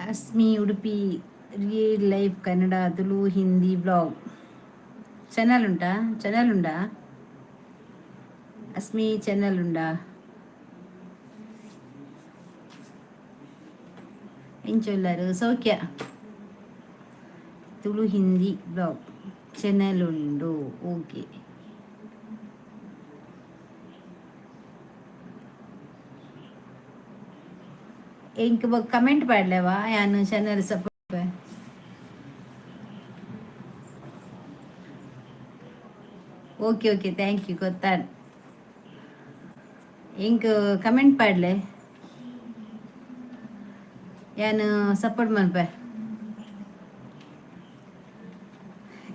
ಅಸ್ಮಿ Udupi, real life Kannada, Tulu, Hindi blog channel ಉಂಟಾ? Channel ಉಂಡಾ? Asmi channel ಉಂಡಾ? ಎಂಚೊಲ್ಲರು? ಸೌಖ್ಯ? ತುಳು ಹಿಂದಿ ಬ್ಲಾಗ್ ಚಾನಲ್ ಉಂಡು. ಓಕೆ. ಎಂಕ್ ಬೊಕ್ಕ ಕಮೆಂಟ್ ಪಾಡ್ಲೆವಾ, ಯಾನ್ channel support. Okay okay, thank you. ಗೊತ್ತಾಂಡ್. ಎಂಕ್ ಕಮೆಂಟ್ ಪಾಡ್ಲೆ, ಯಾನ್ ಸಪೋರ್ಟ್ ಮನ್ಪೆ.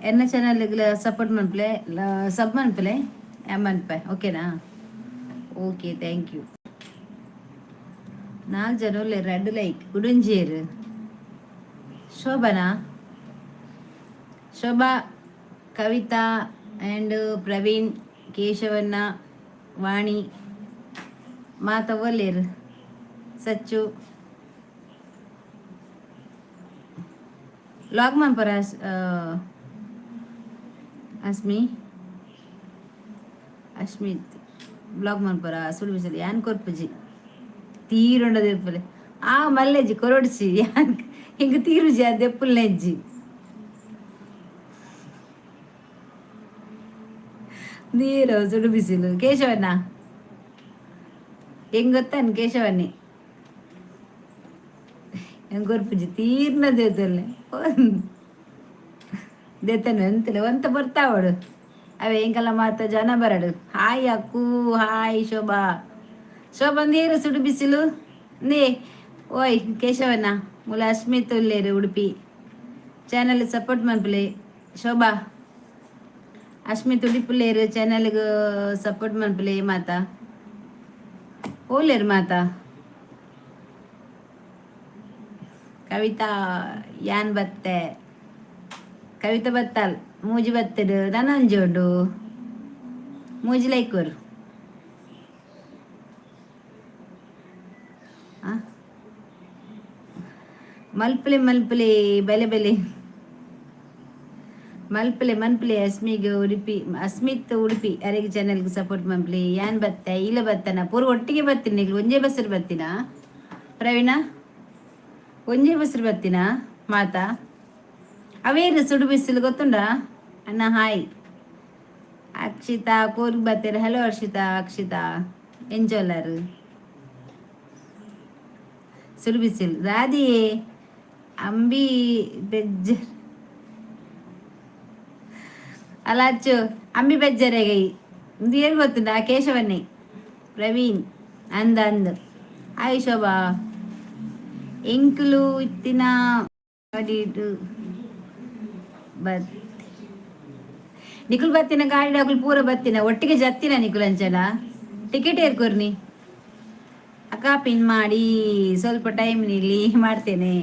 ಎನ್ನ ಚಾನಲ್ ಸಪೋರ್ಟ್ ಮನ್ಪಲೆ, ಸಬ್ ಮನ್ಪಲೆ, ಮನ್ಪೆ. ಓಕೆನಾ? Okay, thank you. ನಾಲ್ ಜನ ಉಲ್ಲೆರ್. ರಡ್ಡ್ ಲೈಕ್. ಕುಡೊಂಜೇರ್ ಶೋಭನಾ, ಶೋಭಾ, ಕವಿತಾ ಆ್ಯಂಡ್ ಪ್ರವೀಣ್, ಕೇಶವಣ್ಣ, ವಾಣಿ ಮಾತ ಒಲ್ಲೆರ್? ಸಚ್ಚು, ಲಾಗ್ ಮನ್ಪರ? ಅಸ್ಮಿ, ಅಶ್ಮಿತ್ ಬ್ಲಾಗ್ ಮನ್ಪರ? ಸುಳ್ಳು ಬಿಸಲಿ ಯಾನ್ ಕೊರ್ಪುಜಿ. ತೀರುಂಡ ದೆಪ್ಪುಲೆ. ಆ ಮಲ್ಲೆಜ್ಜಿ ಕೊರೊಡ್ಚಿ. ಯಾನ್ ಎಂಕ್ ತೀರುಜಿ, ಆ ದೆಪ್ಪುಲ್ನೆಜ್ಜಿ. ನೀರು ಸುಡು ಬಿಸಿಲು. ಕೇಶವಣ್ಣ ಹೆಂಗ್ ಗೊತ್ತಾನು? ಕೇಶವನ್ನಿ ಎಂಕ್ ಕೊರ್ಪುಜಿ. ತೀರ್ನ ದೇತಲ್ಲೆ ದೇತನೆ ಎಂತಲೆ ಒಂತ ಬರ್ತಾವಡು ಅವೇ. ಎಂಕಲ್ಲ ಮಾತ ಜನ ಬರಡು. ಹಾಯ್ ಅಕ್ಕು, ಹಾಯ್ ಶೋಭಾ. ಶೋಭಾ ನೀರು ಸುಡು ಬಿಸಿಲು ನೀ. ಓಯ್ ಕೇಶವಣ್ಣ, ಮೂಲ ಅಶ್ಮಿತ್ ಉಲ್ಲೇರು. ಉಡುಪಿ ಚಾನಲ್ ಸಪೋರ್ಟ್ ಮನ್ಪುಲೆ. ಶೋಭಾ, ಅಶ್ಮಿತ್ ಉಡುಪುಲ್ಲೇರು, ಚಾನಲ್ಗೆ ಸಪೋರ್ಟ್ ಮನ್ಪುಲೆ. ಮಾತಾ ಓಲೇರು ಮಾತಾ? ಕವಿತಾ, ಯಾನ್ ಬತ್ತೆ. ಕವಿತಾ ಬತ್ತಾಲ್. ಮೂಜಿ ಬತ್ತೆಡ್ ನನ ಒಂಜಿ ಉಂಡು. ಮೂಜಿ ಲೈಕ್ ಕೊರು. ಮಲ್ಪಲೆ ಮಲ್ಪಲೆ, ಬಲೆ ಬಲೆ ಮಲ್ಪಲೆ ಮನ್ಪಲೆ. ಅಸ್ಮಿಗ್ ಉಡುಪಿ, ಅಸ್ಮಿತ್ ಉಡುಪಿ ಅರೆಗ್ ಚಾನೆಲ್ಗೆ ಸಪೋರ್ಟ್ ಮನ್ಪಲೆ. ಯಾನ್ ಬತ್ತೆ, ಇಲ್ಲ ಬತ್ತನ? ಪೂರ ಒಟ್ಟಿಗೆ ಬತ್ತೀನಿ. ನಿಗ್ಲು ಒಂಜೇ ಬಸ್ಸರ್ ಬತ್ತಿನ? ಪ್ರವೀಣ, ಒಂಜೇ ಬಸ್ಸರ್ ಬತ್ತಿನ ಮಾತಾ? ಅವೇರು ಸುಡು ಬಿಸಿಲು ಗೊತ್ತುಂಡಾ? ಅಣ್ಣ ಹಾಯ್. ಅಕ್ಷಿತಾ ಕೋರ್ಗ್ ಬತ್ತೆರ್. ಹಲೋ ಅರ್ಷಿತಾ, ಅಕ್ಷಿತಾ, ಎಂಚೊಲ್ಲರು? ಸುಡು ಬಿಸಿಲು ದಾದಿ ಅಂಬಿ ಬೆಜ್ಜರ್ ಅಲಾಚು ಅಂಬಿ ಬೆಜ್ಜರೆಗೈ. ಇಂದು ಏರ್ ಗೊತ್ತುಂಡಾ? ಕೇಶವನ್ನೇ. ಪ್ರವೀಣ್ ಅಂದ ಅಂದ್. ಹಾಯ್ ಶೋಭಾ. ಎಂಕುಲು ಇತ್ತಿನ ಬತ್ ನಿಕುಲು ಬತ್ತಿನ ಗಾಡಿ ಅಕುಲು ಪೂರ ಬತ್ತಿನ ಒಟ್ಟಿಗೆ ಜತ್ತಿನ ನಿಕುಲು ಅಂಚಲ. ಟಿಕೆಟ್ ಏರ್ ಕೊರ್ನಿ? ಅಕ್ಕ, ಪಿನ್ ಮಾಡಿ. ಸ್ವಲ್ಪ ಟೈಮ್ ನಿಲ್ಲಿ, ಮಾಡ್ತೇನೆ.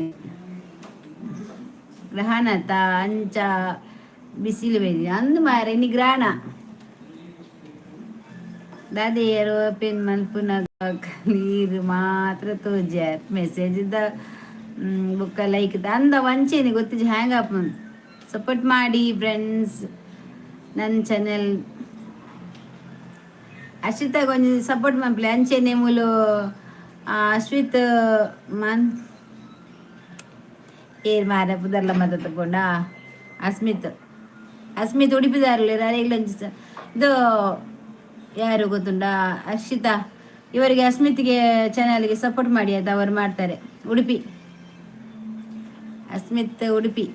ಗ್ರಹಣತ ಅಂಚ ಬಿಸಿಲು ಬೇದಿ ಅಂದು ಮಾರೆ ಇನಿ ಗ್ರಹಣ. ದಾದೆಯರು ಪಿನ್ ಮನ್ಪುನಗ ನೀರು ಮಾತ್ರ ತೋಜಾರ್. ಮೆಸೇಜ್ the ಬೊಕ್ಕ ಲೈಕ್ ಅಂದ ವಂಚೇನೆ ಗೊತ್ತಿಜಿ, ಹ್ಯಾಂಗ್ ಆಪ್. ಸಪೋರ್ಟ್ ಮಾಡಿ ಫ್ರೆಂಡ್ಸ್ ನನ್ನ ಚಾನೆಲ್. ಅಶ್ವಿತಾಗ ಒಂಜಿ ಸಪೋರ್ಟ್ ಮನ್ಪುಲೆ. ಅಂಚೆನೆ ಮೂಲು ಅಶ್ವಿತ್ ಮಾನ್ ಏರ್ ಮಾರ ಪುದರ್ಲ ಮತ ತಗೊಂಡ. ಅಸ್ಮಿತ್, ಅಸ್ಮಿತ್ ಉಡುಪಿದಾರ್ಲೆ. ಅರೆಗ್ಲಂಚಿ ಇದು ಯಾರು ಗೊತ್ತುಂಡಾ? ಅರ್ಷಿತಾ ಇವರಿಗೆ, ಅಸ್ಮಿತ್ಗೆ ಚಾನಲ್ಗೆ ಸಪೋರ್ಟ್ ಮಾಡಿ ಆಯ್ತಾ? ಅವರು ಮಾಡ್ತಾರೆ. ಉಡುಪಿ ಅಸ್ಮಿತ್ ಉಡುಪಿ,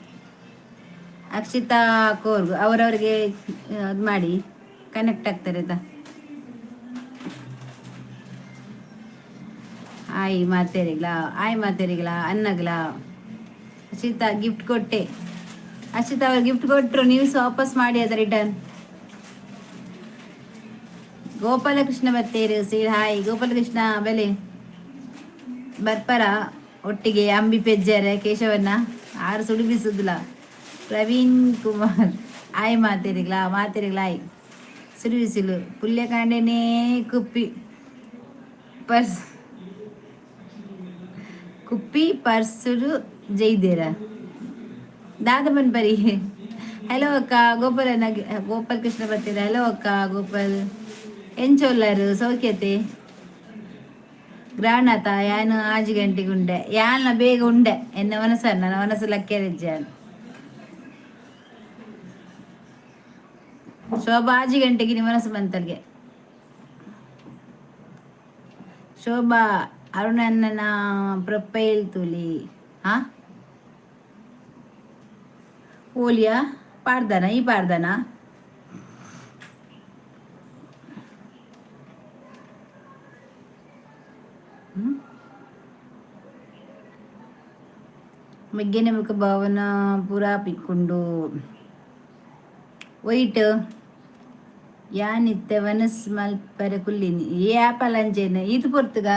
ಅಕ್ಷಿತಾ ಕೋರ್ಗು ಅವರವರಿಗೆ ಅದು ಮಾಡಿ ಕನೆಕ್ಟ್ ಆಗ್ತಾರೆ ಆಯ್ತಾ? ಆಯ್ ಮಾತೇರಿಗ್ಲ, ಆಯ್ ಮಾತೇರಿಗ್ಲ ಅನ್ನಗ್ಲ. ಅಕ್ಷಿತಾ ಗಿಫ್ಟ್ ಕೊಟ್ಟೆ. ಅಕ್ಷಿತಾ ಅವರು ಗಿಫ್ಟ್ ಕೊಟ್ಟರು, ನೀವು ಸಹ ವಾಪಸ್ ಮಾಡಿ ಅದ ರಿಟರ್ನ್. ಗೋಪಾಲಕೃಷ್ಣ ಬತ್ತೇರು ಸೀರ್. ಹಾಯ್ ಗೋಪಾಲಕೃಷ್ಣ. ಬೆಲೆ ಬರ್ಪರ ಒಟ್ಟಿಗೆ ಅಂಬಿ ಪೆಜ್ಜಾರೆ ಕೇಶವನ್ನ ಆರು ಸುಡು ಬಿಸುದಿಲ್ಲ. ಪ್ರವೀಣ್ ಕುಮಾರ್ ಆಯ್. ಮಾತೇರಿಗ್ಲ ಮಾತೇರಿಗ್ಲ ಆಯ್. ಸುಡು ಬಿಸಿಲು ಪುಲ್ಯಕಾಂಡೆನೇ ಕುಪ್ಪಿ ಪರ್ಸ್. ಕುಪ್ಪಿ ಪರ್ಸುಡು ಜೈದೇರ ದಾದ ಬನ್ಪರಿ. ಹಲೋ ಅಕ್ಕ, ಗೋಪಾಲ, ಗೋಪಾಲ್ ಕೃಷ್ಣ ಬರ್ತೀರ. ಹಲೋ ಅಕ್ಕ ಗೋಪಾಲ್, ಎಂಚೊಲ್ಲಾರು? ಸೌಖ್ಯತೆ? ಗ್ರಾಣತ ಯಾನು ಆಜಿ ಗಂಟೆಗೆ ಉಂಡೆ. ಯಾನ ಬೇಗ ಉಂಡೆ. ಎನ್ನ ಮನಸ್ಸ, ನನ್ನ ಮನಸ್ಸು ಲಕ್ಕೆರಿಜ್ಜಾನು. ಶೋಭಾ 5 ಗಂಟೆಗೆ ನಿಮ್ಮ ಮನಸ್ಸು ಬಂತಲ್ಗೆ. ಶೋಭಾ, ಅರುಣಣ್ಣನ ಪ್ರೊಫೈಲ್ ತುಲಿ. ಹಾ, ಓಲಿಯಾ ಪಾಡ್ದನ? ಈ ಪಾಡ್ದನ? ಮೆಗ್ಗೆನೆ ಮುಖ ಭಾವನ ಪೂರಾ ಪಿಕ್ಕೊಂಡು ವೈಟ್. ಯಾನಿತ್ತೆ ವನಸ್ ಮಲ್ಪರೆ ಕುಲ್ಲಿನಿ. ಈ ಆಪಲ್ ಅಂಚೆನೆ ಇದು ಪೊರ್ತುಗ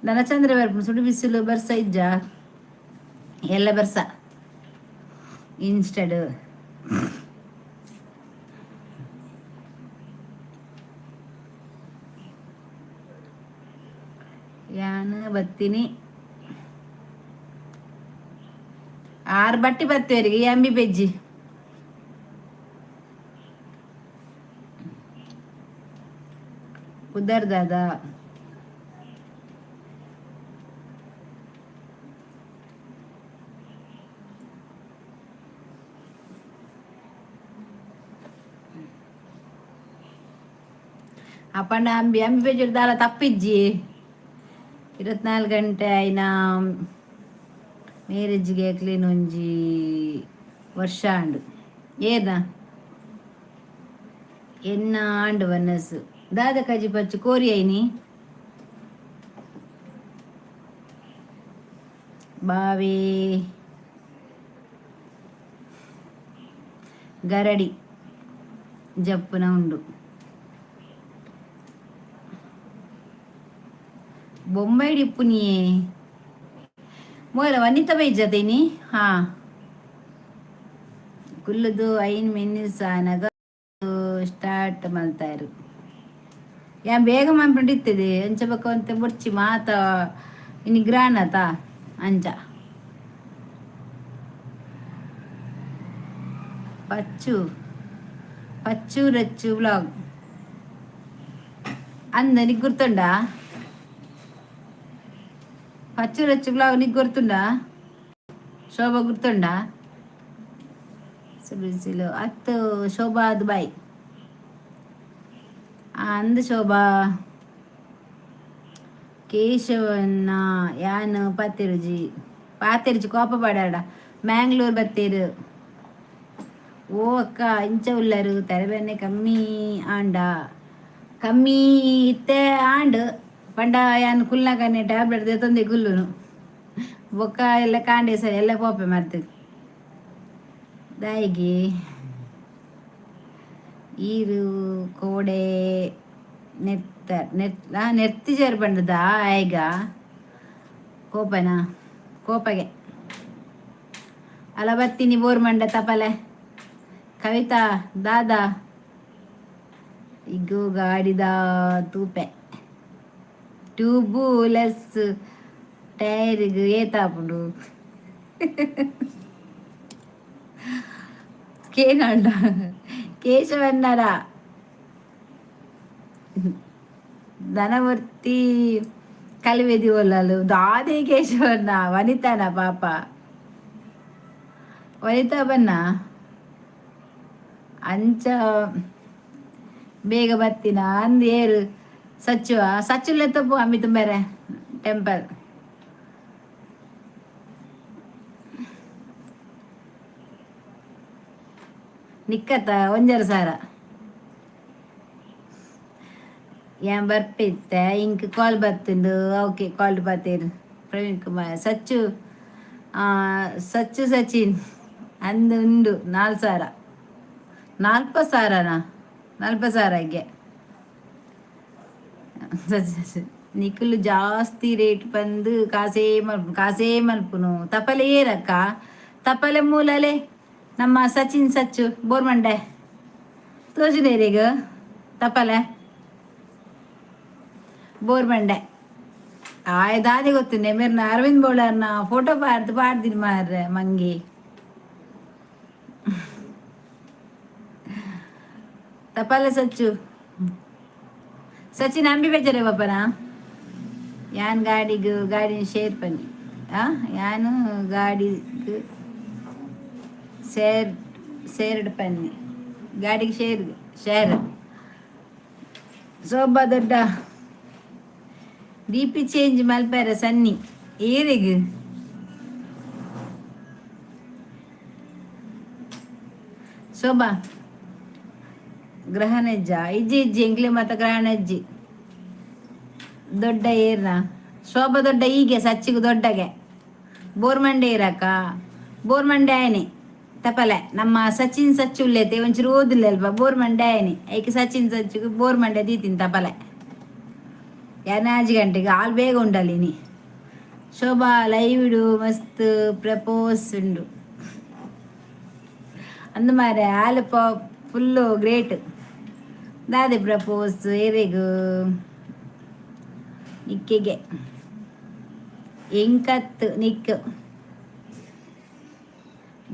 ನನ್ನ ಚಂದ್ರ ಬರ್ಪುಂಡು. ಸುಡು ಬಿಸಿಲು, ಬರ್ಸ ಇಜ್ಜ, ಎಲ್ಲ ಬರ್ಸ ಇನ್ಸ್ಟಡ್. ಯಾನ್ ಬತ್ತೀನಿ. ಆರು ಬಟ್ಟಿ ಬತ್ತೇರಿಗೆ ಅಂಬಿ ಬೆಜ್ಜಿ. ಪುದರ್ ದಾದ? ಅಪ್ಪಂಡ ಅಂಬಿ ಅಂಬಿ ಬೆಜ್ಜಿ ದಾಲ ತಪ್ಪಿಜ್ಜಿ. 24 ಗಂಟೆ ಆಯ್ನ ಮ್ಯಾರೇಜ್ಗೆ ಕ್ಲೀನ್. ಒಂಜಿ ವರ್ಷ ಆಂಡು. ಏನ ಎನ್ನ ಆಂಡು ವನಸ್ಸು? ದಾದ ಕಜಿ ಪಚ್ಚು ಕೋರಿ ಐನಿ ಬಾವಿ ಗರಡಿ ಜಪ್ಪುನ ಉಂಡು. ಬೊಂಬೈಡ್ ಇಪ್ಪುನಿಯೇ ಮೋರ ವನಿತ ಬೈಜತೇನಿ. ಹಾ, ಕುಲ್ಲುದು 5 ಮಿನಿಟ್ಸ್ ಆನಗ ಸ್ಟಾರ್ಟ್ ಮಲ್ತಾರು. ಯಾನ್ ಬೇಗ ಮನ್ಪುಂಡು ಇತ್ತದೆ. ಅಂಚ ಬೊಕ ಒಂತೆ ಬೊಡ್ಚಿ ಮಾತ ಇನಿ ಗ್ರಾನತ ಅಂಚ. ಪಚ್ಚು ಪಚ್ಚು ರಚ್ಚು ವ್ಲಾಗ್ ಅಂದ ನಿಕ್ ಗುರ್ತುಂಡಾ? ಪಚ್ಚು ರಚ್ಚು ವ್ಲಾಗ್ ನಿಕ್ ಗುರ್ತುಂಡಾ? ಶೋಭಾ, ಗುರ್ತುಂಡಾ? ಬಿಸಿಲು ಅತ್ತು. ಶೋಭಾ ದುಬೈ ಅಂದ್. ಶೋಭಾ, ಕೇಶವನ್ನ ಯಾನ್ ಪಾತೆರುಜಿ, ಪಾತೆರುಜಿ, ಕೋಪ ಪಾಡಾಡ. ಮ್ಯಾಂಗ್ಳೂರ್ ಬತ್ತೇರು. ಓ ಅಕ್ಕ, ಇಂಚ ಉಲ್ಲರು? ತರಬೇನೆ ಕಮ್ಮಿ ಆಂಡ? ಕಮ್ಮಿ ಇತ್ತೆ ಆಂಡ್. ಪಂಡ ಯಾನ್ ಕುಲ್ನಗನೆ ಟ್ಯಾಬ್ಲೆಟ್ ದೆತೊಂದೆ ಕುಲ್ಲುನು. ಬೊಕ್ಕ ಎಲ್ಲ ಕಾಂಡೆ ಸರಿ ಎಲ್ಲ ಪೋಪೆ ಮರ್ತು ದಾಯಿಗೆ. ಈರು ಕೋಡೆ ನೆತ್ತ ನೆತ್ ನೆರ್ತಿಜರ್ ಪಂಡದ ಆಯ್ಗ ಕೋಪನ ಕೋಪಗೆ ಅಲ. ಬತ್ತೀನಿ ಬೋರ್ ಮಂಡ ತಪಲೆ. ಕವಿತಾ, ದಾದಾ ಇಗು ಗಾಡಿದ ತೂಪೆ. ಟ್ಯೂಬುಲೆಸ್ ಟೈರ್ಗ್ ಏತಾಪುಂಡು ಕೇನಂಡ ಕೇಶವನ್ನರ ಧನವರ್ತಿ ಕಲಿವೆದಿ ಒಲ್ಲಲು. ದಾದೆ ಕೇಶವನ್ನ? ವನಿತಾನ ಪಾಪ? ವನಿತಾ ಬನ್ನ. ಅಂಚ ಬೇಗ ಬತ್ತಿನ ಅಂದ್ ಏರು? ಸಚ್ಚುವ ಸಚ್ಚುಲೆ ತಪ್ಪು ಅಮ್ಮಿ ತುಂಬಾರೆ ಟೆಂಪಲ್. ನಿಕ್ಕತ್ತ 1.5 ಸಾವಿರ. ಯಾನ್ ಬರ್ಪಿತ್ತೆ. ಇಂಕ್ ಕಾಲ್ ಬತ್ತುಂಡು. ಓಕೆ, ಕಾಲ್ ಬತ್ತೇರು. ಪ್ರವೀಣ್ ಕುಮಾರ್, ಸಚ್ಚು ಸಚ್ಚು ಸಚಿನ್ ಅಂದು ಉಂಡು. 4 ಸಾವಿರ, 40 ಸಾವಿರನಾ? 40 ಸಾವಿರಕ್ಕೆ ನಿಕುಲು ಜಾಸ್ತಿ ರೇಟ್ ಬಂದು ಕಾಸೇ ಮಲ್ಪು, ಕಾಸೇ ಮಲ್ಪುನು. ತಪಲೆ ಏರಕ್ಕ? ತಪಲೆ ಮೂಲಲೆ ನಮ್ಮ ಸಚಿನ್ ಸಚ್ಚು ಬೋರ್ಮಂಡೆ ತೋಜುನೇರಿಗ. ತಪಲೆ ಬೋರ್ಮಂಡೆ ಆಯ್ ದಾದೆ ಗೊತ್ತುಂಡೆ ಮೇರ್ನ ಅರವಿಂದ್ ಬೋಳಾರ್ನ ಫೋಟೋ ಪಾಡ್ದು ಪಾಡ್ದಿನಿ ಮಾರ್ರೆ ಮಂಗಿ. ತಪಾಲ ಸಚ್ಚು ಸಚಿನ್ ಅಂಬಿ ಬೇಜಾರೆ ಬಾಪನ. ಯಾನ್ ಗಾಡಿಗ್ ಗಾಡಿನ ಶೇರ್ ಪನ್ನಿ ಆ ಯಾನು ಗಾಡಿಗ್ ಸೇರ್ ಸೇರ್ಡ್ ಪನ್ನಿ ಗಾಡಿಗೆ ಶೇರ್ ಶೇರ್. ಸೋಬಾ ದೊಡ್ಡ D P change ಮಲ್ಪೆರೆ ಸನ್ನಿ ಏರೆಗ್. ಶೋಭಾ ಗ್ರಹಣಜ್ಜ ಇಜ್ಜಿ ಇಜ್ಜಿ ಎಂಕ್ಲೆ ಮಾತ ಗ್ರಹಣಜ್ಜಿ ದೊಡ್ಡ ಏರ್ನ ಶೋಭಾ ದೊಡ್ಡ ಹೀಗೆ ಸಚ್ಚಿಗು ದೊಡ್ಡಗೆ ಬೋರ್ಮಂಡೆ ಇರಕ್ಕ ಬೋರ್ಮಂಡೆ ಆಯನೆ ತಪಲೆ ನಮ್ಮ ಸಚಿನ್ ಸಚ್ಚು ಉಲ್ಲೇತೆ ಒಂಚೂರು ಓದಿಲ್ಲ ಅಲ್ವಾ ಬೋರ್ಮಂಡೆ ಆಯನೆ ಐಕೆ ಸಚಿನ್ ಸಚ್ಚಿಗೆ ಬೋರ್ಮಂಡೆ ದೀತೀನಿ ತಪಲೆ. ಯಾನಾಜಿ ಗಂಟೆಗೆ ಆಲ್ ಬೇಗ ಉಂಡಲಿನಿ. ಶೋಭಾ ಲೈವ್ ಇಡು ಮಸ್ತ್ ಪ್ರಪೋಸ್ ಉಂಡು ಅಂದ ಮಾರೆ ಆಲ್ ಫುಲ್ಲು ಗ್ರೇಟ್. ದಾದೆ ಪ್ರಪೋಸ್ ಏರೆಗು ನಿಕ್ಕೆಗೆ ಎಂಕತ್ ನಿಕ್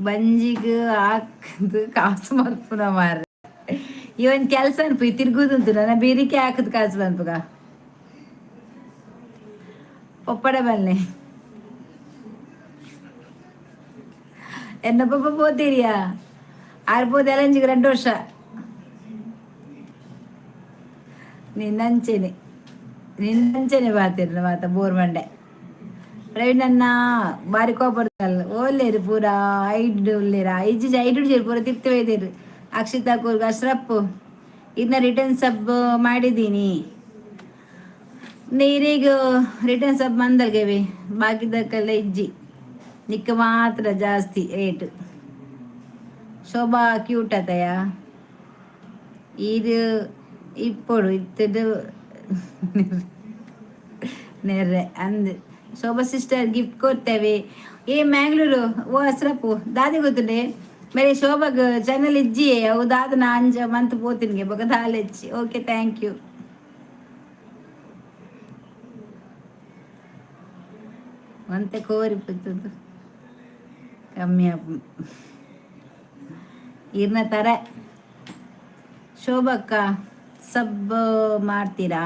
ಬಂಜಿಗ್ ಹಾಕದು ಕಾಸು ಮಲ್ಪುನ ಮಾರ್ರೆ. ಈ ಒಂದ್ ಕೆಲಸ ಅನ್ಪು ತಿರ್ಗುದುಂತು ನನ್ನ ಬೇರಿಕೆ ಹಾಕದ್ ಕಾಸು ಮನ್ಪುಗ ಪೊಪ್ಪಡ ಬಲ್ಲೆ ಎನ್ನ ಪಪ್ಪ ಪೋತೀರಿಯಾ ಆರು ಪೋದು ಎಲಂಜಿಗೆ 2 ವರ್ಷ ನಿನ್ನಂಚೆನೆ ನಿನ್ನಂಚೆನೆ ಬಾತಿರ್ನ ಮಾತ ಬೋರ್ ಮಂಡೆ. ಪ್ರವೀಣ್ ಅಣ್ಣ ಬಾರಿ ಕೋಪಡ್ತಲ್ಲ ಓಲ್ಲೇರು ಪೂರ ಐಡ್ ಉಲ್ಲೇರ ಇಜ್ಜಿ ಐಡು ಪೂರ ತಿರ್ತು ಒಯ್ದೇರು. ಅಕ್ಷಿತಾ ಕೂರ್ಗ ಅಶ್ರಪ್ಪು ಇದನ್ನ ರಿಟರ್ನ್ ಸಬ್ ಮಾಡಿದ್ದೀನಿ. ನೀರಿಗ ರಿಟರ್ನ್ ಸಬ್ ಮಂದಲ್ಗೆವಿ ಬಾಕಿದಕ್ಕೆಲ್ಲ ಇಜ್ಜಿ ನಿಕ್ಕ ಮಾತ್ರ ಜಾಸ್ತಿ ರೇಟ್. ಶೋಭಾ ಕ್ಯೂಟ್ ಅತಯ ಇದು ಇಪ್ಪೊಡು ಇತ್ತದು ನೆರ್ರೆ ಅಂದ್. ಶೋಭಾ ಸಿಸ್ಟರ್ ಗಿಫ್ಟ್ ಕೊಡ್ತೇವೆ. ಏ ಮ್ಯಾಂಗ್ಳೂರು ಓ ಅಸ್ರಪ್ಪು ದಾದಿ ಗೊತ್ತುಂಡೆ ಮೇರೆ ಶೋಭಾಗ್ ಚಾನಲ್ ಇಜ್ಜಿ ಅವು ದಾದ ನಾ ಅಂಜ ಮಂತ್ ಪೋತಿನ್ಗೆ ಬೊಕ ದಾಲೆಚ್ಚಿ. Okay thank you. ಒಂತೆ ಕೋರಿ ಪುತ್ತದು ಕಮ್ಮಿ ಆಪು ಇರ್ನ ತರ. ಶೋಭಕ್ಕ ಸಬ್ ಮಾಡ್ತೀರಾ?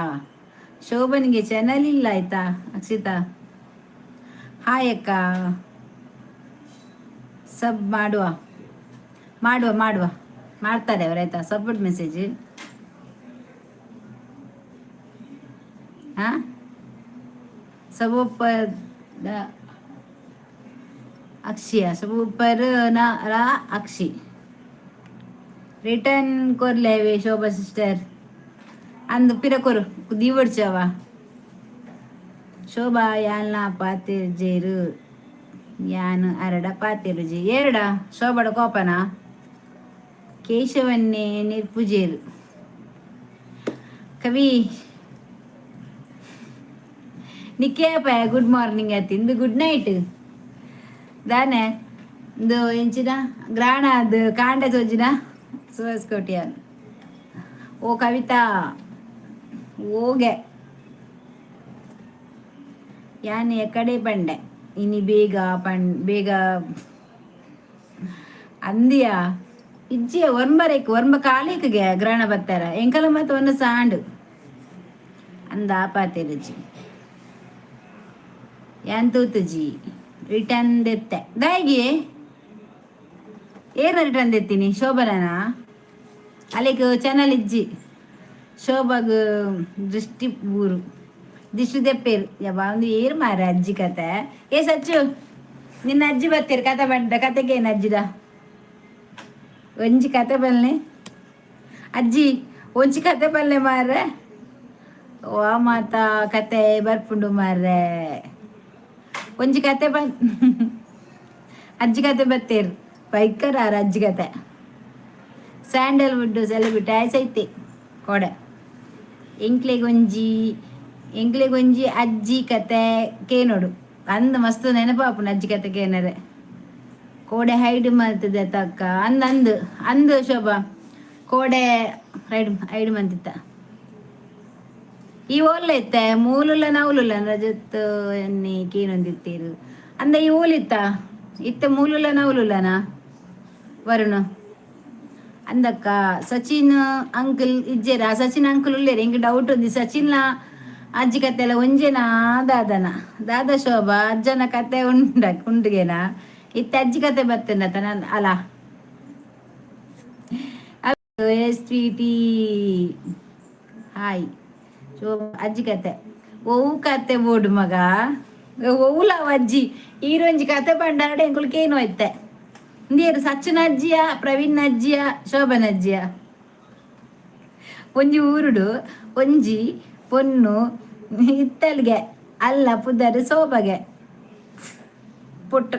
ಶೋಭನಿಗೆ ಚಾನಲ್ ಇಲ್ಲ ಆಯ್ತಾ ಅಕ್ಷಿತಾ. ಹಾಯ್ ಅಕ್ಕ ಸಬ್ ಮಾಡುವ ಮಾಡುವ ಮಾಡುವ ಮಾಡ್ತಾರೆ ಅವ್ರು ಆಯ್ತಾ. ಸಪೋರ್ಟ್ ಮೆಸೇಜ್ ಹಾಂ ಸಬೂಪರ್ ಅಕ್ಷಿಯ ಸಬೂಪರ್ ನ ರಾ ಅಕ್ಷಿ ರಿಟರ್ನ್ ಕೊರ್ಲೇವೆ ಶೋಭಾ ಸಿಸ್ಟರ್ ಅಂದು ಪಿರ ಕೊರು ದೀವಡ್ಚವ. ಶೋಭಾ ಯಾಲ್ನ ಪಾತಿರ್ಜೇರು ಯಾನು ಅರಡ ಪಾತಿರುಜಿ ಏರಡ ಶೋಭಡ ಕೋಪನ ಕೇಶವನ್ನೇ ನಿರ್ಪುಜೇರು ಕವಿ ನಿಕ್ಕೇಪ ಗುಡ್ ಮಾರ್ನಿಂಗ್ ಆಯ್ತು ಇಂದು ಗುಡ್ ನೈಟ್ ದಾನೆ ಇಂದು ಎಂಚಿನ ಗ್ರಾಣ ಅದು ಕಾಂಡ ತೋಜಿನ ಸುಹಾಸ್ ಕೋಟ್ಯಾನ್. ಓ ಕವಿತಾ ಹೋಗೆ ಯಾನ್ ಎಕಡೆ ಪಂಡೆ ಇನಿ ಬೇಗ ಪಣ್ ಬೇಗ ಅಂದಿಯಾ ಇಜ್ಜಿಯ ಒರ್ಂಬರೇಕ್ ಒರ್ಂಬ ಕಾಲೇಕ್ಗೆ ಗ್ರಹಣ ಬತ್ತಾರ ಎಂಕಲ ಮತ್ತ ಒಂದು ಸಾಂಡು ಅಂದ ಆಪಾತೆರುಜಿ ಯಾನ್ ತೂತುಜಿ ರಿಟರ್ನ್ ದೆತ್ತೆ ದಾಯಿಗೆ ಏನ ರಿಟರ್ನ್ ದೆತ್ತೀನಿ ಶೋಭನಾ ಅಲ್ಲಿಗೆ ಚಾನಲ್ ಇಜ್ಜಿ ಶೋಭಾಗ್ ದೃಷ್ಟಿ ಊರು ದಿಷ್ಟು ದೆಪ್ಪೇರು ಯಬ್ಬ ಒಂದು ಏರು ಮಾರ ಅಜ್ಜಿ ಕತೆ. ಏ ಸಚ್ಚು ನಿನ್ನ ಅಜ್ಜಿ ಬರ್ತೀರಿ ಕತೆ ಬಂದ ಕತೆಗೆ ಏನು ಅಜ್ಜಿದ ಒಂಜಿ ಕತೆ ಬಲ್ಲೆ ಅಜ್ಜಿ ಒಂಜಿ ಕತೆ ಬಲ್ಲೆ ಮಾರ್ರೆ ವಾ ಮಾತಾ ಕತೆ ಬರ್ಪುಂಡು ಮಾರ್ರೆ ಒಂಜಿ ಕತೆ ಬನ್ ಅಜ್ಜಿ ಕತೆ ಬತ್ತೇರು ಬೈಕರ್ ಅಜ್ಜಿ ಕತೆ. ಸ್ಯಾಂಡಲ್ವುಡ್ ಸೆಲೆಬ್ರಿಟಿ ಆಯ್ಸೈತೆ ಕೊಡೆ ಎಂಕ್ಲೆಗೊಂಜಿ ಎಂಕ್ಲೆಗೊಂಜಿ ಅಜ್ಜಿ ಕತೆ ಕೇನೋಡು ಅಂದ್ ಮಸ್ತ್ ನೆನಪಾಪುಂಡು ಅಜ್ಜಿ ಕತೆ ಕೇನರೆ. ಕೋಡೆ ಹೈಡ್ ಮಲ್ತದೆ ತಕ್ಕ ಅಂದ್ ಅಂದ್ ಅಂದ್ ಶೋಭಾ ಕೋಡೆ ರೈಡ್ ಹೈಡ್ ಮಂತಿತ್ತ. ಈ ಓಲ್ಲ ಇತ್ತೆ ಮೂಲುಲ್ಲ ನವುಲುಲ್ಲ ರಜತ್ ಎನ್ನಿ ಕೇನೊಂದಿತ್ತೀರು ಅಂದ. ಈ ಓಲಿತ್ತ ಇತ್ತೆ ಮೂಲುಲ್ಲ ನವುಲುಲ್ಲನಾ ವರುಣ? ಅಂದಕ್ಕ, ಸಚಿನ್ ಅಂಕಲ್ ಇಜ್ಜೆರಾ? ಸಚಿನ್ ಅಂಕಲ್ ಉಲ್ಲೇರು. ಎಂಕ್ ಡೌಟ್ ఉంది, ಸಚಿನ್ನ ಅಜ್ಜಿ ಕತೆ ಎಲ್ಲ ಒಂಜೆನಾ ದಾದನ? ದಾದ ಶೋಭಾ, ಅಜ್ಜನ ಕತೆ ಉಂಡ ಉಂಡುಗೆನಾ? ಇತ್ತೆ ಅಜ್ಜಿ ಕತೆ ಬತ್ತಂಡತ ನನ್ ಅಲ್ಲ. S T hi Shobha. ಅಜ್ಜಿ ಕತೆ ಒವು ಕತೆ ಬೋಡು ಮಗ? ಒವುಲ ಅಜ್ಜಿ ಈರೊಂಜಿ ಕತೆ ಪಂಡಾಡ ಎಂಕುಲು ಕೇನು ಇತ್ತೆ. ಇಂದೇರು, ಸಚಿನ್ ಅಜ್ಜಿಯ, ಪ್ರವೀಣ್ ಅಜ್ಜಿಯ, ಶೋಭನ್ ಅಜ್ಜಿಯ? ಒಂಜಿ ಊರುಡು ಒಂಜಿ ಪೊನ್ನು ಇತ್ತಲ್ಗೆ ಅಲ್ಲ, ಪುದರ್ ಸೋಬಗೆ ಪುಟ್ಟ.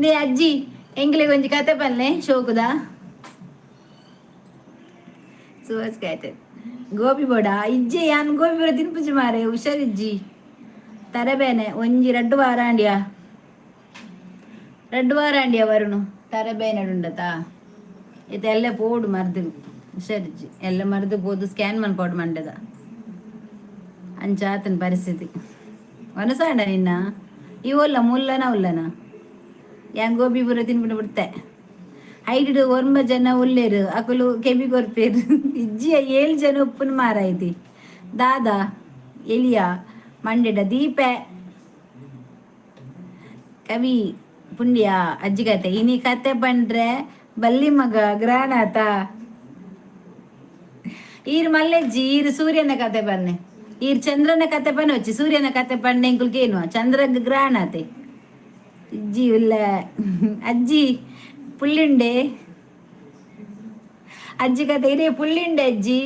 ನೇ ಅಜ್ಜಿ, ಎಂಕ್ಲೆಗ್ ಒಂಜಿ ಕತೆ ಪನ್ಲೆ ಶೋಕುದ. ಸುಹಾಸ್ ಕ್ಯಾಟರ್ ಗೋಬಿ ಬೋಡ ಇಜ್ಜೆ? ಯಾನ್ ಗೋಬಿ ಬೋಡ ತಿನ್ಪುಜಿ ಮಾರೆ, ಹುಷಾರಿಜ್ಜಿ, ತರಬೇನೆ. ಒಂಜಿ 2 ವಾರ ಆಂಡ್ಯಾ, 2 ವಾರ ಆಂಡ್ಯಾ ವರುಣು. ತರಬೇನೆಡುಂಡತಾ ಇತ್ತೆ ಎಲ್ಲ ಪೋಡು ಮರ್ದು. ಹುಷಾರಿಜ್ಜಿ, ಎಲ್ಲ ಮರ್ದು ಪೋದು ಸ್ಕ್ಯಾನ್ ಮನ್ಪೋಡು ಮಂಡೆದ. ಅಂಚಾತನ ಪರಿಸ್ಥಿತಿ. ವನಸಾಂಡ ನಿನ್ನ ಈ ಒಲ್ಲ ಮುಲ್ಲನ ಉಲ್ಲನ? ಯಾನ್ ಗೋಬಿ ಪೂರ ತಿನ್ಬಿಟ್ಟು ಬಿಡ್ತೆ. ಐಡ್ ಒರ್ಂಬ ಜನ ಉಲ್ಲೇರು, ಅಕುಲು ಕೆಬಿ ಕೊರ್ಪೇರು. ಇಜ್ಜಿ, ಏಳು ಜನ ಉಪ್ಪುನ ಮಾರಾಯ್ತಿ. ದಾದಾ ಎಲಿಯಾ ಮಂಡೆಡ ದೀಪೆ ಕವಿ ಪುಂಡ್ಯ. ಅಜ್ಜಿ ಕತೆ ಇನಿ ಕತೆ ಪಂಡ್ರೆ ಬಲ್ಲಿ ಮಗ ಗ್ರಾಣಾತ. ಈರ್ ಮಲ್ಲೆಜ್ಜಿ, ಈರ್ ಸೂರ್ಯನ ಕತೆ ಪನ್ನೆ. ಈರ್ ಚಂದ್ರನ ಕತೆ ಪನ್ನ ವಚ್ಚಿ, ಸೂರ್ಯನ ಕತೆ ಪಂಡೆ ಎಂಕುಲ್ಕೇನು ಚಂದ್ರಗ್ ಗ್ರಾಣಾತೆ. ಅಜ್ಜಿ ಉಲ್ಲ. ಅಜ್ಜಿ ಪುಳ್ಳಿಂಡೆ ಅಜ್ಜಿ ಕತೆ ಇರೇ ಪುಳ್ಳಿಂಡೆ ಅಜ್ಜಿ.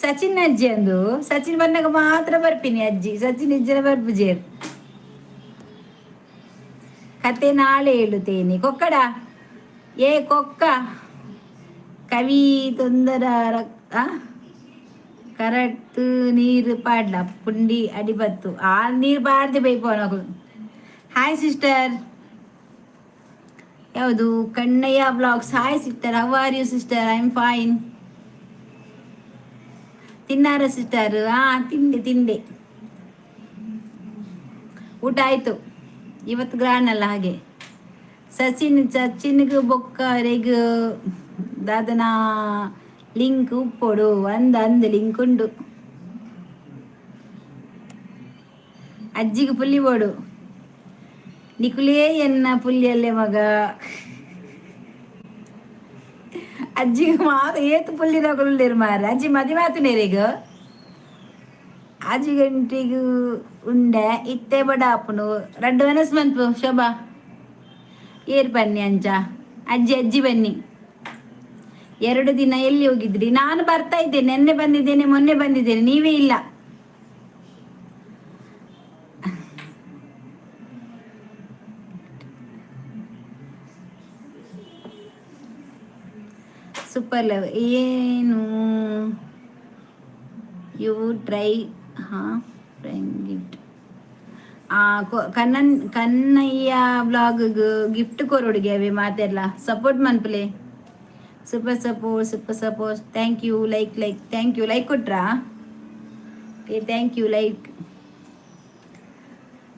ಸಚಿನ್ ಅಜ್ಜಿ ಅಂದು ಸಚಿನ್ ಬನ್ನಾಗ ಮಾತ್ರ ಬರ್ಪಿನಿ ಅಜ್ಜಿ. ಸಚಿನ್ ಇಜ್ಜನ ಬರ್ಪುಜೇರ್. ಕತೆ ನಾಳೆ ಹೇಳುತ್ತೇನೆ. ಕೊಕ್ಕಡ ಏ ಕೊಕ್ಕ ಕವಿ ತೊಂದರ ಕರೆಕ್ಟ್. ನೀರು ಪಾಡ್ಲ ಪುಂಡಿ ಅಡಿಬತ್ತು. ಆ ನೀರು ಪಾಡ್ದೆ ಬೈಪೋನಕು. Hi sister. ಯಾವುದು? Kannayya blogs. Hi sister, how are you sister? I am fine. ತಿನ್ನಾರ sister? ಹಾ, ತಿಂಡೆ ತಿಂಡೆ. ಊಟ ಆಯ್ತು. ಇವತ್ತು ಗ್ರಾನ್ ಅಲ್ಲ ಹಾಗೆ. ಸಚಿನ್ ಸಚಿನ್ಗ್ ಬೊಕ್ಕ ರೆಗ್ ದಾದನ ಲಿಂಕ್ ಉಪ್ಪೊಡು ಅಂದ ಅಂದ ಲಿಂಕ್ ಉಂಡು. ಅಜ್ಜಿಗೆ ಪುಲ್ಲಿ ಬೋಡು. ನಿಕುಲೇ ಎನ್ನ ಪುಲ್ಲಿಯಲ್ಲೇ ಮಗ. ಅಜ್ಜಿಗೆ ಮಾತ ಏತ್ ಪುಲ್ಲಿನಕುಲು ಮಾರ. ಅಜ್ಜಿ ಮದಿ ಮಾತಿನೇರಿಗ ಆಜಿ ಗಂಟೆಗ್ ಉಂಡೆ ಇತ್ತೆ ಬಡ ಆಪುಂಡು. ರಡ್ಡು ವನಸ್ ಮನ್ಪು ಶೋಭಾ. ಏರ್ ಬನ್ನಿ ಅಂಚ ಅಜ್ಜಿ ಅಜ್ಜಿ ಬನ್ನಿ. 2 ದಿನ ಎಲ್ಲಿ ಹೋಗಿದ್ರಿ? ನಾನು ಬರ್ತಾ ಇದ್ದೇನೆ. ನೆನ್ನೆ ಬಂದಿದ್ದೇನೆ, ಮೊನ್ನೆ ಬಂದಿದ್ದೇನೆ, ನೀವೇ ಇಲ್ಲ. ಸೂಪರ್ ಲವ್ ಏನು? You try. ಹಾಂ, friend gift. Kannan Kannayya blog gift ಕೊರೊಡುಗೆ ಅವೆ ಮಾತೆರ್ಲ. ಸಪೋರ್ಟ್ ಮನ್ಪುಲೆ. Super support, super support, thank you. Like like, thank you. Like ಕೊಟ್ರಾ? Okay, thank you. Like,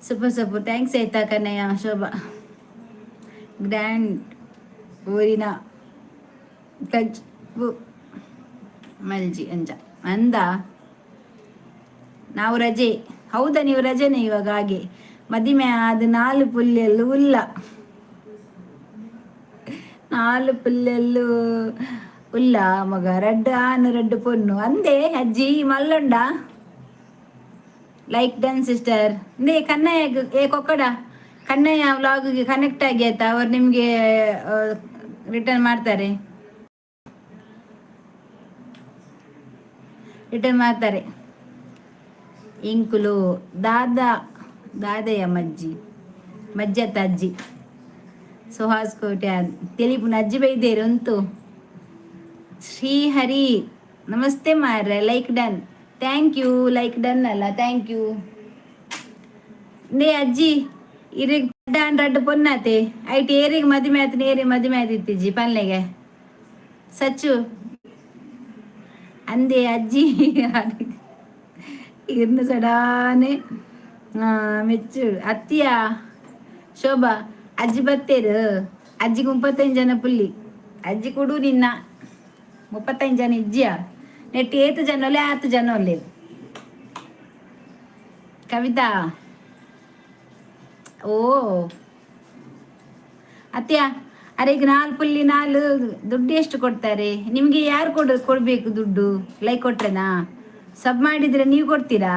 super support, thanks ಆಯ್ತಾ ಕನ್ನಯ್ಯ. ಶೋಭಾ ಗ್ರ್ಯಾಂಡ್ ಊರಿನ ಟಚ್ ಮಲ್ಜಿ ಅಂಜ ಅಂದ. ನಾವು ರಜೆ. ಹೌದಾ? ನೀವು ರಜೆನೇ ಇವಾಗ? ಹಾಗೆ ಮದಿಮೆ ಅದು ನಾಲು ಪುಲ್ಲೆಲ್ಲು ಉಲ್ಲ, ನಾಲು ಪುಲ್ಲೆಲ್ಲು ಉಲ್ಲ ಮಗ. ರಡ್ಡು ಆನು ರಡ್ಡು ಪೊನ್ನು ಅಂದೆ. ಅಜ್ಜಿ ಮಲ್ಲೊಂಡ. Like done sister. ಇಂದೇ ಕನ್ನಯ್ಯ ಏ ಕೊಕ್ಕಡ ಕನ್ನಯ್ಯ ವ್ಲಾಗ್ಗೆ ಕನೆಕ್ಟ್ ಆಗಿ ಆಯ್ತಾ? ಅವ್ರು ನಿಮಗೆ ರಿಟರ್ನ್ ಮಾಡ್ತಾರೆ, ರಿಟರ್ನ್ ಮಾಡ್ತಾರೆ. ಇಂಕುಲು ದಾದಾ ದಾದಯ್ಯ ಮಜ್ಜಿ ಮಜ್ಜತ್ತ ಅಜ್ಜಿ. ಸುಹಾಸ್ ಕೋಟೆ ತೆಲಿಪುನ ಅಜ್ಜಿ ಬೈದೇರು ಉಂತು. ಶ್ರೀಹರಿ ನಮಸ್ತೆ ಮಾರ್ರೆ. Like done, thank you. Like done ಅಲ್ಲ, thank you. ನೇ ಅಜ್ಜಿ, ಇರಿಗ್ ಡಾನ್ ರಡ್ಡು ಪೊನ್ನಾತೆ. ಐಟ್ ಏರಿಗೆ ಮದಿಮೆ ಆತನ? ಏರಿ ಮದಿಮೆ ಆತಿತ್ತಿಜ್ಜಿ ಪಲ್ಲೆಗೆ ಸಚ್ಚು ಅಂದೆ ಅಜ್ಜಿ. ಇರ್ನ ಸಡಾನೆ ಮೆಚ್ಚು ಅತ್ತಿಯ ಶೋಭಾ. ಅಜ್ಜಿ ಬತ್ತೇರು. ಅಜ್ಜಿಗೆ 35 ಜನ ಪುಲ್ಲಿ. ಅಜ್ಜಿ ಕೊಡು ನಿನ್ನ 35 ಜನ ಇಜ್ಜಿಯ ನೆಟ್ ಏತು ಜನ ಒಲ್ಲೆ, ಆತು ಜನ ಒಲ್ಲೆ. ಕವಿತಾ, ಓ ಅತ್ಯ, ಅರೆ ಈಗ ನಾಲ್ ಪುಲ್ಲಿ ನಾಲ್ ದುಡ್ಡು ಎಷ್ಟು ಕೊಡ್ತಾರೆ ನಿಮಗೆ? ಯಾರು ಕೊಡಬೇಕು ದುಡ್ಡು? ಲೈಕ್ ಕೊಟ್ರೆನಾ? ಸಬ್ ಮಾಡಿದ್ರೆ ನೀವು ಕೊಡ್ತೀರಾ?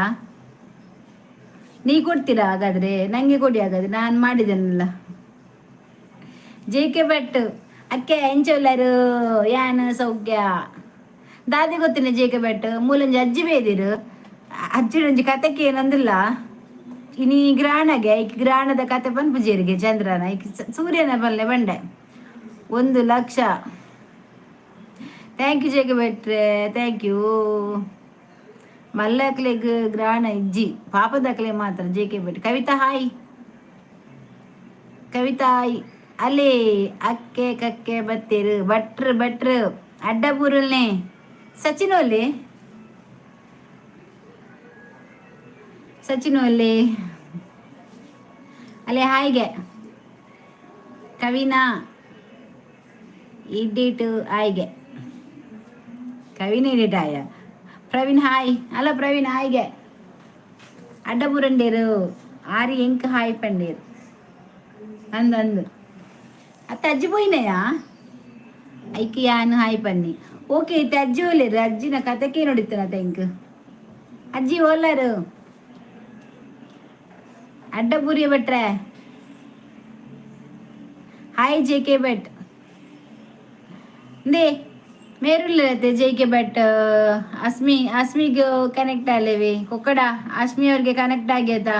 ನೀವು ಕೊಡ್ತೀರಾ? ಹಾಗಾದ್ರೆ ನಂಗೆ ಕೊಡಿ. ಹಾಗಾದ್ರೆ ನಾನು ಮಾಡಿದ್ದೇನಲ್ಲ. ಜೆ ಕೆ ಭಟ್ ಅಕ್ಕೆ, ಎಂಚೊಲ್ಲರು? ಯಾನ್ ಸೌಖ್ಯ. ದಾದಿ ಗೊತ್ತಿನ ಜೆ ಕೆ ಭಟ್ ಮೂಲಂಜಿ ಅಜ್ಜಿ ಬೇದಿರು. ಅಜ್ಜಿಡೊಂಜಿ ಕತೆಕ್ಕೆ ಏನಂದಿಲ್ಲ. ಇನಿ ಗ್ರಾಣಗೆ ಐಕ್ ಗ್ರಾಣದ ಕತೆ ಪನ್ಪುಜೇರಿಗೆ. ಚಂದ್ರನ ಐಕ್ ಸೂರ್ಯನ ಬಲ್ಲೆ ಬಂಡೆ. 1 ಲಕ್ಷ. Thank you J K ಭಟ್ರೆ, thank you. ಮಲ್ಲಕ್ಲೆಗ್ ಗ್ರಾಣ ಇಜ್ಜಿ, ಪಾಪದಕ್ಲೆ ಮಾತ್ರ. J K Bhat. Kavita hi, Kavita hi. ಅಲ್ಲಿ ಅಕ್ಕೆ ಕಕ್ಕೆ ಬತ್ತೀರು. ಭಟ್ರು ಭಟ್ರು ಅಡ್ಡಪೂರಲ್ನೇ. ಸಚಿನ್ ಒಲ್ಲಿ? ಸಚಿನ್ ಒಲ್ಲಿ? ಅಲ್ಲೇ ಹಾಯ್ಗೆ. ಕವಿನಾ ಇಡ್ಡಿಟು ಹಾಯ್ಗೆ. ಕವಿನ ಇಡಿಟ್ ಆಯ. ಪ್ರವೀಣ್ ಹಾಯ್. ಅಲ್ಲ, ಪ್ರವೀಣ್ ಹಾಯ್ಗೆ. ಅಡ್ಡಪುರಂಡೇರು ಆರಿ ಎಂಕ್ ಹಾಯ್ ಪಂಡೇರು. ಅಂದು ಅಂದು ಅತ್ತ ಅಜ್ಜಿ ಪೋಯಿನಯಾ? ಐಕ್ ಯಾನ್ ಹಾಯ್ ಪನ್ನಿ. ಓಕೆ, ಇತ್ತೆ ಅಜ್ಜಿ ಓಲೇರು? ಅಜ್ಜಿನ ಕತೆಕೆ ನೋಡಿತ್ತನ. Thank ಅಜ್ಜಿ. ಓಲಾರು ಅಡ್ಡಪುರಿಯ ಭಟ್ರೆ. Hi J K Bhat. ಇಂದೇ ಮೇರುಲ್ಲತೆ ಜೆ ಕೆ ಭಟ್. ಅಸ್ಮಿ, ಅಸ್ಮಿಗೆ ಕನೆಕ್ಟ್ ಆಲೇವಿ. ಕೊಕ್ಕಡ ಅಸ್ಮಿ ಅವರಿಗೆ ಕನೆಕ್ಟ್ ಆಗ್ಯದ.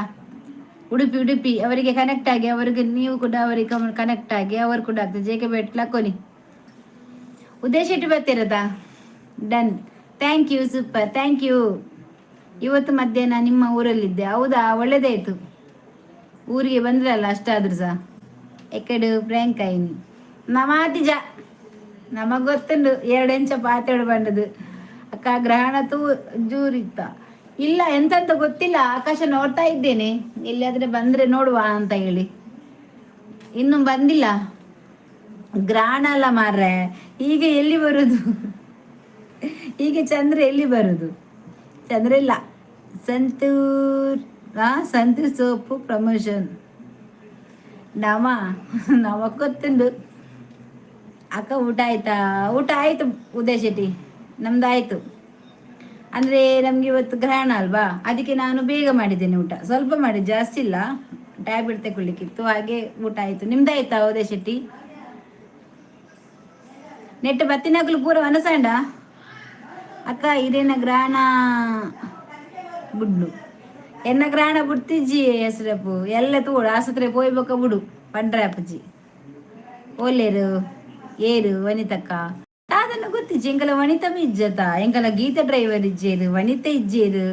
ಉಡುಪಿ, ಉಡುಪಿ ಅವರಿಗೆ ಕನೆಕ್ಟ್ ಆಗಿ, ಅವರಿಗೆ ನೀವು ಕೂಡ ಅವರಿಗೆ ಕನೆಕ್ಟ್ ಆಗಿ, ಅವರು ಕೂಡ ಆಗ್ತದೆ. ಜೆ ಕೆ ಭಟ್ ಲಕ್ಕೋನಿ. ಉದಯ್ ಶೆಟ್ಟಿ ಬರ್ತಿರದಾ? Done, thank you, super, thank you. ಇವತ್ತು ಮಧ್ಯಾಹ್ನ ನಿಮ್ಮ ಊರಲ್ಲಿದ್ದೆ. ಹೌದಾ? ಒಳ್ಳೇದಾಯ್ತು, ಊರಿಗೆ ಬಂದ್ರಲ್ಲ ಅಷ್ಟಾದ್ರೂ ಸಹ. ಎಕ್ಕಡು ಪ್ರ್ಯಾಂಕ್ ಆಯ್ನಿ ನಮಾತಿಜ. ನಮಗ್ ಗೊತ್ತುಂಡು ಎರಡು ಎಂಚ ಪಾತೆಡು ಬಂಡದು. ಅಕ್ಕ, ಗ್ರಹಣ ತೂ ಜೂರಿತ್ತ ಇಲ್ಲ ಎಂತಂತ ಗೊತ್ತಿಲ್ಲ. ಆಕಾಶ ನೋಡ್ತಾ ಇದ್ದೇನೆ, ಎಲ್ಲಿಯಾದ್ರೆ ಬಂದ್ರೆ ನೋಡುವ ಅಂತ ಹೇಳಿ. ಇನ್ನು ಬಂದಿಲ್ಲ. ಗ್ರಹಣ ಅಲ್ಲ ಮಾರ್ರೆ, ಈಗ ಎಲ್ಲಿ ಬರುದು? ಈಗ ಚಂದ್ರ ಎಲ್ಲಿ ಬರುದು? ಚಂದ್ರ ಇಲ್ಲ. Santoor, santoor soap promotion. ನಮ ನಮಗ್ ಗೊತ್ತುಂಡು. ಅಕ್ಕ, ಊಟ ಆಯ್ತಾ? ಊಟ ಆಯ್ತು ಉದಯ್ ಶೆಟ್ಟಿ, ನಮ್ದು ಆಯ್ತು. ಅಂದ್ರೆ ನಮ್ಗೆ ಇವತ್ತು ಗ್ರಹಣ ಅಲ್ವಾ, ಅದಕ್ಕೆ ನಾನು ಬೇಗ ಮಾಡಿದ್ದೇನೆ ಊಟ. ಸ್ವಲ್ಪ ಮಾಡಿ, ಜಾಸ್ತಿ ಇಲ್ಲ. ಟ್ಯಾಬ್ಲೆಟ್ ತಗೊಳ್ಳಿಕ್ಕಿತ್ತು, ಹಾಗೆ ಊಟ ಆಯ್ತು. ನಿಮ್ದಾಯ್ತಾ ಉದಯ್ ಶೆಟ್ಟಿ? ನೆಟ್ ಬತ್ತಿನಕಲು ಪೂರ ವನಸಾಂಡ. ಅಕ್ಕ, ಇರೇನ ಗ್ರಹಣ ಬುಡ್ಲು? ಎನ್ನ ಗ್ರಹಣ ಬುಡ್ತಿಜ್ಜಿ ಹೆಸರಪ್ಪು ಎಲ್ಲ ತೋಡು ಆಸ್ಪತ್ರೆ ಪೋಯ್ಬೊಕ್ಕ ಬುಡು ಪಂಡ್ರೆ ಅಪ್ಪಜಿ. ಓಲೇರು ಏರು ವನಿತಕ್ಕ ಅದನ್ನು ಗೊತ್ತಿಜ್ಜಿ. ಎಂಕಲ ವನಿತ ಇಜ್ಜತ, ಎಂಕಲ ಗೀತ ಡ್ರೈವರ್ ಇಜ್ಜೇರು, ವನಿತ ಇಜ್ಜೇರು,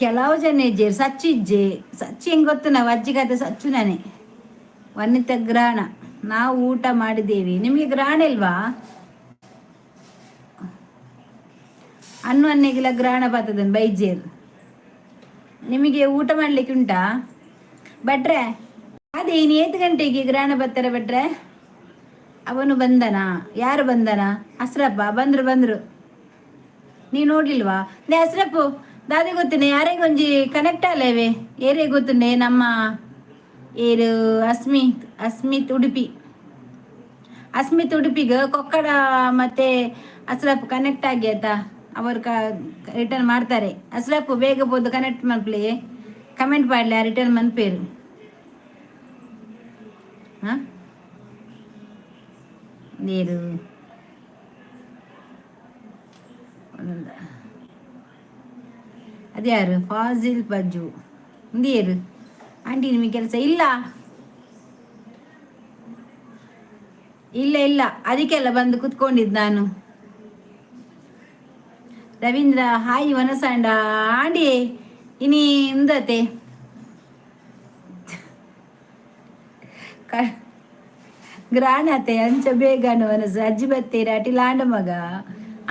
ಕೆಲವು ಜನ ಇಜ್ಜೇರು. ಸಚ್ಚು ಇಜ್ಜೆ. ಸಚ್ಚು ಹೆಂಗ್ ಗೊತ್ತು? ನಾವು ಅಜ್ಜಿ ಕತೆ ಸಚ್ಚು ನಾನೇ. ವನಿತ ಗ್ರಹಣ. ನಾವು ಊಟ ಮಾಡಿದ್ದೇವೆ. ನಿಮಗೆ ಗ್ರಹಣ ಇಲ್ವಾ? ಅನ್ನು ಅನ್ನೆಗೆಲ್ಲ ಗ್ರಹಣ ಬರ್ತದೆ ಬೈಜೇರು. ನಿಮಗೆ ಊಟ ಮಾಡ್ಲಿಕ್ಕೆ ಉಂಟಾ ಭಟ್ರೆ? ಅದೇ, ಇನ್ನು ಏತು ಗಂಟೆಗೆ ಗ್ರಹಣ ಬರ್ತಾರೆ ಭಟ್ರೆ? ಅವನು ಬಂದನಾ? ಯಾರು ಬಂದನಾ? ಹಸ್ರಪ್ಪ ಬಂದ್ರು ಬಂದ್ರು. ನೀವು ನೋಡ್ಲಿಲ್ವಾ? ನೇ ಹಸ್ರಪ್ಪು, ದಾದಿ ಗೊತ್ತೇನೆ, ಯಾರಿಗೆ ಒಂಜಿ ಕನೆಕ್ಟ್ ಅಲ್ಲೇವೆ. ಏರೇ ಗೊತ್ತುಂಡೆ ನಮ್ಮ ಏರು ಅಸ್ಮಿತ್, ಅಸ್ಮಿತ್ ಉಡುಪಿ. ಅಸ್ಮಿತ್ ಉಡುಪಿಗೆ ಕೊಕ್ಕಡ ಮತ್ತೆ ಅಸ್ರಪ್ ಕನೆಕ್ಟ್ ಆಗಿ ಆಯ್ತಾ? ಅವರು ರಿಟರ್ನ್ ಮಾಡ್ತಾರೆ. ಅಸ್ರಪ್ಪು ಬೇಗ ಬೋದು ಕನೆಕ್ಟ್ ಮನ್ಪ್ಲಿ. ಕಮೆಂಟ್ ಮಾಡಲಿ, ರಿಟರ್ನ್ ಮನ್ಪೇರು. ಹಾಂ, ನೀರು ಅದ್ಯಾರು? ಫಾಜಿಲ್ ಪಜ್ಜು ನೀರು. ಆಂಟಿ, ನಿಮಗೆ ಕೆಲಸ ಇಲ್ಲ? ಇಲ್ಲ ಇಲ್ಲ, ಅದಕ್ಕೆಲ್ಲ ಬಂದು ಕುತ್ಕೊಂಡಿದ್ದು ನಾನು. ರವೀಂದ್ರ ಹಾಯ್. ವನಸಾಂಡ ಆಂಡಿ ಇನಿ ಉಂದತೆ. ಗ್ರಾಣತೆ ಅಂಚ ಬೇಗನ ವನಸ. ಅಜ್ಜಿ ಬತ್ತೀರ ಅಟಿಲಾಂಡ ಮಗ.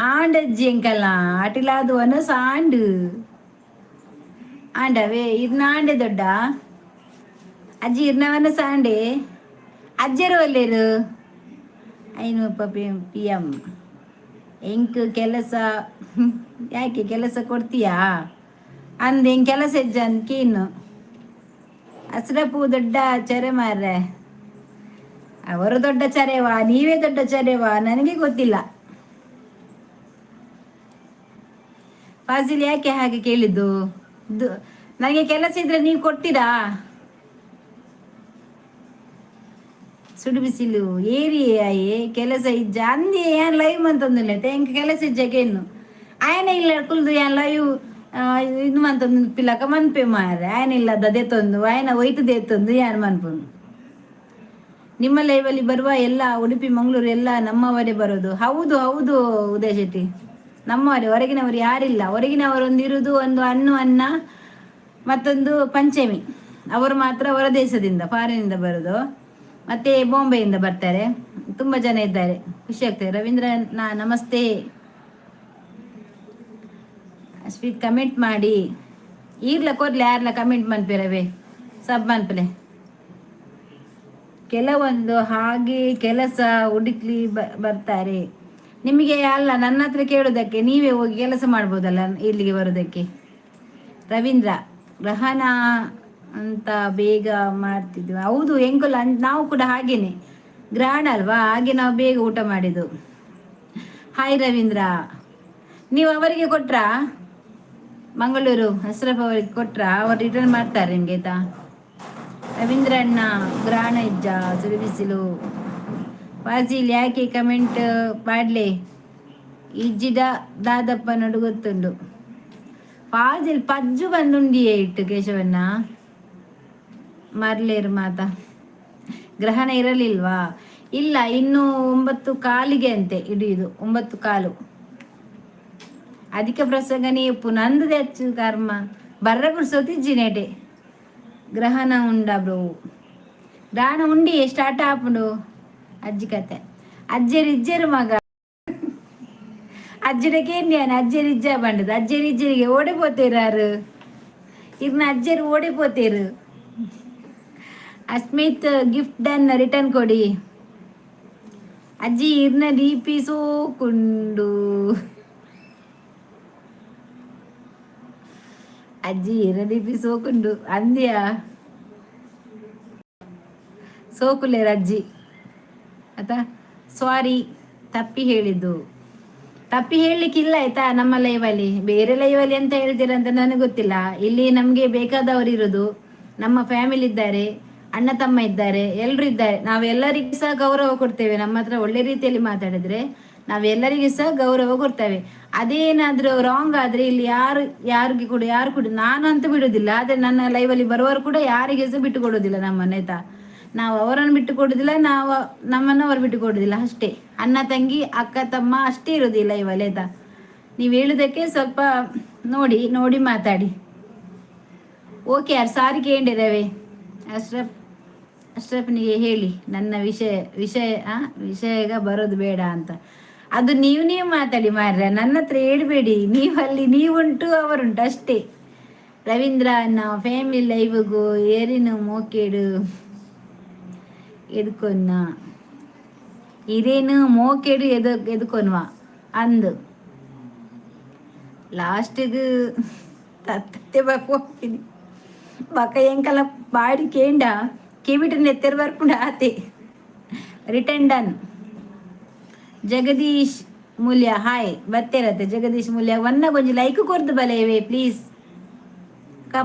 ಆಂಡಜ್ಜಿ ಎಂಕಲ್ಲ ಅಟಿಲಾದು ವನಸ ಆಂಡು. ಆಂಡವೇ ಇರ್ನ ಆಂಡೆ ದೊಡ್ಡ ಅಜ್ಜಿ ಇರ್ನವನ ಸಾಂಡೆ ಅಜ್ಜರು ಒಲ್ಲೇರು. 500 ಪಿ ಎಂ. ಎಂಕ್ ಕೆಲಸ ಯಾಕೆ? ಕೆಲಸ ಕೊಡ್ತೀಯಾ ಅಂದ. ಎಂಕ್ ಕೆಲಸ ಹೆಜ್ಜ ಅಂದ್ಕೇನು. ಹಸ್ರಪು ದೊಡ್ಡ ಚರೆ ಮಾರ್ರೆ. ಅವರು ದೊಡ್ಡ ಚರೆವಾ, ನೀವೇ ದೊಡ್ಡ ಚರೆವಾ, ನನಗೆ ಗೊತ್ತಿಲ್ಲ. ಫಾಜಿಲ್, ಯಾಕೆ ಹಾಗೆ ಕೇಳಿದ್ದು? ನನಗೆ ಕೆಲಸ ಇದ್ರೆ ನೀವು ಕೊಡ್ತೀರಾ? ಸುಡು ಬಿಸಿಲು ಏರಿ ಆಯೆ ಕೆಲಸ ಇಜ್ಜ ಅಂದಿ. ಏನ್ ಲೈವ್ ಮಂತೊಂದಿಲ್ಲ ಎಂಕ್ ಕೆಲಸ ಇಜ್ಜಕೇನು. ಆಯನ ಇಲ್ಲ ಕುಲ್ದು ಏನ್ ಲೈವ್ ಇದು ಮಂತೊಂದು ಪಿಲಕ ಮನ್ಪೆ ಮಾರೆ. ಆಯನ ಇಲ್ಲ ದೆತ್ತೊಂದು ಆಯನ ಒಯ್ತು ದೇತೊಂದು ಯಾನ್ ಮನ್ಪುನು. ನಿಮ್ಮ ಲೈವಲ್ಲಿ ಬರುವ ಎಲ್ಲ ಉಡುಪಿ, ಮಂಗಳೂರು ಎಲ್ಲ ನಮ್ಮವರೇ ಬರೋದು. ಹೌದು ಹೌದು ಉದಯ ಶೆಟ್ಟಿ, ನಮ್ಮವರೇ. ಹೊರಗಿನವರು ಯಾರಿಲ್ಲ. ಹೊರಗಿನವರು ಒಂದು ಇರುವುದು ಒಂದು ಅನ್ನು ಅನ್ನ, ಮತ್ತೊಂದು ಪಂಚಮಿ. ಅವರು ಮಾತ್ರ ಹೊರದೇಶದಿಂದ, ಫಾರಿನಿಂದ ಬರೋದು. ಮತ್ತೆ ಬಾಂಬೆಯಿಂದ ಬರ್ತಾರೆ. ತುಂಬ ಜನ ಇದ್ದಾರೆ, ಖುಷಿ ಆಗ್ತದೆ. ರವೀಂದ್ರ ನಾ ನಮಸ್ತೆ. ಅಶ್ವಿತ್, ಕಮೆಂಟ್ ಮಾಡಿ. ಈರ್ಲ ಕೊರ್ಲೆ, ಯಾರ್ಲ ಕಮೆಂಟ್ ಮನ್ಪಿರವೇ, ಸಬ್ ಮನ್ಪಲೆ. ಕೆಲವೊಂದು ಹಾಗೆ ಕೆಲಸ ಹುಡುಕ್ಲಿ ಬರ್ತಾರೆ. ನಿಮಗೆ ಅಲ್ಲ, ನನ್ನ ಹತ್ರ ಕೇಳೋದಕ್ಕೆ ನೀವೇ ಹೋಗಿ ಕೆಲಸ ಮಾಡ್ಬೋದಲ್ಲ ಇಲ್ಲಿಗೆ ಬರೋದಕ್ಕೆ. ರವೀಂದ್ರ, ಗ್ರಹಣ ಅಂತ ಬೇಗ ಮಾಡ್ತಿದ್ವಿ. ಹೌದು ಎಂಕುಲ, ನಾವು ಕೂಡ ಹಾಗೇನೆ. ಗ್ರಹಣ ಅಲ್ವಾ, ಹಾಗೆ ನಾವು ಬೇಗ ಊಟ ಮಾಡಿದ್ದು. ಹಾಯ್ ರವೀಂದ್ರ. ನೀವು ಅವರಿಗೆ ಕೊಟ್ರಾ? ಮಂಗಳೂರು ಅಶ್ರಫ್ ಅವರಿಗೆ ಕೊಟ್ರಾ? ಅವರು ರಿಟರ್ನ್ ಮಾಡ್ತಾರೆ ನಿಮ್ಗೆ, ಆಯ್ತಾ? ರವೀಂದ್ರ ಅಣ್ಣ, ಗ್ರಹಣ ಇಜ್ಜ ಸುರು ಬಿಸಿಲು. ಫಾಜಿಲ್, ಯಾಕೆ ಕಮೆಂಟ್ ಪಾಡ್ಲೆ ಇಜ್ಜಿಡ ದಾದಪ್ಪ ನಡು ಗೊತ್ತುಂಡು. ಫಾಜಿಲ್ ಪಜ್ಜು ಬಂದುಂಡಿಯೇ ಇಟ್ಟು ಕೇಶವಣ್ಣ ಮರ್ಲೇರು ಮಾತಾ. ಗ್ರಹಣ ಇರಲಿಲ್ವಾ? ಇಲ್ಲ, ಇನ್ನು 9:15ಕ್ಕೆ ಅಂತೆ ಹಿಡಿಯುದು, 9:15. ಅಧಿಕ ಪ್ರಸಂಗನೇ ನಂದು ಹೆಚ್ಚು ಕರ್ಮ ಬರ್ರ ಪುರ್ಸೊತ್ತಿಜ್ಜಿ ನೆಟೆ. ಗ್ರಹಣ ಉಂಡ ಬ್ರೋ? ಗ್ರಹಣ ಉಂಡಿ ಸ್ಟಾರ್ಟ್ ಆಪುಂಡು. ಅಜ್ಜಿ ಕತೆ. ಅಜ್ಜೆರು ಇಜ್ಜೆರು ಮಗ. ಅಜ್ಜಿಡಕ್ಕೆ ನಾನು ಅಜ್ಜೆರು ಇಜ್ಜ ಬಂಡದು. ಅಜ್ಜೆರು ಇಜ್ಜರಿಗೆ ಓಡಿ ಪೋತೇರಾರು ಇರ್ನ. ಅಜ್ಜರು ಓಡಿ ಪೋತೇರು. ಅಸ್ಮಿತ್, ಗಿಫ್ಟ್ ಡನ್, ರಿಟರ್ನ್ ಕೊಡಿ. ಅಜ್ಜಿ ಇರ್ನ ಡಿಪಿ ಸೋಕುಂಡು. ಅಜ್ಜಿ ಇರ್ನ ಡಿಪಿ ಸೋಕುಂಡು ಅಂದ್ಯಾ? ಸೋಕುಲೇರ ಅಜ್ಜಿ ಆತಾ. ಸಾರಿ, ತಪ್ಪಿ ಹೇಳಿದ್ದು. ತಪ್ಪಿ ಹೇಳಲಿಕ್ಕಿಲ್ಲ ಆಯ್ತಾ ನಮ್ಮ ಲೈವಲ್ಲಿ. ಬೇರೆ ಲೈವಲ್ಲಿ ಅಂತ ಹೇಳ್ತೀರಂತ ನನಗೆ ಗೊತ್ತಿಲ್ಲ. ಇಲ್ಲಿ ನಮಗೆ ಬೇಕಾದವರು ಇರೋದು. ನಮ್ಮ ಫ್ಯಾಮಿಲಿ ಇದ್ದಾರೆ, ಅಣ್ಣ ತಮ್ಮ ಇದ್ದಾರೆ, ಎಲ್ಲರೂ ಇದ್ದಾರೆ. ನಾವೆಲ್ಲರಿಗೂ ಸಹ ಗೌರವ ಕೊಡ್ತೇವೆ. ನಮ್ಮ ಹತ್ರ ಒಳ್ಳೆ ರೀತಿಯಲ್ಲಿ ಮಾತಾಡಿದ್ರೆ ನಾವೆಲ್ಲರಿಗೂ ಸಹ ಗೌರವ ಕೊಡ್ತೇವೆ. ಅದೇನಾದ್ರೂ ರಾಂಗ್ ಆದ್ರೆ ಇಲ್ಲಿ ಯಾರು ಯಾರಿಗೆ ಕೂಡ, ಯಾರು ಕೂಡ, ನಾನು ಅಂತೂ ಬಿಡುದಿಲ್ಲ. ಆದ್ರೆ ನನ್ನ ಲೈವಲ್ಲಿ ಬರುವವರು ಕೂಡ ಯಾರಿಗೆ ಸಹ ಬಿಟ್ಟು ಕೊಡುದಿಲ್ಲ ನಮ್ಮನ್ನ, ಆಯ್ತಾ? ನಾವು ಅವರನ್ನು ಬಿಟ್ಟು ಕೊಡುದಿಲ್ಲ, ನಾವು ನಮ್ಮನ್ನು ಅವರು ಬಿಟ್ಟು ಕೊಡುದಿಲ್ಲ, ಅಷ್ಟೇ. ಅಣ್ಣ ತಂಗಿ, ಅಕ್ಕ ತಮ್ಮ ಅಷ್ಟೇ ಇರುವುದಿಲ್ಲ ಇವಲ್ಲಿ, ಆಯ್ತಾ? ನೀವು ಹೇಳುದಕ್ಕೆ ಸ್ವಲ್ಪ ನೋಡಿ ನೋಡಿ ಮಾತಾಡಿ. ಓಕೆ ಯಾರು ಸಾರಿ ಕೇಂಡಿರವೆ. ಅಶ್ರಫ್, ಅಶ್ರಫ್ನಿಗೆ ಹೇಳಿ ನನ್ನ ವಿಷಯ ವಿಷಯ ವಿಷಯಗ ಬರೋದು ಬೇಡ ಅಂತ. ಅದು ನೀವು ನೀವು ಮಾತಾಡಿ ಮಾರ್ರೆ, ನನ್ನ ಹತ್ರ ಹೇಳ್ಬೇಡಿ. ನೀವು ಅಲ್ಲಿ ನೀವುಂಟು, ಅವರುಂಟು, ಅಷ್ಟೇ. ರವೀಂದ್ರ, ನಾವು ಫ್ಯಾಮಿಲಿ ಲೈವ್ಗೂ ಏರಿನು ಮೋಕೇಡು ಎದುಕೊನ್ನ ಇದೇನು ಮೋಕೇಡು ಎದು ಎದುಕೊನ್ವ ಅಂದು ಲಾಸ್ಟಿಗೆ ತತ್ತೆ ಹೋಗ್ತೀನಿ ಬಕ. ಎಂಕಲ ಬಾಡಿ ಕೇಂಡ ಕಿವಿಟ ನೆತ್ತೆರ್ ಬರ್ಪುಂಡು ಆತೆ. Return done. Jagadish Mulya hi. ಬತ್ತೇರತ್ತೆ Jagdish Moolya. ಒನ್ನ ಕೊಂಚ ಲೈಕ್ ಕೊರ್ದು ಬಲೇವೆ ಪ್ಲೀಸ್.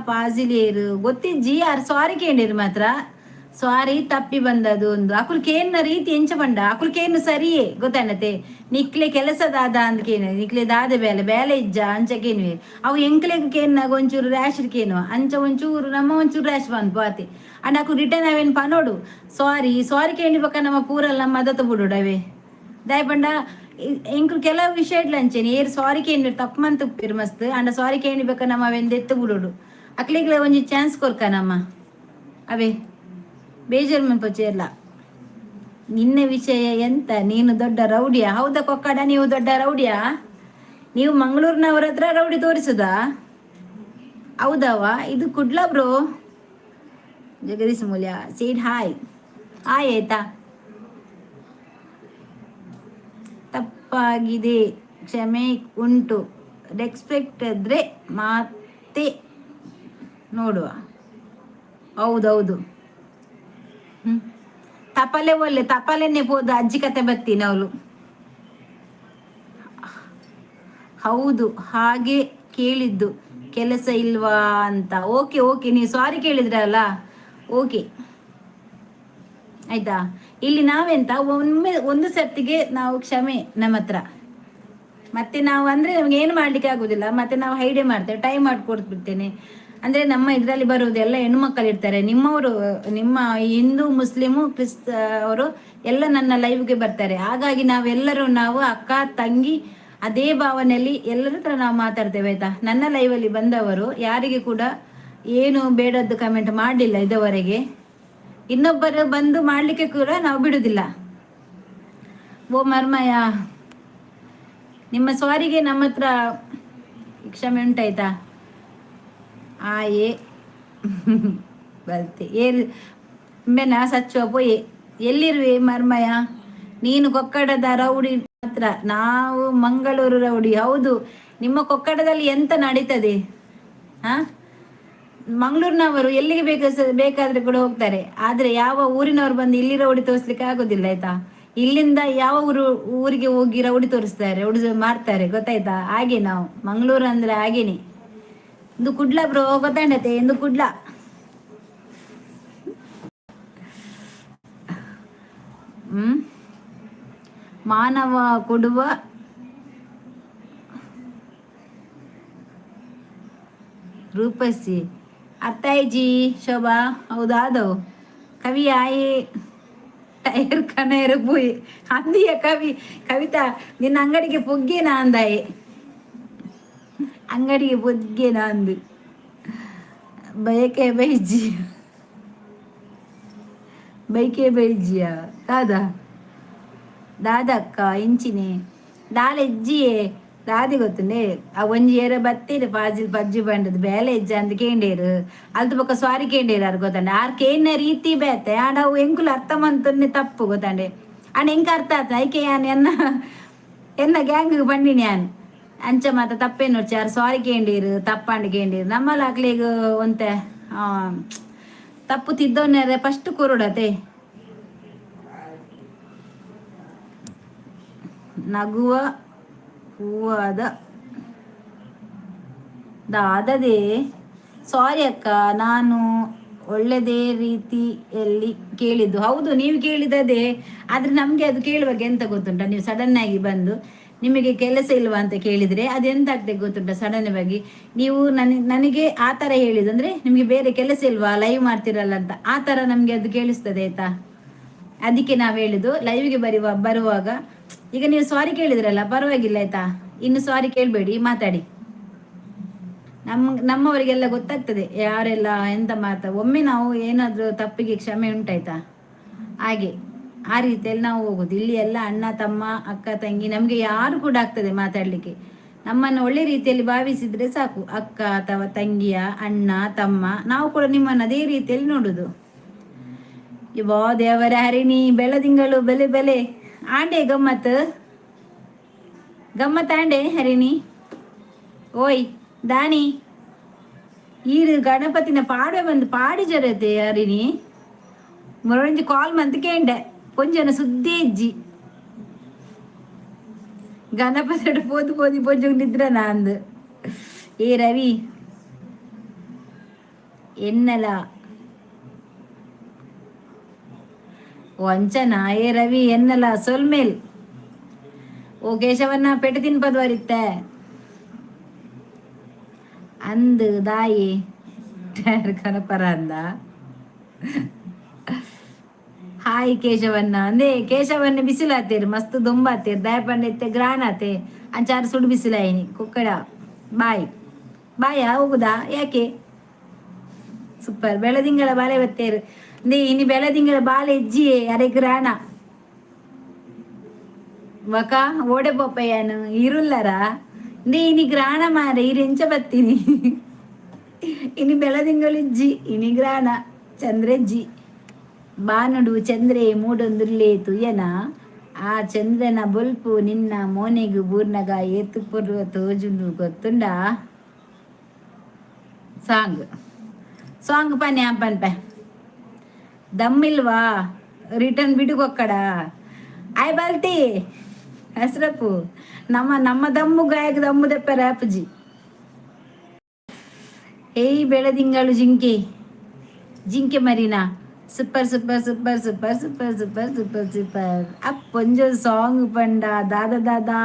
ಪಾಸಿಲೇರು ಗೊತ್ತಿಜ್ಜಿ. ಆರ್ ಸಾರಿ ಕೇಂಡಿರು ಮಾತ್ರ. ಸಾರಿ, ತಪ್ಪಿ ಬಂದದು ಒಂದು. ಅಕುಲ್ ಕೇನ್ನ ರೀತಿ ಎಂಚ ಪಂಡ, ಅಕುಲ್ ಕೇನು ಸರಿಯೇ ಗೊತ್ತಾನತೆ. ನಿಕ್ಲೆ ಕೆಲಸ ದಾದ ಅಂದ್ ಕೇನು, ನಿಕ್ಲೆ ದಾದ ಬೇಲೆ ಬೇಲೆ ಇಜ್ಜ ಅಂಚ ಕೇನ್ವೆ. ಅವು ಎಂಕ್ಲೆಗ್ ಕೇನ್ನಾಗ ಒಂಚೂರು ರ್ಯಾಶ್ ಕೇನು ಅಂಚ ಒಂಚೂರು ನಮ್ಮ ಒಂಚೂರು ರ್ಯಾಶ್ ಬಂದು ಆತೆ. ಅಂಡ್ ಅಕು ರಿಟರ್ನ್ ಅವೇನು ಪನೋಡು. ಸಾರಿ ಸಾರಿ ಕೇಂಡಿ ಬಕ್ಕ ನಮ್ಮ ಪೂರಲ್ಲ ನಮ್ಮ ಮದತ ಬಿಡೋಡು ಅವೇ. ದಾಯಪಂಡ ಎಂಕುಲು ಕೆಲವು ವಿಷಯ ಅಂಚೆನೆ ಏರ್ ಸಾರಿ ಕೇಂಡಿ ತಪ್ಪು ಮಂತ್ ಉಪ್ಪೇರು ಮಸ್ತ್. ಅಂಡ ಸಾರಿ ಕೇಂಡಿ ಬಕ್ಕ ನಮ್ಮ ಅವೆಂದು ಎತ್ತು ಬಿಡೋಡು. ಅಕ್ಲಿಗ್ಲೆ ಒಂಜಿ ಚಾನ್ಸ್ ಕೊರ್ಕ ನಮ್ಮ ಅವೇ ಬೇಜಾರು ಮನ್ಪೊಚೇರ್ಲ. ನಿನ್ನ ವಿಷಯ ಎಂತ? ನೀನು ದೊಡ್ಡ ರೌಡಿಯಾ? ಹೌದಾ ಕೊಕ್ಕಡ, ನೀವು ದೊಡ್ಡ ರೌಡಿಯಾ? ನೀವು ಮಂಗಳೂರಿನವರ ಹತ್ರ ರೌಡಿ ತೋರಿಸುದಾ? ಹೌದವ? ಇದು ಕುಡ್ಲ ಬ್ರೋ. ಜಗದೀಶ್ ಮೂಲ್ಯ ಸೇಡ್ ಹಾಯ್ ಹಾಯ್ ಆಯ್ತಾ? ತಪ್ಪಾಗಿದೆ, ಕ್ಷಮೆ ಉಂಟು. ರೆಸ್ಪೆಕ್ಟ್ ಇದ್ರೆ ಮತ್ತೆ ನೋಡುವ. ಹೌದೌದು. ಹ್ಞೂ, ತಪಾಲೆ ಒಲ್ಲೆ ತಪಾಲೆನೆ ಪೋದು ಅಜ್ಜಿ ಕತೆ ಬತ್ತೀನಿ ಅವಳು. ಹೌದು, ಹಾಗೆ ಕೇಳಿದ್ದು, ಕೆಲಸ ಇಲ್ವಾ ಅಂತ. ಓಕೆ ಓಕೆ, ನೀವು ಸಾರಿ ಕೇಳಿದ್ರಲ್ಲ, ಓಕೆ ಆಯ್ತಾ? ಇಲ್ಲಿ ನಾವೆಂತ, ಒಮ್ಮೆ ಒಂದು ಸರ್ತಿಗೆ ನಾವು ಕ್ಷಮೆ ನಮ್ಮ ಹತ್ರ, ಮತ್ತೆ ನಾವು ಅಂದ್ರೆ ನಮ್ಗೆ ಏನು ಮಾಡ್ಲಿಕ್ಕೆ ಆಗುದಿಲ್ಲ. ಮತ್ತೆ ನಾವು ಹೈಡೆ ಮಾಡ್ತೇವೆ, ಟೈಮ್ ಮಾಡ್ಕೊಡ್ಬಿಡ್ತೇನೆ. ಅಂದ್ರೆ ನಮ್ಮ ಇದರಲ್ಲಿ ಬರುವುದು ಎಲ್ಲ ಹೆಣ್ಣು ಇರ್ತಾರೆ. ನಿಮ್ಮವರು, ನಿಮ್ಮ ಹಿಂದೂ, ಮುಸ್ಲಿಮು, ಕ್ರಿಸ್ತ ಅವರು ಎಲ್ಲ ನನ್ನ ಲೈವ್ಗೆ ಬರ್ತಾರೆ. ಹಾಗಾಗಿ ನಾವೆಲ್ಲರೂ ನಾವು ಅಕ್ಕ ತಂಗಿ ಅದೇ ಭಾವನೆಯಲ್ಲಿ ಎಲ್ಲರ ಹತ್ರ ನಾವು ಮಾತಾಡ್ತೇವೆ, ಆಯ್ತಾ? ನನ್ನ ಲೈವಲ್ಲಿ ಬಂದವರು ಯಾರಿಗೆ ಕೂಡ ಏನು ಬೇಡದ್ದು ಕಮೆಂಟ್ ಮಾಡಲಿಲ್ಲ ಇದುವರೆಗೆ. ಇನ್ನೊಬ್ಬರು ಬಂದು ಮಾಡಲಿಕ್ಕೆ ಕೂಡ ನಾವು ಬಿಡುವುದಿಲ್ಲ. ಓ ಮರ್ಮಯ, ನಿಮ್ಮ ಸ್ವಾರಿಗೆ ನಮ್ಮ ಹತ್ರ ಕ್ಷಮೆ ಉಂಟಾಯ್ತಾ? ಆಯೆ ಬಲ್ತೆ ಏರು ಮೆನ ಸಚ್ಚುವ ಪೊಯೆ. ಎಲ್ಲಿರುವೆ ಮರ್ಮಯ ನೀನು? ಕೊಕ್ಕಡದ ರೌಡಿ ಮಾತ್ರ, ನಾವು ಮಂಗಳೂರು ರೌಡಿ. ಹೌದು, ನಿಮ್ಮ ಕೊಕ್ಕಡದಲ್ಲಿ ಎಂತ ನಡೀತದೆ? ಹಾ, ಮಂಗಳೂರಿನವರು ಎಲ್ಲಿಗೆ ಬೇಕಾದ್ರೆ ಕೂಡ ಹೋಗ್ತಾರೆ. ಆದ್ರೆ ಯಾವ ಊರಿನವರು ಬಂದು ಇಲ್ಲಿ ರೌಡಿ ತೋರಿಸ್ಲಿಕ್ಕೆ ಆಗೋದಿಲ್ಲ, ಆಯ್ತಾ? ಇಲ್ಲಿಂದ ಯಾವ ಊರಿಗೆ ಹೋಗಿ ರೌಡಿ ತೋರಿಸ್ತಾರೆ, ರೌಡಿ ಮಾರ್ತಾರೆ, ಗೊತ್ತಾಯ್ತಾ? ಹಾಗೆ ನಾವು ಮಂಗಳೂರು ಅಂದ್ರೆ ಹಾಗೇನೆ. ಇಂದು ಕುಡ್ಲ ಬ್ರೋ, ಗೊತ್ತಾಂಡತೆ? ಇಂದು ಕುಡ್ಲ. ಹ್ಮ್ ಮಾನವ ಕೊಡುವ ರೂಪಸಿ ಅತ್ತಾಯಿಜಿ ಶೋಭಾ. ಹೌದಾದವು ಕವಿ ಆಯೆ ಟೈರ್ ಕನೇರು ಪುಯ್ ಅಂದಿಯ ಕವಿ. ಕವಿತಾ, ನಿನ್ನ ಅಂಗಡಿಗೆ ಪೊಗ್ಗೇನಾ ಅಂದಾಯೆ? ಅಂಗಡಿಗೆ ಪೊಗ್ಗೇನಾ ಅಂದು ಬಯಕೆ ಬೈಜಿ, ಬೈಕೆ ಬೈಜಿಯ. ದಾದಾ ದಾದಕ್ಕ ಇಂಚಿನೆ ದಾಲ ಎಜ್ಜಿಯೇ ದಾದಿ ಗೊತ್ತುಂಡೆ? ಆ ಒಂಜಿ ಏರ ಬತ್ತೀರು ಪಾಜಿಲ್ ಪಜ್ಜಿ ಬಂಡದು ಬೇಲೆ ಎಜ್ಜ ಅಂದ್ ಕೇಂಡೇರು. ಅಲ್ತು ಬೊಕ್ಕ ಸ್ವಾರಿ ಕೇಂಡೇರು. ಆರ್ ಗೊತ್ತಂಡೆ, ಆರ್ ಕೇನ್ನ ರೀತಿ ಬೇತೆ. ಆಂಡ ಅವು ಎಂಕುಲು ಅರ್ಥ ಮಂತೊನ್ನೆ ತಪ್ಪು, ಗೊತ್ತಂಡೆ? ಆಂಡ ಎಂಕ್ ಅರ್ಥ ಆತ. ಐಕೆ ಯಾನ್ ಎನ್ನ ಎನ್ನ ಗ್ಯಾಂಗ್ ಬಂಡಿನಿ ಯಾನ್. ಅಂಚ ಮಾತ ತಪ್ಪೇನು ಆರ್ ಸಾರಿ ಕೇಂಡೀರು, ತಪ್ಪಾಂಡ್ ಕೇಂಡೀರು. ನಮ್ಮಲ್ಲ ಅಕ್ಲೆಗ್ ಒಂತೆ ತಪ್ಪು ತಿದ್ದೊನ್ನೆರೆ ಫಸ್ಟ್ ಕೊರೊಡತೆ. ನಗುವ ಹೂವಾದ ದಾದದೆ. ಸಾರಿ ಅಕ್ಕ, ನಾನು ಒಳ್ಳೆದೇ ರೀತಿಯಲ್ಲಿ ಕೇಳಿದ್ದು. ಹೌದು, ನೀವು ಕೇಳಿದದೇ. ಆದರೆ ನಮಗೆ ಅದು ಕೇಳುವಾಗ ಎಂತ ಗೊತ್ತುಂಟ? ನೀವು ಸಡನ್ ಆಗಿ ಬಂದು ನಿಮಗೆ ಕೆಲಸ ಇಲ್ವಾ ಅಂತ ಕೇಳಿದರೆ ಅದೆಂತ ಆಗ್ತದೆ ಗೊತ್ತುಂಟ? ಸಡನ್ ಆಗಿ ನೀವು ನನಗೆ ಆ ಥರ ಹೇಳಿದಂದ್ರೆ, ನಿಮಗೆ ಬೇರೆ ಕೆಲಸ ಇಲ್ವಾ, ಲೈವ್ ಮಾಡ್ತಿರಲ್ಲ ಅಂತ, ಆ ಥರ ನಮಗೆ ಅದು ಕೇಳಿಸ್ತದೆ, ಆಯ್ತಾ? ಅದಕ್ಕೆ ನಾವು ಹೇಳಿದ್ದು, ಲೈವ್ಗೆ ಬರುವಾಗ ಈಗ ನೀವು ಸಾರಿ ಕೇಳಿದ್ರಲ್ಲ, ಪರವಾಗಿಲ್ಲ, ಆಯ್ತಾ? ಇನ್ನು ಸಾರಿ ಕೇಳಬೇಡಿ, ಮಾತಾಡಿ. ನಮ್ಮವರಿಗೆಲ್ಲ ಗೊತ್ತಾಗ್ತದೆ ಯಾರೆಲ್ಲ ಎಂತ ಮಾತಾ. ಒಮ್ಮೆ ನಾವು ಏನಾದರೂ ತಪ್ಪಿಗೆ ಕ್ಷಮೆ ಉಂಟಾಯ್ತಾ? ಹಾಗೆ ಆ ರೀತಿಯಲ್ಲಿ ನಾವು ಹೋಗುದು. ಇಲ್ಲಿ ಎಲ್ಲ ಅಣ್ಣ ತಮ್ಮ, ಅಕ್ಕ ತಂಗಿ, ನಮಗೆ ಯಾರು ಕೂಡ ಆಗ್ತದೆ ಮಾತಾಡಲಿಕ್ಕೆ. ನಮ್ಮನ್ನು ಒಳ್ಳೆ ರೀತಿಯಲ್ಲಿ ಭಾವಿಸಿದ್ರೆ ಸಾಕು, ಅಕ್ಕ ಅಥವಾ ತಂಗಿಯ, ಅಣ್ಣ ತಮ್ಮ, ನಾವು ಕೂಡ ನಿಮ್ಮನ್ನು ಅದೇ ರೀತಿಯಲ್ಲಿ ನೋಡುದು. ಇವಾ ದೇವರ ಹರಿಣಿ, ಬೆಳದಿಂಗಳು ಬೆಲೆ ಬೆಲೆ ಆಂಡೆ ಗಮ್ಮತ್ ಗಮ್ಮತ್ ಆಂಡೆ ಹರಿಣಿ. ಓಯ್ ದಾನಿ, ಈರು ಗಣಪತಿನ ಪಾಡೆ ಬಂದು ಪಾಡಿ ಜರತೆ ಹರಿಣಿ. ಮೊರೊಂಜಿ ಕಾಲ್ ಮಂತ್ ಕೇಂಡೆ, ಪೊಂಜನ ಸುದ್ದಿ ಇಜ್ಜಿ. ಗಣಪತಿ ಪೋದು ಪೋದಿ ಪೊಂಜು ನಿದ್ರ ನಾಂದು. ಏ ರವಿ ಎನ್ನಲ ವಂಚನ. ಏ ರವಿ ಎನ್ನಲ ಸೊಲ್ಮೇಲ್. ಓ ಕೇಶವನ್ನ, ಪೆಟ್ಟು ತಿನ್ಪದ್ವರಿತ್ತೆ ಅಂದು ದಾಯಿ ಕನಪರ ಅಂದ. ಹಾಯ್ ಕೇಶವನ್ನ ಅಂದೇ. ಕೇಶವನ್ನ ಬಿಸಿಲಾತೇರು, ಮಸ್ತ್ ದೊಂಬಾತೇರು. ದಯಪಂಡಿತ್ತೆ ಗ್ರಾಣಾತೆ ಅಂಚಾರು ಸುಡು ಬಿಸಿಲಾಯಿನಿ. ಕುಕ್ಕಡ ಬಾಯ್ ಬಾಯ ಹೋಗುದಾ ಯಾಕೆ? ಸೂಪರ್. ಬೆಳದಿಂಗಳ ಬಾಲೆ ಬತ್ತೇರು ಅಂದೇ. ಇನಿ ಬೆಳದಿಂಗಳ ಬಾಲೆ ಇಜ್ಜಿಯೇ ಅರೆ ಗ್ರಾಣ ಬಕ ಓಡೆ ಪೊಪ್ಪಯ್ಯನು ಇರುಲ್ಲರ. ಇಂದೇ ಇನಿ ಗ್ರಾಣ ಮಾರೆ, ಇರು ಎಂಚ ಬತ್ತೀನಿ? ಇನಿ ಬೆಳದಿಂಗಳಿಜ್ಜಿ, ಇನಿ ಗ್ರಾಣ ಚಂದ್ರೆಜ್ಜಿ. ಬಾನುಡು ಚಂದ್ರೆ ಮೂಡೊಂದುಲ್ಲೆ ತುಯನ, ಆ ಚಂದ್ರನ ಬೊಲ್ಪು ನಿನ್ನ ಮೋನೆಗು ಬೂರ್ನಗ ಏತು ಪೊರ್ಲು ತೋಜುಂಡು ಗೊತ್ತುಂಡ? ಸಾಂಗ್ ಸಾಂಗ್ ಪನ್ನೆ ಪನ್ಪೆ. ದಮ್ಮಿಲ್ವಾ? ರಿಟರ್ನ್ ಬಿಡುಗೊಕ್ಕಡ ಆಯ್ ಬಲ್ತಿ ಹೆಸರಪ್ಪು. ನಮ್ಮ ನಮ್ಮ ದಮ್ಮು ಗಾಯಕ ದಮ್ಮು ದೆಪ್ಪರೆ ಆಪುಜಿ. ಏಯ್ ಬೆಳದಿಂಗಳು ಜಿಂಕೆ ಜಿಂಕೆ Marina, super super super super super super super super. ಅಪ್ಪೊಂಜೊ song ಪಂಡ ದಾದ ದಾದಾ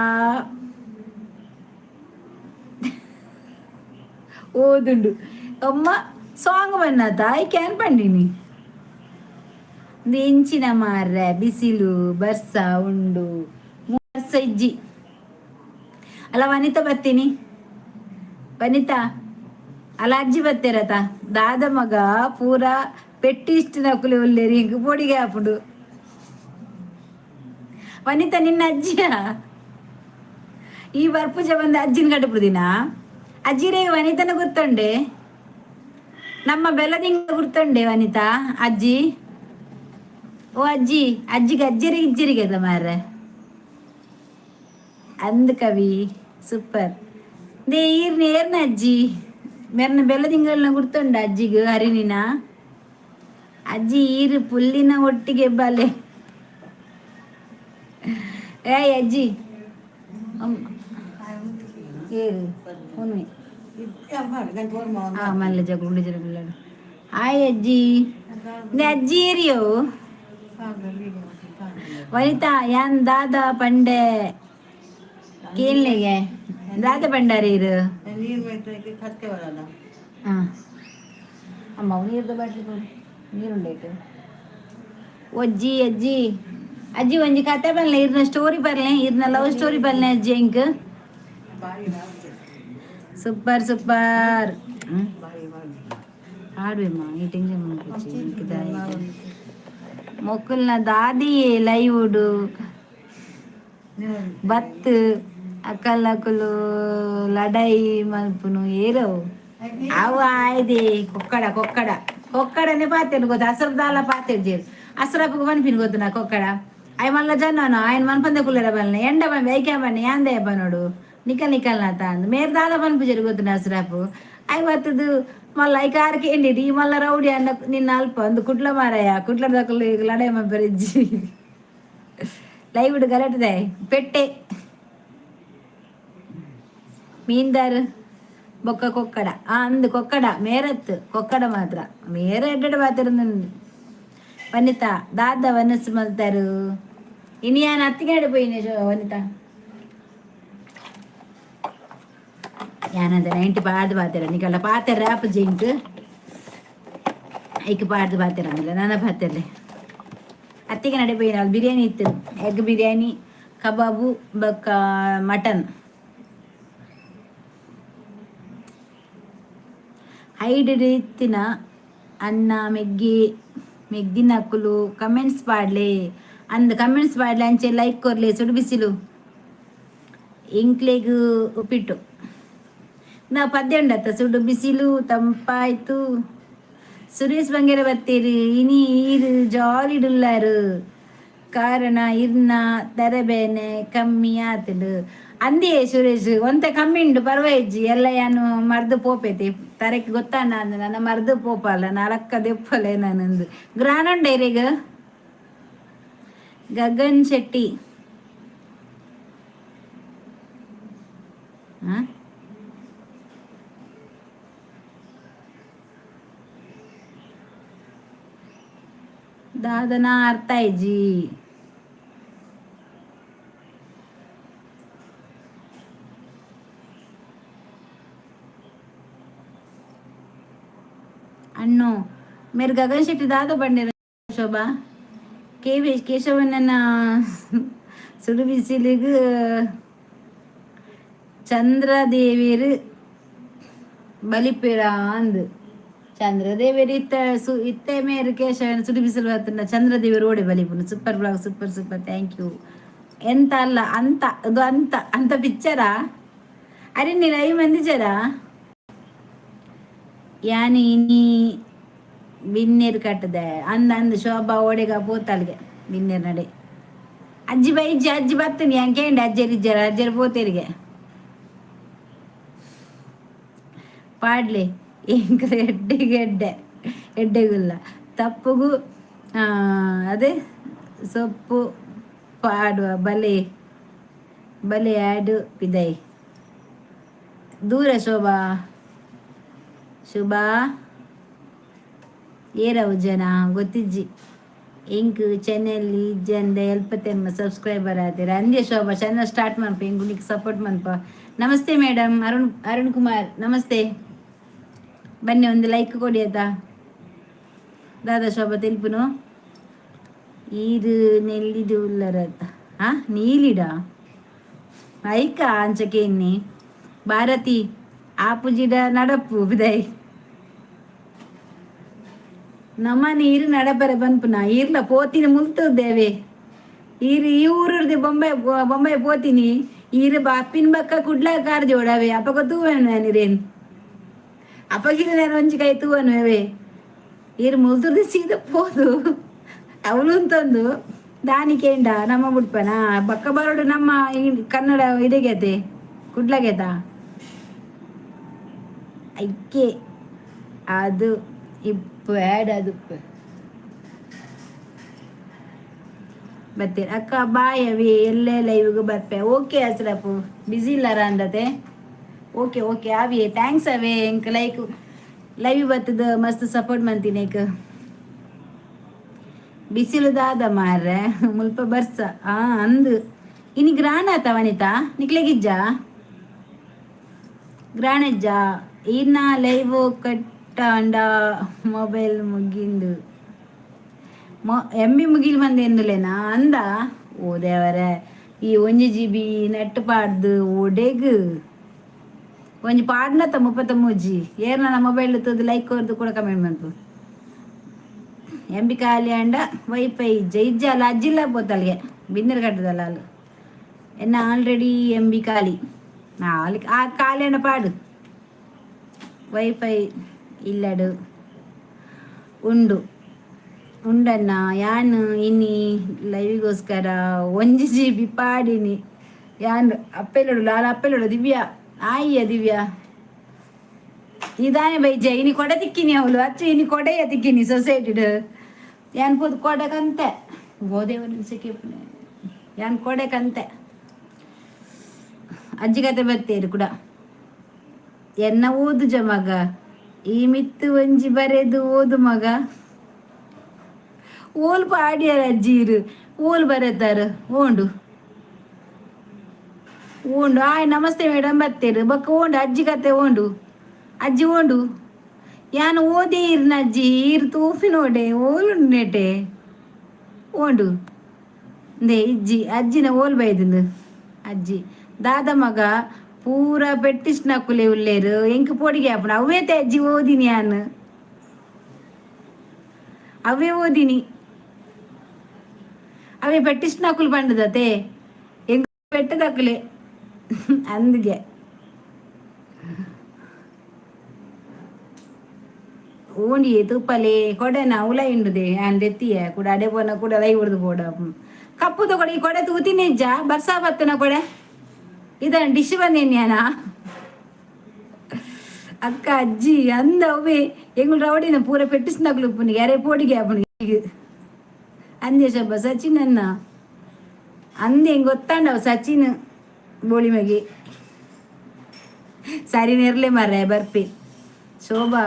ಓದುಂಡು ಅಮ್ಮ. ಸಾಂಗ್ ಬನ್ನಾತ I can ಪಂಡಿನಿ. ಎಂಚಿನ ಮಾರ್ರೆ, ಬಿಸಿಲು ಬರ್ಸ ಉಂಡು, ಬರ್ಸ ಇಜ್ಜಿ ಅಲ್ಲ. ವನಿತಾ ಬತ್ತೀನಿ, ವನಿತಾ ಅಲ್ಲ, ಅಜ್ಜಿ ಬತ್ತೇರತ. ದಾದ ಮಗ, ಪೂರ ಪೆಟ್ಟಿ ಇಷ್ಟಿನಕುಲು ಉಲ್ಲೇರಿ, ಹಿಂಗ್ ಪೊಡಿಗೆ ಆಪುಂಡು. ವನಿತಾ, ನಿನ್ನ ಅಜ್ಜಿಯ ಈ ಬರ್ಪುಜ ಬಂದ ಅಜ್ಜಿನ ಕಡುಪುದಿನ. ಅಜ್ಜಿರೇ, ವನಿತನ ಗುರ್ತುಂಡೆ? ನಮ್ಮ ಬೆಲ್ಲದಿಂಗ ಗುರ್ತುಂಡೆ ವನಿತಾ? ಅಜ್ಜಿ, ಓ ಅಜ್ಜಿ, ಅಜ್ಜಿಗೆ ಅಜ್ಜರಿಗೆ ಇಜ್ಜರಿಗೆ ಅದ ಮಾರ್ರೆ. ಅಂದ್ ಕವಿ ಸೂಪರ್. They ಈರ್ನ ಏರ್ನ ಅಜ್ಜಿ, ಮೆರ್ನ ಬೆಲ್ಲದಿಂಗಳನ್ನ ಗುರ್ತುಂಡ ಅಜ್ಜಿಗ್? ಹರಿಣಿನ ಅಜ್ಜಿ, ಈರು ಪುಲ್ಲಿನ ಒಟ್ಟಿಗೆ ಬಲೆ. ಏಯ್ ಅಜ್ಜಿ, ಏರು ಉನ್ಮೆ. ಮಲ್ಲ ಜಗುಂಡು ಜరుగుಲಾಡು. ಹಾಯ್ ಅಜ್ಜಿ. ನೇ ಅಜ್ಜಿ ಏರಿಯೋ? ವನಿತಾ, ಯಾನ್ ದಾದಾ ಪಂಡೆ ಕೇನ್ಲೆಗೆ? ದಾದ ಪಂಡಾರ ಇರು? ಹಾಂ ಅಮ್ಮ, ನೀರ್ದ ಬಾಟ್ಲಿ ಕೊಡು. ನೀರುಂಡೈತು. ಅಜ್ಜಿ ಅಜ್ಜಿ ಅಜ್ಜಿ, ಒಂಜಿ ಕತೆ ಬನ್ಲೆ, ಇರ್ನ ಸ್ಟೋರಿ ಬರ್ಲೆ, ಇರ್ನ ಲವ್ ಸ್ಟೋರಿ ಬರ್ಲೆ ಅಜ್ಜಿ ಎಂಕ್. ಸೂಪರ್ ಸೂಪರ್ ಆಡುವೆಮ್ಮ, ಈ ಟೆನ್ಷನ್. ಮೊಕ್ಕಲ್ನ ದಾದಿಯೇ ಲೈವುಡು ಬತ್ತು ಅಕ್ಕಲ್ಲಕುಲು ಲಡೈ ಮಲ್ಪುನು ಏರವು ಅವು ಆಯ್ದೆ. ಕೊಕ್ಕಡ ಕೊಕ್ಕಡ ಕೊಕ್ಕಡನೆ ಪಾತೆನು ಗೊತ್ತ? ಅಸರು ದಾಲ ಪಾತೆರ್ ಜೇರು ಅಸರಪ್ಪಗೆ ಪನ್ಪಿನ ಗೊತ್ತು ನಾ ಕೊಕ್ಕಡ. ಅಯ್ ಮಲ್ಲ ಜನ ఆయన ಮನ್ಪಂದೆ ಕುಲ್ಲೆರ ಬಲ್ನೆ ಎಂಡ ಬನ್ನಿ ಐಕ್ಯ ಬನ್ನಿ ಯಾಂದೆ ಬನ್ನೋಡು ನಿಕಲ್ ನಿಕಲ್ ನಾತ ಅಂದ್ ಮೇರ್ ದಾಲ ಪನ್ಪು ಜರಿ ಗೊತ್ತು ಅಸರಪ್ಪು. ಅಯ್ ಬತ್ತದು ಮಲ್ಲ I ಕಾರ್ಗೆ ಎಂಡಿರಿ. ಈ ಮಲ್ಲ ರೌಡಿ ಅನ್ನ ನಿನ್ನ ಅಲ್ಪ ಒಂದು ಕುಡ್ಲ ಮಾರಾಯ, ಕುಡ್ಲ ದಕ್ಕಲು ಲಡೈ ಮಬ್ಬರಿಜ್ಜಿ. ಲೈವ್ ಗಲಾಟೆ ಪೆಟ್ಟೆ ಮೀನ್ದಾರ್ ಬೊಕ್ಕ ಕೊಕ್ಕಡ. ಆ ಅಂದು ಕೊಕ್ಕಡ ಮೇರತ್ತು ಕೊಕ್ಕಡ ಮಾತ್ರ ಮೇರ ಎಡ್ಡೆಡ್ ಪಾತೆರಂದು. ವನಿತಾ, ದಾದ ವನಸ್ಸು ಮಲ್ತಾರು? ಇನಿ ಯಾನ್ ಅತ್ತಿಗಾಡೆ ಪೋಯಿನೆ. ವನಿತಾ, ಯಾನಂದ ನೈಂಟಿ ಪಾಡ್ದು ಪಾತೆರ ನಿಕಲ್ಲ ಪಾತೆರ ಆಪ್ ಜಿಂಕ್ ಐಕ್ ಪಾಡ್ದು ಪಾತೆರ ಅಂದಿಲ್ಲ ನನ್ನ ಪಾತೆರ್ಲೆ. ಅತ್ತಿಗೆ ನಡೆ ಪೋಯಿನ. ಅಲ್ಲಿ ಬಿರಿಯಾನಿ ಇತ್ತು, ಎಗ್ ಬಿರಿಯಾನಿ, ಕಬಾಬು ಬೊಕ್ಕ ಮಟನ್. ಹೈಡ್ ಇತ್ತಿನ ಅಣ್ಣ ಮೆಗ್ಗಿ ಮೆಗ್ದಿನಕುಲು ಕಮೆಂಟ್ಸ್ ಪಾಡ್ಲೆ ಅಂದ್, ಕಮೆಂಟ್ಸ್ ಪಾಡ್ಲೆ, ಅಂಚೆ ಲೈಕ್ ಕೊರ್ಲೆ. ಸುಡು ಬಿಸಿಲು ಎಂಕ್ಲೆಗ್ ಉಪ್ಪಿಟ್ಟು ನಾ ಪದ್ಯ ಉಂಡತ್ತ. ಸುಡು ಬಿಸಿಲು ತಂಪಾಯ್ತು. ಸುರೇಶ್ ಬಂಗೇರ ಬತ್ತೀರಿ. ಇನಿ ಈರು ಜಾಲಿಡುಲ್ಲಾರು, ಕಾರಣ ಇರ್ನ ತರಬೇನೆ ಕಮ್ಮಿ ಆತುಂಡು ಅಂದಿಯೇ. ಸುರೇಶ್, ಒಂತೆ ಕಮ್ಮಿ ಉಂಡು, ಪರ್ವಾಯಿಜ್ಜಿ. ಎಲ್ಲ ಯಾನು ಮರ್ದು ಪೋಪೈತಿ ತರಕ್ಕೆ ಗೊತ್ತಾನ ಅಂದ. ನನ್ನ ಮರ್ದು ಪೋಪಲ್ಲ ನಾಲ್ಕ ದೆಪ್ಪಲೆ ನಾನಂದು ಗ್ರಾನುಂಡ ಇರೆಗ್. ಗಗನ್ ಶೆಟ್ಟಿ. ಹಾಂ, ದಾದನ ಅರ್ಥ ಇಜ್ಜಿ. ಅಣ್ಣು ಮೇರ್ ಗಗನ್ ಶೆಟ್ಟಿ ದಾದ ಬಂಡಿರ? ಶೋಭಾ ಕೆ ವಿ ಕೇಶವಣ್ಣನ ಸುಡು ಬಿಸಿಲಿಗೆ ಚಂದ್ರದೇವಿರು ಬಲಿಪೇರ ಅಂದು. ಚಂದ್ರದೇವಿರು ಇತ್ತ ಸು ಇತ್ತೆ ಮೇರು ಕೇಶವನ ಸುಡು ಬಿಸಿಲು ಬರ್ತುಂಡ ಚಂದ್ರದೇವಿ ರೋಡೆ ಬಲಿಪುನು. Super blog, super super, thank you. ಎಂತ ಅಲ್ಲ ಅಂತ ಅದು ಅಂತ ಅಂತ ಪಿಕ್ಚರಾ? ಅರೆ, ನೀನು I ಮಂದಿ ಜರ. ಯಾನ್ ಇನಿ ಬಿನ್ನೆರ್ ಕಟ್ಟದೆ. ಅಂದ ಅಂದ್ ಶೋಭಾ ಓಡೆಗ ಪೋತಲ್ಗೆ ಬಿನ್ನೆರ್ ನಡೆ. ಅಜ್ಜಿ ಬೈಜಿ, ಅಜ್ಜಿ ಬತ್ತನಿ. ಯಾನ್ ಕೇಂಡೆ, ಅಜ್ಜೆರ್ ಇಜ್ಜಾರ? ಅಜ್ಜೆರ್ ಪೋತೆರಿಗೆ. ಪಾಡ್ಲೆ ಎಂಕ್ ಎಡ್ಡೆಗೆ ಎಡ್ಡೆ ಎಡ್ಡೆಗುಲ್ಲ ತಪ್ಪುಗು ಅದೇ ಸೊಪ್ಪು ಪಾಡುವ. ಬಲೆ ಬಲೆ ಆಡು ಪಿದೈ ದೂರ. ಶೋಭಾ, ಶುಭಾ, ಏರವು ಜನ ಗೊತ್ತಿಜ್ಜಿ. ಎಂಕ್ ಚಾನೆಲ್ ಇಜ್ಜಂದೆ ಎಲ್ಪತ್ತೆನ್ಮ ಸಬ್ಸ್ಕ್ರೈಬರ್ ಆತೀರ. ಅಂದೆ ಶೋಭಾ, ಚಾನಲ್ ಸ್ಟಾರ್ಟ್ ಮನ್ಪ, ಎಂಕುಲಿಕ್ ಸಪೋರ್ಟ್ ಮನ್ಪ. ನಮಸ್ತೆ ಮೇಡಮ್. ಅರುಣ್, ಅರುಣ್ ಕುಮಾರ್, ನಮಸ್ತೆ. ಬನ್ನಿ, ಒಂದು ಲೈಕ್ ಕೊಡಿ ಆಯ್ತಾ? ದಾದಾ ಶೋಭಾ ತೆಲ್ಪುನು? ಈರು ನೆಲ್ಲಿದು ಉಲ್ಲರತ್ತ? ಹಾ, ನೀಲಿಡ ಐಕ ಅಂಚಕೆ ಇನ್ನಿ. ಭಾರತಿ ಆಪುಜಿಡ ನಡಪು ಬಿದೈ. ನಮ್ಮ ನೀರು ನಡಪರೆ ಬನ್ಪುನ ಈರ್ಲ ಪೋತಿನಿ ಮುಲ್ತದೇವೆ. ಈರು ಈ ಊರುರ್ದು ಬೊಂಬೈ ಬೊಂಬೈ ಪೋತಿನಿ. ಈರು ಬಾಪಿನ ಬಕ್ಕ ಕುಡ್ಲ ಕಾರ್ ಜೋಡವೆ. ಅಪಗ ತೂವನು ನೀರೇನು ಅಪಗಿನ ನಾನು ಒಂಜಿ ಕೈ ತೂವನು. ಅವೇ ಈರು ಮುಲ್ತುರ್ದು ಸೀದ ಪೋದು ಅವಳು ಅಂತಂದು ದಾನಿ ಕೇಂಡ ನಮ್ಮ ಬುಡ್ಪನ ಬಕ್ಕ ಬರೋಡು. ನಮ್ಮ ಕನ್ನಡ ಇಡೆಗೆತೆ ಕುಡ್ಲಗೆತ ಐಕೆ ಅದು ಇಪ್ಪು ಆ್ಯಡ್ ಅದು ಬರ್ತೀರ ಅಕ್ಕ? ಬಾಯ್ ಅವಿ, ಎಲ್ಲೇ ಲೈವ್ಗೆ ಬರ್ಪೆ. ಓಕೆ ಅಸ್ರಪ್ಪು, ಬಿಸಿ ಇಲ್ಲಾರ ಅಂದತೆ. ಓಕೆ ಓಕೆ ಅವಿ, thanks ಅವೇ. ಎಂಕ್ ಲೈಕ್ ಲೈವ್ ಬರ್ತದ, ಮಸ್ತ್ ಸಪೋರ್ಟ್ ಮಂತೀನಿ. ಬಿಸಿಲು ದಾದ ಮಾರ್ರೆ, ಮುಲ್ಪ ಬರ್ಸ. ಆ ಅಂದು ಇನಿ ಗ್ರಾಣ ಆತ ವನಿತಾ, ನಿಕ್ಲೆಗಿಜ್ಜ ಗ್ರಾಣಜ್ಜ? ಇನ್ನ ಲೈವ್ ಕಟ್ಟಾಂಡ ಮೊಬೈಲ್ ಮುಗಿಂದು ಎಮ್ಮಿ ಮುಗಿಲ್ ಬಂದ ಎಂದುಲೇನಾ ಅಂದ. ಓ ದೇವರೇ, ಈ 1 ಜಿಬಿ ನೆಟ್ ಪಾಡ್ದು ಒಡೆಗ್ ಒಂಜಿ ಪಾಡ್ನತ 33. ಏರ್ನ ಮೊಬೈಲ್ ತೂದು ಲೈಕ್ ಕೊರ್ದು ಕೂಡ ಕಮೆಂಟ್ ಮನ್ಪು. ಎಂಬಿ ಖಾಲಿ ಅಂಡ ವೈಫೈ ಇಜ್ಜ ಇಜ್ಜ ಅಲ್ಲ, ಅಜ್ಜಿಲ್ಲ ಪೋತಲ್ಗೆ ಬಿನ್ನೀರು ಕಟ್ಟದಲ್ಲ ಅಲ್ಲ. ಎನ್ನ ಆಲ್ರೆಡಿ ಎಂಬಿ ಖಾಲಿ. ಅಲ್ಲಿ ಆ ಖಾಲಿ ಅಂಡ ಪಾಡು. ವೈಫೈ ಇಲ್ಲಡು ಉಂಡು ಉಂಡನ್ನ. ಯಾನ್ ಇನಿ ಲೈವಿಗೋಸ್ಕರ 1 ಜಿಬಿ ಪಾಡಿನಿ. ಯಾನ್ ಅಪ್ಪೆಲೋಡು ಲಾಲ ಅಪ್ಪೆಲೋಡು. ದಿವ್ಯಾ ಆಯ್ಯ, ದಿವ್ಯಾ ಇದಾನೆ ಬೈಜ. ಇನಿ ಕೊಡೆ ತಿಕ್ಕಿನಿ ಅವಳು ಅಚ್ಚು. ಇನಿ ಕೊಡೆಯ ತಿಕ್ಕಿನಿ ಸೊಸೈಟಿಡ್. ಯಾನ್ ಪೋದು ಕೊಡೆಕಂತೆ ಗೋದೇವನ ಸಿಕ್ಕಿಪ್ಪನೆ. ಯಾನ್ ಕೊಡೆಕಂತೆ. ಅಜ್ಜಿ ಕತೆ ಬತ್ತೇರು ಕೂಡ. ಎನ್ನ ಓದುಜ ಮಗ, ಈ ಮಿತ್ತು ಒಂಜಿ ಬರೆದು ಓದು ಮಗ. ಓಲ್ ಪಾಡ್ಯಾರ ಅಜ್ಜೀರು? ಓಲ್ ಬರೆತಾರ? ಓಂಡು ಓಂಡು. ಆಯ್ ನಮಸ್ತೆ ಮೇಡಮ್ ಬತ್ತೇರು. ಬೊಕ್ಕ ಓಂಡು ಅಜ್ಜಿ ಕತೆ ಓಂಡು. ಅಜ್ಜಿ ಓಂಡು. ಯಾನ್ ಓದೇ ಇರ್ನ ಅಜ್ಜಿ, ಈರ್ ತೂಫಿ ನೋಡೆ. ಓಲು ನೆಟೆ ಓಂಡು ಇಂದೆ ಇಜ್ಜಿ ಅಜ್ಜಿನ ಓಲ್ ಬೈದಿಂದು ಅಜ್ಜಿ. ದಾದ ಮಗ, ಪೂರ ಪೆಟ್ಟಿಸ್ನಕುಲೆ ಉಲ್ಲೇರು, ಎಂಕ್ ಪೋಡಿಗೆ ಆಪುಂಡು. ಅವ್ವೇತೆ ಅಜ್ಜಿ, ಓದಿನಿ ಯಾನ್, ಅವೇ ಓದಿನಿ. ಅವೇ ಪೆಟ್ಟಿಸ್ನಕುಲು ಪಂಡದತೆ, ಎಂಕ್ ಪೆಟ್ಟದಕುಲೆ ಅಂದ್ಗೆ. ಓಂಡಿ ತೂಪಲೆ ಕೊಡೆನ ಉಲ ಇಂಡುದೆ. ಯಾನ್ ದೆತ್ತಿಯೆ ಕೂಡ ಅಡೆ ಪೋನ ಕೂಡ ಲೈ ಉಡ್ದು ಬೋಡ. ಕಪ್ಪುದ ಕೊಡೆ, ಈ ಕೊಡೆ ತೂತಿನಿಜ್ಜ? ಬರ್ಸಾ ಬತ್ತನ ಕೊಡೆ ಇದನ್ನ ಡಿಶ್ ಬಂದೇನ್ಯಾನ ಅಕ್ಕ. ಅಜ್ಜಿ ಅಂದ ಅವೇ ಎಂಗುಳು ರವಡಿನ ಪೂರ ಪೆಟ್ಟಿಸ್ನಕ್ಲು ಉಪ್ಪುನಿಗೆ ಅರೆ ಪೋಡಿಗೆ ಆಪುನಿಗೆ ಅಂದೆ. ಶಬ್ಬ ಸಚಿನ್ ಅನ್ನ ಅಂದೆ. ಹೆಂಗ್ ಗೊತ್ತಾಂಡವ ಸಚಿನ್ ಬೋಳಿ ಮಗಿ. ಸರಿ ನೆರ್ಲೆ ಮಾರ್ರೆ ಬರ್ಪಿ. ಶೋಭಾ,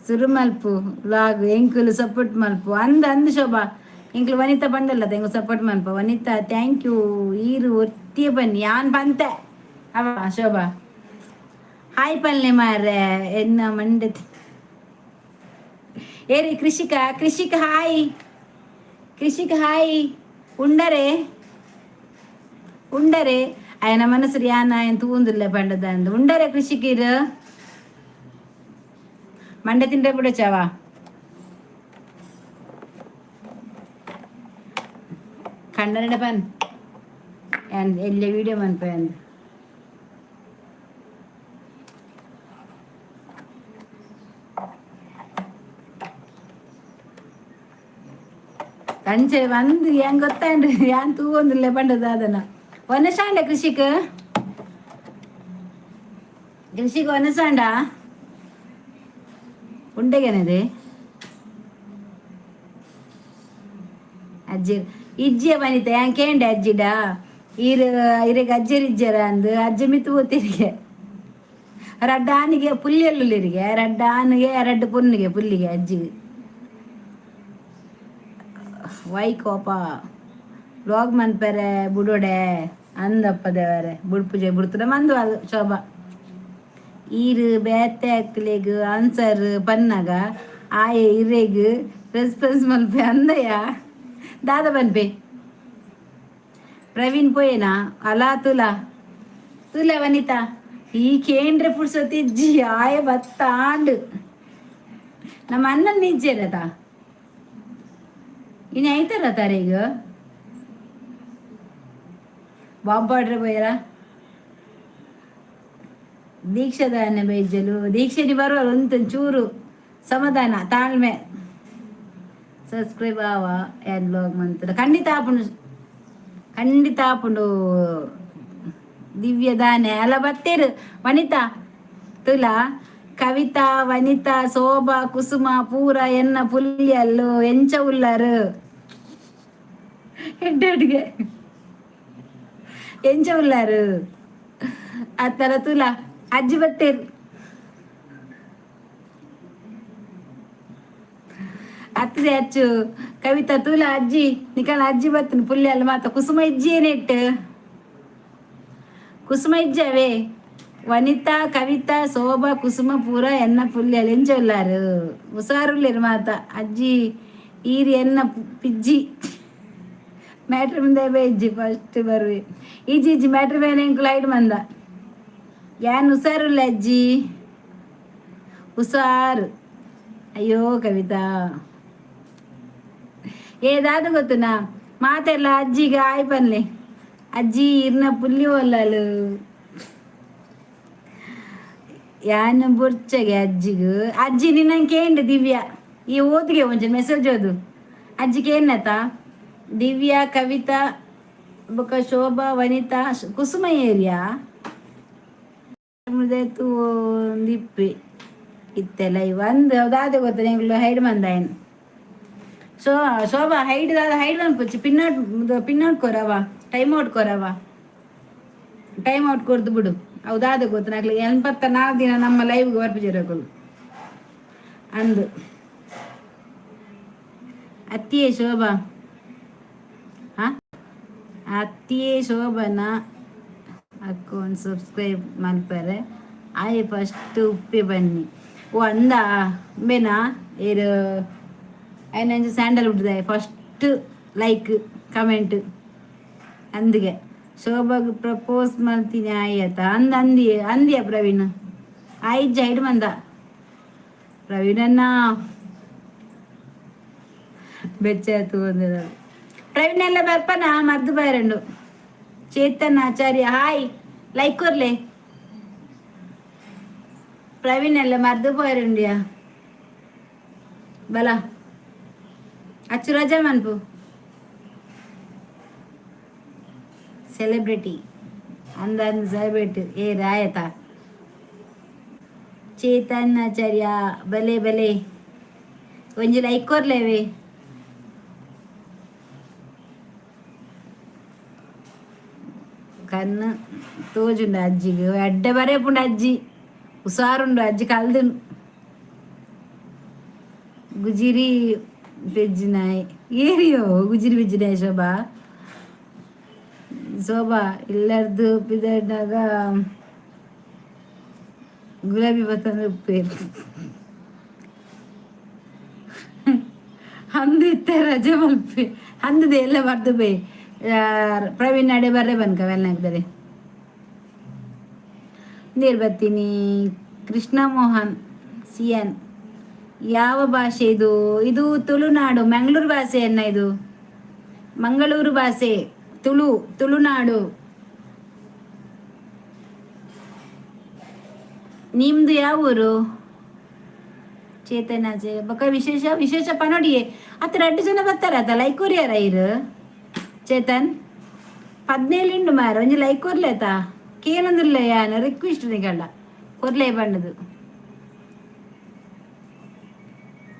ಸುರು ಮಲ್ಪು ವ್ಲಾಗ್, ಎಂಕುಲು ಸಪೋರ್ಟ್ ಮಲ್ಪು ಅಂದ. ಅಂದ್ ಶೋಭಾ, ಎಂಕ್ಲು ವನಿತಾ ಪಂಡಲ್ಲ, ಎಂಕು ಸಪೋರ್ಟ್ ಮನ್ಪ. Vanitha, thank you. ಈರು ಒತ್ತಿಯ ಬನ್ನಿ ಯಾನ್ ಪಂತೆ ಅವ. ಶೋಭಾ, ಹಾಯ್ ಪಲ್ಲೆ ಮಾರ್ರೆ. ಎನ್ನ ಮಂಡೆ ಏರಿ? ಕೃಷಿಕ, ಕೃಷಿಕ ಹಾಯ್. ಕೃಷಿಕ ಹಾಯ್. ಉಂಡರೆ ಉಂಡರೆ? ಅಯನ ಮನಸ್ಸು ಯಾನ ಏನ್ ತೂಂದಿಲ್ಲ ಪಂಡದ ಅಂದ್. ಉಂಡರೆ ಕೃಷಿಕಿರು? ಮಂಡೆ ತಿಂದ್ರೆ ಬಿಡು ಚಾವ. ಕಣ್ಣರಡ ಪನ್ ಎಲ್ಲ ವಿಡಿಯೋ ಮನ್ಪ ಅಂದ್. ಅಂಚೆ ಒಂದು ಹೆಂಗ್ ಗೊತ್ತಾಂಡು ಯಾನ್ ತೂವೊಂದಿಲ್ಲ ಪಂಡದ ಅದನ್ನ ವನಸಾಂಡ ಕೃಷಿಕ್ ಕೃಷಿಕ್ ವನಸಾಂಡ ಉಂಡೆಗೇನದೆ ಅಜ್ಜಿ ಇಜ್ಜಿಯ ವನಿತ ಯಾನ್ ಕೇಂಡೆ ಅಜ್ಜಿಡ ಈರ್ ಇರೆಗ್ ಅಜ್ಜೆರ್ ಇಜ್ಜೆರ ಅಂದ್ ಅಜ್ಜಿ ಮಿತ್ತು ಪೋತಿರಿಗೆ ರಡ್ಡ್ ಆನಿಗೆ ಪುಲ್ಲಿಯಲ್ಲುಲ್ಲಿರಿಗೆ ರಡ್ಡ್ ಆನಿಗೆ ರಡ್ಡ್ ಪೊನ್ನುಗೆ ಪುಲ್ಲಿಗೆ ಅಜ್ಜಿ. ವೈ ಕೋಪ ವ್ಲಾಗ್ ಮನ್ಪೆರೆ ಬುಡೋಡೆ ಅಂದಪ್ಪ ದೇವರೆ ಬುಡ್ಪುಜೆ ಬುಡ್ತುಡ ಮಂದು ಅದು ಶೋಭಾ. ಈರ್ ಬೇತೆ ಅಕ್ಲೆಗ್ ಆನ್ಸರ್ ಪನ್ನಗ ಆಯೆ ಇರೆಗ್ ರೆಸ್ಪಾನ್ಸ್ ಮಲ್ಪೆ ಅಂದಯ್ಯ ದಾದ ಪನ್ಪೆ. ಪ್ರವೀಣ್ ಪೋಯೇನಾ ಅಲಾ ತುಲಾ ತುಲಾ ವನಿತಾ ಈ ಕೇಂದ್ರ ಪುರ್ಸೊತ್ತು ಇಜ್ಜಿ ಆಯೆ ಬತ್ತಾಂಡ್ ನಮ್ಮ ಅಣ್ಣನ್ ನಿಜ್ಜೆರತ ಇನ್ನು ಐತಾರ ತಾರೀಗ ಬಾಂಬ್ ಪಾಡ್ರೆ ಪೋಯರಾ ದೀಕ್ಷಾದಾನ ಬೈಜಲು ದೀಕ್ಷೆನಿ ಬರುವ ಉಂತು ಚೂರು ಸಮಾಧಾನ ತಾಳ್ಮೆ. ಸಬ್ಸ್ಕ್ರೈಬ್ ಆವ ಏನ್ ಬ್ಲಾಗ್ ಮಂತ್ರ ಖಂಡಿತ ಆಪುಂಡು ಖಂಡಿತ ಆಪುಂಡು. ದಿವ್ಯ ದಾನೆ ಅಲ್ಲ ಬತ್ತೇರು ವನಿತಾ ತುಲಾ ಕವಿತಾ ವನಿತಾ ಶೋಭಾ ಕುಸುಮ ಪೂರ ಎನ್ನ ಪುಲ್ಯಲ್ಲು ಎಂಚ ಉಲ್ಲರು ಎಡ್ಡೆ ಎಂಚ ಉಲ್ಲಾರು ಆತರ ತುಲಾ ಅಜ್ಜಿ ಬತ್ತೇರು ಅತ್ತದೆ ಅಚ್ಚು ಕವಿತಾ ತುಲಾ ಅಜ್ಜಿ ನಿಕಲ ಅಜ್ಜಿ ಬತ್ತನ ಪುಲ್ಯಲ್ಲ ಮಾತ ಕುಸುಮ ಇಜ್ಜಿ ಏನಿಟ್ಟು ಕುಸುಮ ಇಜ್ಜವೇ ವನಿತಾ ಕವಿತಾ ಶೋಭಾ ಕುಸುಮ ಪೂರ ಎನ್ನ ಪುಲ್ಯಲ್ ಎಂಚ ಉಲ್ಲಾರು ಹುಷಾರುಲ್ಲೇರು ಮಾತ ಅಜ್ಜಿ ಈರ್ ಎನ್ನ ಪಿಜ್ಜಿ ಮ್ಯಾಟ್ರ್ ಮುಂದೆ ಇಜ್ಜಿ ಫಸ್ಟ್ ಬರುವೆ ಇಜ್ಜಿ ಇಜ್ಜಿ ಮ್ಯಾಟ್ರ್ ಬೇನೆ ಎಂಕುಲು ಐಡ್ ಮಂದ ಯಾನ್ ಹುಷಾರುಲ್ಲ ಅಜ್ಜಿ ಹುಷಾರು. ಅಯ್ಯೋ ಕವಿತಾ ಏದಾದ ಗೊತ್ತುನಾ ಮಾತೆಲ್ಲ ಅಜ್ಜಿಗೆ ಆಯ್ ಪನ್ಲೆ ಅಜ್ಜಿ ಇರ್ನ ಪುಲ್ಲಿ ಒಲ್ಲಲು ಯಾನ್ ಬುರ್ಚಗೆ ಅಜ್ಜಿಗ್ ಅಜ್ಜಿ ನಿನ್ನ ಕೇಂಡು ದಿವ್ಯಾ ಈ ಓದಿಗೆ ಒಂಚೂರು ಮೆಸೇಜ್ ಓದು ಅಜ್ಜಿ ಕೇನ್ನತ ದಿವ್ಯಾ ಕವಿತಾ ಬೊಕ ಶೋಭಾ ವನಿತಾ ಕುಸುಮ ಏರಿಯಾ ತೂಂದಿಪ್ಪಿ ಇತ್ತೆಲ್ಲ ಇವ ಅಂದ್ ದಾದೆ ಗೊತ್ತ ಎಂಕ್ಲು ಹೈಡ್ ಮಂದಾಯನ್ ಶೋ ಶೋಭಾ ಹೈಡ್ ದಾದ ಹೈಡ್ ಮನ್ಪೊಚ್ಚಿ ಪಿನ್ ಔಟ್ ಪಿನ್ ಔಟ್ ಕೊರವ ಟೈಮ್ ಔಟ್ ಕೊರವ ಟೈಮ್ ಔಟ್ ಕೊರ್ದು ಬಿಡು ಅವು ದಾದ ಗೊತ್ತು ನಾಕ್ಲೆ 84 ದಿನ ನಮ್ಮ ಲೈವ್ಗೆ ಬರ್ಪುಜೆರ್ ಅಂದು ಅತ್ತಿಯೇ ಶೋಭಾ ಹಾ ಅತ್ತಿಯೇ ಶೋಭನ ಅಕೌಂಟ್ ಸಬ್ಸ್ಕ್ರೈಬ್ ಮಲ್ಪರೆ ಆಯೆ ಫಸ್ಟ್ ಉಪ್ಪೆ ಬನ್ನಿ. ಓ ಅಂದ ಉಂಬೆನಾ ಏರ್ ಐನಂಜು ಸ್ಯಾಂಡಲ್ ವುಡ್ದಾಯ ಫಸ್ಟ್ ಲೈಕ್ ಕಮೆಂಟ್ ಅಂದಿಗೆ ಶೋಭಾಗ್ ಪ್ರಪೋಸ್ ಮಲ್ತೀನಿ ಆಯತ ಅಂದ ಅಂದಿ ಅಂದಿಯ ಪ್ರವೀಣ್ ಆಯಿಜ್ಜ ಹೈಡ್ ಮಂದ ಪ್ರವೀಣಣ್ಣ ಬೆಚ್ಚ ತೂಂದಿರ ಪ್ರವೀಣ್ ಎಲ್ಲ ಬರ್ಪನ ಮದ್ದು ಬೈರಂಡು. ಚೇತನ್ ಆಚಾರ್ಯ ಹಾಯ್ ಲೈಕ್ ಕೊರ್ಲೆ. ಪ್ರವೀಣ್ ಎಲ್ಲ ಮದ್ದು ಪೋಯರಂಡಿಯ ಬಲ ಅಚ್ಚು ರಜಾ ಮನ್ಪು ಸೆಲೆಬ್ರಿಟಿ ಅಂದ ಸೆಲೆಬ್ರಿಟಿ ಏ ರಾಯತ ಚೇತನ್ ಆಚಾರ್ಯ ಬಲೆ ಬಲೆ ಒಂಜಿ ಲೈಕ್ ಕೊರ್ಲೇವೆ. ಕಣ್ಣು ತೋಜುಂಡು ಅಜ್ಜಿಗ್ ಎಡ್ಡೆ ಬರೇಪುಂಡು ಅಜ್ಜಿ ಹುಷಾರುಂಡು ಅಜ್ಜಿ ಕಲ್ದುಂಡು ಗುಜಿರಿ ಪೆಜ್ಜಿನಾಯ್ ಏರಿಯೋ ಗುಜಿರಿ ಪೆಜ್ಜಿನಾಯ್ ಶೋಭಾ ಶೋಭಾ ಇಲ್ಲರ್ದು ಪಿದಡ್ನಾಗ ಗುಲಾಬಿ ಬತ್ತಂದ್ರೆ ಉಪ್ಪೇರು ಅಂದು ಇತ್ತೆ ರಜೆ ಮಲ್ಪೆ ಅಂದದೆ ಎಲ್ಲ ಬರ್ದು ಬೇ ಪ್ರವೀಣ್ ನಡೆ ಬರ್ರೆ ಬನ್ಕ ವೆಲ್ನಾಗ್ದರೆ ನೀರು ಬರ್ತೀನಿ. ಕೃಷ್ಣ ಮೋಹನ್ ಸಿಎನ್ ಯಾವ ಭಾಷೆ ಇದು? ಇದು ತುಳುನಾಡು ಮಂಗಳೂರು ಭಾಷೆಯನ್ನ ಇದು ಮಂಗಳೂರು ಭಾಷೆ ತುಳು ತುಳುನಾಡು. ನಿಮ್ದು ಯಾವ ಊರು? ಚೇತನ ಬೊಕ ವಿಶೇಷ ವಿಶೇಷ ಪನೊಡಿಯೆ. ಅತ್ತ ರಡ್ಡು ಜನ ಬರ್ತಾರ ಅತ್ತ ಲೈಕ್ ಕೊರಿಯಾರ ಇರು ಚೇತನ್. 17 ಉಂಡು ಮಾರ, ಒಂಜಿ ಲೈಕ್ ಕೊರ್ಲೆ ಆತ. ಕೇನೊಂದಿಲ್ಲ ಯಾನ್, ರಿಕ್ವೆಸ್ಟ್ ನಿಕಂಡ ಕೊರ್ಲೆ ಬಣ್ಣದು.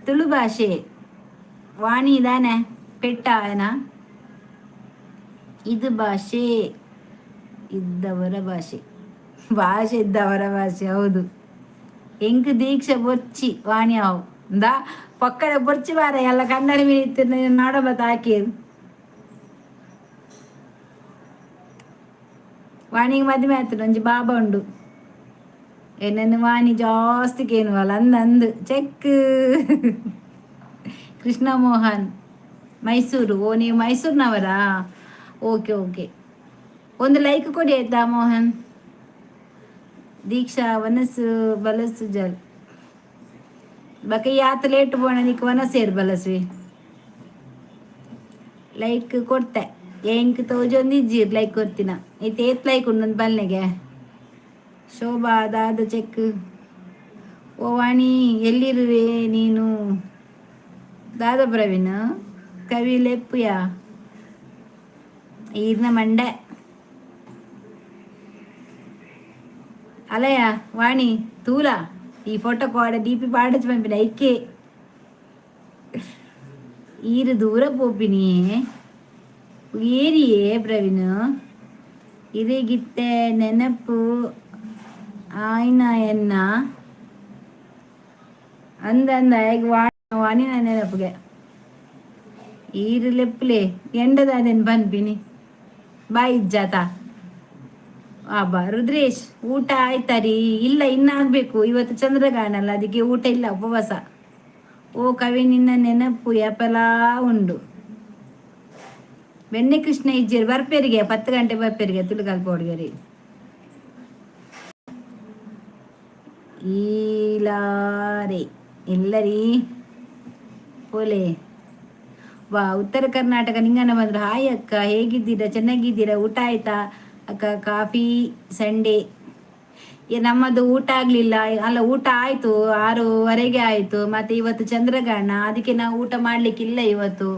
ತುಳು ಭಾಷೆ ವಾಣಿ ದಾನೆ ಪೆಟ್ಟ ಆಯನ. ಇದು ಭಾಷೆ ಇದ್ದವರ ಭಾಷೆ, ಭಾಷೆ ಇದ್ದವರ ಭಾಷೆ. ಹೌದು. ಎಂಕ್ ದೀಕ್ಷೆ ಬೊರ್ಚಿ ವಾಣಿ ಅವು ಇಂದಾ ಪಕ್ಕಡೆ ಬೊರ್ಚಿ ಬಾರ ಎಲ್ಲ ಕನ್ನಡ ಮೀನಿತ್ತು ನಾಡ ಬತ್ತ ಹಾಕಿ. ವಾಣಿಗೆ ಮದುವೆ ಆಯ್ತು, ಒಂಜಿ ಬಾಬಾ ಉಂಡು. ಎನ್ನನ್ನು ವಾಣಿ ಜಾಸ್ತಿ ಕೇನುವಲ್ಲ ಅಂದ್ ಅಂದ್. ಚೆಕ್ ಕೃಷ್ಣ ಮೋಹನ್ ಮೈಸೂರು. ಓ, ನೀವು ಮೈಸೂರಿನವರಾ? ಓಕೆ ಓಕೆ, ಒಂದು ಲೈಕ್ ಕೊಡಿ ಆಯ್ತಾ ಮೋಹನ್. ದೀಕ್ಷಾ ವನಸು ಬಲಸು ಜಲ್ ಬಕ ಯಾತ ಲೇಟ್ ಬೋಣ ನಿಕ್ ವನಸೇರ್ ಬಲಸುವೆ. ಲೈಕ್ ಕೊಡ್ತೆ, ಎಂಕ್ ತೋಜೊಂದಿಜ್ಜೀರ್ ಲೈಕ್ ಕೊರ್ತಿನ. ಇತ್ತೆ ಏತ್ ಲೈಕ್ ಉಂಡೊಂದು ಬಲ್ನೆಗೆ. ಶೋಭಾ ದಾದ ಚೆಕ್. ಓ ವಾಣಿ, ಎಲ್ಲಿರುವೆ ನೀನು? ದಾದ ಪ್ರವೀಣ್ ಕವಿ ಲೆಪ್ಪುಯ ಈರ್ನ ಮಂಡೆ ಅಲಯ. ವಾಣಿ ತೂಲ, ಈ ಫೋಟೋ ಕೋಡೆ ಡಿಪಿ ಪಾಡಚ್ ಪನ್ಪಿನ ಐಕೆ. ಈರು ದೂರ ಪೋಪಿನಿಯೇ ಏರಿಯೇ ಪ್ರವೀಣ್. ಇರೆಗಿತ್ತೆ ನೆನಪು ಆಯ್ನ ಎನ್ನ ಅಂದ ಅಂದ ವಾಣಿನ ನೆನಪುಗೆ. ಈರು ಲೆಪ್ಪುಲೆ ಎಂಡದ ಅದೇನು ಪನ್ಪಿನಿ ಬಾಯ್ ಇಜ್ಜಾತ. ಅಬ್ಬಾ ರುದ್ರೇಶ್, ಊಟ ಆಯ್ತಾ ರೀ? ಇಲ್ಲ, ಇನ್ನಾಗಬೇಕು. ಇವತ್ತು ಚಂದ್ರಗ್ರಹಣ ಅಲ್ಲ, ಅದಕ್ಕೆ ಊಟ ಇಲ್ಲ, ಉಪವಾಸ. ಓ ಕವಿ, ನಿನ್ನ ನೆನಪು ಏಪಲಾ ಉಂಡು. ಬೆಣ್ಣೆ ಕೃಷ್ಣ ಇಜ್ಜೇರು ಬರ್ಪೇರಿಗೆ, 10 ಗಂಟೆ ಬರ್ಪೇರಿಗೆ. ತುಳುಕಾಲ್ ಪೋಡಿಗರಿ ಈಲಾರೆ ಎಲ್ಲರೀ ಪೋಲೆ ವಾ. ಉತ್ತರ ಕರ್ನಾಟಕ ನಿಂಗಣ್ಣ ಬಂದ್ರು. ಹಾಯ್ ಅಕ್ಕ, ಹೇಗಿದ್ದೀರಾ? ಚೆನ್ನಾಗಿದ್ದೀರಾ? ಊಟ ಆಯ್ತಾ ಅಕ್ಕ? ಕಾಫಿ ಸಂಡೇ ನಮ್ಮದು. ಊಟ ಆಗಲಿಲ್ಲ ಅಲ್ಲ, ಊಟ ಆಯಿತು, 6:30ಗೆ ಆಯಿತು. ಮತ್ತು ಇವತ್ತು ಚಂದ್ರಗ್ರಹಣ, ಅದಕ್ಕೆ ನಾವು ಊಟ ಮಾಡಲಿಕ್ಕಿಲ್ಲ ಇವತ್ತು.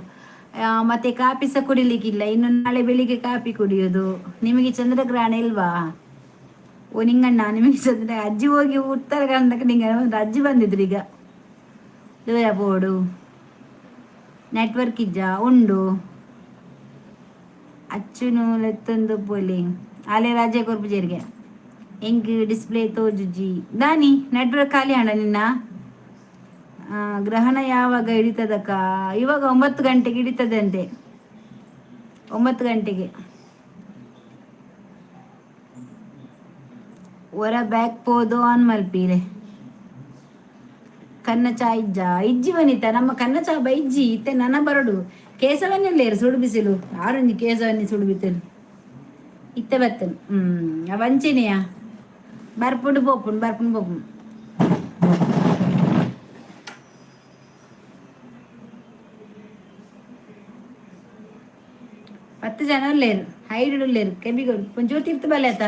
ಮತ್ತೆ ಕಾಫಿ ಸಹ ಕುಡಿಲಿಕ್ಕಿಲ್ಲ ಇನ್ನು, ನಾಳೆ ಬೆಳಿಗ್ಗೆ ಕಾಫಿ ಕುಡಿಯೋದು. ನಿಮಗೆ ಚಂದ್ರಗ್ರಹಣ ಇಲ್ವಾ? ಓ ನಿಂಗಣ್ಣ, ನಿಮಗೆ ಚಂದ್ರ ಅಜ್ಜಿ ಹೋಗಿ ಉತ್ತರ ಕರ್ನಾಟಕ ನಿಂಗಣ್ಣ ಒಂದು ಅಜ್ಜಿ ಬಂದಿದ್ರು ಈಗ. ದೂರ ಬೋಡು ನೆಟ್ವರ್ಕ್ ಇಜ್ಜ ಉಂಡು. ಅಚ್ಚುನು ಲೆತ್ತೊಂದು ಪೋಲಿ ಆಲೆ ರಾಜೆ ಕೊರ್ಪುಜೇರಿಗೆ. ಎಂಕ್ ಡಿಸ್ಪ್ಲೇ ತೋಜುಜಿ ದಾನಿ. ನೆಟ್ವರ್ಕ್ ಖಾಲಿ ಅಣ್ಣ ನಿನ್ನ. ಗ್ರಹಣ ಯಾವಾಗ ಹಿಡಿತದಕ್ಕ? ಇವಾಗ 9 ಗಂಟೆಗೆ ಹಿಡಿತದೆ ಅಂತೆ, 9 ಗಂಟೆಗೆ. ಹೊರ ಬ್ಯಾಕ್ ಪೋದು ಆನ್ ಮಲ್ಪೀರೆ. ಕನ್ನ ಚಾ ಇಜ್ಜ? ಇಜ್ಜಿ ವನಿತ, ನಮ್ಮ ಕನ್ನ ಚಾ ಬೈಜ್ಜಿ ಇತ್ತೆ ನನ ಬರಡು. ಕೇಸವನ್ನೆಲ್ಲೇರು ಸುಡು ಬಿಸಿಲು ಆರೊಂಜಿ ಕೇಸವನ್ನಿ ಸುಡು ಬಿಸಿಲು ಇತ್ತೆ ಬತ್ತನು. ಅವಂಚೆನೆಯ ಬರ್ಪುಂಡು ಪೋಪುಂಡು ಬರ್ಪುಂಡು ಪೋಪುಂಡು. 10 ಜನ ಉಲ್ಲೇರು, ಹೈಡ್ ಉಲ್ಲೇರು. ಕೆಬಿಗೋಡು ಒಂಚೂರು ತಿರ್ತು ಬಲೆ ಆತ,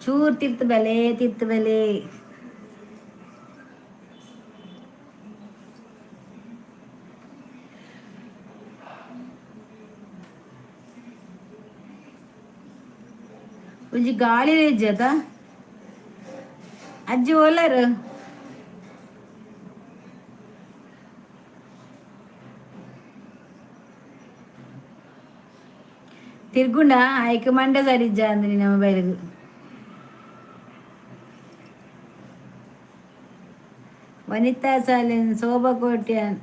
ಚೂರು ತಿರ್ತು ಬಲೆ, ತಿರ್ತು ಬಲೆ. ಒಂಜಿ ಗಾಳಿ ಇಜ್ಜತ. ಅಜ್ಜಿ ಓಲರು? ತಿರ್ಗುಂಡ ಆಯ್ಕೆ ಮಂಡೆ ಸರಿ ಇಜ್ಜ ಅಂದ್ ನಿನ್ನ ಮೊಬೈಲ್ಗೆ. ವನಿತಾ ಸಾಲಿನ್, ಶೋಭಾ ಕೋಟ್ಯಾನ್,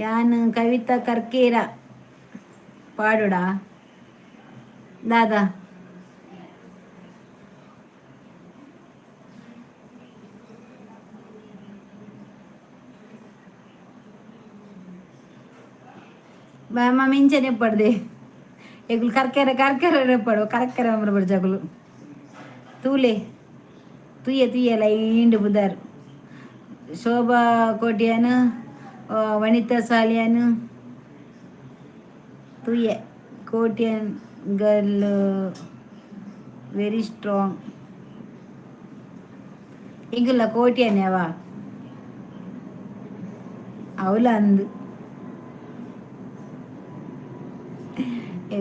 ಯಾನ್ ಕವಿತಾ ಕರ್ಕೇರ ಪಾಡುಡಾ ದಾದಾ? ಬಾಮ ಮಿಂಚನೆ ಪಡ್ದೆ ಎಗುಲು ಕರ್ಕೆರೆ ಕರ್ಕೆರೆ ಪಡು ಕರಕೆರೆ ಬರಬಡ ಜಗುಲು. ತೂಲೆ ತುಯ್ಯ ತುಯ್ಯ ಲೈಂಡ್ ಬುದಾರ್. ಶೋಭಾ ಕೋಟ್ಯಾನ್, ವನಿತಾ ಸಾಲಿಯಾನ್ ತುಯ್ಯ. Kotian girl very strong. ಎಂಕುಲ್ಲ ಕೋಟಿಯನ್ನೇವ ಅವಲ ಅಂದು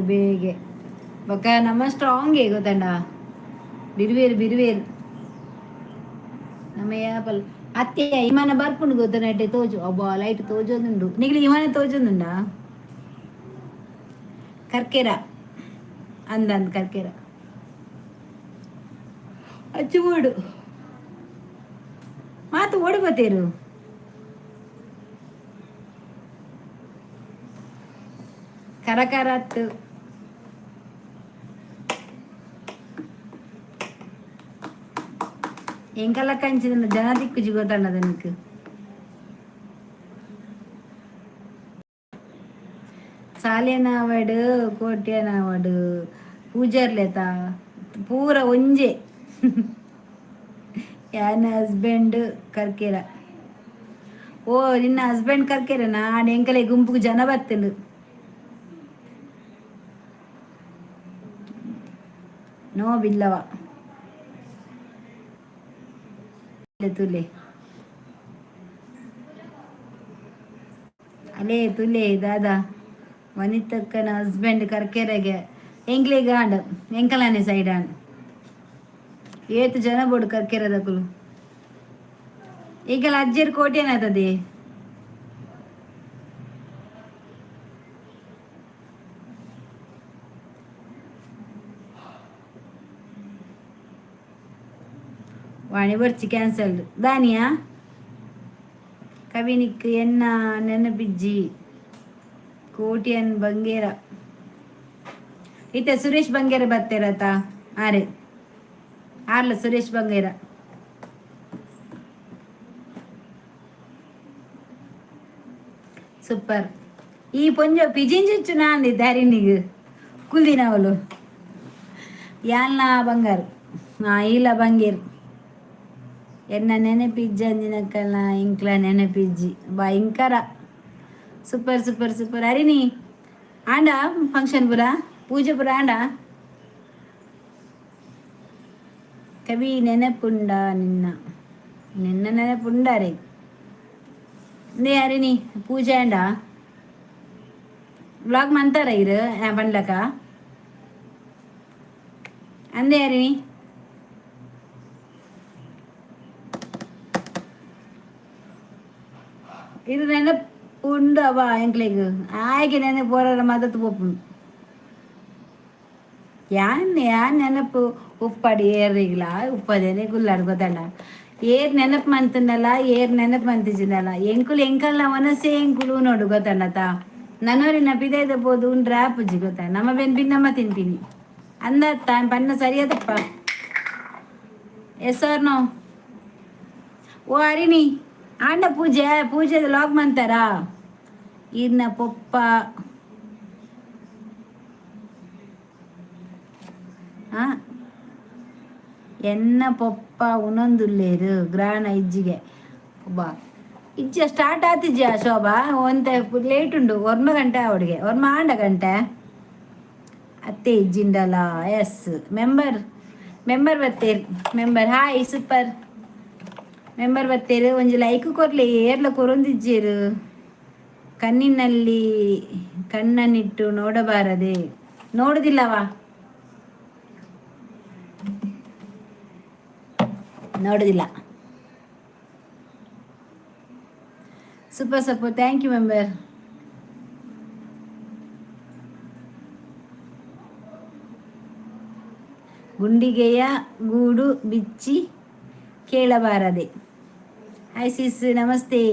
ಬೇಗೆ ಬೊಕ್ಕ ನಮ್ಮ ಸ್ಟ್ರಾಂಗ್ ಗೊತ್ತಂಡ ಬಿರುವೇರು ಬಿರುವೇರು ನಮ್ಮ ಯಾಪಲ್ ಅತ್ತೆ ಇಮಾನ ಬರ್ಪುಂಡು ಗೊತ್ತನಟ್ಟೆ ತೋಜು ಅಬ್ಬಾ ಲೈಟ್ ತೋಜೊಂದುಂಡು ನಿಗ್ಲಿ ಇಮಾನ ತೋಜೊಂದುಂಡ ಕರ್ಕೆರ ಅಂದಂದು ಕರ್ಕೆರ ಅಚ್ಚು ಓಡು ಮಾತು ಓಡಿ ಬತ್ತೇರು. ಕರಕರತ್ತು ಎಂಕಲ್ಲ ಕಂಚಿದ ಜನ ದಿಕ್ಕುಜಿ ಗೊತ್ತಣ್ಣದ ನಿಕ್. ಸಾಲೇನಾವಡು ಕೋಟ್ಯನಾವಡು ಪೂಜಾರ್ಲೆತ ಪೂರ ಒಂಜೆ. ಯಾನ ಹಸ್ಬೆಂಡ್ ಕರ್ಕೇರ. ಓ ನಿನ್ನ ಹಸ್ಬೆಂಡ್ ಕರ್ಕೇರ ನಾನ್ ಎಂಕಲೆ ಗುಂಪುಗೆ ಜನ ಬತ್ತಲು. ನೋ ಬಿಲ್ಲವ ತುಲೆ ಅಲೇ ತುಲೆ ದಾದಾ ವನಿತಕ್ಕನ ಹಸ್ಬೆಂಡ್ ಕರ್ಕೆರೆಗೆ ಎಂಕ್ಲೆಗ್ ಆಂಡ್ ಎಂಕಲಾನೆ ಸೈಡ್ ಆಂಡ್ ಏತ್ ಜನ ಬೋಡು ಕರ್ಕೆರೆದಕುಲು. ಎಂಕಲ ಅಜ್ಜೆರ್ ಕೋಟೆನಾತದೆ. ವಾಣಿ ಬರ್ಚಿ ಕ್ಯಾನ್ಸಲ್ಡ್ ದಾನಿಯಾ ಕವಿನಿಕ್ ಎನ್ನ ನೆನಪಿಜ್ಜಿ ಕೋಟ್ಯನ್ ಬಂಗೇರ ಇತ್ತೆ ಸುರೇಶ್ ಬಂಗೇರ ಬತ್ತೇರತ ಆರೆ ಆರ್ಲ ಸುರೇಶ್ ಬಂಗೇರ. ಸೂಪರ್. ಈ ಪೊಂಜ ಪಿಜಿಂಚುಚ್ಚು ನಾಂದಿ ದಾರಿನಿಗ್ ಕುಲ್ದಿನವಲು ಯಾಲ್ನ ಬಂಗಾರು ಈಲ ಬಂಗೇರ್ ಎನ್ನ ನೆನಪಿಜ್ಜಂದಿನಕ್ಕಲ್ಲ ಇಂಕ್ಲ ನೆನಪಿಜ್ಜಿ ಭಯಂಕರ. ಸೂಪರ್ ಸೂಪರ್ ಸೂಪರ್ ಹರಿಣಿ ಆಂಡ ಫಂಕ್ಷನ್ ಪುರ ಪೂಜೆ ಪುರ ಆಂಡ ಕವಿ ನೆನಪುಂಡ ನಿನ್ನ ನಿನ್ನ ನೆನಪುಂಡಾರೆ ನೇ ಹರಿಣಿ ಪೂಜೆ ಆಂಡ ವ್ಲಾಗ್ ಮಂತಾರ ಇರು ಪಂಡ್ಲಕ ಅಂದೆ ಹರಿಣಿ. ಇದು ನೆನಪುಂಡು ಅವ ಎಂಕ್ಲೆಗ್ ಆಯ್ಕೆ ನೆನಪು ಬರೋರ ಮದತ್ ಪೋಪುಂಡು. ಯಾನ್ ಯಾನ್ ನೆನಪು ಉಪ್ಪಡಿ ಏರ್ರಿಗ್ಲ ಉಪ್ಪದೇನೆ ಗುಲ್ಲಾಡ್ ಗೊತ್ತಂಡ ಏರ್ ನೆನಪು ಮಂತಂಡಲ ಏರ್ ನೆನಪು ಮಂತಿಜಿಂದಲ್ಲ ಎಂಕುಲು ಎಂಕಲ್ನ ಮನಸ್ಸೇ ಎಂಕುಲು ನೋಡು ಗೊತ್ತಣ್ಣತ ನನೋರಿನ ಪಿದೈದ ಪೋದು ಉಂಡ್ರ ಪುಜ್ಜಿ ಗೊತ್ತ ನಮ್ಮ ಬೆನ್ ಬಿನ್ನಮ್ಮ ತಿನ್ಪಿನಿ ಅಂದತ್ತ ಪನ್ನ ಸರಿಯಾದಪ್ಪ. Yes or no? ಓ ಹರಿಣಿ ಆಂಡ ಪೂಜೆ ಪೂಜೆದ ಲಾಗ್ ಮಂತಾರ ಈರ್ನ ಪೊಪ್ಪ ಎನ್ನ ಪೊಪ್ಪ ಉನೊಂದುಲ್ಲೇರು ಗ್ರಾಣ ಇಜ್ಜಿಗೆ ಒಬ್ಬ ಇಜ್ಜ ಸ್ಟಾರ್ಟ್ ಆತಿಜ್ಜ ಶೋಭಾ ಒಂತೆ ಲೇಟ್ ಉಂಡು ಒರ್ಮ ಗಂಟೆ ಅವಡಿಗೆ ಒರ್ಮ ಆಂಡ ಗಂಟೆ ಅತ್ತೆ ಇಜ್ಜಿಂಡಲ. ಎಸ್ ಮೆಂಬರ್ ಮೆಂಬರ್ ಬತ್ತೇರ್ ಮೆಂಬರ್ ಹಾಯ್ ಸೂಪರ್ ಮೆಂಬರ್ ಬತ್ತೇರು ಒಂಜಿ ಲೈಕ್ ಕೊರ್ಲಿ ಏರ್ಲ ಕೊರೊಂದಿಜ್ಜೇರು. ಕಣ್ಣಿನಲ್ಲಿ ಕಣ್ಣನ್ನಿಟ್ಟು ನೋಡಬಾರದೆ ನೋಡುದಿಲ್ಲವಾ ನೋಡುದಿಲ್ಲ. Super super thank you member. ಗುಂಡಿಗೆಯ ಗೂಡು ಬಿಚ್ಚಿ ಕೇಳಬಾರದೆ. ಹಾಯ್ ಸಿಸ್ ನಮಸ್ತೆ.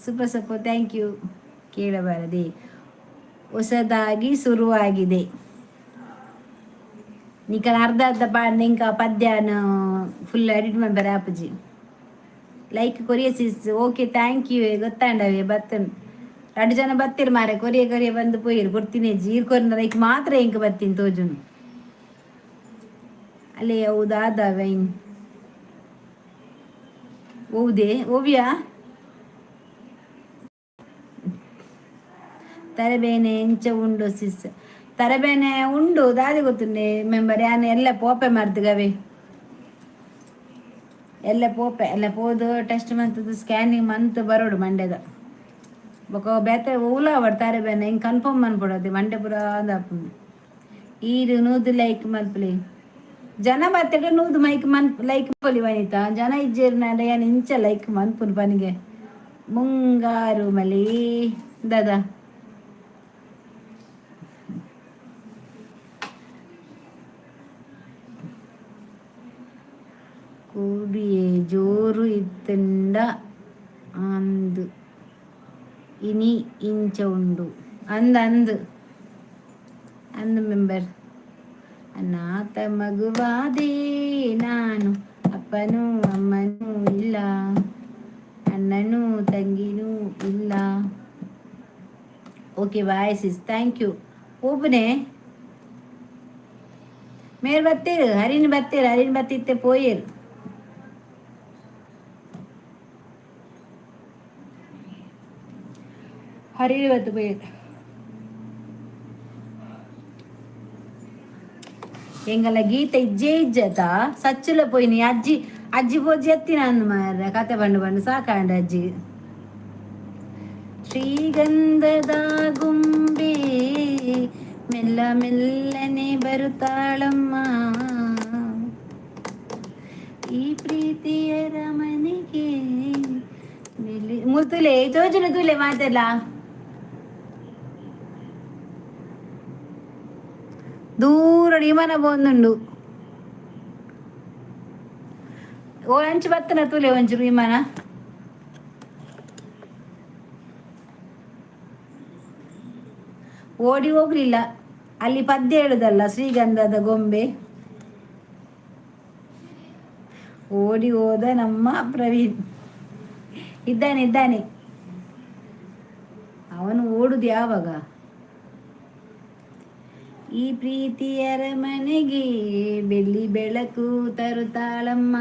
Super super thank you. ಕೇಳಬಾರದೆ ಹೊಸದಾಗಿ ಶುರುವಾಗಿದೆ. ನಿಕಲ ಅರ್ಧ ಅರ್ಧ ಪಾಂಡ ಇಂಕ ಪದ್ಯಾನ ಫುಲ್ ಎಡಿಟ್ ಮಲ್ಪರೆ ಆಪುಜಿ. ಲೈಕ್ ಕೊರಿಯ ಸಿಸ್ ಓಕೆ thank you. ಗೊತ್ತಾಂಡವೆ ಬತ್ತನ್ ರಡ್ಡು ಜನ ಬತ್ತೀರ್ ಮಾರೆ ಕೊರಿಯ ಕೊರಿಯ ಬಂದು ಪೋಯಿರು ಕೊಡ್ತೀನಿ ಜೀರ್ ಕೊರಿನ ಲೈಕ್ ಮಾತ್ರ ಇಂಕ ಬತ್ತೀನಿ ತೋಜುನು ಅಲ್ಲೇ ಹೌದಾದ ವೈನ್ ಓದೆ ಓವ್ಯ ತರಬೇನೆ ಎಂಚ ಉಂಡು ಸಿಸ್ ತರಬೇನೆ ಉಂಡು ದಾದಿ ಗೊತ್ತುಂಡೆ ಮೆಂಬರ್ ಯಾನ್ ಎಲ್ಲ ಪೋಪೆ ಮರ್ದುಗವೆ. ಎಲ್ಲ ಪೋಪೆ ಎಲ್ಲ ಪೋದು ಟೆಸ್ಟ್ ಮಂತದ್ದು ಸ್ಕ್ಯಾನಿಂಗ್ ಮಂತ್ ಬರೋಡು ಮಂಡ್ಯದ. ಬೊಕ ಬೇತೆ ಓಲ ಆವಡ್ ಬೇನೆ ಹಿಂಗೆ ಕನ್ಫರ್ಮ್ ಮನ್ಪೊಡದು ಮಂಡೆ ಪೂರ ಅಂದಾಪುಂಡು. ಈರು ನೂದು ಲೈಕ್ ಮಲ್ಪಲಿ. ಜನ ಬತ್ತೆಡ ನೂದು ಮೈಕ್ ಮನ್ ಲೈಕ್ ಪೊಲಿ ವನಿತಾ. ಜನ ಇಜ್ಜೇರು ನಾಂಡ ಯಾನ್ ಇಂಚ ಲೈಕ್ ಮನ್ಪುನು ಪನಿಗೆ. ಮುಂಗಾರು ಮಲಿ ದಾದಾ? ಕೂಡಿಯೇ ಜೋರು ಇತ್ತುಂಡ ಅಂದು ಇನಿ ಇಂಚ ಉಂಡು ಅಂದ್ ಅಂದ್ ಅಂದ್ ಮೆಂಬರ್. ಅನಾಥ ಮಗುವಾದೆ ನಾನು, ಅಪ್ಪನೂ ಅಮ್ಮನೂ ಇಲ್ಲ, ಅಣ್ಣನೂ ತಂಗಿನೂ ಇಲ್ಲ. Okay, bye sis, thank you. ಓಪನೆ ಮೇರ್ ಬತ್ತೀರು, ಹರಿನ್ ಬತ್ತೀರು, ಹರಿನ್ ಬತ್ತಿತ್ತೆ ಪೋಯೇರು. ಹರಿಣಿ ಬತ್ತು ಪೋಯೇರು. ಎಂಗಲ ಗೀತೆ ಇಜ್ಜೆ ಇಜ್ಜತ ಸಚ್ಚುಲ ಪೋಯಿನಿ. ಅಜ್ಜಿ ಅಜ್ಜಿ ಪೋಜಿ ಎತ್ತಿನ ಅಂದ್ ಮಾರ್ರೆ. ಕತೆ ಬಂಡು ಬಂಡು ಸಾಕಾಂಡ ಅಜ್ಜಿ. ಶ್ರೀಗಂಧದ ಗುಂಬೆ ಮೆಲ್ಲ ಮೆಲ್ಲನೆ ಬರುತ್ತಾಳಮ್ಮ, ಈ ಪ್ರೀತಿಯರ ಮನೆಗೆ. ಮುತ್ತುಲೆ ತೋಜುನ ತೂಲೆ ಮಾತೆಲ್ಲ. ದೂರ ವಿಮಾನ ಪೋಂದುಂಡು. ಓ ಅಂಚು ಬತ್ತನ ತೂಲೆ ಒಂಚೂರು ವಿಮಾನ. ಓಡಿ ಹೋಗ್ಲಿಲ್ಲ. ಅಲ್ಲಿ ಪದ್ಯ ಹೇಳುದಲ್ಲ, ಶ್ರೀಗಂಧದ ಗೊಂಬೆ ಓಡಿ ಹೋದ. ನಮ್ಮ ಪ್ರವೀಣ್ ಇದ್ದಾನೆ, ಇದ್ದಾನೆ. ಅವನು ಓಡುದು ಯಾವಾಗ? ಈ ಪ್ರೀತಿಯರ ಮನೆಗೆ ಬೆಳ್ಳಿ ಬೆಳಕು ತರುತ್ತಾಳಮ್ಮ.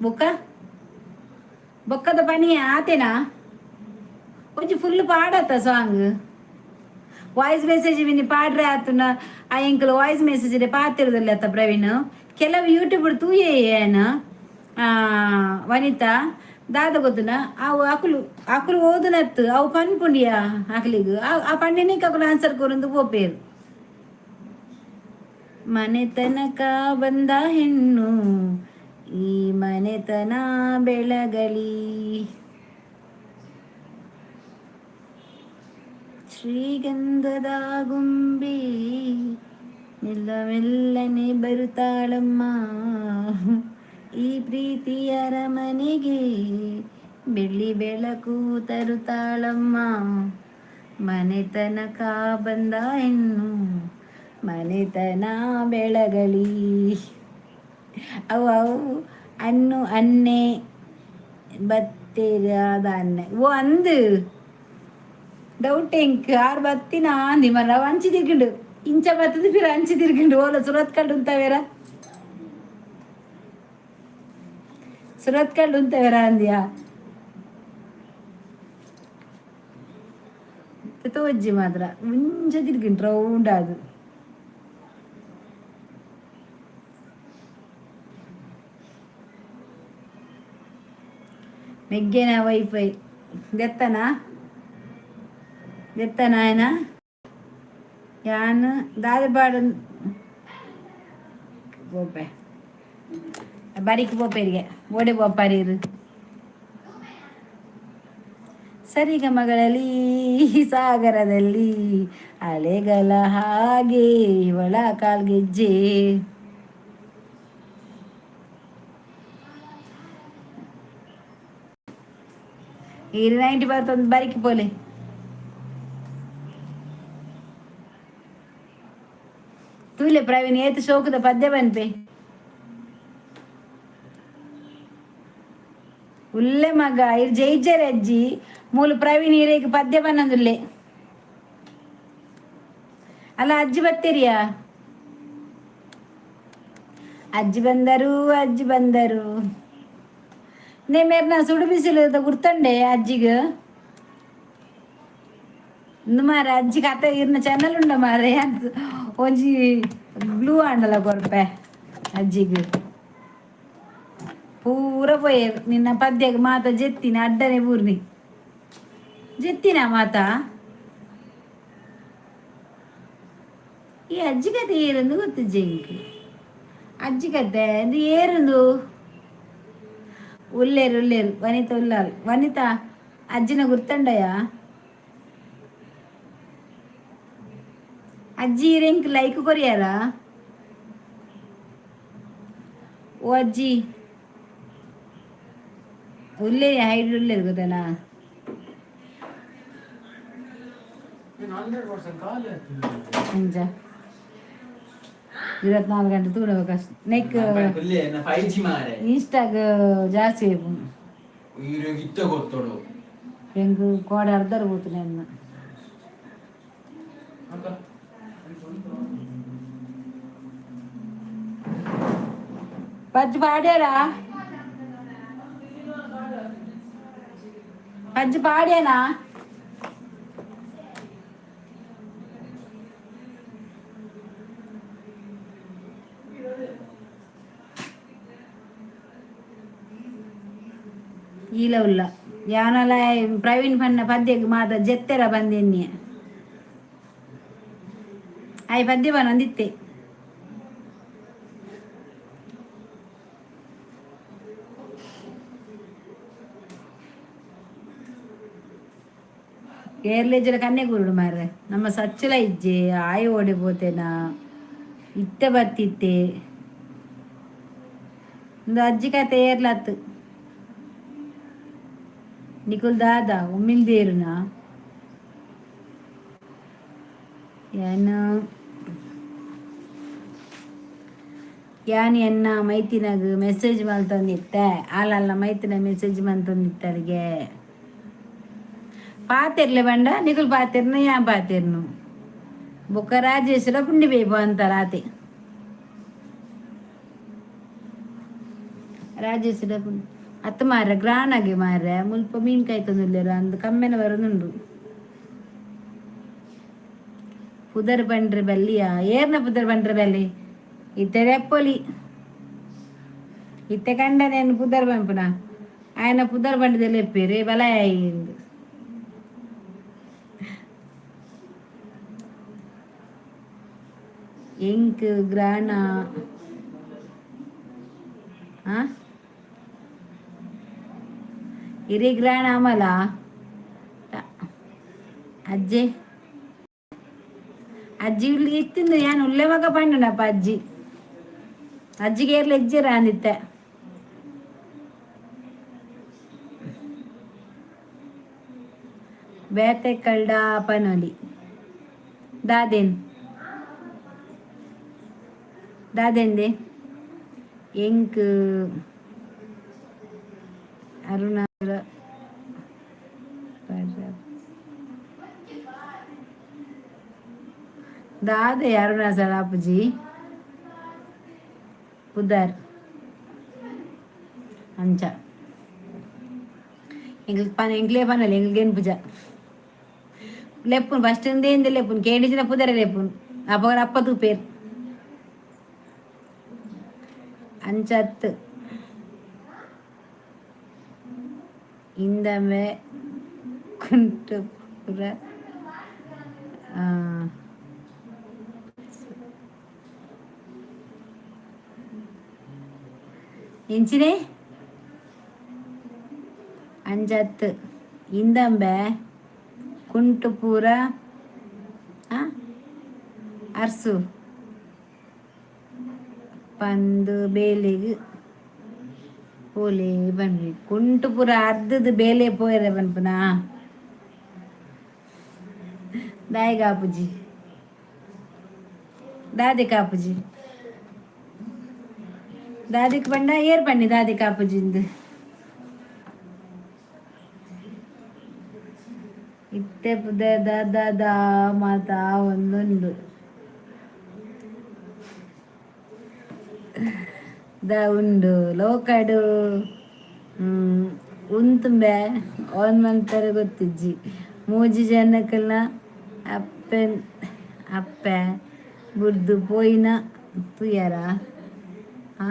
ಬೊಕ್ಕ ಬೊಕ್ಕದ ಪನಿ ಆತೇನಾ? ಒಂಜಿ ಫುಲ್ ಪಾಡತ್ತ ಸಾಂಗ್. ವಾಯ್ಸ್ ಮೆಸೇಜ್ ಮಿನಿ ಪಾಡ್ರೆ ಆತುನ. ಆ ಎಂಕಲ್ ವಾಯ್ಸ್ ಮೆಸೇಜ್ ಪಾತಿರುದಿಲ್ಲ ಅತ್ತ ಪ್ರವೀಣ್. ಕೆಲವು ಯೂಟ್ಯೂಬ್ ತೂಯೆ ಏನ ವನಿತಾ, ದಾದ ಗೊತ್ತುನ, ಅವು ಅಕುಲು ಅಕುಲು ಓದುನತ್ತು ಅವು ಪನ್ಪುಂಡಿಯ ಅಕ್ಲಿಗ್ ಆ ಪಂಡಿನಿಕ್ ಅಕುಲು ಆನ್ಸರ್ ಕೊರೊಂದು ಪೋಪೇರು. ಮನೆತನಕ ಬಂದ ಹೆಣ್ಣು ಈ ಮನೆತನ ಬೆಳಗಲಿ. ಶ್ರೀಗಂಧದ ಗೊಂಬೆ ಮೆಲ್ಲ ಮೆಲ್ಲನೆ ಬರುತ್ತಾಳಮ್ಮ, ಈ ಪ್ರೀತಿಯರ ಮನೆಗೆ ಬೆಳ್ಳಿ ಬೆಳಕು ತರುತ್ತಾಳಮ್ಮ. ಮನೆತನಕ ಬಂದ ಹೆಣ್ಣು ಮನೆತನ ಬೆಳಗಲಿ. ಅವು ಅವು ಅನ್ನು ಅನ್ನೆ ಬತ್ತೇರಾದ ಅನ್ನೆ. ಓ ಅಂದು ಡೌಟ್ ಎಂಕ್ ಆರ್ ಬತ್ತಿನ ಅಂದಿ ಮರ. ಅಂಚಿ ತಿರ್ಗಿಂಡು ಇಂಚ ಬತ್ತದ ಪಿರ ಅಂಚಿ ತಿರ್ಗಿಂಡು. ಓಲ ಸುರತ್ ಕಂಡು ಉಂತವೇರ, ಸುರತ್ಕಲ್ ಉಂತವೇರ ಅಂದ್ಯಾ? ತೋಜ್ಜಿ ಮಾತ್ರ ಮುಂಚೆ ತಿರ್ಗಿಂಡು ರೌಂಡ್ ಅದು. ಮೆಗ್ಗೆನ ವೈಫೈ ದೆತ್ತನ ದೆತ್ತನ ಆಯನ ಯಾನ್ ದಾದ ಪೋಪೆ ಬರಿಕ್ ಪೋಪೆರಿಗೆ ಓಡೆ ಪೋಪಾರೀರು. ಸರಿಗಮಗಳಲ್ಲಿ ಸಾಗರದಲ್ಲಿ ಅಲೆಗಳ ಹಾಗೆ ಇವಳ ಕಾಲ್ಗೆಜ್ಜೆ. ಈರು 90 ಬರ್ತೊಂದು ಬರಿಕ್ ಪೋಲೆ. ತೂಲೆ ಪ್ರವೀಣ್ ಏತ್ ಶೋಕದ ಪದ್ಯ ಪನ್ಪೆ. ಉಲ್ಲೆ ಮಗ ಇರ್ ಜೈಜರ್ ಅಜ್ಜಿ ಮೂಲು. ಪ್ರವೀಣ್ ಇರೇಗ್ ಪದ್ಯ ಪನ್ನೊಂದುಲ್ಲೆ ಅಲ್ಲ. ಅಜ್ಜಿ ಬತ್ತೀರಿಯಾ? ಅಜ್ಜಿ ಬಂದರು, ಅಜ್ಜಿ ಬಂದರು. ನೇ ಮೇರ್ನ ಸುಡು ಬಿಸಿಲು ಗುರ್ತಂಡೆ ಅಜ್ಜಿಗ್ ಇಂದು ಮಾರೆ. ಅಜ್ಜಿ ಕತೆ ಇರ್ನ ಚಾನಲ್ ಉಂಡ ಮಾರೆ. ಒಂಜಿ ಬ್ಲೂ ಆಂಡಲ ಕೊರ್ಪೆ ಅಜ್ಜಿಗ್. ಪೂರ ಪೋಯೆರ್ ನಿನ್ನ ಪದ್ಯಗ್ ಮಾತ ಜೆತ್ತಿನ ಅಡ್ಡನೆ ಬೂರ್ನಿ ಜೆತ್ತಿನ ಮಾತ. ಈ ಅಜ್ಜಿ ಕತೆ ಏರಂದು ಗೊತ್ತಿಜ್ಜೆ ಇಂಕ್. ಅಜ್ಜಿ ಕತೆ ಅದು ಏರುಂದು? ಉಲ್ಲೇರು ಉಲ್ಲೇರು, ವನಿತಾ ಉಲ್ಲಾಲ್. ವನಿತಾ, ಅಜ್ಜಿನ ಗುರ್ತಂಡಯ? ಅಜ್ಜಿ, ಎಂಕ್ ಲೈಕ್ ಕೊರಿಯಾರ? ಓ ಅಜ್ಜಿ, ಉಲ್ಲೇರಿ, ಹೈಡ್ ಉಲ್ಲೇರು, ಗೊತ್ತನಾ? 100% ಖಾಲಿ ಆಗ್ತದೆ. ಅಂಚ 24 ಗಂಟೆ ತೂಡ ಕಷ್ಟ ನೆಕ್. 5G ಮಾರೆ. ಇನ್ಸ್ಟಾಗ್ ಜಾಸ್ತಿ. ಇತ್ತ ಗೊತ್ತೋಡು. ಎಂಕ್ ಕೋಡೆ ಅರ್ಧರ್ ಪೋತುನೆ ಎನ್ನ. ಅಕ್ಕ. ಪಜ್ಜಿ ಪಾಡ್ಯಾರಾ? ಪಜ್ಜಿ ಪಾಡ್ಯಾನಾ? ಈಲ ಉಲ್ಲ ಯಾನಲ. ಪ್ರವೀಣ್ ಪನ್ನ ಪದ್ಯಗ್ ಮಾತ ಜೆತ್ತೆರ ಬಂದೆನ್ನಿ. ಆಯ್ ಪದ್ಯ ಬನಂದಿತ್ತೆ. ಕೇರ್ಲೇಜರ ಕನ್ನೆ ಗುರುಡು ಮಾರ್ರೆ. ನಮ್ಮ ಸಚ್ಚಲ ಇಜ್ಜೆ, ಆಯ್ ಓಡಿ ಪೋತೇನಾ, ಇತ್ತೆ ಬತ್ತಿತ್ತೆ. ಒಂದು ಅಜ್ಜಿ ಕತೆ ಏರ್ಲತ್ತು. ನಿಕುಲ್ ದಾದ ಉಮ್ಮಿಲ್ದೇರುನಾ? ಯಾನ್ ಯಾನ್ ಎನ್ನ ಮೈತಿನಾಗ ಮೆಸೇಜ್ ಮಲ್ತೊಂದಿತ್ತೆ. ಆಲಲ್ಲ, ಮೈತಿನ ಮೆಸೇಜ್ ಮಲ್ತೊಂದಿತ್ತಡಿಗೆ. ಪಾತೆರ್ಲೆ ಬಂಡ ನಿಕುಲ್ ಪಾತೆರ್ನು, ಯಾನ್ ಪಾತೆರ್ನು. ಬೊಕ್ಕ ರಾಜೇಶ್ವರ ಪುಂಡಿ ಬೇಪು ಅಂತಾರ ಆತೆ. ರಾಜೇಶ್ವರ ಪುಂಡಿ ಅತ್ತ ಮಾರ್ರೆ, ಗ್ರಾಣಗೆ ಮಾರ್ರೆ. ಮುಲ್ಪ ಮೀನ್ ಕಾಯ್ತೊಂದುಲ್ಲೆರ್ ಅಂದ್ ಕಮ್ಮೆನ ಬರೋದುಂಡು. ಪುದರ್ ಪಂಡ್ರೆ ಬಲ್ಲಿಯ? ಏರ್ನ ಪುದರ್ ಪಂಡ್ರೆ ಬಲ್ಲಿ? ಇತ್ತೆ ರೆಪ್ಪೊಲಿ. ಇತ್ತೆ ಕಂಡನೇನು ಪುದರ್ ಪನ್ಪುನ? ಆಯನ ಪುದರ್ ಪಂಡದೆ ಲೆಪ್ಪೇರು ಬಲ ಇಂದು. ಎಂಕ್ ಗ್ರಾಣ ಆ ಇರಿ ಗ್ರಾಣ ಅಮಲ ಅಜ್ಜೆ. ಅಜ್ಜಿ ಇಲ್ಲಿ ಇತ್ತಿಂದ ಯಾನ್ ಉಲ್ಲೆ ಮಗ ಪಂಡನಪ್ಪ. ಅಜ್ಜಿ, ಅಜ್ಜಿಗೆ ಏರ್ಲ ಇಜ್ಜೆರ ಅಂದಿತ್ತೆ. ಬೇತೆ ಕಲ್ಡ ಪನೊಲಿ. ದಾದೇನ್ ದಾದೆಂದೆ? ಎಂಕ್ ಅರುಣಾಚಲ ದಾದೆ ಅರುಣಾಚಲ ಅಪ್ಪುಜಿ ಪುದರ್ ಅಂಚ. ಎಂಗ್ಲ್ ಪನ, ಎಂಕ್ಲೇ ಪನಲೆ. ಎಂಕ್ಲೇನ್ ಪೂಜ ಲೆಪ್ಪುನ್ ಫಸ್ಟ್ ಇಂದ ಲೆಪ್ಪುನ್ ಕೇಂಡಿಜಿನ ಪುದರೆ ಲೆಪ್ಪುನ್. ಅಪಗ ಅಪ್ಪ ತೂಪೇರ್. ಅಂಚತ್ ಇಂದಮೆ ಕುಂಟುಪುರ ಎಂಚಿನೆ? ಅಂಜತ್ ಇಂದಂಬೆ ಕುಂಟುಪುರ ಅರ್ಸು ಪಂದು ಬೇಲೆಗ್ ಪೋಲೆ ಪನ್ಪಿ. ಕುಂಟುಪುರ ಅರ್ಧದ ಬೇಲೆ ಪೋಯರೆ ಪನ್ಪುನಾ? ದಾಯೆ ಕಾಪುಜಿ? ದಾದೆ ಕಾಪುಜಿ? ದಾದಿಕ್ ಪಂಡ ಏರ್ ಪನ್ನಿ ದಾದೆ ಕಾಪುಜಿಂದು? ಇತ್ತೆ ಪುದ the the ಮಾತಾ ಒಂದುಂಡು the ಉಂಡು ಲೋಕಡು. ಉಂತುಂಬೆ ಓನ್ ಮನ್ಪೆರೆ ಗೊತ್ತಿಜ್ಜಿ. ಮೂಜಿ ಜನಕ್ಕಲ್ನ ಅಪ್ಪೆನ್ ಅಪ್ಪೆ ಬುಡ್ದು ಪೋಯಿನ ತೂಯರ? ಆ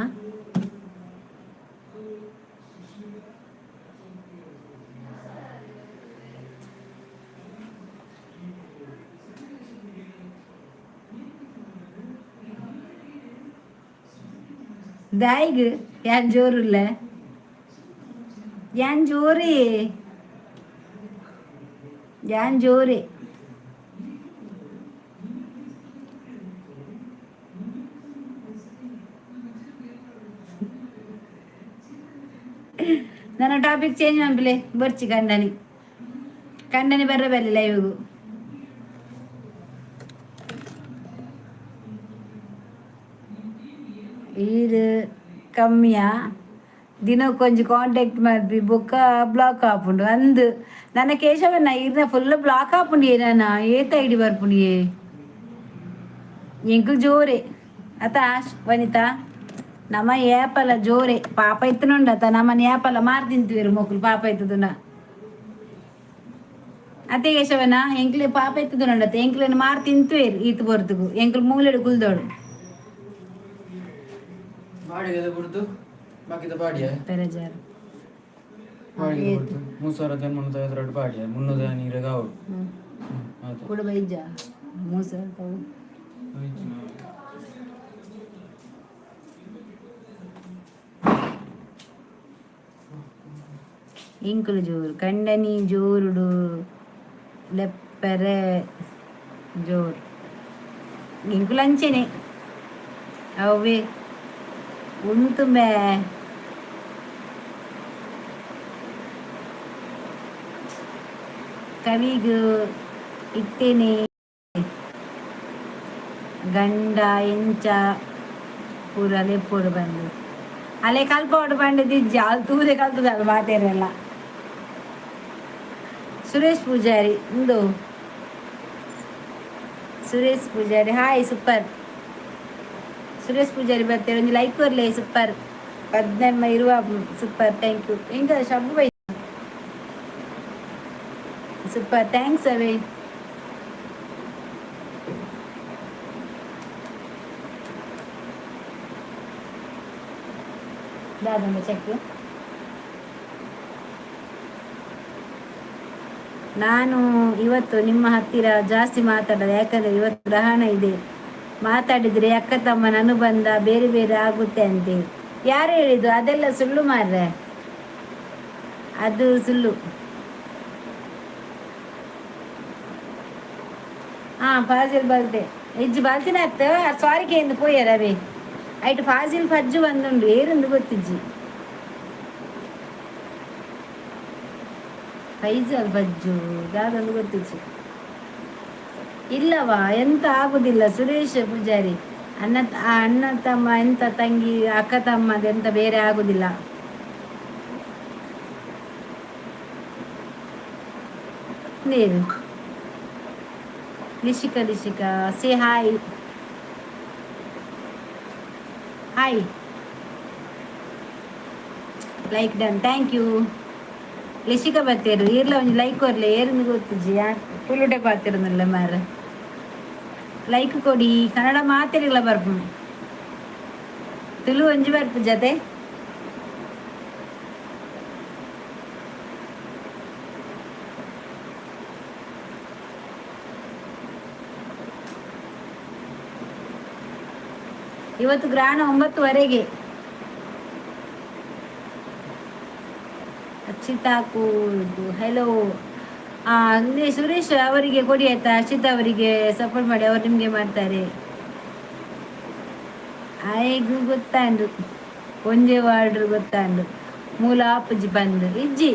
ದಾಯಿಗ್ ಯಾನ್ ಜೋರುಲ್ಲ, ಯಾನ್ ಜೋರೇ, ಯಾನ್ ಜೋರೇ. ನನ್ನ ಟಾಪಿಕ್ ಚೇಂಜ್ ಮಾಡ್ಬಿಲೆ. ಬರ್ಚಿ ಕಂಡನಿ, ಕಂಡನಿ ಬರ್ರ ಬರಲಿ ಲೈವ್ಗು. ಈರ್ ಕಮ್ಮಿಯಾ ದಿನಕ್ಕೊಂಜಿ ಕಾಂಟ್ಯಾಕ್ಟ್ ಮಲ್ಪಿ ಬೊಕ್ಕ ಬ್ಲಾಕ್ ಆಪುಂಡು ಅಂದ್. ನನ್ನ ಕೇಶವಣ್ಣ, ಈರ್ನ ಫುಲ್ ಬ್ಲಾಕ್ ಆಪುಂಡು. ನನ್ನ ಏತ ಐಡಿ ಬರ್ಪುಂಡು. ಎಂಕುಲು ಜೋರೆ ಅತ ವನಿತಾ? ನಮ್ಮ ಏಪಲ ಜೋರೆ. ಪಾಪ ಇತ್ತನುಂಡತ, ನಮ್ಮನ ಏಪಲ ಮಾರ್ ತಿಂತೀವಿ ಮೊಕ್ಕಲು. ಪಾಪ ಇತ್ತದುನ ಅತ್ತೆ ಕೇಶವನ? ಎಂಕ್ಲೆ ಪಾಪ ಇತ್ತದುಂಡತ, ಎಂಕ್ಲೆನ ಮಾರ್ ತಿಂತುವೇರು. ಈತ್ ಬರ್ತುಗು ಎಂಕ್ಲು ಮೂಲೆಡು ಕುಲ್ದೋಡು. ಬಾಡಿಗೆ ಬುಡ್ದು ಬಾಕಿದ ಬಾಡಿಯ. ಪೆರಜಾರು. ಬಾಡಿಗೆ ಬುಡ್ದು 3000 ಜನ್ಮನ ಬಾಡಿಯ 300 ನೀರಾಗ ಅವಳು. ಆತು. ಕೂಡ ಬೈಜ ಮೂಸ. ಇಂಕುಲು ಜೋರು, ಕಂಡನಿ ಜೋರುಡು ಲೆಪ್ಪರೆ ಜೋರು. ಇಂಕುಲು ಅಂಚೆನೆ ಅವೇ ಉಂತುಂಬೆ. ಕವಿಗ್ ಇತ್ತೇನೆ ಗಂಡ ಎಂಚ ಪೂರ ಲೆಪ್ಪೋಡು ಬಂದು ಅಲ್ಲೇ ಕಲ್ಪೋಡು ಬಂಡಿದ್ದಿಜ್ಜಿ. ಅಲ್ಲಿ ತೂದೆ ಕಲ್ತದಲ್ಲ ಮಾತೇರೆಲ್ಲ. ಸುರೇಶ್ ಪೂಜಾರಿ ಇಂದು. Suresh Poojary hi, super. ಸುರೇಶ್ ಪೂಜಾರಿ ಬರ್ತಾರೆ, ಒಂದು ಲೈಕ್ ಬರ್ಲಿ. ಸೂಪರ್ 18 ಇರುವ. Super, thank you. ಎಂಕ ಶಬ್ಬು by. Super, thanks ಅವೇ. ದಾದಮ್ಮ ಚೆಕ್. ನಾನು ಇವತ್ತು ನಿಮ್ಮ ಹತ್ತಿರ ಜಾಸ್ತಿ ಮಾತಾಡಲ್ಲ, ಯಾಕಂದ್ರೆ ಇವತ್ತು ಗ್ರಹಣ ಇದೆ. ಮಾತಾಡಿದ್ರೆ ಅಕ್ಕ ತಮ್ಮನ ಅನುಬಂಧ ಬೇರೆ ಬೇರೆ ಆಗುತ್ತೆ ಅಂತೆ. ಯಾರು ಹೇಳಿದ್ದು? ಅದೆಲ್ಲ ಸುಳ್ಳು ಮಾರ್ರೆ, ಅದು ಸುಳ್ಳು. ಹಾ, ಫಾಜಿಲ್ ಬಲ್ತೆ ಇಜ್ಜಿ ಬಲ್ತಿನ ಅತ್ತ ಸಾರಿಗೆ ಎಂದು ಪೋಯಾರ ಅವೇ. ಐಟ್ ಫಾಜಿಲ್ ಫಜ್ಜು ಬಂದುಂಡು, ಏರಂದು ಗೊತ್ತಿಜ್ಜಿ. ಫೈಜಲ್ ಬಜ್ಜು ದಾದೊಂದು ಗೊತ್ತಿಜ್ಜಿ. ಇಲ್ಲವಾ, ಎಂತ ಆಗುದಿಲ್ಲ ಸುರೇಶ್ ಪೂಜಾರಿ. ಅಣ್ಣ ಅಣ್ಣ ತಮ್ಮ ಎಂತ, ತಂಗಿ ಅಕ್ಕ ತಮ್ಮ ಎಂತ ಬೇರೆ ಆಗುದಿಲ್ಲ. ನೀರು ಲಿಶಿಕಾ, ಲಿಶಿಕಾ, say hi, hi. Like done, thank you. Lishika ಬತ್ತೇರು, ಈರ್ಲ ಒಂಜಿ ಲೈಕ್ ಕೊರ್ಲೆ. ಏರಿಂದು ಗೊತ್ತಿಜ್ಜಿ, ತುಳುಟೆ ಪಾತಿರನಲ್ಲ ಮಾರ. ಲೈಕ್ ಕೊಡಿ. ಕನ್ನಡ ಮಾತಿರಲ್ಲ ಬರ್ಪು, ತುಳು ಒಂಜಿ ಬರ್ಪು ಜತೆ. ಇವತ್ತು ಗ್ರಹಣ 9ವರೆಗೆ. ಅಕ್ಷಿತಾ ಕೂದು. ಹೆಲೋ. ಅಂದರೆ ಸುರೇಶ್ ಅವರಿಗೆ ಕೊಡಿ ಆಯ್ತಾ? ಅಕ್ಷಿತಾ ಅವರಿಗೆ ಸಪೋರ್ಟ್ ಮಾಡಿ, ಅವರು ನಿಮಗೆ ಮಾಡ್ತಾರೆ. ಆಯ್ಗು ಗೊತ್ತಾಂಡು, ಒಂಜೆ ವಾರ್ಡ್ರು ಗೊತ್ತಾಂಡು. ಮೂಲ ಆಪುಜಿ ಬಂದು ಇಜ್ಜಿ.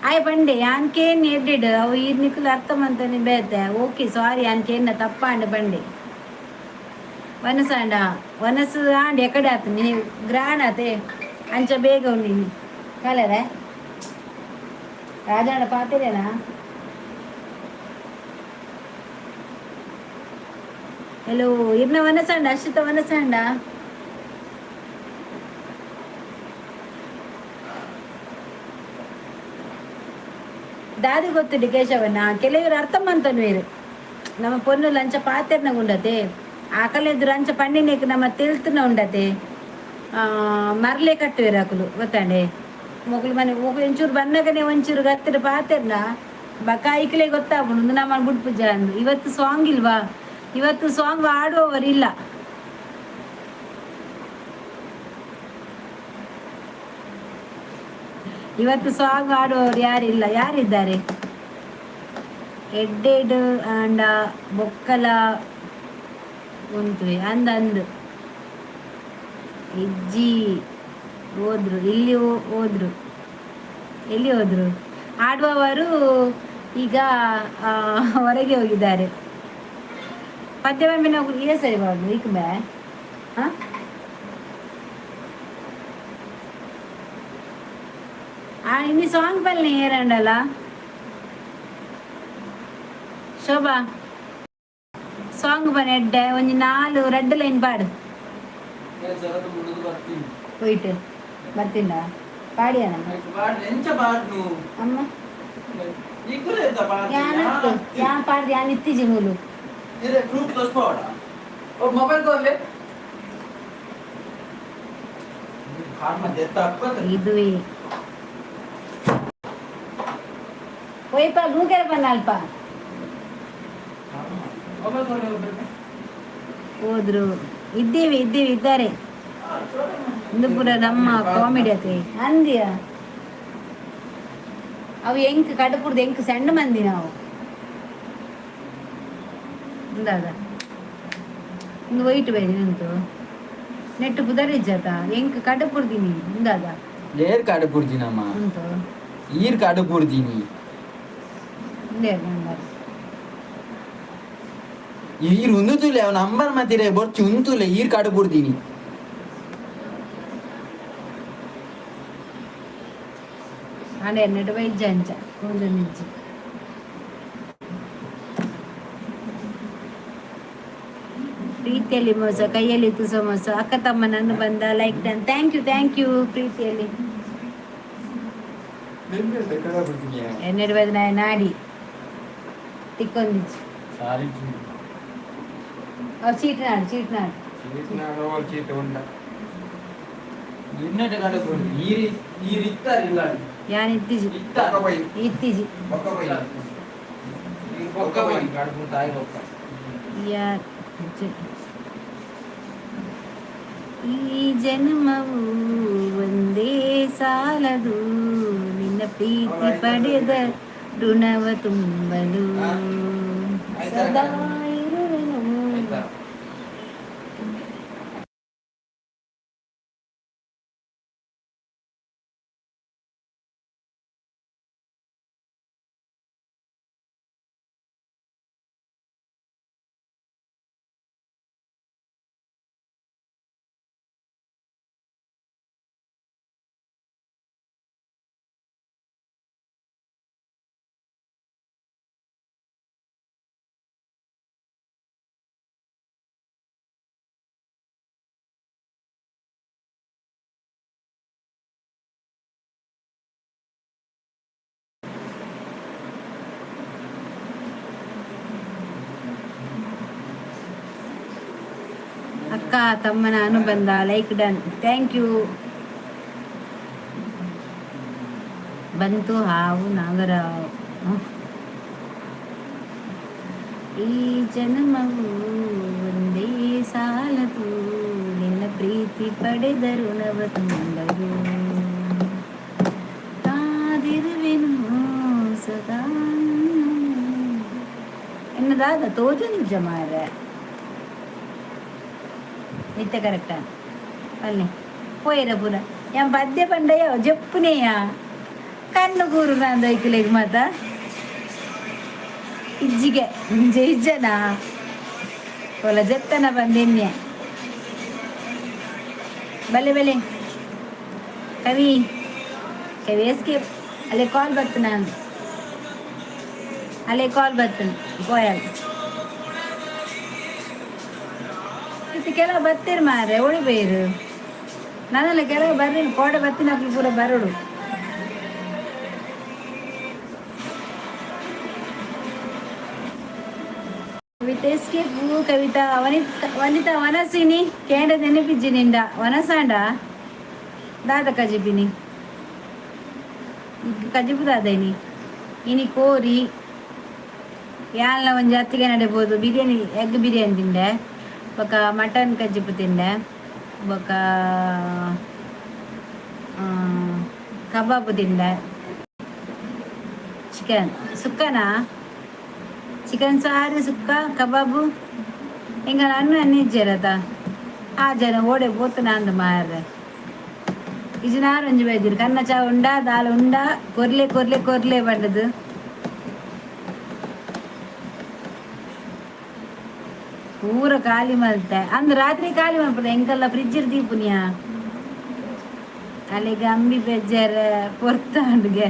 ಆಯ್ ಪಂಡೆ ಯಾನ್ ಕೇನ್ ಎಡ್ಡೆಡ್ ಅವು ಈರ್ ನಿಕುಲು ಅರ್ಥ ಮಂತನೆ ಬೇತೆ. ಓಕೆ, ಸಾರಿ, ಯಾನ್ ಕೇನ್ನ ತಪ್ಪಾಂಡ್ ಬಂಡೆ. ವನಸಾಂಡ ವನಸು ಆಂಡ್ ಎಕಡೆ ಆತು ನೀ ಗ್ರಹಣ ಆತೆ ಅಂಚ ಬೇಗ ಉಂಡಿನಿ ಕಲರೆ. ರಾಜಾಂಡ ಪಾತಿರೇನಾ? ಹಲೋ, ಇರ್ನ ವನಸಾಂಡ? ಅಶ್ವಿತ ವನಸಾಂಡ? ದಾದಿ ಗೊತ್ತುಂಡು ಕೇಶವನ್ನ. ಕೆಲವರು ಅರ್ಥ ಮಂತನ್ವೇರು. ನಮ್ಮ ಪೊನ್ನು ಲಂಚ ಪಾತೆರ್ನ ಗುಂಡತೆ ಆಕಲೆದುರು ಅಂಚ ಪಂಡಿನೇಕ್ ನಮ್ಮ ತೆಲ್ತುನ ಉಂಡತೆ. ಮರ್ಲೆ ಕಟ್ಟುವೆರು ಅಕುಲು, ಗೊತ್ತಾಂಡೆ? ಮೊಕುಲು ಮನೆ ಮೊಕುಲು ಒಂಚೂರು ಬನ್ನಗನೆ ಒಂಚೂರು ಗತ್ತಿರ ಪಾತೆರ್ನ ಬಕ ಐಕ್ಲೆ ಗೊತ್ತಾಪುಂಡು ನಮ್ಮ ಬುಡ್ಪುಜ ಅಂದು. ಇವತ್ತು ಸಾಂಗ್ ಇಲ್ವಾ? ಇವತ್ತು ಸಾಂಗ್ ಆಡುವವರು ಇಲ್ಲ. ಇವತ್ತು ಸಾಂಗ್ ಆಡುವವರು ಯಾರಿಲ್ಲ? ಯಾರಿದ್ದಾರೆ? ಎಡ್ಡೆಡ್ ಆಂಡ ಬೊಕ್ಕಲ ಉಂತುವೆ ಅಂದ ಅಂದು ಇಜ್ಜಿ. ಹೋದ್ರು, ಇಲ್ಲಿ ಹೋದ್ರು. ಎಲ್ಲಿ ಹೋದ್ರು? ಆಡುವವರು ಈಗ ಹೊರಗೆ ಹೋಗಿದ್ದಾರೆ. ಪದ್ಯ ನಾವು ಇದೇ ಸರಿ ಬಾರ್ದು ಈಗ ಬೇ. ಹಾಂ, ಇನ್ನು ಸಾಂಗ್ ಬಲ್ಲೆ ಏರಂಡಲ್ಲ. ಶೋಭಾ, ಸಾಂಗ್ ಬನ್ ಎಡ್ಡೆ ಒಂಜಿ ನಾಲ್ ರಡ್ಡ್ ಲೈನ್ ಪಾಡು. ಹೋಯ್ತು ಬರ್ತಿಲ್ಲ ಪಾಡಿಯ ಎಂಚ ಪಾಡ್ನು? ಅಮ್ಮ. ನಿಕುಲು ಎಂತ? ಯಾನತ್ತು ಯಾನ್ ಪಾಡ್ದು ಯಾನ್ ಇತ್ತೀಚೆ ಮೂಲು. ಇರೆ ಫ್ರೂಟ್ ತೋಸ್ಪಾವಡ ಓ ಮೊಬೈಲ್ ಕೊರ್ಲೆ ಕಾರ್ ಮಧ್ಯೆ ತಪ್ಪದ. ಇದುವೇ ಒಯ್ಪ ನೂಕೆರೆ ಬನ್ನ ಅಲ್ಪ. ಮೊಬೈಲ್ ಕೊರ್ಲೆ. ಹೋದ್ರು. ಇದ್ದೇವೆ, ಇದ್ದೇವೆ, ಇದ್ದಾರೆ. ಇಂದು ಪೂರ ನಮ್ಮ ಕಾಮಿಡಿ ಅತೆ ಅಂದ್ಯ. ಅವು ಎಂಕ್ ಕಡುಪುರ್ದು ಎಂಕ್ ಸಣ್ಣ ಮಂದಿ ನಾವು. ಇಂದಾದ ಒಂದು ವೈಟ್ ಬೇಡಿ ಉಂಟು ನೆಟ್ಟು ಪುದರಿಜ್ಜಾತ ಎಂಕ್ ಕಡುಪುರ್ದಿನಿ ಇಂದಾದ. ಏರ್ ಕಾಡು ಪುರ್ದಿನಮ್ಮ? ಉಂಟು. ಈರ್ ಕಾಡು ಪುರ್ದಿನಿ. ಇಂದೇ ನಂಬರ್. ಈರ್ ಉಂದುತುಲೆ ಅವ್ ನಂಬರ್ ಮಾತಿರೆ ಬೊರ್ಚಿ ಉಂತುಲೆ. ಈರ್ ಕಾಡು ಪುರ್ದಿನಿ. ಆಂಡ ಎನ್ನಡು ಬೈಜ್ಜ ಅಂಚ ತೋಜೊಂದಿಜ್ಜಿ. ಪ್ರೀತಿಯಲ್ಲಿ ಮೋಸ, ಕೈಯಲ್ಲಿ ತುಸ ಮೋಸ. ಅಕ್ಕ ತಮ್ಮ ನನ್ನ ಬಂದ like done. Thank you, thank you. ಪ್ರೀತಿಯಲ್ಲಿ ಎನ್ನೆಡು ಬೈದ ನಾಡಿ ತಿಕ್ಕೊಂದಿಜ್ಜಿ. ಸಾರಿ. ಅವು ಚೀಟ್ ನಾಡು, ಚೀಟ್ ನಾಡು. ಚೀಟ್ ಉಂಡ. ಇನ್ನಟ ಕಾಡು ಪುರ್ದಿ. ಈರ್ ಈರ್ ಇತ್ತಾರ ಇಲ್ಲ. ಯಾನ್ ಇತ್ತೀಜಿ. ಇತ್ತಾರ. ಇತ್ತೀಜಿ. ಬೊಕ್ಕ ಬೈ. ಬೊಕ್ಕ ಬೈ ಕಾಡು ಪುರ್ದ ಆಯ್ ಬೊಕ್ಕ. ಯಾ ಈ ಜನ್ಮವು ಒಂದೇ ಸಾಲದು ನಿನ್ನ ಪ್ರೀತಿ ಪಡೆದ ಋಣವ ತುಂಬಲು. ಸದಾ ಇರುವೆನು. ಆಯ್ತಾ? ಅಕ್ಕ ತಮ್ಮನ ಅನುಬಂಧ ಲೈಕ್ ಡನ್. Thank you. ಬಂತು ಹಾವು ನಾಗರ. ಈ ಜನ್ಮವು ಒಂದೇ ಸಾಲದು ನಿನ್ನ ಪ್ರೀತಿ ಪಡೆದ ಋಣವ ತುಂಬಲು. ಕಾದಿರುವೆನು ಸದಾ. ಎನ್ನದಾದ ತೋಜು ನಿಜ ಮಾರ್ರೆ. ನಿತ್ಯ ಕರೆಕ್ಟಾ ಅಲ್ಲಿ ಪೋಯರ ಪೂರ ಯಾನ್ ಪದ್ಯ ಪಂಡಯ್ಯ ಜಪ್ಪುನೇಯ ಕಣ್ಣು ಕೂರು ನಂದು ಐಕ್ಲೆಗ್ ಮಾತ ಇಜ್ಜಿಗೆ ಇಜ್ಜನ ಒಲ ಜತ್ತನ ಬಂದೆನ್ನೆ. ಬಲೆ ಬಲೆ ಕವಿ, ಕವಿ ಎಸ್ಕೇಪ್. ಅಲ್ಲೇ ಕಾಲ್ ಬರ್ತನ, ಅಲ್ಲೇ ಕಾಲ್ ಬರ್ತನ ಪೋಯಲ್. ಇದು ಕೆಲವು ಬತ್ತೀರಿ ಮಾರ್ರೆ ಒಳಿಬೇರು. ನಾನೆಲ್ಲ ಕೆಲವು ಬರ್ತೀನಿ, ಕೋಡೆ ಬತ್ತೀನಿ. ಅಕ್ಲು ಪೂರ ಬರೋಡು. ಕವಿತಾ ಎಸ್ಕೇಪ್. ಕವಿತಾ, ವನಿತಾ, ವನಿತಾ ವನಸಿನಿ ಕೇಂದ್ರ ನೆನಪಿಜ್ಜಿ ನಿಂದ ವನಸಾಂಡ ದಾದ ಕಜಿಪಿನಿ ಈಗ ಕಜಿಪು ದಾದೈನಿ. ಇನಿ ಕೋರಿ ಯಾಲ್ನ ಒಂಜಿ ಅತ್ತಿಗೆ ನಡೆಬೋದು. ಬಿರಿಯಾನಿ, ಎಗ್ ಬಿರಿಯಾನಿ ತಿಂಡೆ. ಬೊಕ ಮಟನ್ ಕಜ್ಜಿಪು ತಿಂಡೆ. ಬೊಕ ಕಬಾಬು ತಿಂದ. ಚಿಕನ್ ಸುಕ್ಕನಾ? ಚಿಕನ್ ಸಾರು, ಸುಕ್ಕ, ಕಬಾಬು. ಎಂಗಳ ಅನ್ನ ನಿಜ್ಜೆರತ ಆ ಜನ ಓಡೆ ಪೋತುನ ಅಂದ್ ಮಾರ್ರೆ. ಇಜಿನಾರು ಒಂಜಿ ಬೈದಿರು ಕನ್ನ ಚಾ ಉಂಡಾ, ದಾಲ್ ಉಂಡಾ, ಕೊರ್ಲೆ ಕೊರ್ಲೆ ಕೊರ್ಲೆ ಪಂಡದು. ಪೂರ ಖಾಲಿ ಮಲ್ತೆ ಅಂದ್ ರಾತ್ರಿ ಖಾಲಿ ಮಲ್ಪದ. ಎಂಕಲ್ಲ ಫ್ರಿಜ್ ದೀಪುನಿಯಾ. ಅಲ್ಲಿಗೆ ಅಂಬಿ ಬೆಜ್ಜಾರ ಪೊರ್ತಾಂಡ್ಗೆ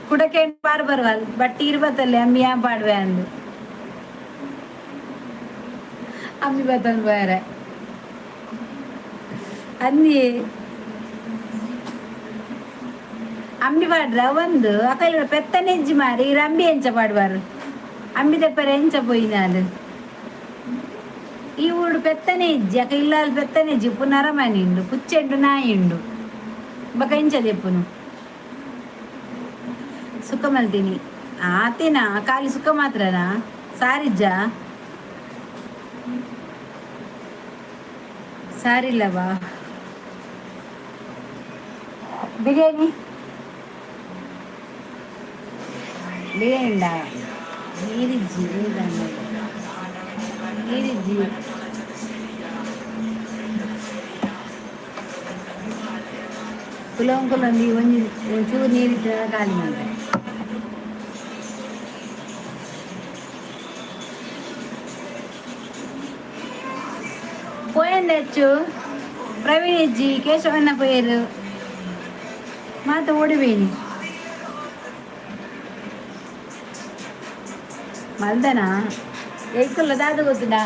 ಕುಡಕೆ ಪಾರ್ ಬರುವಲ್ ಬಟ್ಟಿ ಇರ್ಬತ್ತಲ್ಲಿ ಅಂಬಿ ಯಾನ್ ಪಾಡುವೆ ಅಂದು ಅಂಬಿ ಬತ್ತಂದು ಬೇರೆ ಅಂದಿ. ಅಂಬಿ ಪಾಡ್ರ ಒಂದು ಅಕಲ್ ಪೆತ್ತನೆಜ್ಜಿ ಮಾರಿ. ಅಂಬಿ ಎಂಚ ಪಾಡ್ವಾರು? ಅಂಬಿ ದೆಪ್ಪರೆ ಎಂಚ ಪೋಯಿನಾಲ್? ಈ ಊರು ಪೆತ್ತನೆ ಇಜ್ಜಿ ಅಕ ಇಲ್ಲಾಲ್. ಪೆತ್ತನೆ ಇಜ್ಜಿ, ಪುನರ ಮನೆ ಉಂಡು, ಪುಚ್ಚೆಡ್ಡು ನಾಯಿ ಉಂಡು. ಬೊಕ ಎಂಚ ದೆಪ್ಪುನು? ಸುಕ್ಕ ಮಲ್ತೀನಿ ಆತೇನಾ? ಖಾಲಿ ಸುಕ್ಕ ಮಾತ್ರನಾ? ಸಾರಿಜ್ಜ? ಸಾರಿಲ್ಲವಾ? ಬಿರಿಯಾನಿ, ಬಿರಿಯಾನಿ ನೀರಿಜ್ಜಿ, ನೀರಿಜ್ಜಿ. ಕುಲಂ ಕುಲಂ ಒಂಜಿ ಒಂಚೂರು ನೀರಿದ್ದ ಖಾಲಿ ಮಾಡ್ದೆ. ಪೋಯಂದೆಚ್ಚು ಪ್ರವೀಣ್ ಇಜ್ಜಿ, ಕೇಶವಣ್ಣ ಪೋಯರು, ಮಾತ ಓಡಿಬೇನಿ. ಮಲ್ದನಾ? ಎಂಕುಲ್ಲ ದಾದ ಗೊತ್ತುಂಡ?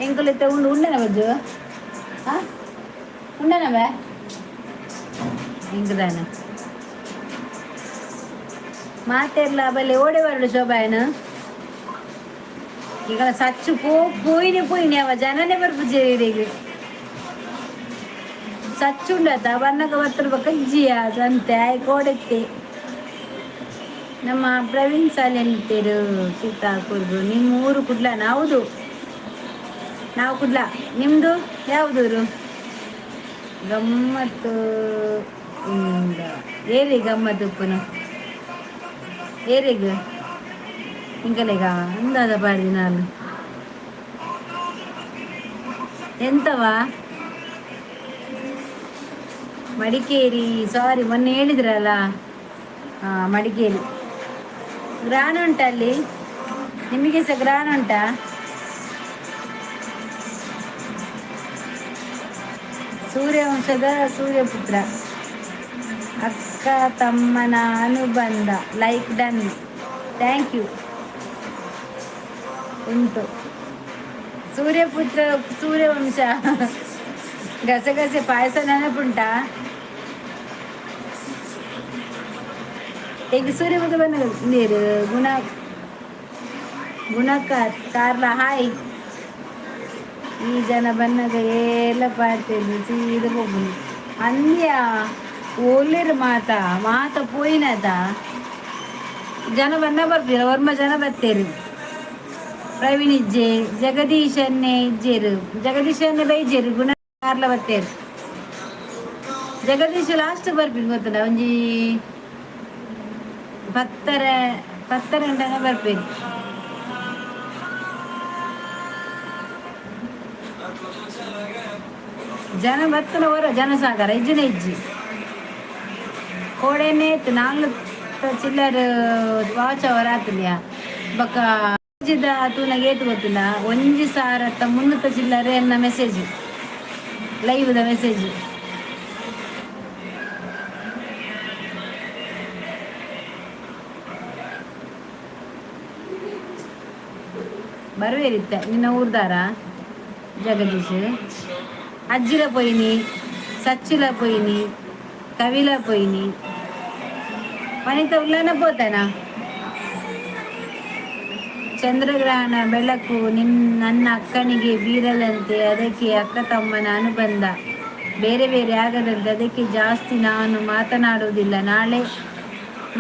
ಎಂಕುಲು ಇತ್ತೆ ಉಂಡು. ಉಂಡನ ಬಜ್ಜು? ಆ ಉಂಡನ ಬೇ ಎಂಕುದಾನ ಮಾತೆರ್ಲ ಬಲ್ಲೆ ಓಡೆ ಬರಡು ಶೋಭಾಯನ. ಈಗ ಸಚ್ಚು ಪೋ ಪೋಯಿನಿ ಪೋಯಿನಿ ಅವ ಜನನೇ ಬರ್ಪುಜೆ ಇಡೆಗ್. ಸಚ್ಚುಂಡತ ಬನ್ನಗ ಬತ್ತರ ಬೊಕ ಇಜ್ಜಿಯ ಸಂತೆ ಆಯ್ ಕೋಡೆತ್ತೆ. ನಮ್ಮ ಪ್ರವೀಣ್ ಸಾಲೆಂತೇರು ಸೀತಾ ಕುರ್ಗು. ನಿಮ್ಮ ಊರು ಕುಡ್ಲನ? ಹೌದು, ನಾವು ಕುಡ್ಲ. ನಿಮ್ಮದು ಯಾವುದೂರು? ಗಮ್ಮತ್ತು ಉಂಡ ಏರಿ ಗಮ್ಮತ್ತು ಉಪ್ಪುನು ಏರಿಗ್ ಇಂಕಲೆಗ ಅಂದಾದ ಪಾಡ್ದಿ ನಾನು ಎಂತವಾ? ಮಡಿಕೇರಿ. ಸಾರಿ, ಮೊನ್ನೆ ಹೇಳಿದ್ರಲ್ಲ. ಹಾಂ, ಮಡಿಕೇರಿ. ಗ್ರಾನ್ ಉಂಟ ಅಲ್ಲಿ? ನಿಮಗೆ ಸಹ ಗ್ರಾನ್ ಉಂಟಾ? ಸೂರ್ಯವಂಶದ ಸೂರ್ಯಪುತ್ರ. ಅಕ್ಕ ತಮ್ಮನ ಅನುಬಂಧ. Like done, thank you. ಉಂಟು ಸೂರ್ಯಪುತ್ರ, ಸೂರ್ಯವಂಶ. ಗಸಗಸೆ ಪಾಯಸ ನೆನಪುಂಟಾ? ಈಗ ಸೂರ್ಯಪುತ್ರ ಬಂದ ನೀರು. ಗುಣ ಗುಣಕ ಕಾರ್ಲ ಹಾಯ್. ಈ ಜನ ಬನ್ನಗ ಏಲ ಪಾಡ್ತೇನೆ, ಸೀದ ಹೋಗುನು. ಅಂದ್ಯ ಓಲೇರು ಮಾತ ಮಾತ ಪೋಯಿನತ. ಜನ ಬನ್ನ ಬರ್ತೀರ? ವರ್ಮ ಜನ ಬತ್ತೇರು. ಪ್ರವೀಣ್ ಇಜ್ಜೆ, ಜಗದೀಶನ್ನೇ ಇಜ್ಜೇರು. ಜಗದೀಶನ್ನೇ ಬೈಜೇರು. ಗುಣ ಕಾರ್ಲ ಬತ್ತೇರು. ಜಗದೀಶ್ ಲಾಸ್ಟ್ ಬರ್ಪಿನ ಗೊತ್ತಲ್ಲ. ಒಂಜಿ ಪತ್ತರ ಪತ್ತರ ಗಂಟೆನ ಬರ್ಪೇರು. ಜನ ಬತ್ತನ ಹೊರ ಜನಸಾಗರ ಇಜ್ಜಿನ ಇಜ್ಜಿ. ಕೋಡೆನೇ ಇತ್ತು. ನಾಲ್ಕು ಚಿಲ್ಲರ್ ವಾಚ್ ಅವರ್ ಆತಲ್ಯ. ಬೊಕ್ಕ ತೂನಾಗ ಏತು ಗೊತ್ತಿಲ್ಲ. ಒಂಜಿ ಸಾರತ್ತ ಮುನ್ನೂತ ಚಿಲ್ಲರೆ ಎನ್ನ ಮೆಸೇಜ್, ಲೈವ್ದ ಮೆಸೇಜ್. ಬರುವೇರಿತ್ತೆ ನಿನ್ನ ಊರ್ದಾರ ಜಗದೀಶ್? ಅಜ್ಜಿಲ ಪೋಯಿನಿ, ಸಚ್ಚಿಲ ಪೋಯಿನಿ, ಕವಿಲ ಪೋಯಿನಿ, ವನಿತ ಉಲ್ಲನ ಪೋತಾನ. ಚಂದ್ರಗ್ರಹಣ ಬೆಳಕು ನಿನ್ನ ನನ್ನ ಅಕ್ಕನಿಗೆ ಬೀರಲಂತೆ. ಅದಕ್ಕೆ ಅಕ್ಕ ತಮ್ಮನ ಅನುಬಂಧ ಬೇರೆ ಬೇರೆ ಆಗದಂತೆ. ಅದಕ್ಕೆ ಜಾಸ್ತಿ ನಾನು ಮಾತನಾಡುವುದಿಲ್ಲ. ನಾಳೆ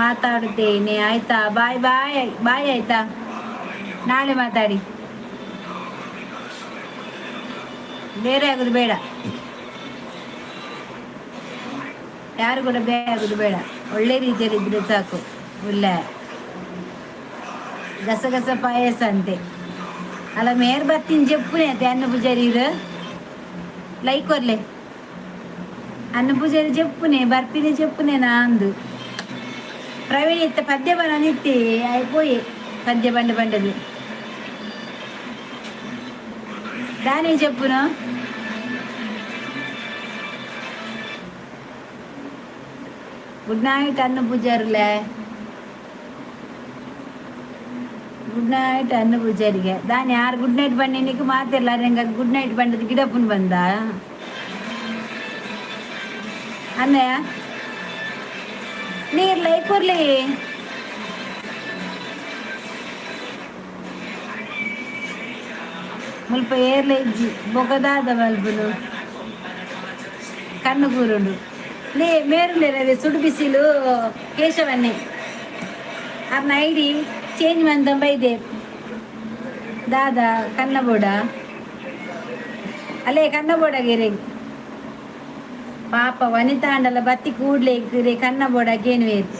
ಮಾತಾಡುತ್ತೇನೆ, ಆಯ್ತಾ? Bye bye bye. ಆಯ್ತಾ, ನಾಳೆ ಮಾತಾಡಿ. ಬೇರೆ ಆಗುದು ಬೇಡ. ಯಾರು ಕೂಡ ಬೇಗುದು ಬೇಡ, ಒಳ್ಳೆ ರೀತಿಯಲ್ಲಿ ಇದ್ರೆ ಸಾಕು. ಉಲ್ಲ ಗಸಗಸ ಪಾಯಸ ಅಂತೆ. ಅಲ್ಲ ಮೇರ್ ಬತ್ತಿನ ಜೆಪ್ಪುನೆ ಅತ್ತೆ ಅನ್ನ ಪೂಜಾರಿ ಲೈಕ್ ಕೊರ್ಲೆ. ಅನ್ನ ಪೂಜಾರಿ ಜೆಪ್ಪುನೆ ಬರ್ಪಿನ ಜೆಪ್ಪುನೆ ನಾಂದು. ಪ್ರವೀಣ್ ಇತ್ತ ಪದ್ಯ ಬನ ನಿತ್ತಿ అయిపోయి ಪದ್ಯ ಬಂಡ ಬಂಡದು దాని చెప్పును. గుడ్ నైట్ అన్న పూజారులే. ಗುಡ್ ನೈಟ್ ಅನ್ನ ಪೂಜಾರಿಗೆ ದಾನಿ ಯಾರು ಗುಡ್ ನೈಟ್ ಬನ್ನಿನಿಕ್ ಮಾತಿರ್ಲ. ನಂಗೆ ಗುಡ್ ನೈಟ್ ಬಂಡದ ಗಿಡಪ್ಪನ್ ಬಂದ ಅన్నಯ್ಯ ನೀರ್ ಲೈಕ್ ಕೊರ್ಲಿ. ಮುಲ್ಪ ಏರ್ಲ ಇಜ್ಜಿ ಬೊಗದಾದ ಮಲ್ಪುನು ಕಣ್ಣು ಕೂರುಂಡು. ಲೇ ಮೇರುಲೇರವೆ ಸುಡು ಬಿಸಿಲು ಕೇಶವನ್ನೇ ಅರ್ನ ಐಡಿ ಚೇಂಜ್ ಮಂತ ಬೈದೆ. ದಾದಾ ಕನ್ನಬೋಡ ಅಲ್ಲೇ ಕನ್ನಬೋಡ ಗೆರೆ ಪಾಪ ವನಿತಾಂಡಲ ಬತ್ತಿ ಕೂಡ್ಲೆ ರೇ ಕನ್ನಬೋಡ ಗೇನುವೇರು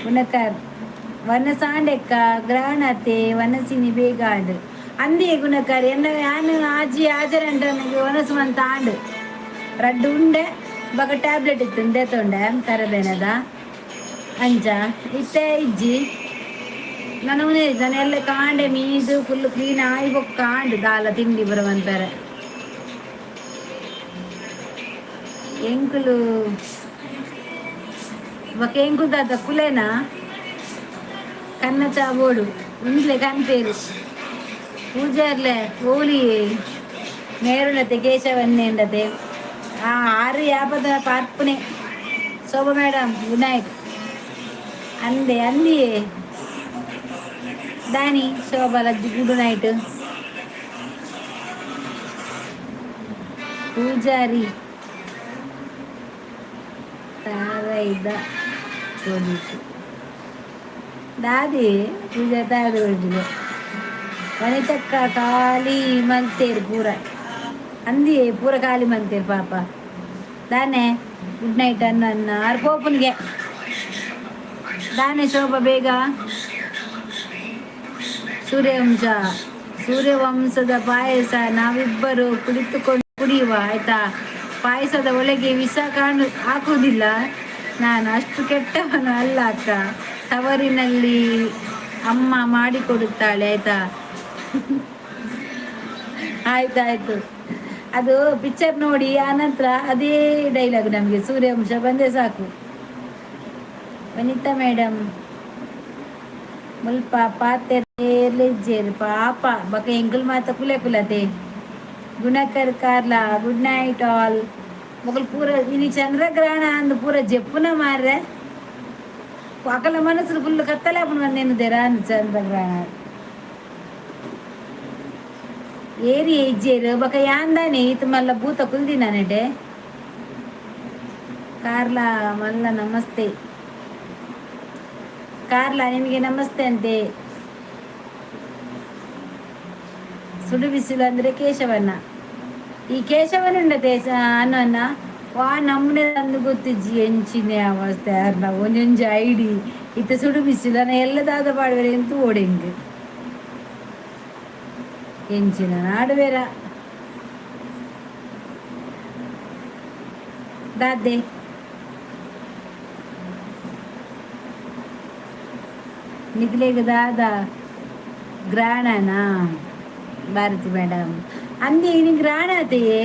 ಗುಣಕಾರ್ ವನ ಸಾಂಡೆಕ್ಕ ಗ್ರಹಣತೆ ವನಸಿನಿ ಬೇಗ ಆಂಡು ಅಂದೇ ಗುಣಕಾರ್ ಎನ್ನ ಯಾನು ಆಜಿ ಆಜರಂಡ ವನಸು ಮಂತ ಆಂಡು ರಡ್ಡು ಉಂಡೆ ಬೊಕ ಟ್ಯಾಬ್ಲೆಟ್ ಇತ್ತು ತೊಂಡೆ ತರಬೇನದ ಅಂಚ ಇತ್ತೆ ಇಜ್ಜಿ. ನಾನು ನಾನು ಎಲ್ಲ ಕಾಂಡೆ ಮೀದು ಫುಲ್ ಕ್ಲೀನ್ ಆಯಿ ಬೊಕ್ಕ ಕಾಂಡು ದಾಲ ತಿಂಡಿ ಬರುವಂತಾರೆ. ಎಂಕುಲು ಬೊಕ ಎಂಕುಲು ದಾದ ಕುಲೇನಾ ಕನ್ನ ಚಾಬೋಡು ಉಂದ್ಲೆ ಕನ್ಪೇರು ಪೂಜಾರ್ಲೆ ಓಲಿ ಮೇರುಂಡತೆ ಕೇಶವನ್ನೇಂಡತೆ ಆ ಆರು ಯಾಪದ ಪಾರ್ಪುನೆ. ಶೋಭಾ ಮೇಡಮ್ ಗುಡ್ ನೈಟ್ ಅಂದೆ ಅಂದಿಯೇ ದಾನಿ ಶೋಭಾ ಲಜ್ಜಿ ಗುಡ್ ನೈಟ್. ಪೂಜಾರಿ ತಾರೈದ ಕೊಡಿತು ದಾದಿ ಪೂಜಾ ತಾರದು ಕೊಡಿತು. ವನಿತಕ್ಕ ಖಾಲಿ ಮಂತೇರು ಪೂರ ಅಂದಿಯೇ ಪೂರ ಖಾಲಿ ಮಂತೇರು ಪಾಪ. ದಾನೆ ಗುಡ್ ನೈಟ್ ಅನ್ನ ಅನ್ನ ಆರು ಪೋಪುನ್ಗೆ ದಾನೆ ಶೋಭಾ ಬೇಗ. ಸೂರ್ಯವಂಶ ಸೂರ್ಯವಂಶದ ಪಾಯಸ ನಾವಿಬ್ಬರು ಕುಳಿತುಕೊಂಡು ಕುಡಿಯುವ ಆಯ್ತಾ? ಪಾಯಸದ ಒಳಗೆ ವಿಷ ಕಾಣು ಹಾಕುವುದಿಲ್ಲ, ನಾನು ಅಷ್ಟು ಕೆಟ್ಟವನು ಅಲ್ಲ ಅಕ್ಕ. ತವರಿನಲ್ಲಿ ಅಮ್ಮ ಮಾಡಿಕೊಡುತ್ತಾಳೆ ಆಯ್ತಾ? ಆಯ್ತಾಯ್ತು. ಅದು ಪಿಕ್ಚರ್ ನೋಡಿ ಆನಂತರ ಅದೇ ಡೈಲಾಗ್ ನಮಗೆ. ಸೂರ್ಯವಂಶ ಬಂದೇ ಸಾಕು. ವನಿತಾ ಮೇಡಮ್ ಮುಲ್ಪ ಪಾತೆರ್ಲಿಜ್ಜೆರ್ ಪಾಪ ಬೊಕ ಎಂಕುಲು ಮಾತ ಕುಲೆ ಕುಲತೆ. ಗುಣಕರ್ ಕಾರ್ಲ ಗುಡ್ ನೈಟ್ ಆಲ್. ಮೊಗಲು ಪೂರ ಇನಿ ಚಂದ್ರಗ್ರಹಣ ಅಂದ್ ಪೂರ ಜೆಪ್ಪುನ ಮಾರ್ರೆ. ಅಕಲ ಮನಸ್ಸು ಫುಲ್ ಕತ್ತಲೆ ಆಪುಂಡು ಬಂದೇನು ಅಂದ್ ಚಂದ್ರಗ್ರಹಣ. ಏರಿ ಇಜ್ಜೇರು ಬೊಕ ಯಾಂದಾನೆ ಈತ್ ಮಲ್ಲ ಭೂತ ಕುಲ್ದಿನ ನೆಟೆ. ಕಾರ್ಲ ಮಲ್ಲ ನಮಸ್ತೆ. ಕಾರ್ಲ ನಿಮಗೆ ನಮಸ್ತೆ ಅಂತೆ. ಸುಡು ಬಿಸಿಲು ಅಂದ್ರೆ ಕೇಶವಣ್ಣ. ಈ ಕೇಶವನುಂಡತೆ ಅನ್ನ ವಾ ನಮ್ಮನೆ ಅಂದು ಗೊತ್ತಿಜ್ಜಿ ಎಂಚಿನೆ ಅವಸ್ಥೆ ಅರ್ನ ಒಂಜೊಂಜಿ ಐಡಿ ಇತ್ತೆ ಸುಡು ಬಿಸಿಲು ಅನ್ನ ಎಲ್ಲದಾದ ಪಾಡುವೆರೆ ಎಂತು ಓಡೆಂಗ್ ಎಂಚಿನ ನಾಡುವೆರ ದಾದೆ. ನಿಕ್ಲೆಗ್ ದಾದ ಗ್ರಾಣನಾ ಭಾರತಿ ಮೇಡಮ್ ಅಂದೆ ಇನಿ ಗ್ರಾಣ ಆತೆಯೇ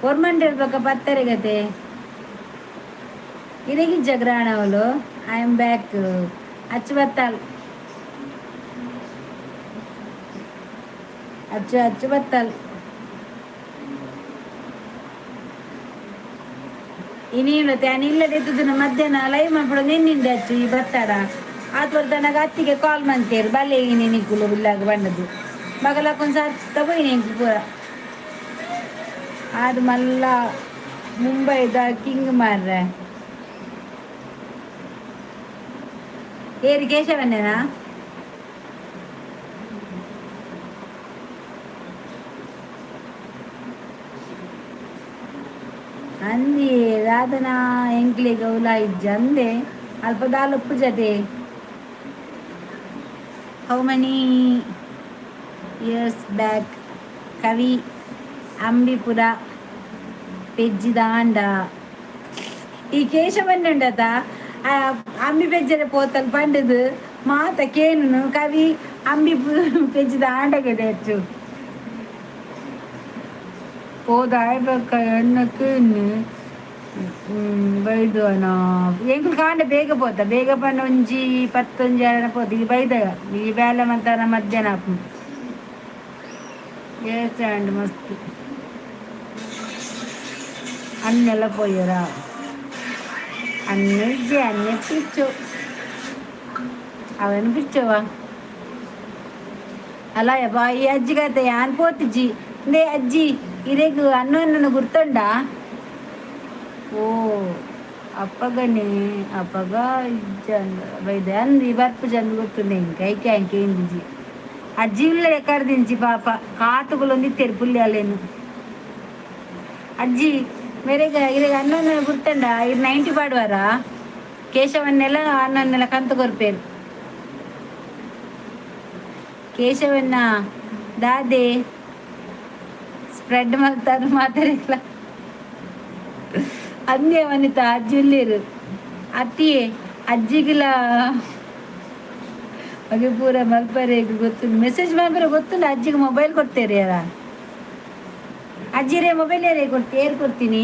ಒರ್ಮಂಡೇಳ್ ಬೊಕ ಪತ್ತರೆಗತೆ ಇರೆಗಿಜ್ಜ ಗ್ರಾಣ ಅವಳು. I am back ಅಚ್ಚು ಬತ್ತಾಲ್ ಅಚ್ಚು ಅಚ್ಚು ಬತ್ತಾಲ್. ಇನಿ ಉಂಡತೆ ಇಲ್ಲದೆ ಇತ್ತುದಿನ ಮಧ್ಯಾಹ್ನ ಲೈವ್ ಮಲ್ಪಡು ನಿನ್ನಿಂದ ಅಚ್ಚು ಈ ಬತ್ತಾಡ ಆತ್ವರ್ ತನಗ ಅತ್ತಿಗೆ ಕಾಲ್ ಮಂತೇರು ಬಲ್ಲೆ ಇನಿ ನಿಕ್ಕುಲು ಇಲ್ಲಾಗ ಬಂಡದು ಬಗಲಕ್ಕೊಂದು ಸರ್ತ ಪೋಯಿನಿ ಎಂಕ್ ಪೂರ. ಆರ್ ಮಲ್ಲ ಮುಂಬೈದ ಕಿಂಗ್ ಮಾರ್ರೆ. ಏರಿ ಕೇಶವನ್ನೇನಾ? ಅಂದಿ ದಾದನ ಎಂಕ್ಲೆಗ್ ಅವ್ಲ ಇಜ್ಜಿ ಅಂದೆ ಅಲ್ಪ ದಾಲ ಉಪ್ಪುಜತೆ. How many years back ಕವಿ ಅಂಬಿಪುರ ಪೆಜ್ಜಿದಾಂಡ? ಈ ಕೇಶವನ್ನುಂಡತ ಅಂಬಿ ಪೆಜ್ಜರೆ ಪೋತಲ್ ಪಂಡದು ಮಾತ ಕೇನುನು. ಕವಿ ಅಂಬಿ ಪೆಜ್ಜಿದ ಆಂಡಗದೆ ಹೆಚ್ಚು ಪೋದಾಯ್ ಬೊಕ್ಕ ಎಣ್ಣಕ್ಕ್ ಬೈದುವನ. ಎಂಕುಲು ಕಾಂಡೆ ಬೇಗ ಪೋತ. ಬೇಗ ಪಂಡ ಒಂಜಿ ಪತ್ತೊಂಜಿ ಆರನ ಪೋತ. ಈ ಬೈದಾಗ ಈ ಬೇಲೆ ಮಂತಾನ ಮಧ್ಯಾಹ್ನ ಆಪುಂಡು. ಏಸ್ ಮಸ್ತ್ ಅಣ್ಣೆಲ್ಲ ಪೋಯೆರಾ? ಅಣ್ಣೆ ಇಜ್ಜಿ, ಅಣ್ಣೆ ಪಿಚ್ಚು ಅವನು ಪಿಚ್ಚುವ ಅಲ್ಲ. ಯಬ್ಬಾ, ಈ ಅಜ್ಜಿಗತೆ ಯಾನ್ ಪೋತಿಜಿ. ಇಂದೇ ಅಜ್ಜಿ, ಇರೆಗ್ ಅಣ್ಣನ ಗುರ್ತುಂಡಾ? ಓ, ಅಪ್ಪಗನೇ ಅಪಗ ಇಜ್ಜಂದ ಬೈದೆ ಅಂದ್. ಈ ಬರ್ಪುಜಿ ಅಂದ್ ಗೊತ್ತುಂಡು ಎಂಕ್. ಐಕೆ ಅಂಕೆ ಇಂದಿಜಿ. ಅಜ್ಜಿ ಉಲ್ಲೆರೆ ಕರ್ದಿಂಚಿ ಪಾಪ ಕಾತುಗುಲೊಂದಿತ್ತೆರ್ ಪುಲ್ಯಾಲೇನು. ಅಜ್ಜಿ, ಮೇರೆಗ ಇರೆಗ್ ಅಣ್ಣನ ಗುರ್ತುಂಡ? ಇರ್ 90 ಪಾಡುವಾರಾ? ಕೇಶವನ್ನೆಲ್ಲ ಅಣ್ಣನ್ನೆಲ್ಲ ಕಂತು ಕೊರ್ಪೇರು. ಕೇಶವನ್ನ ದಾದೆ ಸ್ಪ್ರೆಡ್ ಮಲ್ತಾರು ಮಾತಾಡಿಲ್ಲ ಅಂದೆ. ವನಿತಾ ಅಜ್ಜಿ ಉಲ್ಲೇರು ಅತ್ತಿಯೇ? ಅಜ್ಜಿಗಿಲ ಅಗೆ ಪೂರ ಮಲ್ಪರೆ ಗೊತ್ತುಂಡು. ಮೆಸೇಜ್ ಮಲ್ಪರೆ ಗೊತ್ತುಂಡು. ಅಜ್ಜಿಗೆ ಮೊಬೈಲ್ ಕೊಡ್ತೇರಿ ಯಾರ? ಅಜ್ಜಿರೇ ಮೊಬೈಲ್ ಯಾರೇ ಕೊಡ್ತಿ? ಏರ್ ಕೊಡ್ತೀನಿ?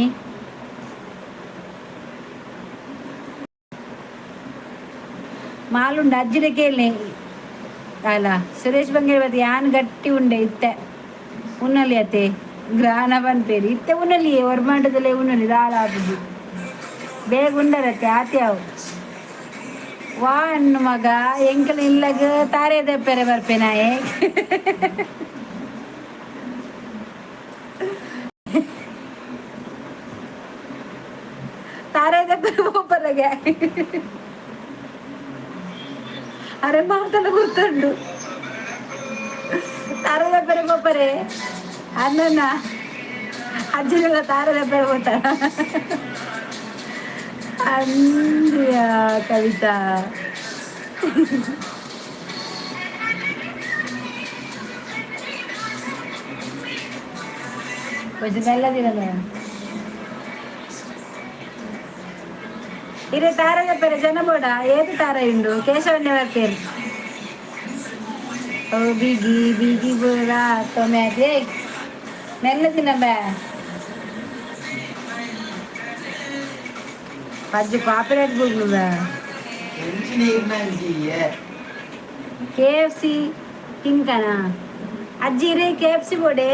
ಮಾಲುಂಡು ಅಜ್ಜಿರೆ ಕೇಳಿ ಅಲ್ಲ. ಸುರೇಶ್ ಬಂಗೇರ್ ಯಾನ್ ಗಟ್ಟಿ ಉಂಡೆ ಇತ್ತೆ ಉನ್ನಲಿ ಅತೆ ಗ್ರಾನ ಪನ್ಪೇರಿ. ಇತ್ತೆ ಉನ್ನಲಿ ಒರ್ಮಾಂಡದಲ್ಲೇ ಉನ್ನಲಿ ದಾಲ ಆಪುಜಿ. ಬೇಗ ಉಂಡರತ್ತೆ ಆತೆ ಅವು. ವಾ ಅಣ್ಣು ಮಗ, ಎಂಕಲ್ ಇಲ್ಲಗ ತಾರೆ ದೆಪ್ಪೆರೆ ಬರ್ಪೆನಾಯೆ. ತಾರೆ ದೆಪ್ಪೆರೆ ಪೋಪರಗೆ. ಅರೆ, ಮಾತಲ್ಲ ಗುರ್ತುಂಡು. ತಾರೆ ದೆಪ್ಪೆರೆ ಪೋಪರೆ ಅಣ್ಣನ ಅಜ್ಜಿನೆಲ್ಲ ತಾರೆ ದೆಪ್ಪೆರೆ ಪೋತಾರ ಅಂದ್ಯಾ ಕವಿತಾ? కొంచెం మెల్ల తినలే. ಇರೆ ತಾರ ಪೆರೆ ಜನ ಬೋಡ. ಏದು ತಾರ ಇಂಡು ಕೇಶವನ್ನೇ ಬರ್ಪೇರು. ಓ ಬಿಗಿ ಬಿಗಿ ಬೋಡ ಟೊಮ್ಯಾಟೊ ಮೆಲ್ಲ ತಿನ್ನ ಬೇ. ಪಜ್ಜು ಪಾಪರೇಟ್ ಬುಗ್ಲು. ಕೆಎಫ್ಸಿ ತಿಂಕನ ಅಜ್ಜಿ ರೇ? ಕೆಎಫ್ಸಿ ಬೋಡೆ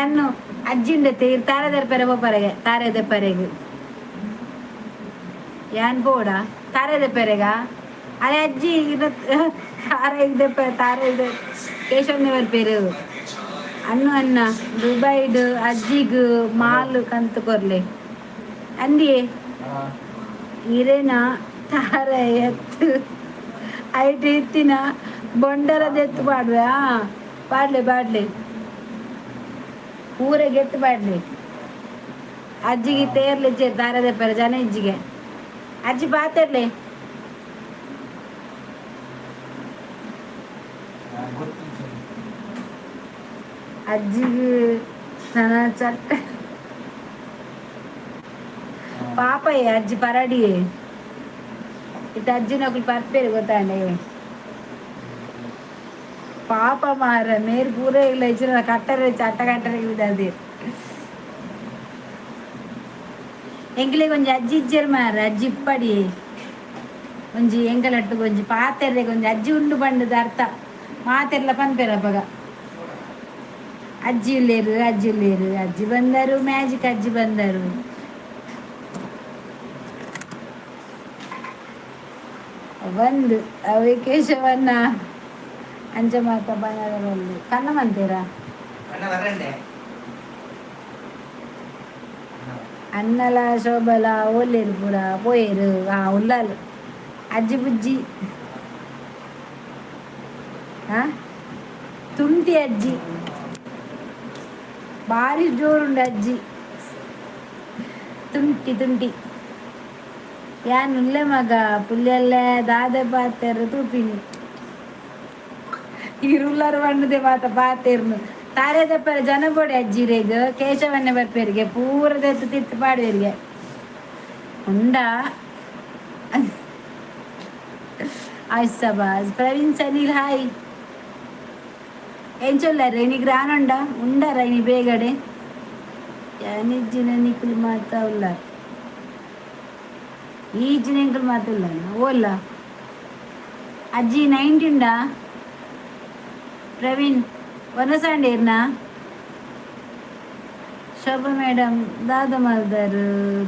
ಅನ್ನು ಅಜ್ಜಿ ಉಂಡತೆ. ಇರ್ ತಾರೆ ದೆಪ್ಪರೆ ಪೋಪರೆಗೆ. ತಾರೆ ದೆಪ್ಪರೆಗ್ ಯಾನ್ ಪೋಡ ತಾರೆ ದೆಪ್ಪರೆಗ? ಅರೆ ಅಜ್ಜಿ, ತಾರೆ ದೆಪ್ಪ ತಾರೆ ಕೇಶವನ ಪೇರು ಅನ್ನು. ಅನ್ನ ದುಬೈಡ್ ಅಜ್ಜಿಗ್ ಮಾಲ್ ಕಂತು ಕೊರ್ಲೆ ಅಂದಿಯೇ. ಇರೇನ ತಾರ ಎತ್ತು ಐಟ್ ಇತ್ತಿನ ಬೊಂಡಲದ ಎತ್ತು ಪಾಡುವೆ. ಪಾಡ್ಲೆ ಪಾಡ್ಲೆ, ಊರಿಗೆ ಎತ್ತು ಪಾಡ್ಲೆ. ಅಜ್ಜಿಗೆ ತೇರ್ಲೆ ಇಜ್ಜೆ ತಾರೆ ದೆಪ್ಪರೆ ಜನ ಇಜ್ಜಿಗೆ. ಅಜ್ಜಿ ಪಾತೆರ್ಲೆ. ಅಜ್ಜಿಗೆ ನನ್ನ ಚಟ್ಟ ಪಾಪಯ್ಯ. ಅಜ್ಜಿ ಪರಡಿ ಇತ್ತ. ಅಜ್ಜಿನಕುಲು ಪರ್ಪೇರು ಗೊತ್ತಾಂಡೆ. ಪಾಪ ಮಾರ, ಮೇರ್ ಪೂರ ಇಲ್ಲ ಇಚ್ಚಿನ ಕಟ್ಟರೆ ಚಟ್ಟ ಕಟ್ಟರೆ ಇದಾದಿ. ಎಂಕ್ಲೆಗ್ ಒಂಜಿ ಅಜ್ಜಿ ಇಜ್ಜೆರ್ ಮಾರ. ಅಜ್ಜಿ ಇಪ್ಪಡಿ ಒಂಜಿ ಎಂಕಲಟ್ಟು ಒಂಜಿ ಪಾತೆರ್ರೆಗ್ ಒಂಜಿ ಅಜ್ಜಿ ಉಂಡು ಪಂಡದ ಅರ್ಥ ಮಾತೆರ್ಲ ಪನ್ಪೆರ್ ಅಪಗ. ಅಜ್ಜಿ ಉಲ್ಲೇರು, ಅಜ್ಜಿ ಉಲ್ಲೇರು, ಅಜ್ಜಿ ಬಂದರು, ಮ್ಯಾಜಿಕ್ ಅಜ್ಜಿ ಬಂದರು. ಒಂದು ಅವೆ ಕೇಶವನ್ನ ಅಂಚ ಮಾತ ಬಂದರಲ್ಲಿ ಕನ್ನ ಮಂತೀರಾ? ಅಣ್ಣಲ ಶೋಭಲ ಓಲೇರು ಪೂರ ಪೋಯೇರು. ಆ ಉಲ್ಲಾಲು ಅಜ್ಜಿ ಬುಜ್ಜಿ. ಆ ತುಂಟಿ ಅಜ್ಜಿ ಭಾರಿ ಜೋರುಂಡು ಅಜ್ಜಿ. ತುಂಟಿ ತುಂಟಿ ಯಾನ್ ಉಲ್ಲೆ ಮಗ ಪುಲ್ಯಲ್ಲೆ ದಾದೆ ಪಾತೆರ್ ತೂಪಿನಿ. ಈರುಲ್ಲರ್ ಪಂಡದೆ ಮಾತ ಪಾತೆರ್ನು ತಾರೆ ದಪ್ಪರ ಜನ ಬೋಡೆ ಅಜ್ಜಿರೆಗ್ ಕೇಶವನ್ನೇ ಬರ್ಪೇರಿಗೆ ಪೂರ ದೆತ್ತು ತಿತ್ತು ಪಾಡುವೆರಿಗೆ ಉಂಡಾ. ಆಯ್ಸಬಾಸ್ ಪ್ರವೀಣ್ ಸನಿಲ್ ಹಾಯ್. ಎಂಚೊಲ್ಲಾರ ಇನಿಗ್ ರಾನುಂಡ ಉಂಡಾರ ಇನಿ ಬೇಗಡೆ ಯಾನಿಜ್ಜಿನ ನಿಕುಲು ಮಾತ ಉಲ್ಲಾರ ಈಜಿನ ಎಂಕುಲು ಮಾತ ಉಲ್ಲ ಓಲ್ಲ. ಅಜ್ಜಿ ನೈಂಟಿಂಡಾ ಪ್ರವೀಣ್ ವನಸಾಂಡೇರ್ನಾ. ಶೋಭಾ ಮೇಡಮ್ ದಾದ ಮಲ್ದಾರ್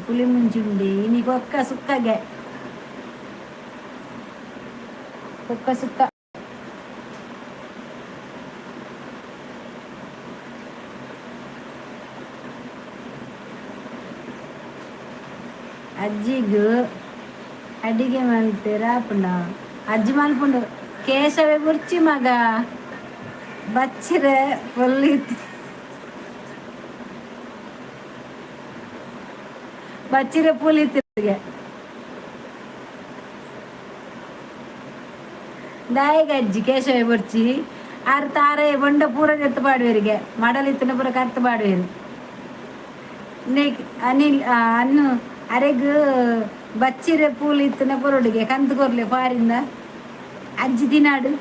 ಪುಲಿ ಮುಂಚುಂಡಿ ಇನಿ ಕೊಕ್ಕ ಸುಕ್ಕಗೆ ಕೊಕ್ಕ ಸುಕ್ಕ. ಅಜ್ಜಿಗ್ ಅಡಿಗೆ ಮಲ್ಪೆರ ಆಪುಂಡ? ಅಜ್ಜಿ ಮಲ್ಪುಂಡು. ಕೇಶವೆ ಬುರ್ಚಿ ಮಗ ಬಚ್ಚಿರೆ ಪೊಲ್ಲಿತ್ ಬಚ್ಚಿರೆ ಪುಲಿತಿರಿಗೆ ದಾಯಿಗ ಅಜ್ಜಿ ಕೇಶವೆ ಬುರ್ಚಿ ಆರ್ ತಾರೆ ಬೊಂಡ ಪೂರ ಜೆತ್ತು ಪಾಡುವೆರಿಗೆ ಮಡಲ್ ಇತ್ತಿನ ಪೂರ ಕರ್ತು ಪಾಡುವೆರು. ನೇಕ್ ಅನಿಲ್ ಅನ್ನು ಅರೆಗ್ ಬಚ್ಚಿರೆ ಪೂಲು ಇತ್ತಿನ ಪೊರೊಡುಗೆ ಕಂತು ಕೊರ್ಲೆ ಫಾರಿಂದ ಅಜ್ಜಿ ತಿನಾಡು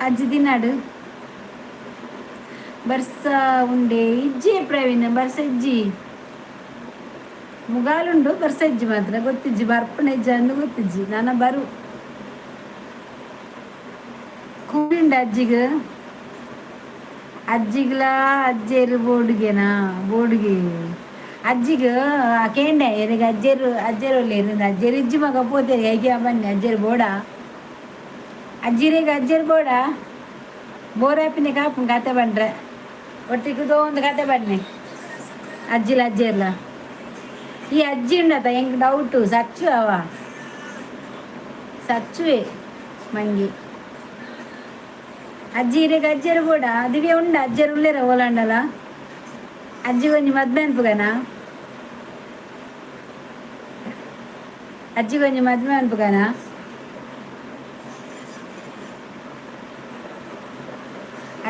ಅಜ್ಜಿ ತಿನಾಡು. ಬರ್ಸ ಉಂಡೆ ಇಜ್ಜಿ ಪ್ರವೀಣ್ ಬರ್ಸ ಇಜ್ಜಿ ಮುಗಾಲುಂಡು ಬರ್ಸ ಇಜ್ಜಿ ಮಾತ್ರ ಗೊತ್ತಿಜ್ಜಿ ಬರ್ಪುಣ ಇಜ್ಜ ಅಂದು ಗೊತ್ತಿಜ್ಜಿ ನಾನ ಬರು ಕೂಲಿಂಡ ಅಜ್ಜಿಗ್ ಅಜ್ಜಿಗ್ಲಾ ಅಜ್ಜೆರು ಬೋಡುಗೆನಾ ಬೋಡುಗೆ ಅಜ್ಜಿಗ್ ಕೇಂಡೆ ಎರೆಗ್ ಅಜ್ಜೆರು ಅಜ್ಜೆರು ಒಲ್ಲೆರ್ ಅಜ್ಜೆರು ಇಜ್ಜಿ ಮಗ ಪೋತೆರ್ ಐಗೆ ಬನ್ನಿ ಅಜ್ಜೆರು ಬೋಡ ಅಜ್ಜಿರೆಗ್ ಅಜ್ಜೆರು ಬೋಡ ಬೋರಾಪಿನ ಕಾಪುಂಡು ಕತೆ ಪಂಡ್ರೆ ಒಟ್ಟಿಗೆ ಒಂದು ಕತೆ ಬನ್ನಿ ಅಜ್ಜಿಲ ಅಜ್ಜೆರ್ಲ. ಈ ಅಜ್ಜಿ ಉಂಡತ ಎಂಕ್ ಡೌಟು ಸಚ್ಚು ಅವ ಸಚ್ಚುವೆ ಮಂಗಿ. ಅಜ್ಜಿ ಇರೆಗ್ ಅಜ್ಜೆರು ಬೋಡ ದಿವ್ಯ ಉಂಡ ಅಜ್ಜೆರು ಉಲ್ಲೇರ ಓಲಾಂಡಲ ಅಜ್ಜಿ ಒಂಜಿ ಮದ್ಮೆ ಅನ್ಪುಗನಾ ಅಜ್ಜಿ ಒಂಜಿ ಮದ್ಮೆ ಅನ್ಪುಗನಾ.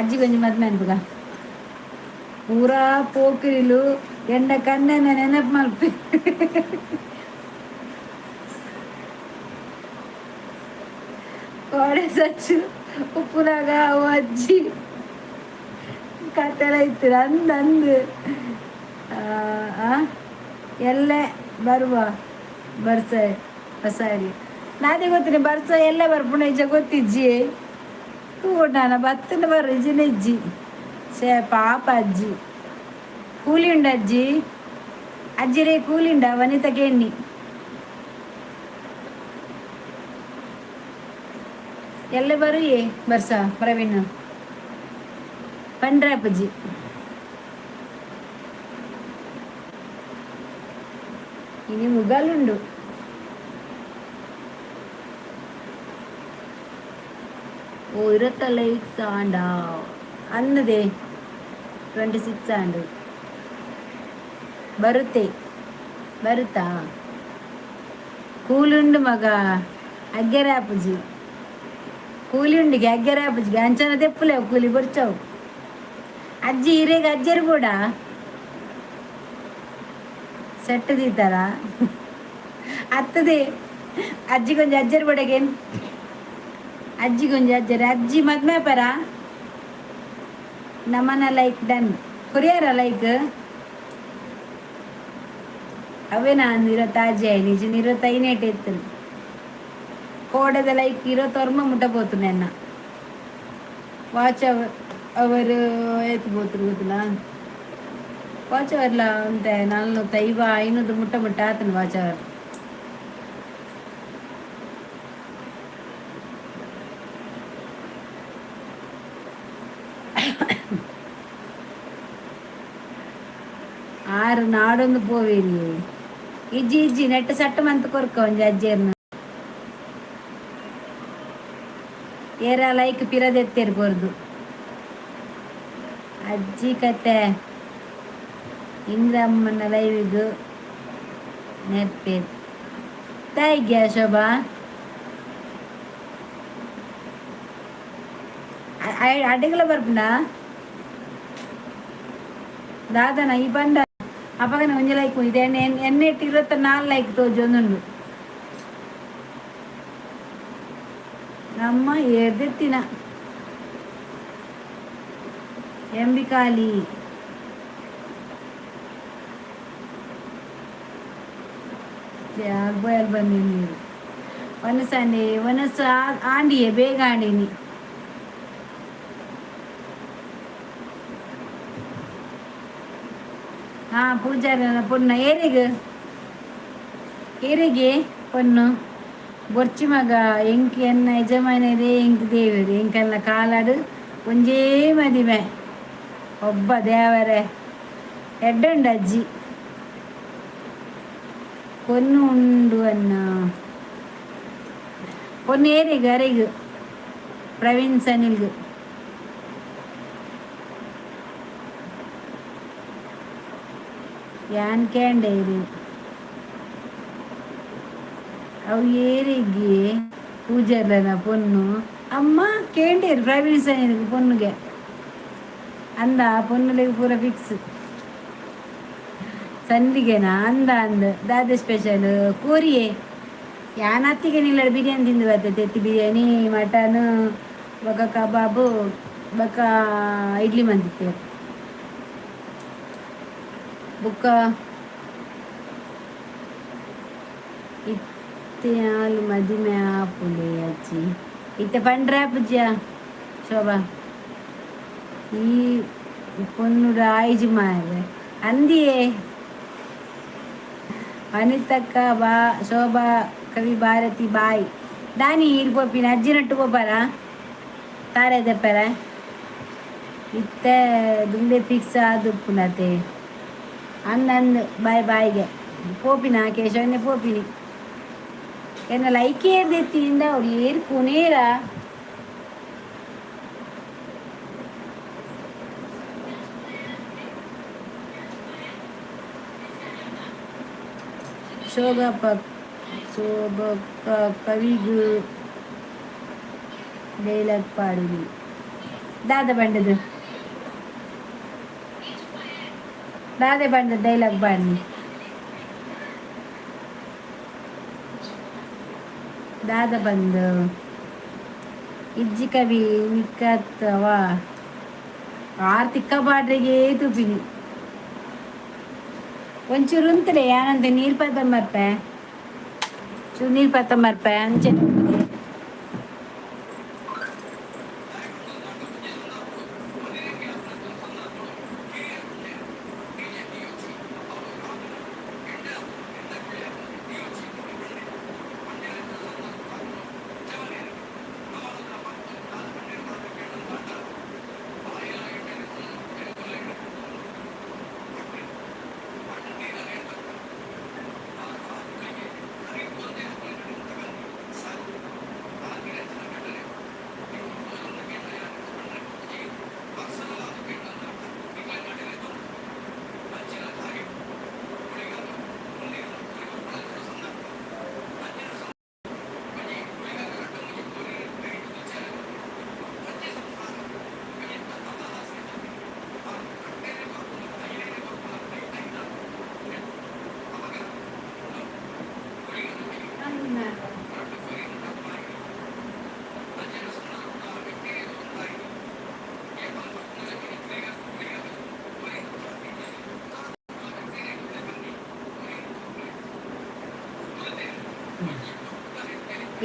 ಅಜ್ಜಿ ಒಂಜಿ ಮದ್ಮೆ ಅನ್ಪುಗ ಪೂರಾ ಪೋಕಿರಿಲು ಎಂಡ ಕಣ್ಣನ ನೆನಪು ಮಲ್ಪಿ ಕೋಡೆ ಸಚ್ಚು ಉಪ್ಪುನಾಗ ಅವು ಅಜ್ಜಿ ಕತೆಲ ಇತ್ತು ಅಂದ್ ಅಂದ್ ಎಲ್ಲೆ ಬರುವ ಬರ್ಸ ಬಸಾರಿ ನಾನೇ ಗೊತ್ತಿನಿ ಬರ್ಸ ಎಲ್ಲ ಬರ್ಪುಣ ಇಜ್ಜ ಗೊತ್ತಿಜ್ಜಿ ತೂನಾನ ಬತ್ತನ ಬರ್ ಇಜ್ಜಿನ ಇಜ್ಜಿ ಶೇ ಪಾಪ ಅಜ್ಜಿ ಕೂಲಿ ಉಂಡ ಅಜ್ಜಿ ಅಜ್ಜಿ ರೇ ಕೂಲಿ ಉಂಡ ವನಿತಾ ಕೇಣ್ಣಿ ಎಲ್ಲ ಬರುಯೇ ಬರ್ಸ ಪ್ರವೀಣ್ ಪಂಡ್ರಾಪಜ್ಜಿ. ಇನಿ ಮುಗಲುಂಡು ಓ ಇರತ್ತ ಲೈಕ್ಸ್ ಆಂಡ ಅನ್ನದೆ 26 ಆಂಡ್ ಬರುತ್ತೆ ಬರುತ್ತಾ ಕೂಲುಂಡು ಮಗ ಅಗ್ಗೆರಾಪುಜಿ ಕೂಲಿ ಉಂಡಿಗೆ ಅಗ್ಗೆರಾಪುಜಿಗೆ ಅಂಚನ ತೆಪ್ಪುಲೆ ಕೂಲಿ ಬೊರ್ಚವು ಅಜ್ಜಿ ಹಿರೇಗ ಅಜ್ಜರು ಕೂಡ ಸೆಟ್ ದೀತಾರ ಅತ್ತದೆ ಅಜ್ಜಿ ಕೊಂಚ ಅಜ್ಜರು ಬಡಗೇನ್ ಅಜ್ಜಿ ಕೊಂಚ ಅಜ್ಜರು ಅಜ್ಜಿ ಮದ್ಮೆ ಪರ ನಮನ ಲೈಕ್ ಡನ್ ಕೊರಿಯಾರ ಲೈಕ್ ಅವೇ ನಾನು ಇರತ್ತಾಜೆ ನಿಜ ಇರತ್ತೈನೇಟ್ ಎತ್ತನು ಕೋಡದ ಲೈಕ್ ಇರತ್ತೊರ್ಮ ಮುಟ್ಟ ಪೋತು ಎನ್ನ ವಾಚ್ ಅವರ್ ಏತ್ ಪೋತುರು ಗೊತ್ತಿಲ್ಲ ವಾಚ್ ಅವರ್ಲ ಅಂತೆ 450 500 ಮುಟ್ಟ ಮುಟ್ಟ ಆತನು ವಾಚ್ ಅವರ್. ಆರು ನಾಡೊಂದು ಪೋವೇರಿ ಇಜ್ಜಿ ಇಜ್ಜಿ ನೆಟ್ಟ ಸಟ್ಟ ಮಂತ್ ಕೊರ್ಕ ಒಂಜಿ ಅಜ್ಜೆರ್ನ ಏರ ಲೈಕ್ ಪಿರದೆತ್ತೇರು ಕೊರ್ದು ಅಜ್ಜಿ ಕತೆ. ಇಂದ್ರಮ್ಮನ ಲೈವಿಗ್ ನೆರ್ಪೇರ್ ತಾಯಿಗ್ಯಾ ಶೋಭಾ. ಅಡ್ಡಗಲ ಬರ್ಪುಂಡ ದಾದನ ಈ ಬಂಡ ಅಪಗನ ಒಂಜಿ ಲೈಕ್ ಇದೆ. ಎಣ್ಣೆ ಇಟ್ಟು 24 ಲೈಕ್ ತೋಜೊಂದುಂಡು. ನಮ್ಮ ಎದೆತ್ತಿನ ಎಂಬಿಕಾಲಿ ಬೋಯಲ್ ಬಂದಿ ನೀರು ಒನಸಂಡೆ ಒನಸ ಆಂಡಿಯೇ ಬೇಗ ಆಂಡಿನಿ. ಹಾ ಪೂಜಾರಿ ಪೊನ್ನ ಏರಿಗ್ ಏರಿಗೆ ಪೊನ್ನು ಬೊರ್ಚಿ ಮಗ. ಎಂಕ್ ಎನ್ನ ಯಜಮಾನರೇ ಎಂಕ್ ದೇವರು. ಎಂಕಲ್ನ ಕಾಲಾಡು ಒಂಜೇ ಮದಿಮೆ. ಒಬ್ಬ ದೇವರೇ ಎಡ್ಡುಂಡು ಅಜ್ಜಿ. ಪೊನ್ನು ಉಂಡು ಅನ್ನ ಪೊನ್ನು ಏರಿಗ್ ಅರೆಗ್ ಪ್ರವೀಣ್ ಸನಿಲ್ಗ್. ಯಾನ್ ಕೇಂಡೇರಿ ಅವು ಏರಿಗೆ ಪೂಜಾರ್ಲೆನ ಪೊನ್ನು. ಅಮ್ಮ ಕೇಂಡೇರು ಪ್ರವೀಣ್ ಸನಿಲ್ಗ್ ಪೊನ್ನುಗೆ ಅಂದ. ಪೊನ್ನುಲೆಗ್ ಪೂರ ಫಿಕ್ಸ್. ಸಂದಿಗೆನಾ? ಅಂದ ಅಂದ. ದಾದೆ ಸ್ಪೆಷಲ್? ಕೋರಿಯೇ. ಯಾನ್ ಅತ್ತಿಗೆ ನಿಲ್ಲಡ್ ಬಿರಿಯಾನಿ ತಿಂದು ಬತ್ತೆ. ತೆತ್ತಿ ಬಿರಿಯಾನಿ, ಮಟನ್, ಬೊಕ ಕಬಾಬು, ಬೊಕ ಇಡ್ಲಿ ಮಂದಿತ್ತೆ. ಬೊಕ್ಕ ಇತ್ತೆ ಆಲ್ ಮದಿಮೆ ಆಪುಂಡೆ ಅಜ್ಜಿ. ಇತ್ತೆ ಪಂಡ್ರೆ ಆಪುಜ್ಜ ಶೋಭಾ. ಈ ಪೊನ್ನುಡು ಆಯ್ಜಿ ಮಾರ್ರೆ ಅಂದಿಯೇ. ಅನಿತಕ್ಕ ಬಾ. ಶೋಭಾ ಕವಿ ಭಾರತಿ ಬಾಯ್. ದಾನಿ ಈರ್ ಪೋಪಿನ? ಅಜ್ಜಿನೊಟ್ಟು ಪೋಪಾರ ತಾರೆ ದೆಪ್ಪರ? ಇತ್ತೆ ದುಂಬೆ ಫಿಕ್ಸ್ ಆದುಪ್ಪುನತೆ. ಅಂದ್ ಅಂದ್. ಬಾಯ್ ಬಾಯ್ಗೆ ಪೋಪಿನ ಕೇಶವನ್ನೇ ಪೋಪಿನಿ. ಎನ್ನ ಲೈಕ್ ಏರ್ದೆತ್ತಿನಿಂದ ಅವ್ರು ಏರ್ ಕುನೇರ. ಶೋಭ ಶೋಭಕ್ಕ ಕವಿಗ್ ಡೈಲಾಗ್ ಪಾಡುನಿ. ದಾದ ಬಂಡದು? ದಾದೆ ಬಂಡ ಡೈಲಾಗ್ ಪಾಡ್ನಿ? ದಾದ ಬಂದು? ಇಜ್ಜಿ ಕವಿ ನಿಕ್ಕತ್ತವ ಆರ್ ತಿಕ್ಕ ಪಾಡ್ರಿಗೆ ತೂಪಿನಿ. ಒಂಚೂರು ಉಂತಲೆ. ಯಾನಂತೆ ನೀರು ಪತ್ತಂಬರ್ಪೆ. ಚೂರು ನೀರು ಪತ್ತಂಬರ್ಪೆ ಅಂಚೆ.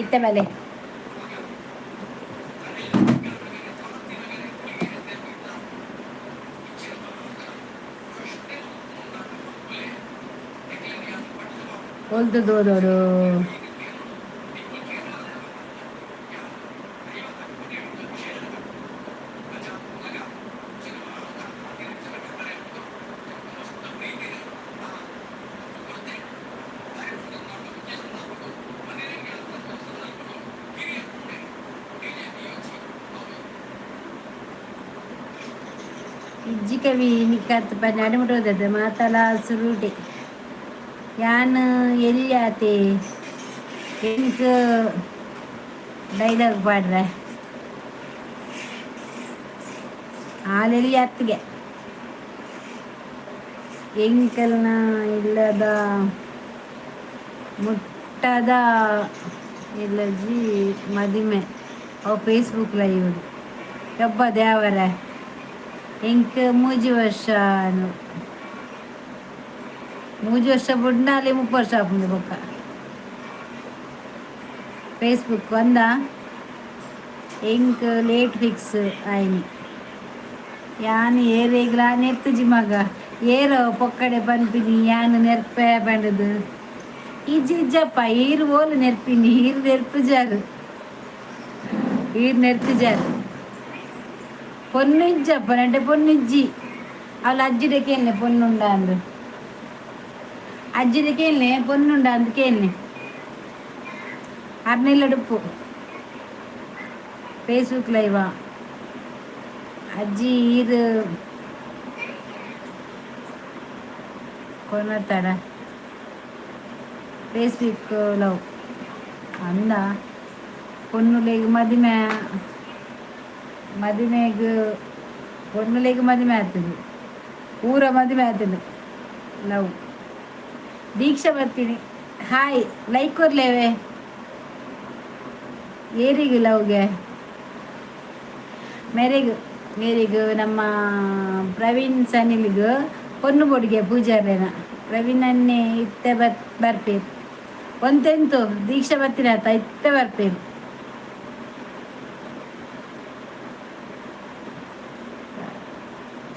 ಇತ್ತೆ ಬಲೆ. ಒಲ್ದು ದೋದೋಡು. ಇಜ್ಜಿ ಕವಿ ನಿಕ್ಕತ್ ಪನ್ನೆ ಅಡಿಮುಟ್ಟೋದದ ಮಾತಲ ಸುರುಟೆ ಯಾನ್ ಎಲ್ಯಾತೆ ಎಂಕ್ ಡೈಲಾಗ್ ಪಾಡ್ರೆ ಆಲೆಲ್ಲಿ ಅತ್ತಿಗೆ ಎಂಕಲ್ನ ಇಲ್ಲದ ಮುಟ್ಟದ ಇಲ್ಲಜಿ ಮದಿಮೆ ಅವು ಫೇಸ್ಬುಕ್ ಲೈವ್ ಯಬ್ಬ ದೇವರ ಎಂಕ್ 3 ವರ್ಷ, 3 ವರ್ಷ ಬುಡ್ನಾಲೆ 30 ವರ್ಷ ಆಪುಂಡು. ಬೊಕ್ಕ ಫೇಸ್ಬುಕ್ ಒಂದ ಎಂಕ್ ಲೇಟ್ ಫಿಕ್ಸ್ ಆಯ್ನಿ. ಯಾನ್ ಏರೆಗ್ಲಾ ನೆರ್ತುಜಿ ಮಗ. ಏರೋ ಪೊಕ್ಕಡೆ ಪನ್ಪಿನಿ ಯಾನ್ ನೆರ್ಪೆ ಪಂಡುದು. ಇಜ್ಜಿ ಇಜ್ಜಪ್ಪ, ಈರು ಓಲು ನೆರ್ಪಿನಿ? ಈರು ನೆರ್ಪುಜಾರು, ಈರು ನೆರ್ಪುಜಾರು. ಪೊನ್ನು ಇಜ್ಜಪ್ಪ ನಂಟೆ, ಪೊನ್ನು ಇಜ್ಜಿ. ಅವಳು ಅಜ್ಜಿಡ ಕೇನ್ನೆ ಪೊನ್ನುಂಡ ಅಂದು. ಅಜ್ಜಿಡ ಕೇನ್ನೆ ಪೊನ್ನುಂಡ ಅಂದು ಕೇನ್ನೆ. ಅರ್ನೆಲ್ಲಡುಪ್ಪು ಫೇಸ್ಬುಕ್ ಲೈವಾ ಅಜ್ಜಿ? ಈರು ಕೊನತಾಡ ಫೇಸ್ಬುಕ್ ಲವ್ ಅಂದ. ಪೊನ್ನುಲೆಗ್ ಮದಿಮೆ, ಮದಿಮೆಗ್ ಪೊನ್ನುಲೆಗ್ ಮದಿಮೆ ಆಗ್ತದೆ, ಊರ ಮದಿಮೆ ಆಗ್ತದೆ ಲವ್. ದೀಕ್ಷಾ ಬರ್ತೀನಿ, ಹಾಯ್. ಲೈಕ್ ಕೊರ್ಲೇವೆ. ಏರಿಗ್ ಲವ್ಗೆ? ಮೇರೆಗ್ ಮೇರೆಗ್ ನಮ್ಮ ಪ್ರವೀಣ್ ಸನಿಲ್ಗ್ ಪೊನ್ನು ಬೊಡಿಗೆ ಪೂಜಾರ್ಲೇನ. ಪ್ರವೀಣ್ ಅನ್ನೆ ಇತ್ತೆ ಬರ್ಪೇರು. ಒಂತೆಂತು ದೀಕ್ಷಾ ಬರ್ತೀನಿ ಆತ, ಇತ್ತೆ ಬರ್ಪೇರು.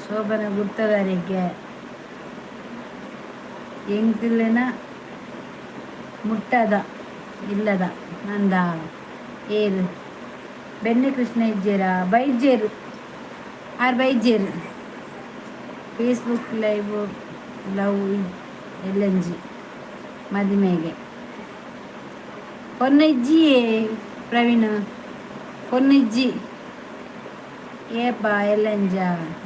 ಶೋಭನ ಗುರ್ತದಾರಿಗೆ. ಎಂಕ್ಲೆನ ಮುಟ್ಟದ ಇಲ್ಲದ ನಂದ ಏರು ಬೆನ್ನೆ ಕೃಷ್ಣ ಇಜ್ಜೇರಾ? ಬೈಜೇರು ಆರ್ ಬೈಜೇರು. ಫೇಸ್ಬುಕ್ ಲೈವ್ ಲವ್ ಎಲ್ಲಂಜಿ ಮದಿಮೆಗೆ. ಪೊನ್ನು ಇಜ್ಜಿಯೇ ಪ್ರವೀಣ್, ಪೊನ್ನು ಇಜ್ಜಿ. ಏಪ ಎಲ್ಲಂಜ?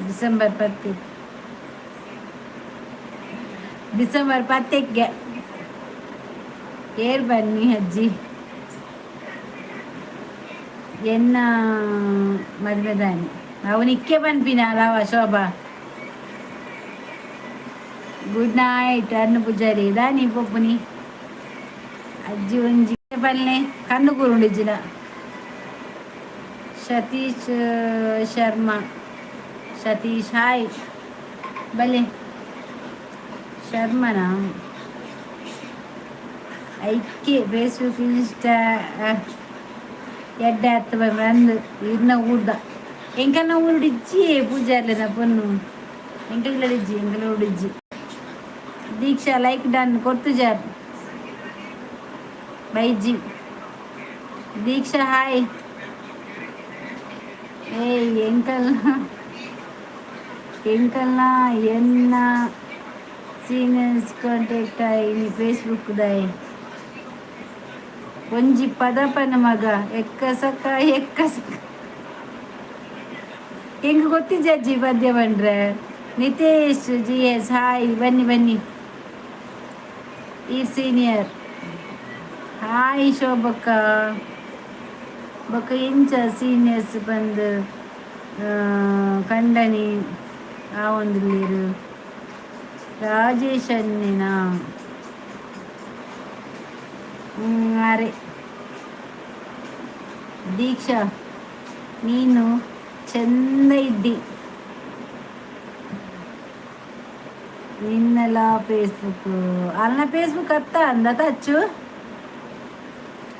ಡಿಸೆಂಬರ್ 10, ಡಿಸೆಂಬರ್ 10ಕ್ಕೆ. ಏರ್ ಬನ್ನಿ ಅಜ್ಜಿ? ಎನ್ನ ಮದುವೆದಾನಿ ಅವನಿಕ್ಕೆ ಪನ್ಪಿನ ಅಲವ. ಶೋಭಾ, ಗುಡ್ ನೈಟ್. ಅನ್ನು ಪೂಜಾರಿ ದಾನಿ ಪೊಪ್ಪುನಿ? ಅಜ್ಜಿ ಒಂಜಿ ಪಲ್ಲೆ ಕಣ್ಣು ಕೂರುಂಡಿಜ್ಜಿನ. ಸತೀಶ್ ಶರ್ಮಾ, ಸತೀಶ್ ಹಾಯ್. ಬಲೆ ಶರ್ಮನ ಐಕೆ. ಫೇಸ್ಬುಕ್ ಇನ್ಸ್ಟಾ ಎಡ್ಡೆ ಅತ್ತ ಬಂದು ಇರ್ನ ಊರ್ದ. ಎಂಕಲ್ನ ಊರುಡಿಜ್ಜಿ ಪೂಜಾರ್ಲೆನ ಪೊನ್ನು. ಎಂಕಲ್ ಇಜ್ಜಿ, ಎಂಕಲ್ ಊರುಡಿಜ್ಜಿ. ದೀಕ್ಷಾ ಲೈಕ್ ಡನ್ ಕೊರ್ತುಜಾರ್ ಬೈಜಿ. ದೀಕ್ಷಾ ಹಾಯ್. ಏಯ್, ಎಂಕಲ್ನ ಎಂಕಲ್ನ ಎನ್ನ ಸೀನಿಯರ್ಸ್ ಕಾಂಟ್ಯಾಕ್ಟ್ ಆಯ್ನಿ ಫೇಸ್ಬುಕ್ ದಾಯ್. ಒಂಜಿ ಪದಪನ ಮಗ ಎಕ್ಕಸಕ ಎಕ್ಕಸಕ. ಹೆಂಗ್ ಗೊತ್ತಿಜ್ಜಿ ಅಜ್ಜಿ ಪದ್ಯ ಬಂಡ್ರೆ. ನಿತೇಶ್ ಜಿ ಎಸ್ ಹಾಯ್, ಬನ್ನಿ ಬನ್ನಿ. ಈ ಸೀನಿಯರ್ ಹಾಯ್ ಶೋಭಕ್ಕ. ಬೊಕ್ಕ ಎಂಚ ಸೀನಿಯರ್ಸ್ ಬಂದು ಕಂಡನಿ ಆವೊಂದುಲ್ಲೆರ್? ರಾಜೇಶ್ ಅಣ್ಣನ ಅರೆ. ದೀಕ್ಷಾ, ನೀನು ಚಂದ ಇದ್ದಿ. ನಿನ್ನಲ ಫೇಸ್ಬುಕ್ ಅಲ್ನ ಫೇಸ್ಬುಕ್ ಅತ್ತ ಅಂದ ತಚ್ಚು.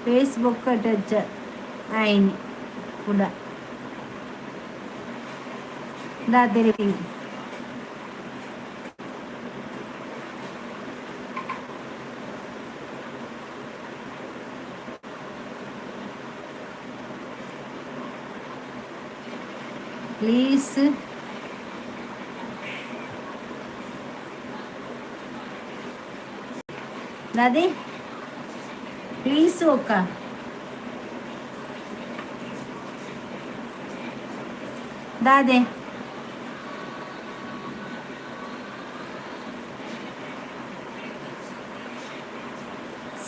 ಫೇಸ್ಬುಕ್ ಟಚ್ ಆಯ್ನಿ ಕೂಡ ದಾದಿರಿ. ಪ್ಲೀಸ್ ದಾದಿ, ಪ್ಲೀಸ್ ಒಕ್ಕ ದಾದೆ.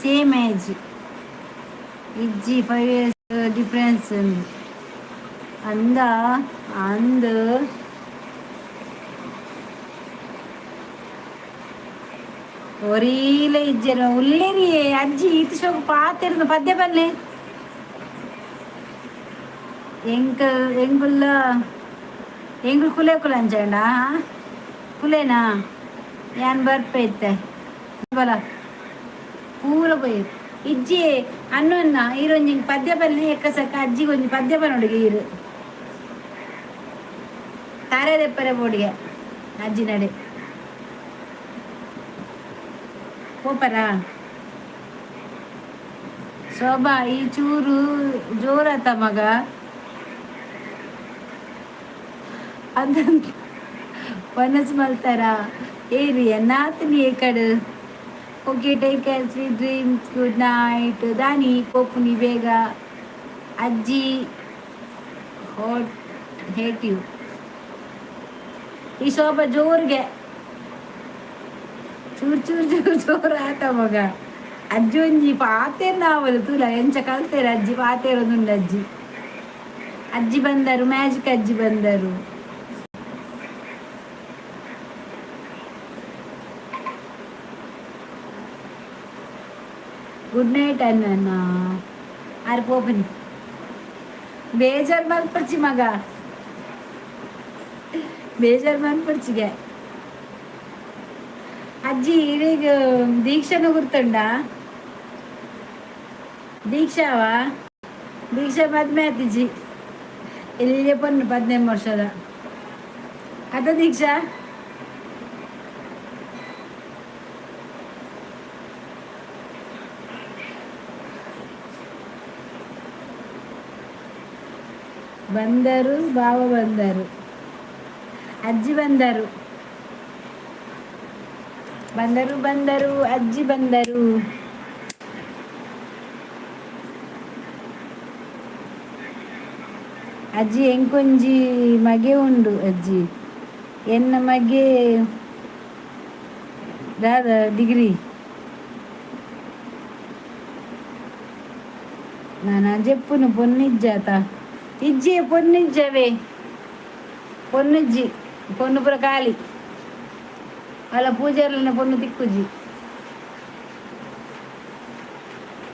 ಸೇಮ್ ಏಜ್ ಇಜ್ಜಿ, 5 ಇಯರ್ಸ್ ಡಿಫ್ರೆನ್ಸ್ ಅಂದ ಅಂದ್. ಒರೀಲ ಇಜ್ಜೆರ್ ಉಲ್ಲೇರಿ ಅಜ್ಜಿ ಈತ್ ಶೋಕು ಪಾತೆರ್ನ ಪದ್ಯ ಬಲ್ಲೆ. ಎಂಕಲ್ ಎಂಕುಲ್ಲ ಎಂಕುಲು ಕುಲೆ ಕುಲೆ ಅಂಚಂಡ ಕುಲೇನಾ? ಯಾನ್ ಬರ್ಪೆ ಇತ್ತೆ ಬಲ ಪೂರ ಪೋಯಿ ಇಜ್ಜಿ. ಅನ್ನ ಈರೊಂಜಿ ಪದ್ಯ ಬಲ್ಲೆ ಎಕ್ಕಸಕ್ಕ. ಅಜ್ಜಿಗೆ ಒಂಜಿ ಪದ್ಯ ಬನ್ನೊಡುಗೆ. ಈರು ತಾರೆ ದೆಪ್ಪರೆ ಬೋಡಿಗೆ ಅಜ್ಜಿ ನಡೆ ಪೋಪರಾ? ಶೋಭಾ, ಈ ಚೂರು ಜೋರಾತ ಮಗ ಅಂತ ಮನಸ್ಸು ಮಲ್ತಾರ ಏರಿ ನಾತನಿ ಏಕಡು. Okay, take care, sweet dreams, good night. ದಾನಿ ಪೋಪುನಿ ಬೇಗ. ಅಜ್ಜಿ ಹೋಟ್ ಹೇಟ್ you. ಈ ಶೋಭಾ ಜೋರ್ಗೆ ಚೂರ್ ಚೂರ್ ಚೂರ್ ಜೋರು ಆತ ಮಗ. ಅಜ್ಜಿ ಒಂಜಿ ಪಾತೇರ್ ನಾವಲು ತೂಲ ಎಂಚ ಕಲ್ತೇರು. ಅಜ್ಜಿ ಪಾತೇರೊಂದುಂಡು. ಅಜ್ಜಿ, ಅಜ್ಜಿ ಬಂದರು, ಮ್ಯಾಜಿಕ್ ಅಜ್ಜಿ ಬಂದರು. ಗುಡ್ ನೈಟ್ ಅನ್ನ. ಆರು ಪೋಪನಿ ಬೇಜಾರ್ ಮಲ್ಪರ್ಚಿ ಮಗ, ಬೇಜಾರ್ ಮಲ್ಪರ್ಚಿಗೆ. ಅಜ್ಜಿ ಈಗ ದೀಕ್ಷಾನ ಗುರ್ತುಂಡ? ದೀಕ್ಷಾವಾ? ದೀಕ್ಷಾ ಮದ್ಮೆ ಆತಿಜಿ. ಎಲ್ಲಿಯ ಪೊನ್ನು, 18 ವರ್ಷದ ಅದ ದೀಕ್ಷಾ. ಬಂದರು ಬಾವ ಬಂದರು, ಅಜ್ಜಿ ಬಂದರು, ಬಂದರು ಬಂದರು, ಅಜ್ಜಿ ಬಂದರು. ಅಜ್ಜಿ ಎಂಕೊಂಜಿ ಮಗೆ ಉಂಡು ಅಜ್ಜಿ. ಎನ್ನ ಮಗೆ ದಾದ ಡಿಗ್ರಿ. ನಾನು ಜೆಪ್ಪುನು ಪೊನ್ನಿಜ್ಜಾತ. ಇಜ್ಜಿ, ಪೊನ್ನಿಜ್ಜವೇ, ಪೊನ್ನುಜ್ಜಿ. ಪೊನ್ನು ಪೂರ ಖಾಲಿ ಅಲ್ಲ. ಪೂಜಾರ್ಲನ ಪೊನ್ನು ತಿಕ್ಕುಜಿ,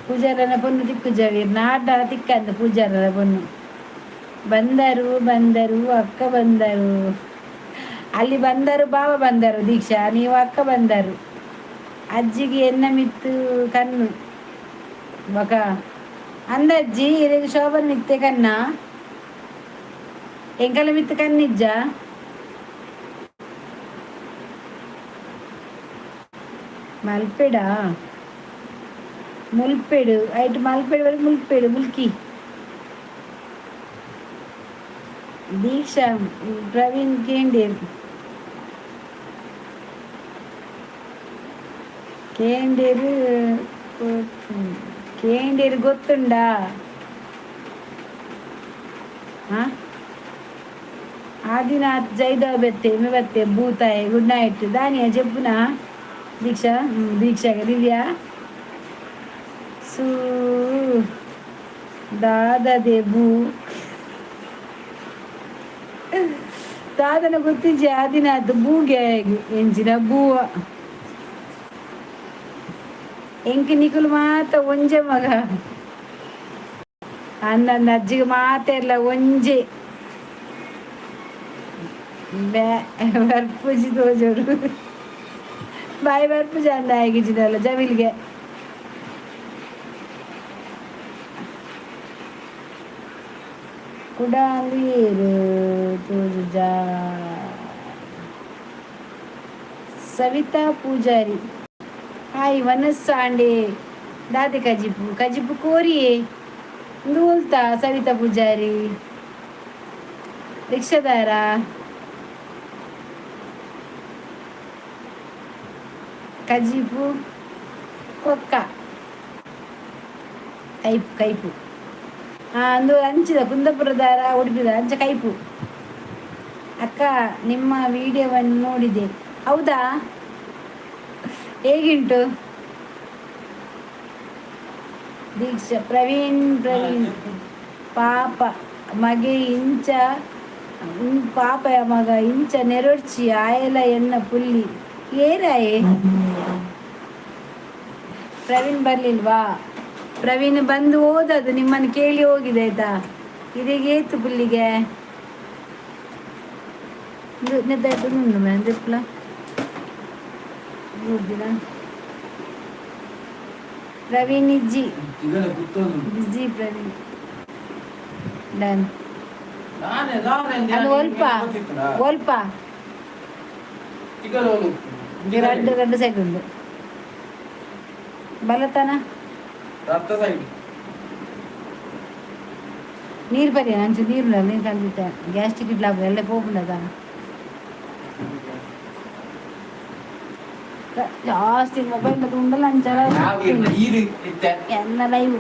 ಪೂಜಾರನ ಪೊನ್ನು ತಿಕ್ಕುಜವಿ. ನಾಟ ತಿಕ್ಕಂದ ಪೂಜಾರನ ಪೊನ್ನು. ಬಂದರು ಬಂದರು, ಅಕ್ಕ ಬಂದರು. ಅಲ್ಲಿ ಬಂದರು ಬಾವ ಬಂದರು. ದೀಕ್ಷಾ, ನೀವು ಅಕ್ಕ ಬಂದರು. ಅಜ್ಜಿಗೆ ಎನ್ನ ಮಿತ್ತು ಕಣ್ಣು ಬಕ ಅಂದಜ್ಜಿ. ಇರೆಗ್ ಶೋಭನ್ ಮಿತ್ತೆ ಕನ್ನ, ಎಂಕಲ ಮಿತ್ತು ಕಣ್ಣಿಜ್ಜ? ಮಲ್ಪೆಡ ಮುಲ್ಪೆಡು ಐಟ್ ಮಲ್ಪೆಡು ಬಳಿ ಮುಲ್ಪೆಡು ಮುಲ್ಕಿ. ದೀಕ್ಷಾ ಪ್ರವೀಣ್ ಕೇಂಡೇರ್ ಕೇಂಡೇರು ಕೇಂಡೇರು ಗೊತ್ತುಂಡಾ? ಹಾ, ಆದಿನಾಥ್ ಜೈದವ್ ಬೆತ್ತೆ ಬತ್ತೆ ಭೂತಾಯಿ. ಗುಡ್ ನೈಟ್ ದಾನಿಯ ಜೆಪ್ಪುನ ದೀಕ್ಷಾ. ದೀಕ್ಷಾ ದಿವ್ಯಾ ಸೂ ದಾದದೆ ಭೂ ದಾದನ ಗೊತ್ತಿಜ್ಜಿ. ಆದಿನಾಥ್ ಬೂಗೆ ಎಂಚಿನ ಬೂವ. ಎಂಕ್ ನಿಕುಲು ಮಾತ ಒಂಜೆ ಮಗ ಅಂದಂದ. ಅಜ್ಜಿಗೆ ಮಾತೆರ್ಲ ಒಂಜೆ. ಬರ್ಪುಜಿ ತೋಜೋಡು ಬಾಯಿ ಬರ್ಪುಜಿ ಅಂದ ಆಗಿಜಿದಲ್ಲ ಜಮಿಲ್ಗೆ. ಕುಡ ನೀರು ತೋಜುಜ. ಸವಿತಾ ಪೂಜಾರಿ ಹಾಯ್. ವನಸ್ಸಾಂಡೆ ದಾದೆ ಕಜಿಪು ಕಜಿಪು ಕೋರಿಯೇ ನೂಲ್ತಾ. ಸವಿತಾ ಪೂಜಾರಿ ರಿಕ್ಷಾದಾರ. ಕಜಿಪು ಕೊಕ್ಕ ಕೈಪು ಕೈಪು. ಅಂದು ಅಂಚಿದ ಕುಂದಾಪುರದಾರ, ಉಡುಪಿದ ಅಂಚ ಕೈಪು. ಅಕ್ಕ, ನಿಮ್ಮ ವಿಡಿಯೋವನ್ನು ನೋಡಿದೆ. ಹೌದಾ? ಹೇಗುಂಟು? ದೀಕ್ಷಾ, ಪ್ರವೀಣ್, ಪ್ರವೀಣ್. ಪಾಪ ಮಗೆ ಇಂಚ, ಪಾಪ ಮಗ ಇಂಚ ನೆರೊಡ್ಚಿ ಆಯಲ ಎನ್ನ ಪುಲ್ಲಿ ಏರಾಯೆ. ಪ್ರವೀಣ್ ಬರ್ಲಿಲ್ವಾ? ಪ್ರವೀಣ್ ಬಂದು ಹೋದದು, ನಿಮ್ಮನ್ನು ಕೇಳಿ ಹೋಗಿದೆ, ಆಯ್ತಾ? ಇದೀಗ ಏತು ಪುಲ್ಲಿಗೆ ಉಂಡು ದೆಪ್ಪಲ 3 ದಿನ. ಪ್ರವೀಣ್ ಇಜ್ಜಿ. ಬಿಜಿ ಪ್ರವೀಣ್. ಡನ್. ಅದು ಒಲ್ಪ ಒಲ್ಪ ರಡ್ಡು ರಡ್ಡು ಸೈಡ್ ಉಂಡು ಬಲತನ. ಸೈಡ್. ನೀರು ಬರಿ, ಅಂಚ ನೀರು, ನೀರು ಕಲ್ದಿತ್ತ ಗ್ಯಾಸ್ಟ್ರಿಕ್ ಇಡ್ಲ ಎಲ್ಲ ಪೋಪುಂಡದ. ಜಾಸ್ತಿ ಮೊಬೈಲ್ ಉಂಡಲ್ಲ ಅಂಚ. ಎನ್ನ ಲೈವ್.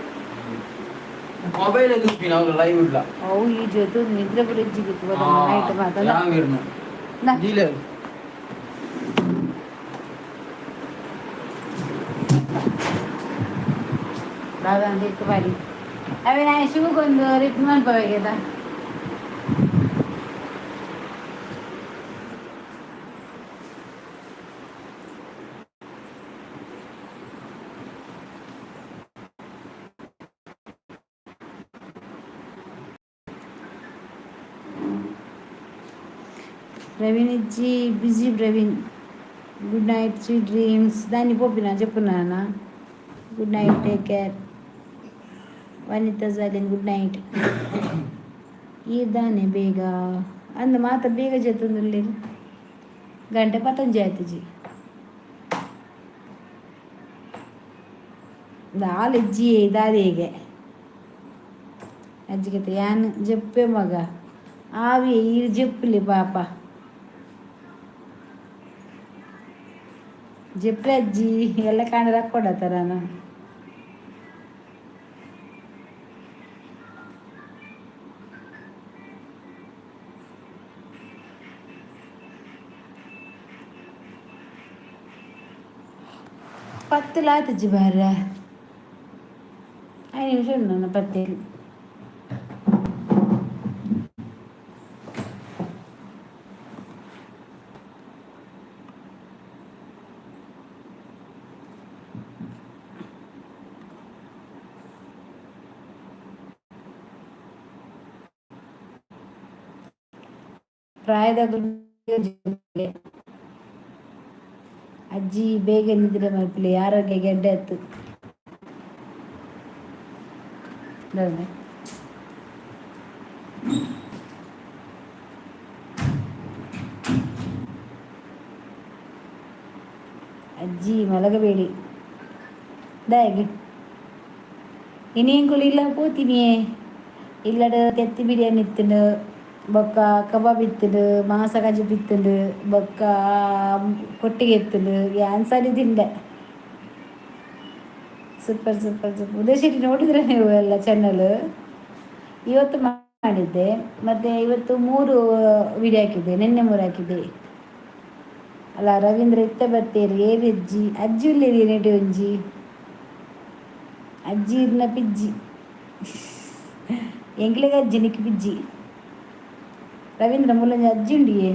ಮೊಬೈಲ್ ಲೈವ್ ಇಲ್ಲ. ಅವು ಈ ಜೊತೆ ನಿದ್ರೆ ಪೂರ ಇಜ್ಜಿಗಿತ್ತು ನೈಟ್ ಮಾತಲ್ಲ. ದಾದ ದಿಕ್ಕು ಬಾರಿ ಅವೇ. ನಾನು ಶಿವಗೊಂದು ರಿಪ್ ಮನ್ಪಬೇಕದ. ಪ್ರವೀಣ್ ಇಜ್ಜಿ, busy Praveen. Good night, sweet dreams. దాన్ని పోపినా చెప్పున్నానా? Good night, take care. Vanitha Jalin, good night. ಈರ್ದಾನೆ ಬೇಗ ಅಂದ ಮಾತ ಬೇಗ ಜೆತ್ತೊಂದುಲ್ಲೆರ್. ಗಂಟೆ ಪತ್ತೊಂಜಿ ಆತುಜಿ. ದಾಲ ಇಜ್ಜಿ ದಾದೇಗೆ ಅಜ್ಜಿಗತೆ ಯಾನ್ ಜೆಪ್ಪೆ ಮಗ ಆವಿ ಈರ್ ಜೆಪ್ಪುಲಿ ಪಾಪ ಜೆಪ್ಪೆ ಅಜ್ಜಿ ಎಲ್ಲ ಕಾಂಡ ಕೊಡತ್ತಾರ. 10 ಲಾತುಜಿ ಬಾರ 5 ನಿಮಿಷ ಉಂಡು ಪತ್ತೇಳು. ಪ್ರಾಯದ ಅಜ್ಜಿ ಬೇಗ ನಿದ್ರೆ ಮಲ್ಪುಲೆ, ಆರೋಗ್ಯ ಗೆಡ್ಡೆ ಆತು. ಅಜ್ಜಿ ಮಲಗಬೇಡಿ ದಾಯಗೆ. ಇನಿಯಂಕುಲು ಇಲ್ಲ ಪೋತಿನಿಯೇ. ಇಲ್ಲಡ್ ತೆತ್ತಿ ಬಿರಿಯಾನಿ ಇತ್ತುಂಡು, ಬೊಕ್ಕ ಕಬಾಬ್ ಇತ್ತುಂಡು, ಮಾಸ ಕಜಿಪು ಇತ್ತುಂಡು, ಬೊಕ್ಕ ಕೊಟ್ಟಿಗೆ ಇತ್ತುಂಡು. ಯಾನ್ ಸರಿ ತಿಂಡೆ. Super super super. Uday Shetty ನೋಡಿದ್ರೆ ನೀವು ಎಲ್ಲ ಚಾನಲ್. ಇವತ್ತು ಮಾಡಿದ್ದೆ. ಮತ್ತು ಇವತ್ತು ಮೂರು ವಿಡಿಯೋ ಹಾಕಿದ್ದೆ, ನಿನ್ನೆ ಮೂರು ಹಾಕಿದ್ದೆ ಅಲ್ಲ. ರವೀಂದ್ರ ಇತ್ತ ಬತ್ತೇರಿ ಏರಿ ಅಜ್ಜಿ. ಅಜ್ಜಿ ಉಲ್ಲೇರಿ ನೆಟಿ ಒಂಜಿ ಅಜ್ಜಿ ಇರ್ನ ಪಿಜ್ಜಿ. ಎಂಕ್ಲೆಗ್ ಅಜ್ಜಿ, ನಿಕ್ ಪಿಜ್ಜಿ. ರವೀಂದ್ರ ಮೂಲಂಜಿ ಅಜ್ಜಿ ಉಂಡಿಯೇ.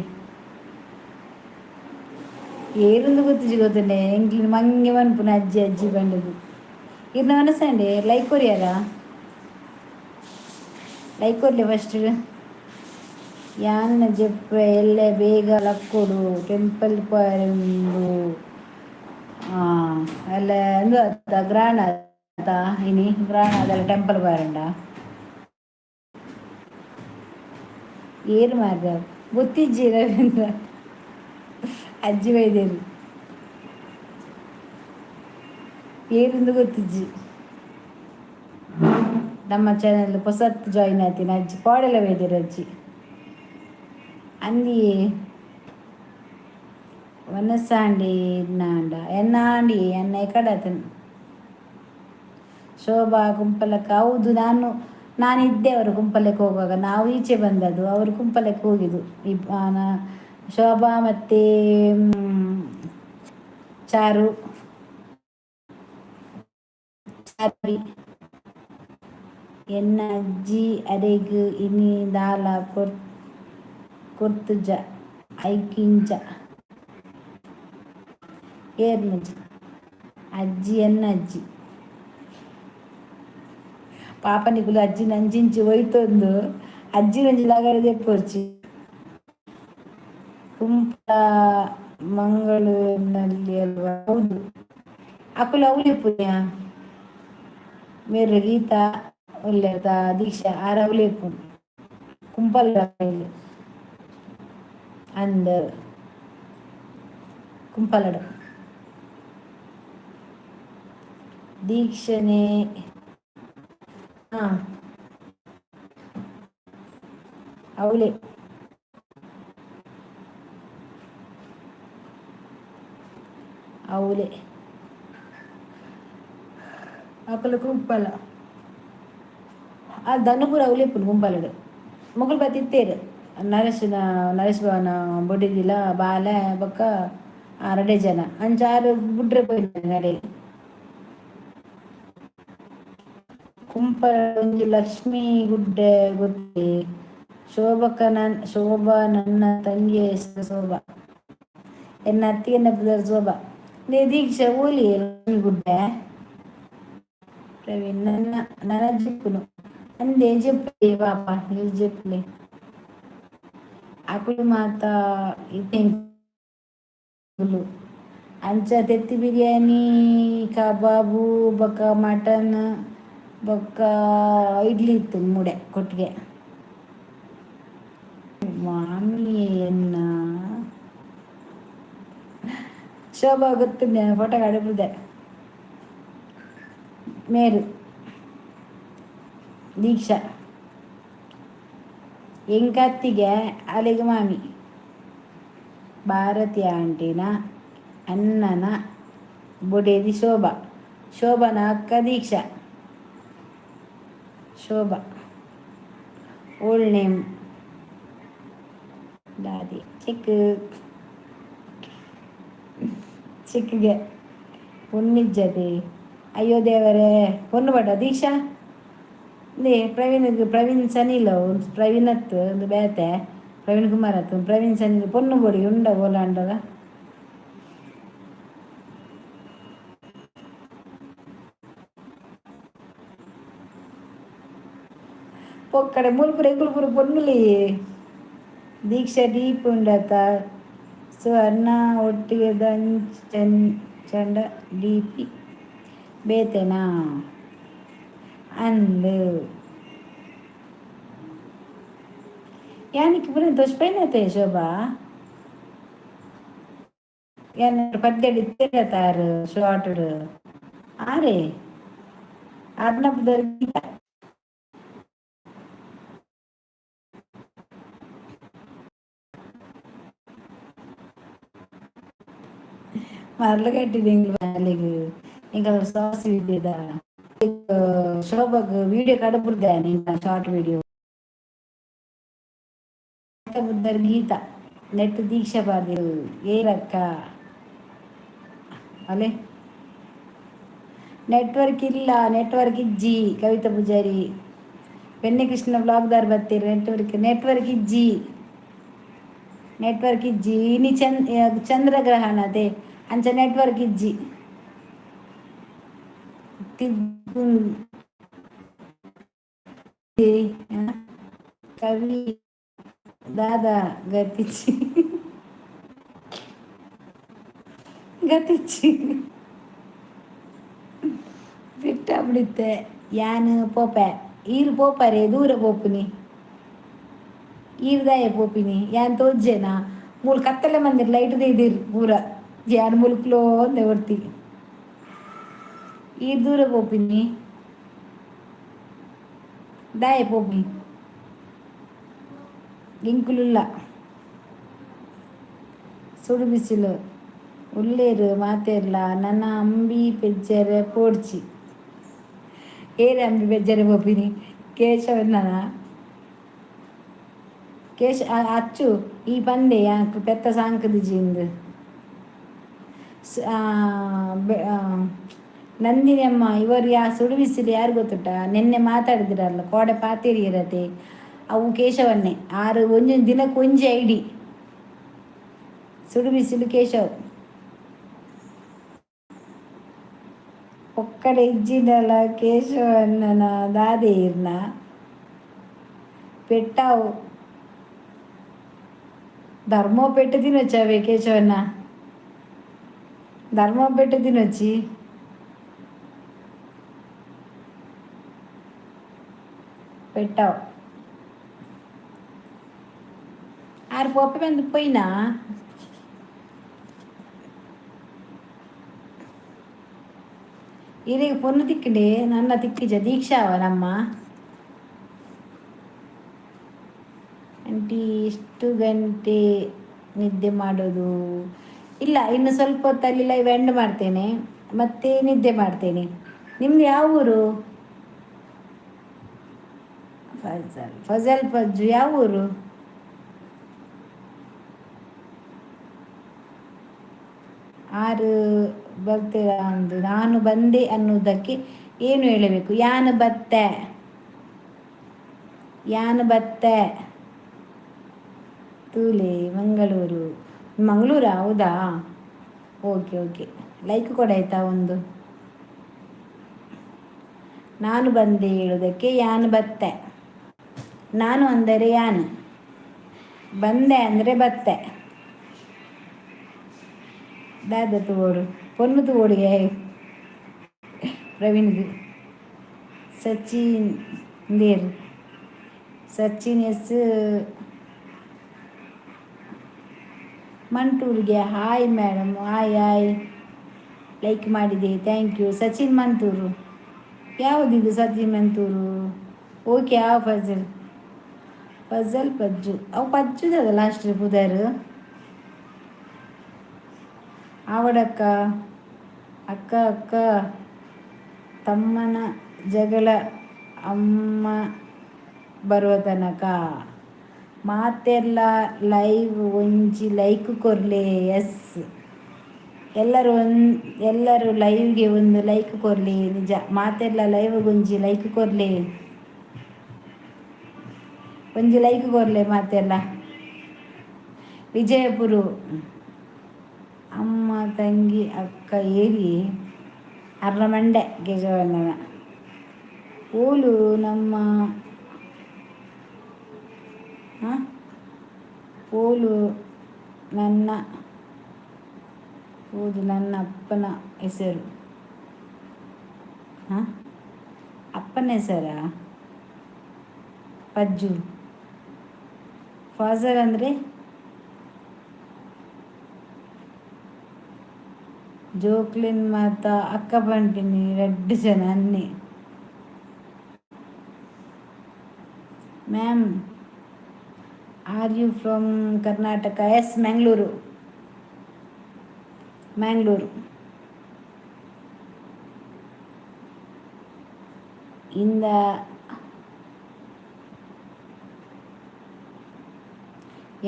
ಏರುಂದು ಗೊತ್ತಿಜಿ ಗೊತ್ತುಂಡೆ. ಎಂಕ್ಲಿನ ಮಂಗೆ ಮನ್ಪುನ ಅಜ್ಜಿ ಅಜ್ಜಿ ಪಂಡುದು. ಇರ್ನ ಮನಸ್ಸಂಡೆ ಲೈಕ್ ಕೊರಿಯಾರ? ಲೈಕ್ ಕೊರ್ಲೆ ಫಸ್ಟ್. ಯಾನ್ನ ಜೆಪ್ಪೆ ಎಲ್ಲೆ ಬೇಗ ಲಕ್ಕೊಡು, ಟೆಂಪಲ್ ಪೋಯರೆ. ಅಲ್ಲ ಅಂದು ಅತ್ತ ಗ್ರಾಣ ಅತ್ತ ಇನಿ ಗ್ರಾಣ ಅದೆಲ್ಲ ಟೆಂಪಲ್ ಪೋಯರಂಡ. ಏರು ಮಾರ್ರೆ ಗೊತ್ತಿಜ್ಜಿ. ರವೀಂದ್ರ ಅಜ್ಜಿ ಬೈದೇರು ಏರಿಂದು ಗೊತ್ತಿಜ್ಜಿ. ನಮ್ಮ ಚಾನೆಲ್ ಹೊಸತ್ತು ಜಾಯಿನ್ ಆಯ್ತೀನಿ ಅಜ್ಜಿ. ಪಾಡೆಲ್ಲ ಬೈದೇರು ಅಜ್ಜಿ ಅಂದಿಯೇ. ವನಸಾಂಡಿ ನಾಂಡ ಎನ್ನಾಂಡಿ ಎನ್ನ ಕಡತನು. ಶೋಭಾ ಕುಂಪಲಕ್ಕ, ಹೌದು. ನಾನು ನಾನಿದ್ದೆ ಅವರು ಕುಂಪಲಕ್ಕೆ ಹೋಗುವಾಗ. ನಾವು ಈಚೆ ಬಂದದ್ದು, ಅವರು ಕುಂಪಲಕ್ಕೆ ಹೋಗಿದ್ದು. ಶೋಭಾ ಮತ್ತು ಚಾರು, ಚಾರ್ವಿ. ಎನ್ನ ಅಜ್ಜಿ ಅರೆಗ್ ಇನಿ ದಾಲ ಕೊರ್ತುಜ ಐಕಿಂಚ. ಏರ್ನಜ್ಜಿ? ಅಜ್ಜಿ, ಎನ್ನ ಅಜ್ಜಿ. ಪಾಪ ನಿಕುಲು ಅಜ್ಜಿ ನಂಚಿಂಚಿ ಒಯ್ತೊಂದು ಅಜ್ಜಿ ಒಂಜಿ ಲಗಡೆ ದೆಪ್ಪೊರ್ಚಿ. ಕುಂಪ ಮಂಗಳೂರಿನಲ್ಲಿ ಅಲ್ವಾ? ಹೌದು. ಅಕುಲು ಅವ್ಲು ಮೇರ್ ಗೀತಾ ಉಲ್ಲೆದ ದೀಕ್ಷಾ ಆರ್ ಅವ್ಲು ಇಪ್ಪುನು ಕುಂಪಲ ಅಂದ್ ಕುಂಪಲಡ್. ದೀಕ್ಷನೆ. ಹಾ, ಅವಳೆ ಅವಳೆ ಅಕುಲು ಕುಂಪಲ. ಆ ಧನುಪುರ ಅವಲೇ ಇಪ್ಪುನು ಕುಂಪಲಡ್. ಮೊಕುಲು ಬತ್ತಿತ್ತೇರು ನರೇಶನ, ನರೇಶ್ ಭವನ ಬೊಡಿದಿಲ ಬಾಲೆ ಬೊಕ್ಕ ರಡೆ ಜನ. ಅಂಚ ಆರು ಬುಡ್ರೆ ಪೋಯಿನ ನಡೆ. ಕುಂಪಲ ಒಂಜಿ ಲಕ್ಷ್ಮೀ ಗುಡ್ಡೆ ಗೊತ್ತೆ? ಶೋಭಕ್ಕ ನನ್ ಶೋಭಾ ನನ್ನ ತಂಗಿ ಹೆಸರು ಶೋಭಾ. ಎನ್ನ ಅತ್ತಿಗೆನ ಪುದರ್ ಶೋಭಾ. ನೇ ದೀಕ್ಷಾ, ಓಲಿ ಲಕ್ಷ್ಮೀ ಗುಡ್ಡೆ? ಪ್ರವೀಣ್ ನನ್ನ ನನ್ನ ಜಿಪ್ಪುನು ಅಂದೆ ಜೆಪ್ಪುಲೆ ಪಾಪ ಇಲ್ಲಿ ಜೆಪ್ಪುಲೆ. ಅಕುಲು ಮಾತ ಇತ್ತೆ ಅಂಚ ತೆತ್ತಿ ಬಿರಿಯಾನಿ, ಕಬಾಬು ಬೊಕ್ಕ ಮಟನ್ ಬೊಕ್ಕ ಇಡ್ಲಿ ಇತ್ತು ಮೂಡೆ ಕೊಟ್ಟಿಗೆ. ಮಾಮಿಯನ್ನ ಶೋಭಾ ಗೊತ್ತುಂಡೆ, ಫೋಟೋ ಕಡಪುದೆ. ಮೇರು ದೀಕ್ಷಾ ಎಂಕತ್ತಿಗೆ ಅಲೆಗ್ ಮಾಮಿ. ಭಾರತಿ ಆಂಟಿನ ಅಣ್ಣನ ಬೊಡೆದಿ ಶೋಭಾ. ಶೋಭಾನ ಅಕ್ಕ ದೀಕ್ಷಾ. ಶೋಭಾ ಓಲ್ಡ್ ನೇಮ್ ದಾದಿ. ಚಿಕ್ಕ ಚಿಕ್ಕಗೆ ಪೊನ್ನಿಜ್ಜದೆ. ಅಯ್ಯೋ ದೇವರೇ, ಪೊನ್ನು ಬಡ ದೀಕ್ಷಾ. ಇಂದೇ ಪ್ರವೀಣ್, ಪ್ರವೀಣ್ ಸನಿಲ, ಪ್ರವೀಣ್ ಅತ್ತು ಒಂದು ಬೇತೆ ಪ್ರವೀಣ್ ಕುಮಾರ್ ಅತ್ತು. ಪ್ರವೀಣ್ ಸನಿಲ್ ಪೊನ್ನು ಬೊಡಿ ಉಂಡ ಓಲಾಂಡಲ. ಪೊಕ್ಕಡೆ ಮುಲ್ಪುರ ಎಂಕುಲು ಪೂರ ಪೊನ್ನುಲಿ. ದೀಕ್ಷಾ ಡೀಪ್ ಉಂಡತ? ಸೊ ಅಣ್ಣ ಒಟ್ಟಿಗೆ ಚಂಡ ಡಿ ಪಿ ಬೇತೆನಾ ಅಂದ್. ಯಾನಿಕ್ ಪೂರ ತೋಜ್ಪೈನತೆ ಶೋಭಾ. ಯಾನ್ ಪದ್ಯಡ್ ಇತ್ತೆರತಾರ್ ಶಾರ್ಟ್ಡ್ ಆರೆ ಆರ್ನ ಪುದರ್ ಗೀತಾ. ಮರ್ಲ ಕಟ್ಟಿದ ಎಂಕ್ಲೆಗ್ ಎಂಕಲ್ನ ಸಾಸ್ ವಿಡಿಯೋದ ಶೋಭಾಗ್ ವಿಡಿಯೋ ಕಡಪುಡ್ದೆ ಎಂಕ್ಲ ಶಾರ್ಟ್ ವಿಡಿಯೋ. ಪುದರ್ ಗೀತಾ, ನೆಟ್ ದೀಕ್ಷಾ ಪಾಡ್ದೆರ್. ಏರಕ್ಕ ಅಲೆ ನೆಟ್ವರ್ಕ್ ಇಲ್ಲ, ನೆಟ್ವರ್ಕ್ ಇಜ್ಜಿ. ಕವಿತಾ ಪೂಜಾರಿ, ಬೆನ್ನೆ ಕೃಷ್ಣ ಬ್ಲಾಗ್ದಾರ್ ಬತ್ತೀರ್. ನೆಟ್ವರ್ಕ್, ನೆಟ್ವರ್ಕ್ ಇಜ್ಜಿ, ನೆಟ್ವರ್ಕ್ ಇಜ್ಜಿ. ಇನಿ ಚಂದ್ರಗ್ರಹಣ ಅದೇ, ಅಂಚ ನೆಟ್ವರ್ಕ್ ಇಜ್ಜಿ. ತಿರ್ಗುನ್ ಕವಿ ದಾದಾ ಗತಿಚಿ ಗತಿಚಿ ಬಿಟ್ಟ ಬಿಡುತ್ತೆ. ಯಾನ್ ಪೋಪೆ, ಈರ್ ಪೋಪರೆ, ದೂರ ಪೋಪುನಿ. ಈರ್ ದಾಯೆ ಪೋಪಿನಿ? ಯಾನ್ ತೋಜ್ಜೆನಾ? ಮೂಲು ಕತ್ತಲೆ ಮಂದಿರ್, ಲೈಟ್ ದೀದಿರ್ ಪೂರ. ಯಾನ್ ಮುಲ್ಕ್ಲೋ ಅಂದೆ ಒರ್ತಿ. ಈರ್ ದೂರ ಪೋಪಿನಿ, ದಾಯೆ ಪೋಪಿ? ಎಂಕುಲುಲ್ಲ ಸುಡು ಬಿಸಿಲು ಉಲ್ಲೇರು ಮಾತೆರ್ಲ. ನನ ಅಂಬಿ ಪೆಜ್ಜರೆ ಪೋಡ್ಚಿ. ಏರೆ ಅಂಬಿ ಪೆಜ್ಜರೆ ಪೋಪಿನಿ? ಕೇಶವಣ್ಣನ? ಕೇಶ ಅಚ್ಚು ಈ ಪಂದೆ ಯಾಕ್ ಪೆತ್ತ ಸಾಂಕುದಿಜಿ ಇಂದ್. Nandini ಅಮ್ಮ ಇವರು ಯಾ ಸುಡು ಬಿಸಿಲು ಯಾರು ಗೊತ್ತುಂಟ? ನಿನ್ನೆ ಮಾತಾಡಿದಿರಲ್ಲ, ಕೋಡೆ ಪಾತೇರಿ ಇರತ್ತೆ. ಅವು ಕೇಶವನ್ನೇ ಆರು ಒಂಜೊಂದು ದಿನಕ್ಕೆ ಒಂಜಿ ಐಡಿ. ಸುಡು ಬಿಸಿಲು ಕೇಶವ್. ಒಕ್ಕಡೆ ಇಜ್ಜಿಡಲ ಕೇಶವಣ್ಣನ ದಾದೆ ಇರ್ನ ಪೆಟ್ಟಾವು ಧರ್ಮ ಪೆಟ್ಟು ತಿನೊಚ್ಚಾವೆ ಕೇಶವಣ್ಣ, ಧರ್ಮ ಪೆಟ್ಟು ತಿನೊಚ್ಚಿ. పెట్టావు ఆరు పోప మీద పోయినా. ಇದೀಗ ಪೊನ್ನು ತಿಕ್ಕಿಡೆ ನನ್ನ ತಿಕ್ಕಿಜ ದೀಕ್ಷಾ ನಮ್ಮ ಆಂಟಿ. ಎಷ್ಟು ಗಂಟೆ ನಿದ್ದೆ ಮಾಡೋದು? ಇಲ್ಲ, ಇನ್ನು ಸ್ವಲ್ಪ ಹೊತ್ತಲ್ಲಿ ಲೈವ್ ಎಂಡ್ ಮಾಡ್ತೇನೆ, ಮತ್ತೆ ನಿದ್ದೆ ಮಾಡ್ತೇನೆ. ನಿಮ್ದು ಯಾವ ಊರು? ಫಜಲ್, ಫಜಲ್ ಫಜ್ಜು, ಯಾವ ಊರು? ಆರು ಬರ್ತೀರಾ ಅಂದು. ನಾನು ಬಂದೆ ಅನ್ನುವುದಕ್ಕೆ ಏನು ಹೇಳಬೇಕು? ಯಾನು ಬತ್ತೆ, ಯಾನು ಬತ್ತೆ. ತೂಲೆ ಮಂಗಳೂರು. ಮಂಗಳೂರಾ? ಹೌದಾ? Okay okay. Like ಕೊಡ ಆಯ್ತಾ ಒಂದು. ನಾನು ಬಂದೆ ಹೇಳುವುದಕ್ಕೆ ಯಾನು ಬತ್ತೆ. ನಾನು ಅಂದರೆ ಯಾನು, ಬಂದೆ ಅಂದರೆ ಬತ್ತೆ. ದಾದ ತೋಡು ಪೊನ್ನು ತೋಡಿಗೆ ಪ್ರವೀಣ್ಗೆ. ಸಚಿನ್ there Sachin S ಮಂಟೂರಿಗೆ. Hi madam, hi hi. Like ಮಾಡಿದೆ, thank you. Sachin Mantur ಯಾವುದಿದು? ಸಚಿನ್ ಮಂತೂರು, ಓಕೆ. ಆ ಫಜಲ್, ಫಜಲ್ ಪಜ್ಜು. ಅವು ಪಜ್ಜುದದ ಲಾಸ್ಟ್ ಪುದರ್. ಆವಡಕ್ಕ ಅಕ್ಕ ಅಕ್ಕ ತಮ್ಮನ ಜಗಳ ಅಮ್ಮ ಬರುವ ತನಕ. ಮಾತೆಲ್ಲ ಲೈವ್ ಒಂಜಿ ಲೈಕ್ ಕೊರ್ಲೆ. ಎಸ್, ಎಲ್ಲರೂ ಒಂದು ಎಲ್ಲರೂ ಲೈವ್ಗೆ ಒಂದು ಲೈಕ್ ಕೊರ್ಲಿ. ನಿಜ, ಮಾತೆಲ್ಲ ಲೈವ್ ಒಂಜಿ ಲೈಕ್ ಕೊರ್ಲಿ, ಒಂಜಿ ಲೈಕ್ ಕೊರ್ಲೆ ಮಾತೆಲ್ಲ. ವಿಜಯಪುರ. ಅಮ್ಮ, ತಂಗಿ, ಅಕ್ಕ ಏರಿ ಅರ್ರಮಂಡೆ ಕೇಶವಣ್ಣನ. ಓಲು ನಮ್ಮ ಹಾಂ ಓಲು ನನ್ನ ಓದು ನನ್ನ ಅಪ್ಪನ ಹೆಸರು. ಹಾಂ, ಅಪ್ಪನ ಹೆಸರಾ? ಪಜ್ಜು. ಫಾಜರ್ ಅಂದರೆ ಜೋಕ್ಲಿನ್ ಮಾತ ಅಕ್ಕ ಪಂಪಿನಿ ರಡ್ಡು ಜನ ಅನ್ನಿ. Ma'am, are you from Karnataka? Yes, Mangaluru, Mangaluru. ಇಂದ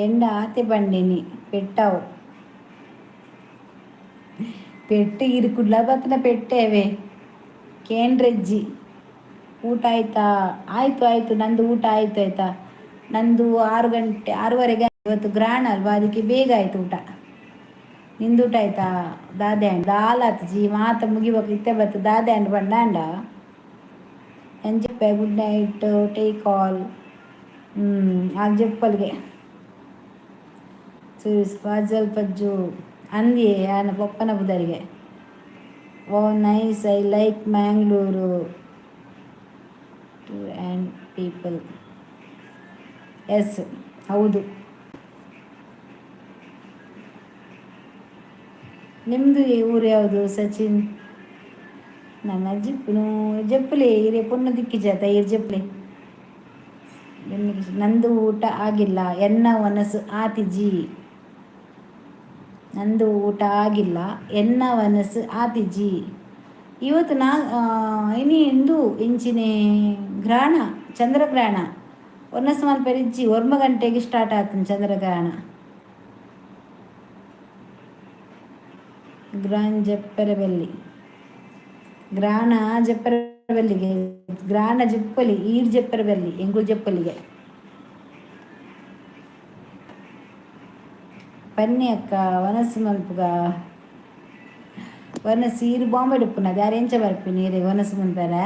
ಎಂಡ ಆತೆ ಬಂಡಿನಿ ಪೆಟ್ಟಾವು ಪೆಟ್ಟು ಇರು ಕುಡ್ಲ ಬತ್ತನ ಪೆಟ್ಟೇವೆ. ಕೇಂದ್ರಜ್ಜಿ ಊಟ ಆಯ್ತಾ? ಆಯಿತು ಆಯಿತು, ನಂದು ಊಟ ಆಯಿತು. ಆಯಿತಾ, ನಂದು 6 ಗಂಟೆ, 6:30ಗೆ. ಇವತ್ತು ಗ್ರಹಣ ಅಲ್ವಾ, ಅದಕ್ಕೆ ಬೇಗ ಆಯಿತು ಊಟ. ನಿಂದು ಊಟ ಆಯ್ತಾ? ದಾದೆ ಅಂಡ್ ದಾಲಾತ್ ಜಿ ಮಾತ ಮುಗಿಬೇಕು ಇತ್ತೆ ಬತ್ತು. ದಾದೆ ಅಂಡ್ ಬಂಡಾಂಡ ಎಂಜಪ್ಪೆ. Good night, take all. ಹ್ಞೂ, ಆ ಜಪ್ಪಲ್ಗೆ ಫಾಜಲ್ ಪಜ್ಜು ಅಂದಿಯೇ ಆನ ಪೊಪ್ಪನ ಬುದರಿಗೆ. Oh nice, I like Mangaluru to and people. Yes, ಹೌದು. ನಿಮ್ಮದು ಊರು ಯಾವುದು ಸಚಿನ್? ನನ್ನ ಜಿಪ್ಪುನು ಜಪ್ಪುಲೆ ಹಿರಿಯ ಪೊಣ್ಣು ದಿಕ್ಕಿ ಜಾತ ಇರು ಜಪ್ಪಲೆ. ನಂದು ಊಟ ಆಗಿಲ್ಲ, ಎನ್ನ ಮನಸ್ಸು ಆತಿಜಿ. ನಂದು ಊಟ ಆಗಿಲ್ಲ, ಎನ್ನ ಮನಸ್ಸು ಆತಿಜಿ. ಇವತ್ತು ನಾ ಇನಿ ಇಂದು ಇಂಚಿನೆ ಗ್ರಹಣ, ಚಂದ್ರಗ್ರಹಣ. ಒನ್ನಸ್ ಮಲ್ಪೆರಿಜ್ಜಿ. 9 ಗಂಟೆಗೆ ಸ್ಟಾರ್ಟ್ ಆತನ ಚಂದ್ರಗ್ರಹಣ. ಗ್ರಾಂಜಪ್ಪೆರಬೆಲ್ಲಿ. ಗ್ರಾಣ ಜಪ್ಪರ ಬಲ್ಲಿಗೆ, ಗ್ರಾಣ ಜಪ್ಪಲಿ, ಈರ್ ಜಪ್ಪರ ಬಲ್ಲಿ, ಎಂಗುಲ್ ಜಪ್ಪಲಿಗೆ. ಪನ್ನಿ ಅಕ್ಕ, ವನಸು ಮಲ್ಪುಗ. ವನಸು ಈರು ಬಾಂಬೆ ಡುಪ್ಪುನ ಯಾರು ಎಂಚ ಬರ್ಪಿನಿ ಈರೆ ವನಸು ಮನ್ಪರ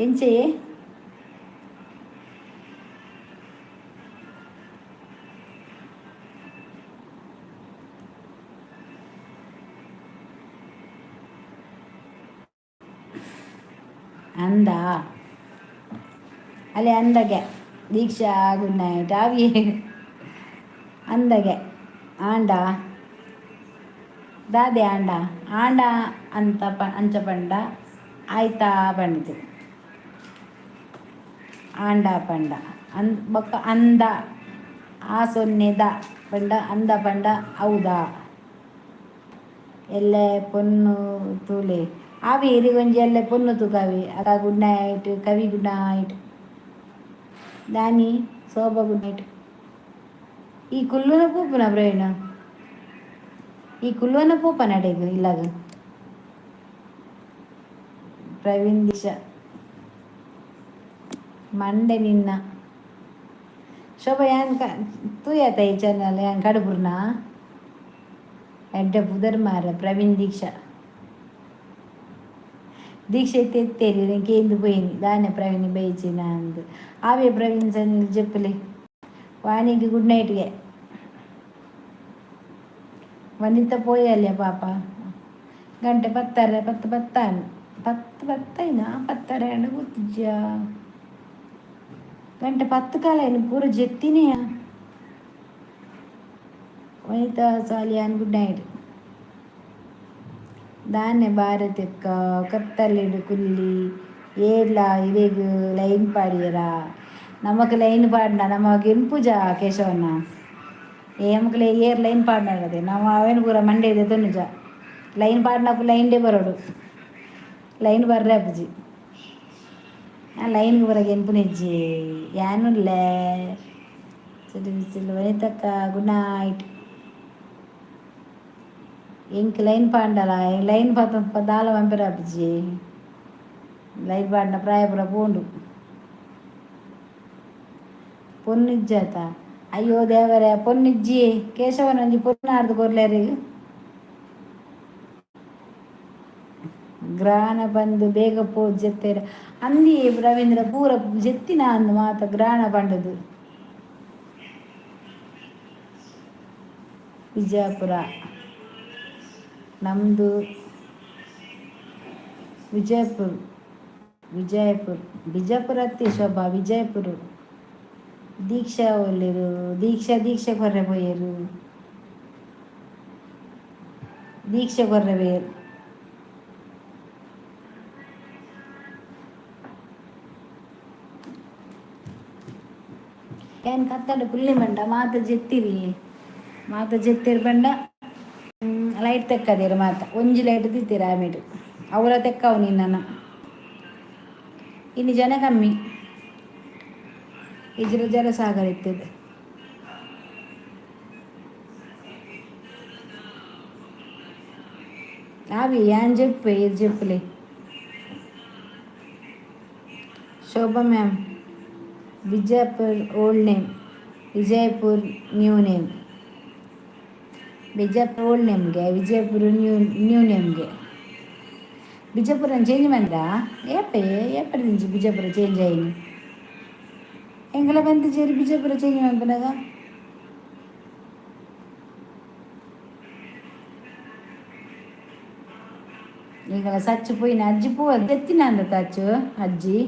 ಎಂಚೆ? ಅಂದ ಅಲ್ಲೇ ಅಂದಗೆ. ದೀಕ್ಷಾ, ಗುಡ್ ನೈಟ್. ಆವಿ ಅಂದಗೆ ಆಂಡ ದಾದೆ ಆಂಡ ಆಂಡ ಅಂತ ಪ ಅಂಚ ಪಂಡ ಆಯ್ತಾ ಪಂಡ್ದು ಆಂಡ ಪಂಡ ಅನ್ ಬೊಕ್ಕ ಅಂದ ಆ ಸೊನ್ನೆ the ಪಂಡ ಅಂದ ಪಂಡ ಹೌದಾ? ಎಲ್ಲೆ ಪೊನ್ನು ತೂಲೆ ಆವಿ ಇರಿಗೊಂಜಿ ಎಲ್ಲೆ ಪೊನ್ನು ತೂಕಾವಿ. ಅಕ್ಕ ಗುಡ್ ನೈಟ್. ಕವಿ ಗುಡ್ ನೈಟ್. ದಾನಿ ಶೋಭಾ ಗುಡ್ ನೈಟ್. ಈ ಕುಲ್ಲುನ ಪೂಪುನ ಪ್ರವೀಣ, ಈ ಕುಲ್ಲುವನ ಪೂಪ ನಡೆಗು ಇಲ್ಲಾಗ. ಪ್ರವೀಣ್ ದಿಶಾ ಮಂಡೆ ನಿನ್ನ. ಶೋಭಾ, ಯಾನ್ ತೂಯತ ಈ ಚಾನಲ್ ಯಾನ್ ಕಡುಬುರ್ನ ಎಡ್ಡೆ ಪುದರ್ ಮಾರ. ಪ್ರವೀಣ್ ದೀಕ್ಷಾ, ದೀಕ್ಷೆ ಎತ್ತೇರಿ ಕೇಂದು ಪೋಯಿನಿ. ದಾನೆ ಪ್ರವೀಣ್ ಬೈಚಿನ ಅಂದು. ಆವೇ ಪ್ರವೀಣ್ ಸನ್ ಜೆಪ್ಪುಲೆ. ವಾಣಿಗೆ ಗುಡ್ ನೈಟ್ಗೆ. ವನಿತ ಪೋಯಲ್ಯ ಪಾಪ. ಗಂಟೆ ಪತ್ತರ ಪತ್ತು ಪತ್ತಾನು ಪತ್ತು ಪತ್ತೈನಾ ಪತ್ತರ ಗೊತ್ತಿಜ್ಜ. ಗಂಟೆ ಪತ್ತು ಕಾಲ ಏನು ಪೂರ ಜೆತ್ತಿನೆಯ. ವನಿತಾ ಸಾಲಿಯಾನ್ ಗುಡ್ ನೈಟ್. ದಾನೆ ಭಾರತಕ್ಕ ಕತ್ತಲೆಡು ಕುಲ್ಲಿ ಏರ್ಲ ಇರೆಗ್ ಲೈನ್ ಪಾಡಿಯರ? ನಮಕ್ ಲೈನ್ ಪಾಡ್ನ ನಮಕ್ ಪೂಜಾ ಕೇಶವಣ್ಣ ಏಮಕ್ಲೆ ಏರ್ ಲೈನ್ ಪಾಡ್ನಗದೆ ನಾವು ಅವೇನು ಪೂರ ಮಂಡೆ ಇದೆ ತೊನ್ನುಜ. ಲೈನ್ ಪಾಡ್ನಪ್ಪು ಲೈನ್ ಡೇ ಬರೋಡು, ಲೈನ್ ಬರ್ರೆ ಅಪ್ಪುಜಿ. ಆ ಲೈನ್ಗೆ ಬರಗೆ ಎನ್ಪುನಿಜ್ಜಿ ಯಾನುಲ್ಲೆ. ಸಿಡು ಬಿಸಿಲು. ವನಿತಕ್ಕ ಗುಡ್ ನೈಟ್. ಎಂಕ್ ಲೈನ್ ಪಾಂಡಲ ಲೈನ್ ಪಾತ ದಾಲ ಪಂಪೆರ ಅಪ್ಪುಜಿ. ಲೈನ್ ಪಾಂಡ ಪ್ರಾಯ ಪೂರ ಪೋಂಡು. ಪೊನ್ನಿಜ್ಜಾತ? ಅಯ್ಯೋ ದೇವರೇ, ಪೊನ್ನಿಜ್ಜಿ. ಕೇಶವನೊಂಜಿ ಪೊನ್ನಾರ್ದು ಕೊರ್ಲೇರಿಗೆ. ಗ್ರಾಣ ಬಂದು ಬೇಗ ಪೋ ಜೆತ್ತೆರ್ ಅಂದಿ ರವೀಂದ್ರ. ಪೂರ ಜೆತ್ತಿನ ಅಂದ್ ಮಾತ ಗ್ರಾಣ ಪಂಡದು. ವಿಜಯಪುರ ನಮ್ಮದು. ವಿಜಯಪುರ, ವಿಜಯಪುರ, ಬಿಜಾಪುರ ಅತ್ತಿ ಶೋಭಾ, ವಿಜಯಪುರ. ದೀಕ್ಷಾ ಒಲ್ಲೆರು? ದೀಕ್ಷಾ, ದೀಕ್ಷೆ ಕೊರ್ರೆ ಪೋಯೆರು. ದೀಕ್ಷೆ ಕೊರ್ರೆ ಪೋಯೆರು. ಏನ್ ಕತ್ತಡು ಕುಲ್ಲಿ ಬಂಡ ಮಾತ ಜೆತ್ತಿರಿ. ಮಾತ ಜೆತ್ತಿರ್ ಬಂಡ ಲೈಟ್ ತೆಕ್ಕದಿರು ಮಾತ. ಒಂಜಿ ಲೈಟ್ ತಿತ್ತೀರ ಆಮೇಲೆ ಅವರ ತೆಕ್ಕವು ನಿನ್ನ. ಇನ್ನು ಜನ ಕಮ್ಮಿ ಇಜ್ರ ಜನ ಸಾಗರ ಇತ್ತಿದೆ. ಅವಿ ಯಾನ್ ಜೆಪ್ಪೆ ಇರ್ ಜೆಪ್ಪಲೆ. Shobha ma'am, Bijapur old name, Vijayapur new name. Bijapur old ನೇಮ್ಗೆ, Vijayapura new new ನೇಮ್ಗೆ. Bijapur change ಮಂದ ಏಪ ಏಪಡೆ ದಿಂಚಿ ಬಿಜಾಪುರ ಚೇಂಜ್ ಆಯಿನಿ? ಎಂಕಲ ಬಂತು ಸೇರಿ ಬಿಜಾಪುರ ಚೇಂಜ್ ಮನ್ಪುನಗ. ಎಂಕಲ ಸಚ್ಚು ಪೋಯಿನ ಅಜ್ಜಿ ಪೂ ಜೆತ್ತಿನ ಅಂದ ತಚ್ಚು ಅಜ್ಜಿ.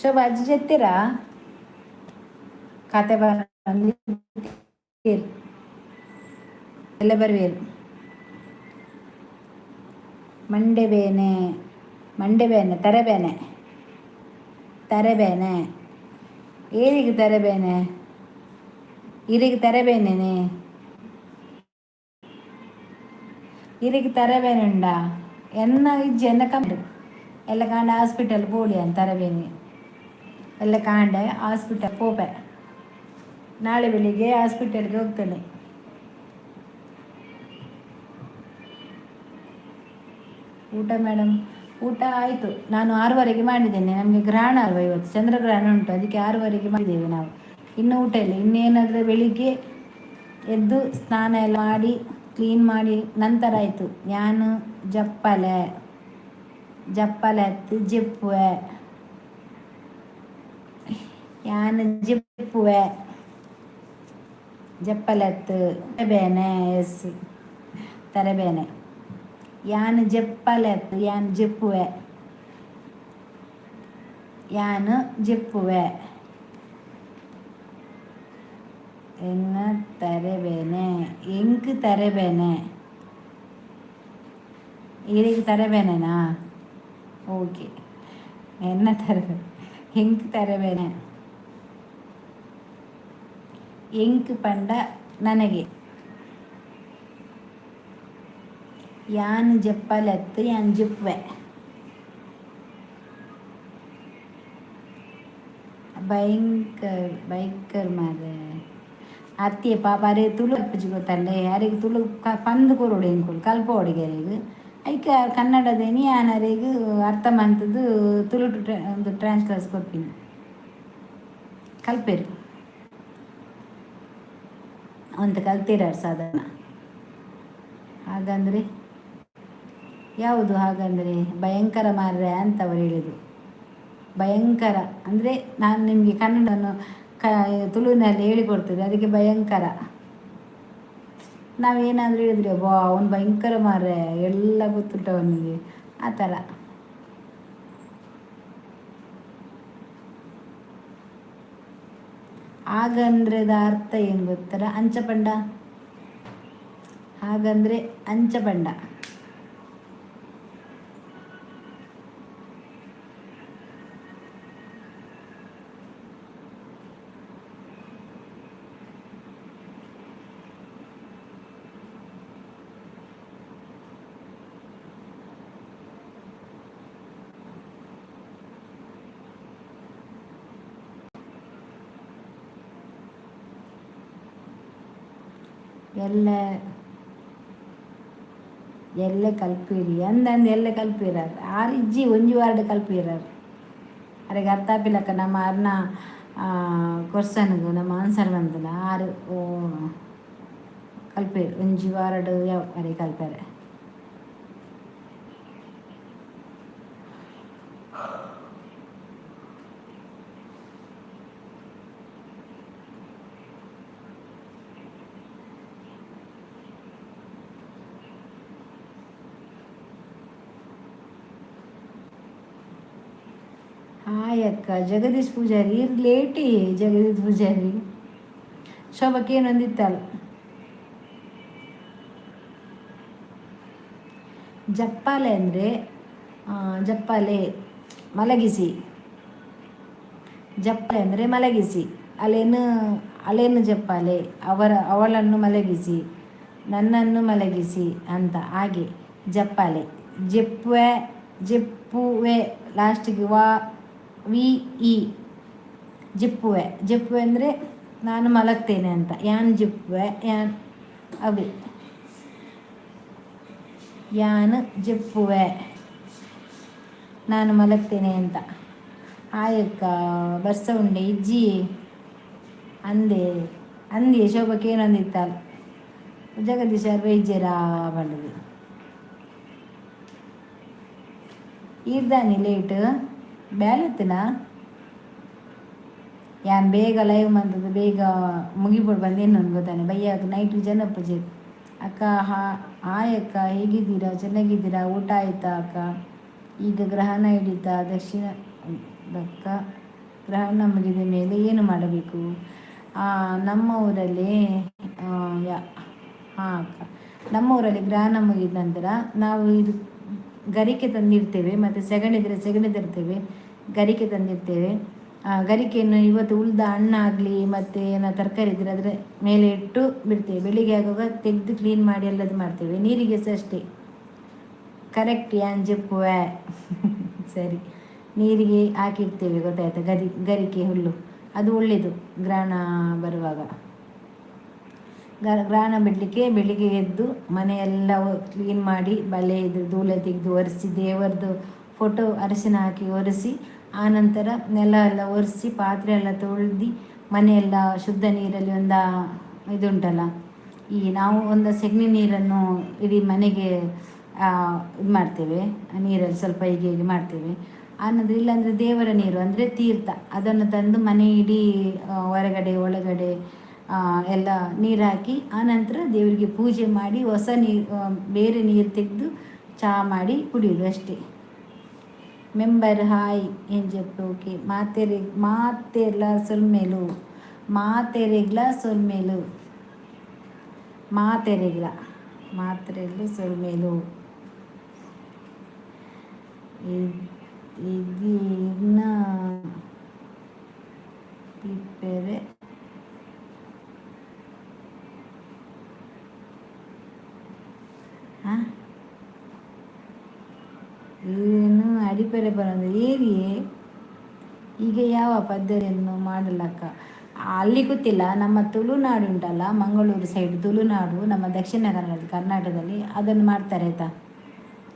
ಶೋಭಾ ಅಜ್ಜಿ ಜೆತ್ತಿರಾ? ಖಾತೆ ಎಲ್ಲ ಬರುವೇರು. ಮಂಡೆ ಬೇನೆ, ಮಂಡೆ ಬೇನೆ, ತಲೆಬೇನೆ, ತಲೆಬೇನೆ. ಏರಿಗೆ ತಲೆಬೇನೆ? ಇರಿಗೆ ತಲೆಬೇನೆನೆ? ಇರಿಗೆ ತಲೆಬೇನೆ ಉಂಡಾ? ಎನ್ನ ಇಜ್ಜಿ, ಎನ್ನ ಕಮ್ಮಿ ಎಲ್ಲ ಕಾಂಡ ಹಾಸ್ಪಿಟಲ್ ಪೋಳಿ ಅಂತ ತರಬೇನೆ ಎಲ್ಲ ಕಾಂಡೆ ಹಾಸ್ಪಿಟಲ್ ಪೋಪೆ. ನಾಳೆ ಬೆಳಿಗ್ಗೆ ಹಾಸ್ಪಿಟಲ್ಗೆ ಹೋಗ್ತೇನೆ. ಊಟ ಮೇಡಮ್? ಊಟ ಆಯಿತು. ನಾನು 6:30ಕ್ಕೆ ಮಾಡಿದ್ದೇನೆ. ನಮಗೆ ಗ್ರಹಣ ಅಲ್ವಾ ಇವತ್ತು, ಚಂದ್ರಗ್ರಹಣ ಉಂಟು, ಅದಕ್ಕೆ 6:30ಕ್ಕೆ ಮಾಡಿದ್ದೇವೆ ನಾವು. ಇನ್ನೂ ಊಟ ಇಲ್ಲ. ಇನ್ನೇನಾದರೆ ಬೆಳಿಗ್ಗೆ ಎದ್ದು ಸ್ನಾನ ಎಲ್ಲ ಮಾಡಿ ಕ್ಲೀನ್ ಮಾಡಿ ನಂತರ ಆಯಿತು. ನಾನು ಜಪ್ಪಲೆ ಜಪ್ಪಲೆ ಹತ್ತು ಜೆಪ್ಪುವೆ, ಯಾನ್ ಜೆಪ್ಪುವೆ ಜಪ್ಪಲತ್ತು ಬೇನೆ. ಎಸ್, ತರಬೇನೆ. ಯಾನ್ ಜಪ್ಪಲೆತ್ತು, ಯಾನ್ ಜೆಪ್ಪುವೆ, ಯಾನ್ ಜೆಪ್ಪುವೆ. ಎನ್ನ ತರಬೇನೆ, ಎಂಕ್ ತರಬೇನೆ, ಈರಿಗೆ ತರಬೇನೆನಾ? ಓಕೆ. ಎನ್ನ ತರಬೇ, ಎಂಕ್ ತರಬೇನೆ. ಎಂಕ್ ಪಂಡ ನನಗೆ. ಯಾನ್ ಜಪ್ಪಲೆತ್ತು, ಯಾನ್ ಜೆಪ್ಪುವೆ. ಭಯಂಕರ್ ಭಯಂಕರ್ ಮಾರ್ರೆ. ಅತ್ತೆ ಪಾಪ ಅರೆ ತುಳು ಅಪ್ಪಜಿ ಗೊತ್ತಂಡೆ. ಅರೆಗ್ ತುಳು ಪಂದ್ ಕೊರೊಡು, ಎಂಕುಲು ಕಲ್ಪೊಡಿಗೆ ಅರೆಗ್. ಐಕ ಕನ್ನಡದೇನಿ ಯಾನ್ ಅರೆಗ್ ಅರ್ಥ ಮಂತುದು ತುಳುಟು ಒಂದು ಟ್ರಾನ್ಸ್ಲೇಟ್ ಕೊರ್ಪಿನಿ. ಕಲ್ಪೆರು ಅಂತ ಕಲ್ತಿರಾರ್ ಸಾಧಾರಣ. ಹಾಗಂದ್ರೆ ಯಾವುದು? ಹಾಗಂದರೆ ಭಯಂಕರ ಮಾರ್ರೆ ಅಂತ ಅವರು ಹೇಳಿದರು. ಭಯಂಕರ ಅಂದರೆ ನಾನು ನಿಮಗೆ ಕನ್ನಡವನ್ನು ತುಳುವಿನಲ್ಲಿ ಹೇಳಿಕೊಡ್ತದೆ, ಅದಕ್ಕೆ ಭಯಂಕರ. ನಾವೇನಾದರೂ ಹೇಳಿದ್ರೆ, ಅಬ್ಬಾ, ಅವನು ಭಯಂಕರ ಮಾರ್ರೆ, ಎಲ್ಲ ಗೊತ್ತುಂಟು ಅವನಿಗೆ, ಆ ಥರ. ಹಾಗಂದ್ರೆದ ಅರ್ಥ ಏನು ಗೊತ್ತರ? ಅಂಚಪಂಡ. ಹಾಗಂದರೆ ಅಂಚಪಂಡ. ಎಲ್ಲ ಎಲ್ಲ ಕಲ್ಪಿರಿ ಅಂದಂದು ಎಲ್ಲ ಕಲ್ಪಿರಾರ್. ಆರು ಇಜ್ಜಿ ಒಂಜಿ ವಾರ್ಡ್ ಕಲ್ಪಿರಾರ್. ಅರೆಗೆ ಅರ್ಥ ಆಪಿಲಕ್ಕ. ನಮ್ಮ ಅರ್ನ ಕ್ವಶನ್ಗು ನಮ್ಮ ಆನ್ಸರ್ ಬಂದಿಲ್ಲ. ಆರು ಕಲ್ಪೇರು, ಒಂಜಿ ವಾರಡ್ ಯಾವ ಅರೆ ಕಲ್ಪಾರೆ. ಹಾಯ್ ಅಕ್ಕ, ಜಗದೀಶ್ ಪೂಜಾರಿ. ಲೇಟಿ ಜಗದೀಶ್ ಪೂಜಾರಿ. ಶೋಭಕ್ಕೆ ಏನೊಂದಿತ್ತಲ್ಲ. ಜಪ್ಪಾಲೆ ಅಂದರೆ, ಜಪ್ಪಾಲೆ ಮಲಗಿಸಿ. ಜಪ್ಪಾಲೆ ಅಂದರೆ ಮಲಗಿಸಿ. ಅಲೇನು ಅಲೇನು ಜಪ್ಪಾಲೆ, ಅವಳನ್ನು ಮಲಗಿಸಿ, ನನ್ನನ್ನು ಮಲಗಿಸಿ ಅಂತ. ಹಾಗೆ ಜಪ್ಪಾಲೆ. ಜಪ್ಪುವೆ, ಜಪ್ಪುವೆ, ಲಾಸ್ಟಿಗೆ ವಾ ವಿ ಇ. ಜಿಪ್ಪುವೆ. ಜಿಪ್ಪುವೆ ಅಂದರೆ ನಾನು ಮಲಗ್ತೇನೆ ಅಂತ. ಯಾನ್ ಜಿಪ್ಪುವೆ, ಯಾನ್ ಅವಿ ಯಾನ್ ಜಿಪ್ಪುವೆ, ನಾನು ಮಲಗ್ತೇನೆ ಅಂತ. ಆಯಕ್ಕ ಬರ್ಸ ಉಂಡೆ ಇಜ್ಜಿ ಅಂದೆ ಅಂದೆ. ಶೋಭಕ್ಕೆ ಏನೊಂದಿತ್ತಲ್ಲ. ಜಗದೀಶ್ ಬೈಜೇರಾ ಬಂಡದು. ಈರ್ದಾನಿ ಲೇಟ್ ಬ್ಯಾಲೆತ್ತಿನ. ಯಾನ್ ಬೇಗ ಲೈವ್ ಮಂತದ್ದು ಬೇಗ ಮುಗಿಬೋಡು ಬಂದೇನು ಗೊತ್ತಾನೆ. ಬಯ್ಯಾಗ ನೈಟ್ ಜನ ಪೂಜೆ. ಅಕ್ಕ, ಹಾಯ್ ಅಕ್ಕ, ಹೇಗಿದ್ದೀರಾ? ಚೆನ್ನಾಗಿದ್ದೀರಾ? ಊಟ ಆಯಿತಾ ಅಕ್ಕ? ಈಗ ಗ್ರಹಣ ಹಿಡಿತಾ ದಕ್ಷಿಣ ಅಕ್ಕ, ಗ್ರಹಣ ಮುಗಿದ ಮೇಲೆ ಏನು ಮಾಡಬೇಕು? ನಮ್ಮ ಊರಲ್ಲಿ ಹಾಂ ಅಕ್ಕ, ನಮ್ಮ ಊರಲ್ಲಿ ಗ್ರಹಣ ಮುಗಿದ ನಂತರ ನಾವು ಇದು ಗರಿಕೆ ತಂದಿಡ್ತೇವೆ ಮತ್ತು ಸೆಗಣಿ ಇದ್ದರೆ ಸೆಗಣಿ ತರ್ತೇವೆ, ಗರಿಕೆ ತಂದಿರ್ತೇವೆ. ಆ ಗರಿಕೆಯನ್ನು ಇವತ್ತು ಉಳಿದ ಹಣ್ಣಾಗಲಿ ಮತ್ತು ಏನೋ ತರಕಾರಿ ಇದ್ದರೆ ಅದರ ಮೇಲೆ ಇಟ್ಟು ಬಿಡ್ತೇವೆ. ಬೆಳಿಗ್ಗೆ ಆಗುವಾಗ ತೆಗೆದು ಕ್ಲೀನ್ ಮಾಡಿ ಎಲ್ಲದು ಮಾಡ್ತೇವೆ. ನೀರಿಗೆ ಸಹ ಅಷ್ಟೇ. ಕರೆಕ್ಟ್, ಯಾನ್ ಜಪ್ಪುವೆ. ಸರಿ, ನೀರಿಗೆ ಹಾಕಿಡ್ತೇವೆ, ಗೊತ್ತಾಯ್ತಾ? ಗರಿಕೆ ಹುಲ್ಲು ಅದು ಒಳ್ಳೆಯದು ಗ್ರಹಣ ಬರುವಾಗ. ಗ್ರಾಣ ಬಿಡಲಿಕ್ಕೆ ಬೆಳಿಗ್ಗೆ ಎದ್ದು ಮನೆಯೆಲ್ಲ ಕ್ಲೀನ್ ಮಾಡಿ, ಬಲೆ ಇದು ಧೂಳೆ ತೆಗೆದು ಒರೆಸಿ, ದೇವರದು ಫೋಟೋ ಅರಿಶಿನ ಹಾಕಿ ಒರೆಸಿ, ಆನಂತರ ನೆಲ ಎಲ್ಲ ಒರೆಸಿ, ಪಾತ್ರೆ ಎಲ್ಲ ತೊಳೆದು, ಮನೆಯೆಲ್ಲ ಶುದ್ಧ ನೀರಲ್ಲಿ ಒಂದು ಇದುಂಟಲ್ಲ, ಈ ನಾವು ಒಂದು ಸೆಗಣಿ ನೀರನ್ನು ಇಡೀ ಮನೆಗೆ ಇದು ಮಾಡ್ತೇವೆ. ನೀರಲ್ಲಿ ಸ್ವಲ್ಪ ಹೀಗೆ ಹೀಗೆ ಮಾಡ್ತೇವೆ. ಆನಂತರ ಇಲ್ಲಾಂದರೆ ದೇವರ ನೀರು, ಅಂದರೆ ತೀರ್ಥ, ಅದನ್ನು ತಂದು ಮನೆ ಇಡೀ ಹೊರಗಡೆ ಒಳಗಡೆ ಎಲ್ಲ ನೀರು ಹಾಕಿ, ಆನಂತರ ದೇವರಿಗೆ ಪೂಜೆ ಮಾಡಿ, ಹೊಸ ನೀರು, ಬೇರೆ ನೀರು ತೆಗೆದು ಚಹಾ ಮಾಡಿ ಕುಡಿಯೋದು ಅಷ್ಟೇ. ಮೆಂಬರ್ ಹಾಯ್ ಎಂಜಪ್ಪು. ಓಕೆ, ಮಾತೆರೆ ಮಾತೆರ್ಲ ಸೊಲ್ಮೆಲು, ಮಾತೆರೆಗ್ಲ ಸೊಲ್ಮೆಲು, ಮಾತೆರೆಗ್ಲ ಮಾತ್ರೆಲ್ಲ ಸೊಲ್ಮೆಲು. ಇದಿನ್ನ ಇಪ್ಪೆರೆ ಹಾಂ ಏನು ಅಡಿಪೆರೆ ಬರೋದು ಏರಿಯೇ. ಈಗ ಯಾವ ಪದ್ಧತಿಯನ್ನು ಮಾಡಲಕ್ಕ ಅಲ್ಲಿ ಗೊತ್ತಿಲ್ಲ. ನಮ್ಮ ತುಳುನಾಡು ಉಂಟಲ್ಲ, ಮಂಗಳೂರು ಸೈಡ್ ತುಳುನಾಡು, ನಮ್ಮ ದಕ್ಷಿಣ ಕನ್ನಡ ಕರ್ನಾಟಕದಲ್ಲಿ ಅದನ್ನು ಮಾಡ್ತಾರೆ ಆಯಿತಾ.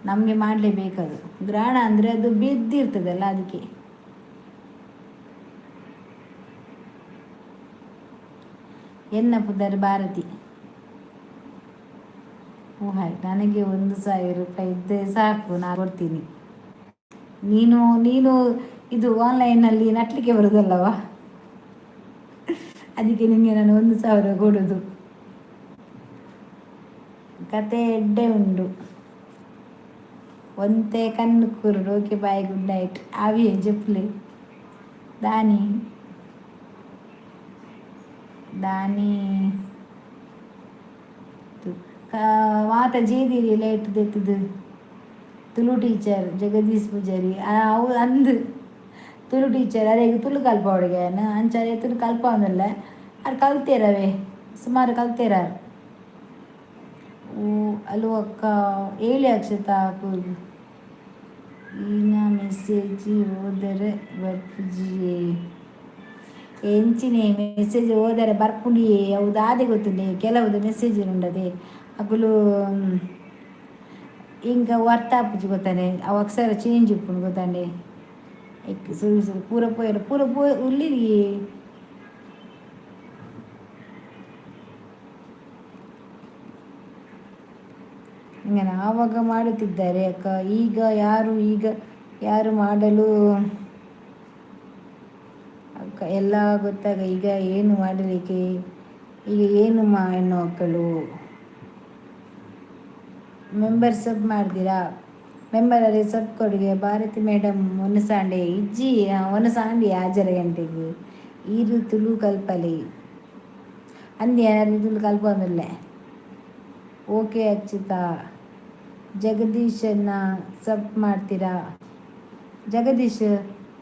ನಮಗೆ ಮಾಡಲೇಬೇಕದು. ಗ್ರಹಣ ಅಂದರೆ ಅದು ಬಿದ್ದಿರ್ತದಲ್ಲ, ಅದಕ್ಕೆ. ಎನ್ನ ಪುದರ್ ಭಾರತಿ. ಓ ಹಾಯ್. ನನಗೆ 1000 ರೂಪಾಯಿ ಇದ್ದರೆ ಸಾಕು, ನಾನು ಕೊಡ್ತೀನಿ. ನೀನು ನೀನು ಇದು ಆನ್ಲೈನಲ್ಲಿ ನಟ್ಲಿಕ್ಕೆ ಬರೋದಲ್ಲವಾ, ಅದಕ್ಕೆ ನಿಮಗೆ ನಾನು 1000 ಕೊಡೋದು. ಕತೆ ಎಡ್ಡೆ ಉಂಡು ಒಂತೆ ಕಣ್ಣು ಕುರುಡು. Okay, bye, good night. ಆವಿ ಜಪ್ಲಿ ದಾನಿ ದಾನಿ ಮಾತ ಜೇದಿರಿ ಲೈಟ್ ದೆತ್ತದು. ತುಳು ಟೀಚರ್ ಜಗದೀಶ್ ಪೂಜಾರಿ ಅವು ಅಂದು ತುಳು ಟೀಚರ್ ಅರೆಗ್ ತುಳು ಕಲ್ಪವಡಿಗೆ ಅಂಚಾರೆ ತುಳು ಕಲ್ಪವೊಂದುಲ್ಲೆ. ಆರ್ ಕಲ್ತೇರವೇ, ಸುಮಾರು ಕಲ್ತೇರಾರ್. ಓ ಅಲೋ ಅಕ್ಕ, ಹೇಳಿ ಅಕ್ಷತಾ. ಈನ ಮೆಸೇಜ್ ಓದರೆ ಬರ್ಪುಜಿಯೇ? ಎಂಚಿನೆ ಮೆಸೇಜ್ ಓದರೆ ಬರ್ಪುಂಡಿಯೇ? ಅವು ದಾದೆ ಗೊತ್ತುಂಡೆ, ಕೆಲವುದು ಮೆಸೇಜ್ ಉಂಡದೆ ಅಕುಲು ಇಂಕ ಅರ್ಥ ಆಪುಜಿ ಗೊತ್ತಾನೆ. ಅವು ಅಕ್ಷರ ಚೇಂಜ್ ಉಪ್ಪುಂಡು ಗೊತ್ತಾಂಡೆ. ಎಕ್ ಸುರು ಸುರು ಪೂರ ಪೋಯೆರ್ ಪೂರ ಪೋ ಉಲ್ಲಿರಿ. ಹಿಂಗೆ ಆವಾಗ ಮಾಡುತ್ತಿದ್ದಾರೆ ಅಕ್ಕ, ಈಗ ಯಾರು, ಈಗ ಯಾರು ಮಾಡಲು ಅಕ್ಕ. ಎಲ್ಲ ಗೊತ್ತಾಗ ಈಗ ಏನು ಮಾಡಲಿಕ್ಕೆ, ಈಗ ಏನು ಮಾ ಹೆಣ್ಣು ಮಕ್ಕಳು. ಮೆಂಬರ್ ಸಬ್ ಮಾಡ್ತೀರಾ? ಮೆಂಬರ್ ಅರೆ ಸಬ್ ಕೊಡುಗೆ. ಭಾರತಿ ಮೇಡಮ್ ಒನಸಾಂಡೆ ಇಜ್ಜಿ, ಒನಸಾಂಡಿ ಆಜರ ಗಂಟೆಗೆ. ಈರು ತುಳು ಕಲ್ಪಲೆ ಅಂದೆ, ಯಾರು ತುಳು ಕಲ್ಪೊಂದುಲ್ಲೆ. ಓಕೆ ಅಕ್ಷಿತಾ. ಜಗದೀಶನ್ನ ಸಬ್ ಮಾಡ್ತೀರಾ? ಜಗದೀಶ್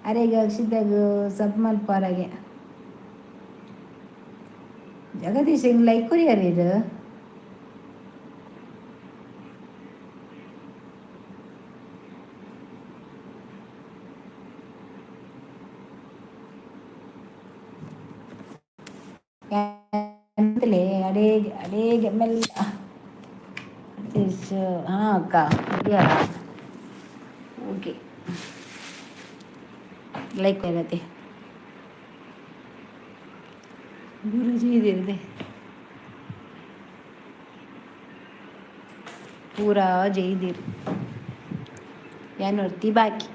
ಅರೆಗ ಅಕ್ಷಿತಾಗ ಸಬ್ ಮಲ್ಪಾರಾಗೆ. ಜಗದೀಶ್ ಲೈಕ್ ಕೊರಿಯರ್ ಇದು. ಅಡೇಗೆ ಅಡೇಗೆ ಮೆಲ್ಲ. ಹಾಂ ಅಕ್ಕ, ಇದೆಯಾ? ಓಕೆ, ಲೈಕ್ ಇರತ್ತೆ. ಗುರುಜಿ ಇದೆ ಪೂರಾ ಜೈದಿರು ಯಾನೊರ್ತಿ ಬಾಕಿ.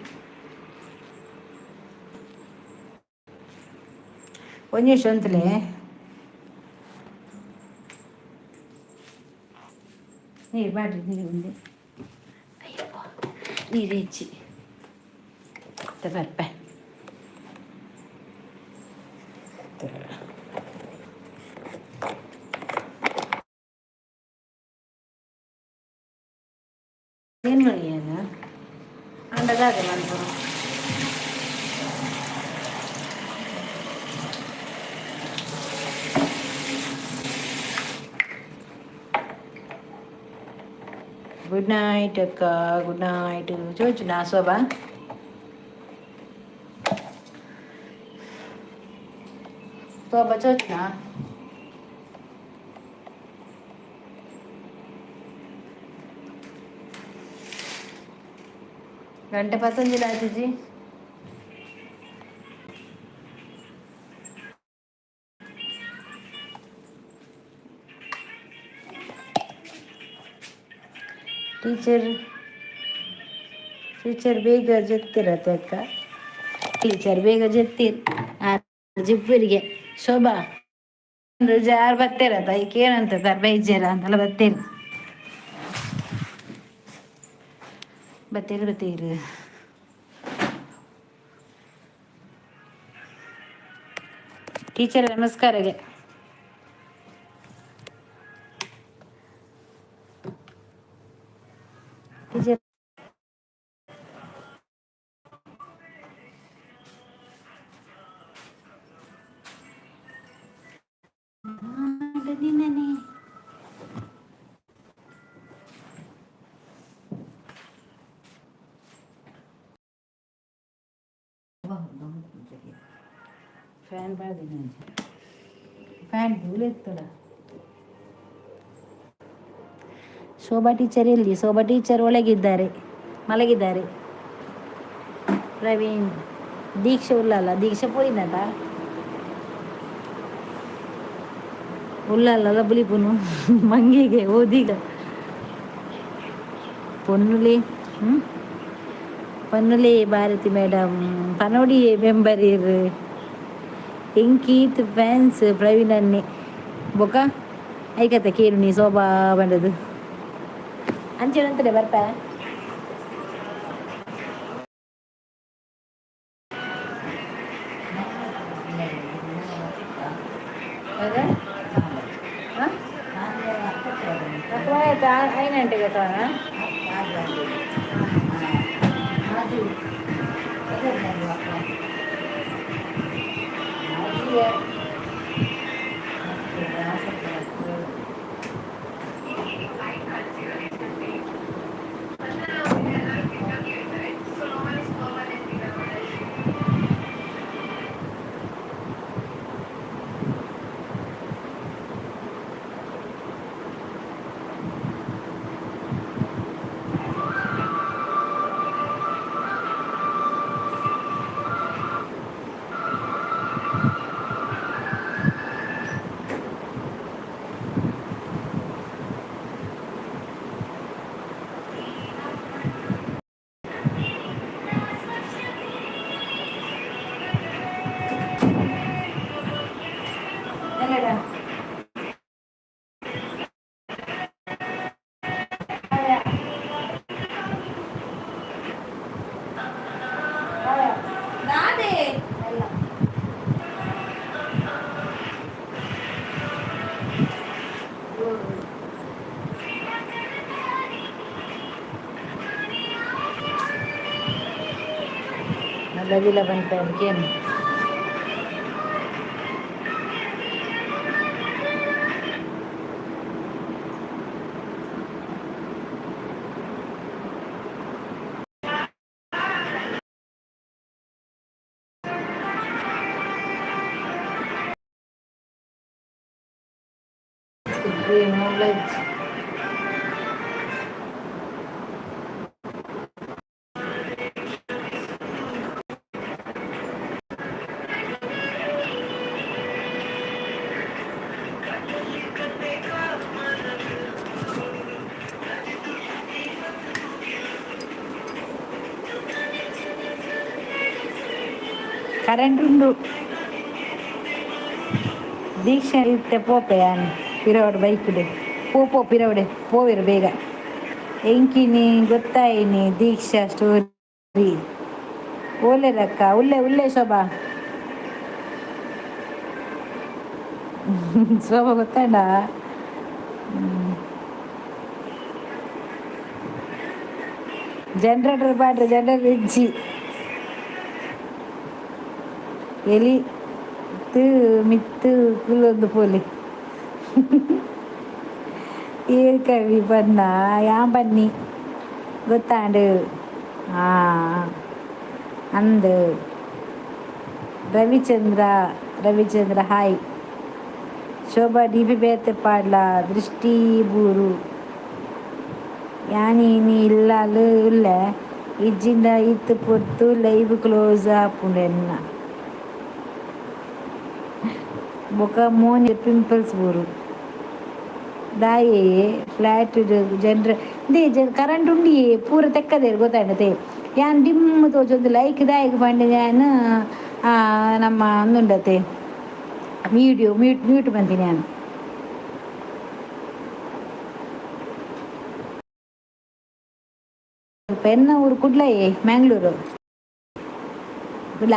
ಒಂಜಿ ನಿಮಿಷ ಅಂತಲೇ. ನೀರು ಬಾಡ್ರಿ, ನೀರು ఉంది. ಅಯ್ಯಪ್ಪ, ನೀರು ಹೆಚ್ಚಿ ಬರ್ಪೆ. ಏನು ಏನು ಅಂಡದಾದೆ ಮನ್ಪುನು. ಗುಡ್ ನೈಟ್ ಅಕ್ಕ, ಗುಡ್ ನೈಟ್. ಚೋಚುನಾ ಶೋಭಾ? ಶೋಭಾ ಚೋಚುನಾ? ಗಂಟೆ ಪತ್ತೊಂಜಿಲ ಆತಿಜಿ. ಟೀಚರ್, ಟೀಚರ್ ಬೇಗ ಜತ್ತಿರತ್ತೆ ಅಕ್ಕ. ಟೀಚರ್ ಬೇಗ ಜತ್ತೀರ್ ಆ ಜಿಪ್ಪರಿಗೆ. ಶೋಭಾ ಜಾರ್ ಬತ್ತೀರತ್ತ ಈಗ ಏನಂತ ಬೈಜೇರ ಅಂತೆಲ್ಲ ಬತ್ತೀರಿ ಬತ್ತೀರಿ ಬತ್ತೀರಿ. ಟೀಚರ್ ನಮಸ್ಕಾರಗೆ. ಟೀಚರ್. ನಿನ್ನನೆ. ಫ್ಯಾನ್ ಬಾದಿನ ಫ್ಯಾನ್ ಧೂಳೆತ್ತದ. ಶೋಭಾ ಟೀಚರ್ ಎಲ್ಲಿ? ಶೋಭಾ ಟೀಚರ್ ಒಳಗಿದ್ದಾರೆ, ಮಲಗಿದ್ದಾರೆ. ಪ್ರವೀಣ್, ದೀಕ್ಷೆ ಉಳ್ಳಲ್ಲ? ದೀಕ್ಷೆ ಪೋಯಿನಟ ಉಳ್ಳಲ್ಲ. ಬುಲಿಪುನು ಮಂಗಿಗೆ ಓದಿಗ ಪೊನ್ನುಲಿ. ಹ್ಞೂ, ಪನ್ನುಲಿ. ಭಾರತಿ ಮೇಡಮ್ ಪನೋಡಿ ಮೆಂಬರ್ ಇರು. ಎಂಕೀತ್ ಫ್ಯಾನ್ಸ್ ಪ್ರವೀಣ್ ಅನ್ನೆ ಬೊಕ ಐಕತ್ತ ಕೇಳು ನೀ. ಶೋಭಾ ಬಂದದು ಅಂಚೆನಂತಡೆ ಬರ್ಪ. ಹೌದಾ? ಹಾಂ, అయినంటే కదా. ಲವಿಲ ಬಂತ. ಏನು knowledge. Current ಉಂಡು. ದೀಕ್ಷೆ ಇತ್ತೆ ಪೋಪೆ ಯಾನ್ ಪಿರವಡ್ ಬೈಕ್ಡ್. ಪೋ ಪೋ ಪಿರವಡೆ ಪೋವಿರು ಬೇಗ. ಎಂಕಿನಿ ಗೊತ್ತಾಯಿನಿ ದೀಕ್ಷಾ ಸ್ಟೋರಿ. ಓಲೆರಕ್ಕ ಉಲ್ಲೆ ಉಲ್ಲೆ. ಶೋಭಾ, ಶೋಭಾ ಗೊತ್ತಾಂಡ. ಜನರೇಟರ್ ಪಾಡ್ರೆ ಜನರೇಟರ್ ಇಜ್ಜಿ. ಎಲಿ ಮಿತ್ತು ಕುಲ್ಲೊಂದು ಪೋಲಿ. ಏ ಕವಿ ಬನ್ನ ಯಾ ಬನ್ನಿ ಗೊತ್ತಾಂಡು. ಹಾಂ ಅಂದು ರವಿಚಂದ್ರ, ರವಿಚಂದ್ರ ಹಾಯ್. ಶೋಭಾ ಡಿ ಪಿ ಬೇತೆ ಪಾಡ್ಲ. ದೃಷ್ಟಿ ಬೂರು ಯಾನಿ ನೀ ಇಲ್ಲಾಲು ಉಲ್ಲೆ. ಇಜ್ಜಿಂಡ ಇತ್ತು ಪೊರ್ತು ಲೈವ್ ಕ್ಲೋಸ್ ಆಪುಂಡು ಎನ್ನ. ಬೊಕ ಮೋನೆ ಪಿಂಪಲ್ಸ್ ಬೂರು. ದಾಯೆ ಫ್ಲಾಟ್ ಜನರ they current ಉಂಡಿ ಪೂರ ತೆಕ್ಕದೇರು ಗೊತ್ತಾಂಡತೆ. ಯಾನ್ ಡಿಮ್ ತೋಜೊಂದು ಲೈಕ್ ದಾಯೆಗ್ ಪಂಡ ಯಾನ್ ನಮ್ಮ ಅಂದುಂಡತೆ ವೀಡಿಯೋ ಮ್ಯೂಟ್ ಮ್ಯೂಟ್ ಬಂತೀನಿ ಯಾನ್. ಎನ್ನ ಊರು ಕುಡ್ಲಯೇ, ಮ್ಯಾಂಗ್ಳೂರು ಕುಡ್ಲ.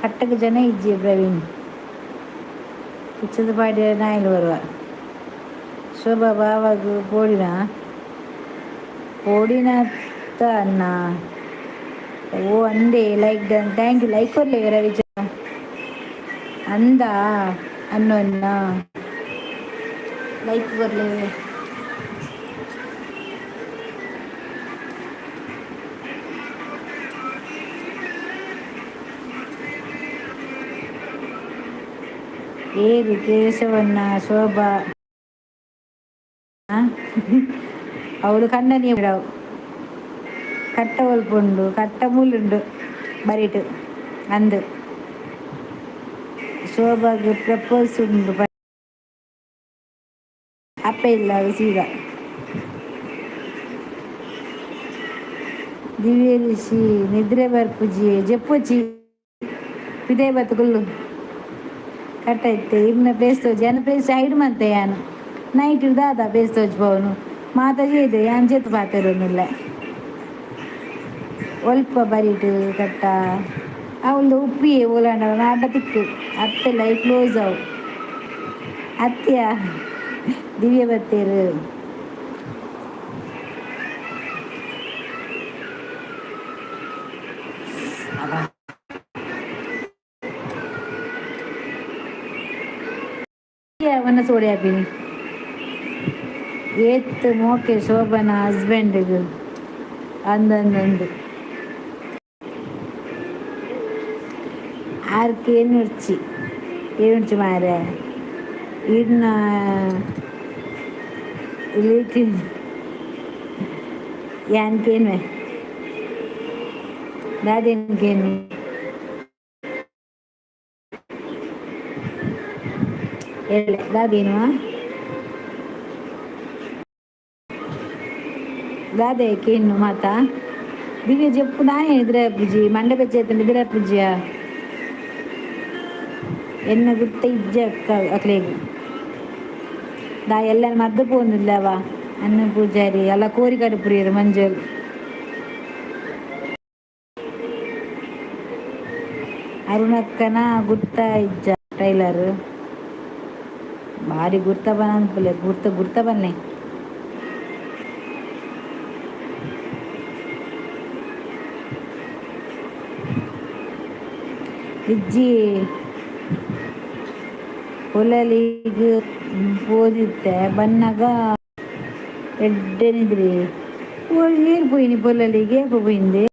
ಕಟ್ಟಕ್ಕೆ ಜನ ಇಜ್ಜಿ ಪ್ರವೀಣ್. ಪಿಚ್ಚದ ಪಾಡ್ಯ ನಾಯಿಲು ಬರುವ. ಶೋಭಾ ಬಾವಾಗ ಪೋಡಿನ ಪೋಡಿನತ್ತ ಅಣ್ಣ. ಓ ಅಂದೆ like done, thank you. Like ಕೊರ್ಲೆ ರವಿಜ. ಅಂದ ಅನ್ನು ಅನ್ನ ಲೈಕ್ ಕೊರ್ಲೆ. ಏರು ಕೇಶವಣ್ಣ ಶೋಭಾ ಅವಳು ಕಣ್ಣನಿ ಬಿಡವು. ಕಟ್ಟ ಒಲ್ಪುಂಡು ಕಟ್ಟ ಮೂಲುಂಡು ಬರಿಟು ಅಂದು ಶೋಭಾಗ್ ಪ್ರಪೋಸ್ ಉಂಡು. ಅಪ್ಪ ಇಲ್ಲ ಸೀದಾ. ದಿವ್ಯ ಋಷಿ ನಿದ್ರೆ ಬರ್ಪುಜಿ ಜಪ್ಪುಚಿ ಪಿದೆ ಬತ್ತುಕುಲ್ಲು. ಕಟ್ಟ ಇತ್ತೆ ಇರ್ನ ಪ್ಲೇಸ್ ತೋಜಿ ಯಾನ್ ಪ್ಲೇಸ್ ಹೈಡ್ ಮಂತೆ. ಯಾನು ನೈಟ್ ದಾದ ಪ್ಲೇಸ್ ತೋಜ್ಪವನು ಮಾತ ಇದೆ ಯಾನ್ ಜೆತ್ತು ಪಾತೆರೊಂದುಲ್ಲೆ. ಒಲ್ಪ ಬರಿಟ್ ಕಟ್ಟ ಅವಳು ಉಪ್ಪಿಯೇ ಓಲಾಂಡ ನಾಟ ತಿಕ್ಕು ಅತ್ತೆಲ್ಲ ಕ್ಲೋಸ್ ಅವು. ಅತ್ಯ ದಿವ್ಯ ಬತ್ತೇರು. ಅವನ ಸೋಡಿ ಹಾಪಿನಿ. ಏತ್ ಮೋಕೆ ಶೋಭನ ಹಸ್ಬೆಂಡ್ಗೆ ಅಂದಂದಂದು. ಆರ್ಕೆ ಏನುರ್ಚಿ ಏನುರ್ಚಿ ಮಾರೆ ಇರ್ನ ರಿಲೇಟಿವ್ ಯಾನ್ ಕೇನ್ವೆ ದಾದೇನ್ ಕೇನ್ವೆ ಎಲ್ಲ ದಾದೇನುವಾ ದಾದೆ ಕೇನ್ನು ಮಾತಾ. ದಿವ್ಯ ಜಪ್ಪು ದಾನೆ ಇದ್ರೆ ಪೂಜಿ ಮಂಡೆ ಬೆಚ್ಚ ಇದ್ರೆ ಪೂಜ್ಯ ಎನ್ನ ಗುತ್ತ ಇಜ್ಜ ಅಕ್ಕ ಅಕ್ಲೆಗ್ ದಾ ಎಲ್ಲ ಮದ್ದು ಪೋಂದಿಲ್ಲವ ಅನ್ನ ಪೂಜಾರಿ ಅಲ್ಲ ಕೋರಿ ಕಡುಪುರಿಯರು ಮಂಜಲ್. ಅರುಣಕ್ಕನ ಗುರ್ತ ಇಜ್ಜ ಟೈಲರ್ ಭಾರಿ ಗುರ್ತ ಬನ ಗುರ್ತ ಗುರ್ತ ಬನ್ನಿ. ಇಜ್ಜಿ ಪೊಲಲಿಗ್ ಪೋದಿತ್ತೆ ಬನ್ನಗ ಎಡ್ಡೆನಿದ್ರಿ ಏರ್ ಪೋಯಿನಿ ಪೊಲಲಿಗೆ ಏಪ ಪೋಯಿಂದೆ.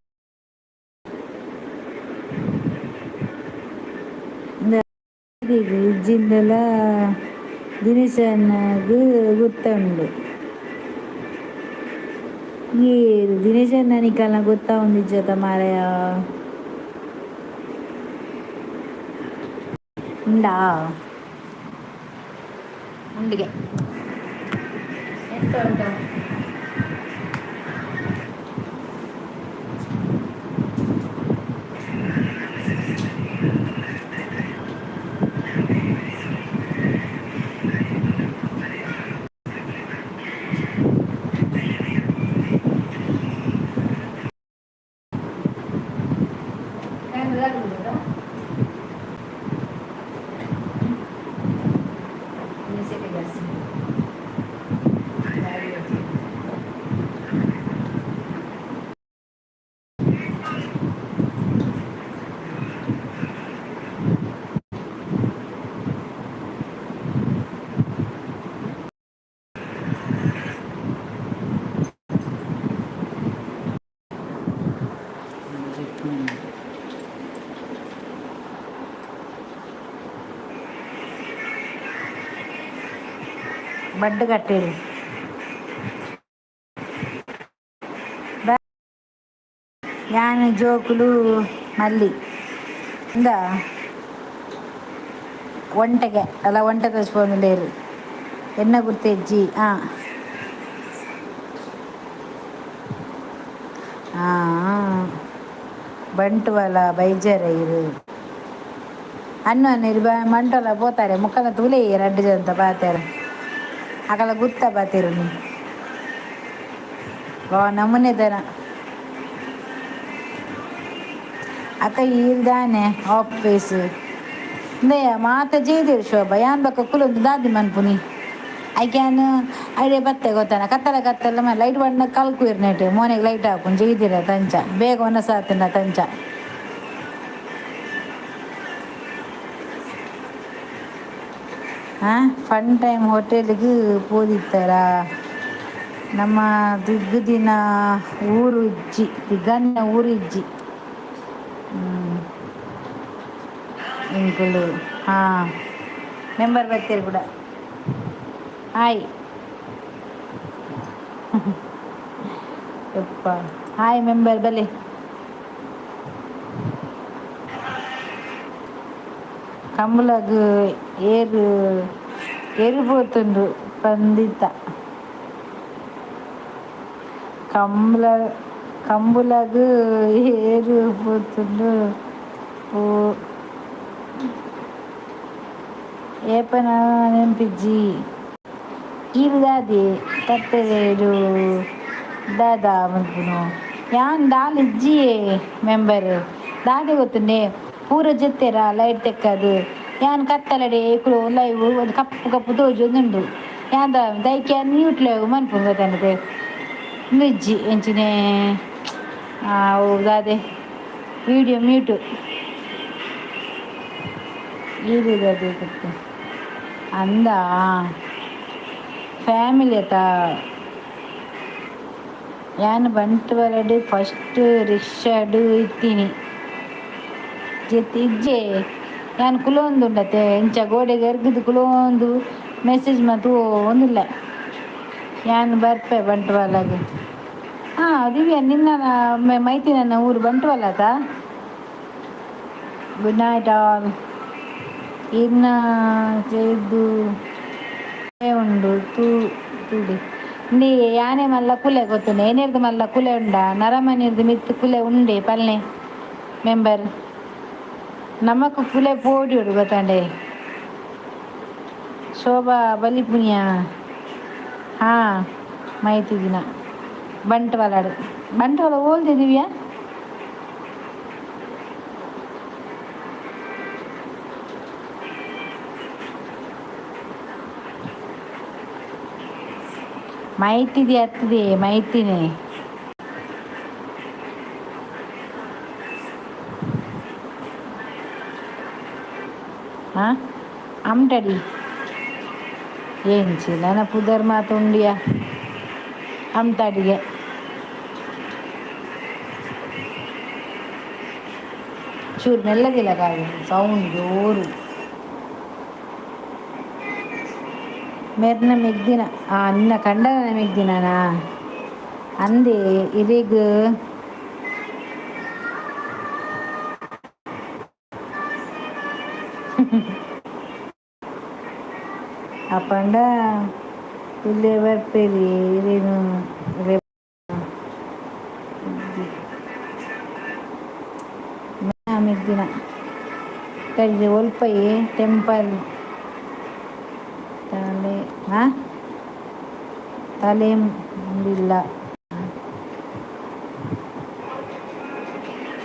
ಇಜ್ಜಿಂದಲ ದಿನೇಶಣ್ಣಗ್ ಗೊತ್ತ ಉಂಡು. ಏರು ದಿನೇಶಣ್ಣ ನಿಕಲ್ನ ಗೊತ್ತಾ ಒಂದಿಜ್ಜತ ಮಾರಾಯ? ಉಂಡಾ ಉಂಡಿಗೆ ಎಂತ ಉಂಟು? ಬಡ್ಡು ಕಟ್ಟೇರು. ಯಾನ್ ಜೋಕುಲು ಮಲ್ಲಿ ಇಂದ ಒಂಟೆಗೆ ಅಲ್ಲ ಒಂಟೆ ತೋಚ್ಪೊಂದುಲ್ಲೆರ್ ಎನ್ನ ಗುರ್ತೆಜ್ಜಿ. ಆ ಆ ಬಂಟ್ವಾಳ ಬೈಜಾರ ಇರು ಅನ್ನು ಅನ್ನಿರು ಬಂಟ್ವಾಳ ಪೋತಾರೆ ಮುಕ್ಕನ ತೂಲೆ ರಡ್ಡು ಜನ ಪಾತೆರ ಅಕಲ ಗುರ್ತ ಪಾತೆರುನಿ ವಾ ನಮೂನೆ ದನ. ಅಕ್ಕ ಈರ್ ದಾನೆ ಆಫೀಸ್ ಇಂದೆಯ ಮಾತ ಜೈದೇವ್ ಶೋಭಾ ಯಾನ್ ಬೊಕ್ಕ ಕುಲೊಂದು ದಾದಿ ಮನ್ಪುನಿ. ಐಕ್ಯಾನ್ ಐಡೆ ಬತ್ತೆ ಗೊತ್ತಾನ ಕತ್ತಲ ಕತ್ತಲ ಲೈಟ್ ಬಣ್ಣ ಕಲ್ಕುವೆರ್ ನೆಟ್ ಮೋನೆಗ್ ಲೈಟ್ ಹಾಪುಂಡು ಜೈದಿರ ತಂಚ ಬೇಗ ವನಸಾತುಂಡ ತಂಚ. ಫನ್ ಟೈಮ್ ಹೋಟೆಲ್ಗೆ ಪೋದಿತ್ತರ. ನಮ್ಮ ದಿಗ್ಗದಿನ ಊರು ಇಜ್ಜಿ, ದಿಗ್ಗನ ಊರು ಇಜ್ಜಿ. ಎಂಕುಲು ಹಾಂ ಮೆಂಬರ್ ಬತ್ತೀರಿ ಕೂಡ. ಹಾಯ್ ಯಪ್ಪ, ಹಾಯ್ ಮೆಂಬರ್ ಬಲೆ. ಕಂಬುಲಗ್ ಏರು ಏರು ಪೋತುಂಡು ಪಂದಿತ. ಕಂಬುಲ ಕಂಬುಲಗ್ ಏರು ಪೋತುಂಡು ಪೋ ಏಪನ ನೆನ್ಪಿಜ್ಜಿ. ಈರ್ ದಾದೆ ತತ್ತೆರೇಡು ದಾದ ಮನ್ಪುನು? ಯಾನ್ ದಾಲ ಇಜ್ಜಿಯೇ ಮೆಂಬರ್. ದಾದೆ ಗೊತ್ತುಂಡೆ, ಪೂರ ಜೆತ್ತೆರ ಲೈಟ್ ತೆಕ್ಕದು. ಯಾನ್ ಕತ್ತಲಡೆ ಕುಲು ಲೈವ್ ಒಂಜಿ ಕಪ್ಪು ಕಪ್ಪು ತೋಜೊಂದುಂಡು. ಯಾನ್ ದೈಕ್ ಯಾನ್ ಮ್ಯೂಟ್ ಲೈವ್ ಮನ್ಪುನು ಗೊತ್ತಂಡತೆ. ಉಂದು ಇಜ್ಜಿ ಎಂಚಿನೆ ಅವು ದಾದೆ ವೀಡಿಯೋ ಮ್ಯೂಟ್. ಈರ್ ದಾದೆ ತಪ್ಪು ಅಂದ ಫ್ಯಾಮಿಲಿ ಅತ. ಯಾನ್ ಬಂಟ್ವಾಳಡ್ ಫಸ್ಟ್ ರಿಕ್ಷಾಡ್ ಇತ್ತೀನಿ. ಜೆತ್ತ್ ಇಜ್ಜೆ ಯಾನ್ ಕುಲೊಂದುಂಡತೆ ಇಂಚ ಗೋಡೆಗ್ ಎರ್ಗುದು ಕುಲೊಂದು ಮೆಸೇಜ್ ಮಾತ ಒಂದುಲ್ಲೆ. ಯಾನ್ ಬರ್ಪೆ ಬಂಟ್ವಾಳಗ್. ಹಾಂ ದಿವ್ಯಾ, ನಿನ್ನ ಮೈತಿನನ್ನ ಊರು ಬಂಟ್ವಾಳ ಅತ. Good night all. ಇನ್ನ ചെയ്ದು ಉಂಡು ತೂ ತೂಡಿ ಇಂದು ಯಾನೆ ಮಲ್ಲ ಕುಲೆ ಗೊತ್ತುಂಡು. ಏನೇರ್ದು ಮಲ್ಲ ಕುಲೆ ಉಂಡಾ? ನರಮನಿರ್ದು ಮಿತ್ತು ಕುಲೆ ಉಂಡೆ ಪಲ್ನೆ ಮೆಂಬರ್. ನಮಕ್ ಕುಲೆ ಪೋಡಿಯೋಡು ಗೊತ್ತಾಂಡೆ. ಶೋಭಾ ಬಲಿಪುನಿಯ? ಹಾಂ, ಮೈತಿದಿನ ಬಂಟ್ವಾಳಡ್. ಬಂಟ್ವಾಳ ಓಲ್ದೆ ದಿವ್ಯಾ? ಮೈತಿದಿ ಅತ್ತದೆ ಮೈತಿನಿ. ಹಾಂ, ಅಮ್ಟಡಿ ಎಂಚಿ ನನ್ನ ಪುದರ್ ಮಾತುಂಡಿಯ ಅಮ್ತಾಡಿಗೆ. ಚೂರು ಮೆಲ್ಲದಿಲ್ಲ ಕಾದು ಸೌಂಡ್ ಜೋರು. ಮೆರ್ನ ಮೆಗ್ದಿನ ನಿನ್ನ ಕಂಡನ ಮೆಗ್ದಿನನಾ ಅಂದೆ ಇರೆಗ್. ಅಪಂಡ ಇಲ್ಲೇ ಬರ್ಪೇರಿ ಇರೇನು. ಮೆಗ್ದಿನ ಕಡ್ದು ಒಲ್ಪಯೆ ಟೆಂಪಲ್ ತಲೆ ಹಾಂ ತಲೆಂಬಿಲ್ಲ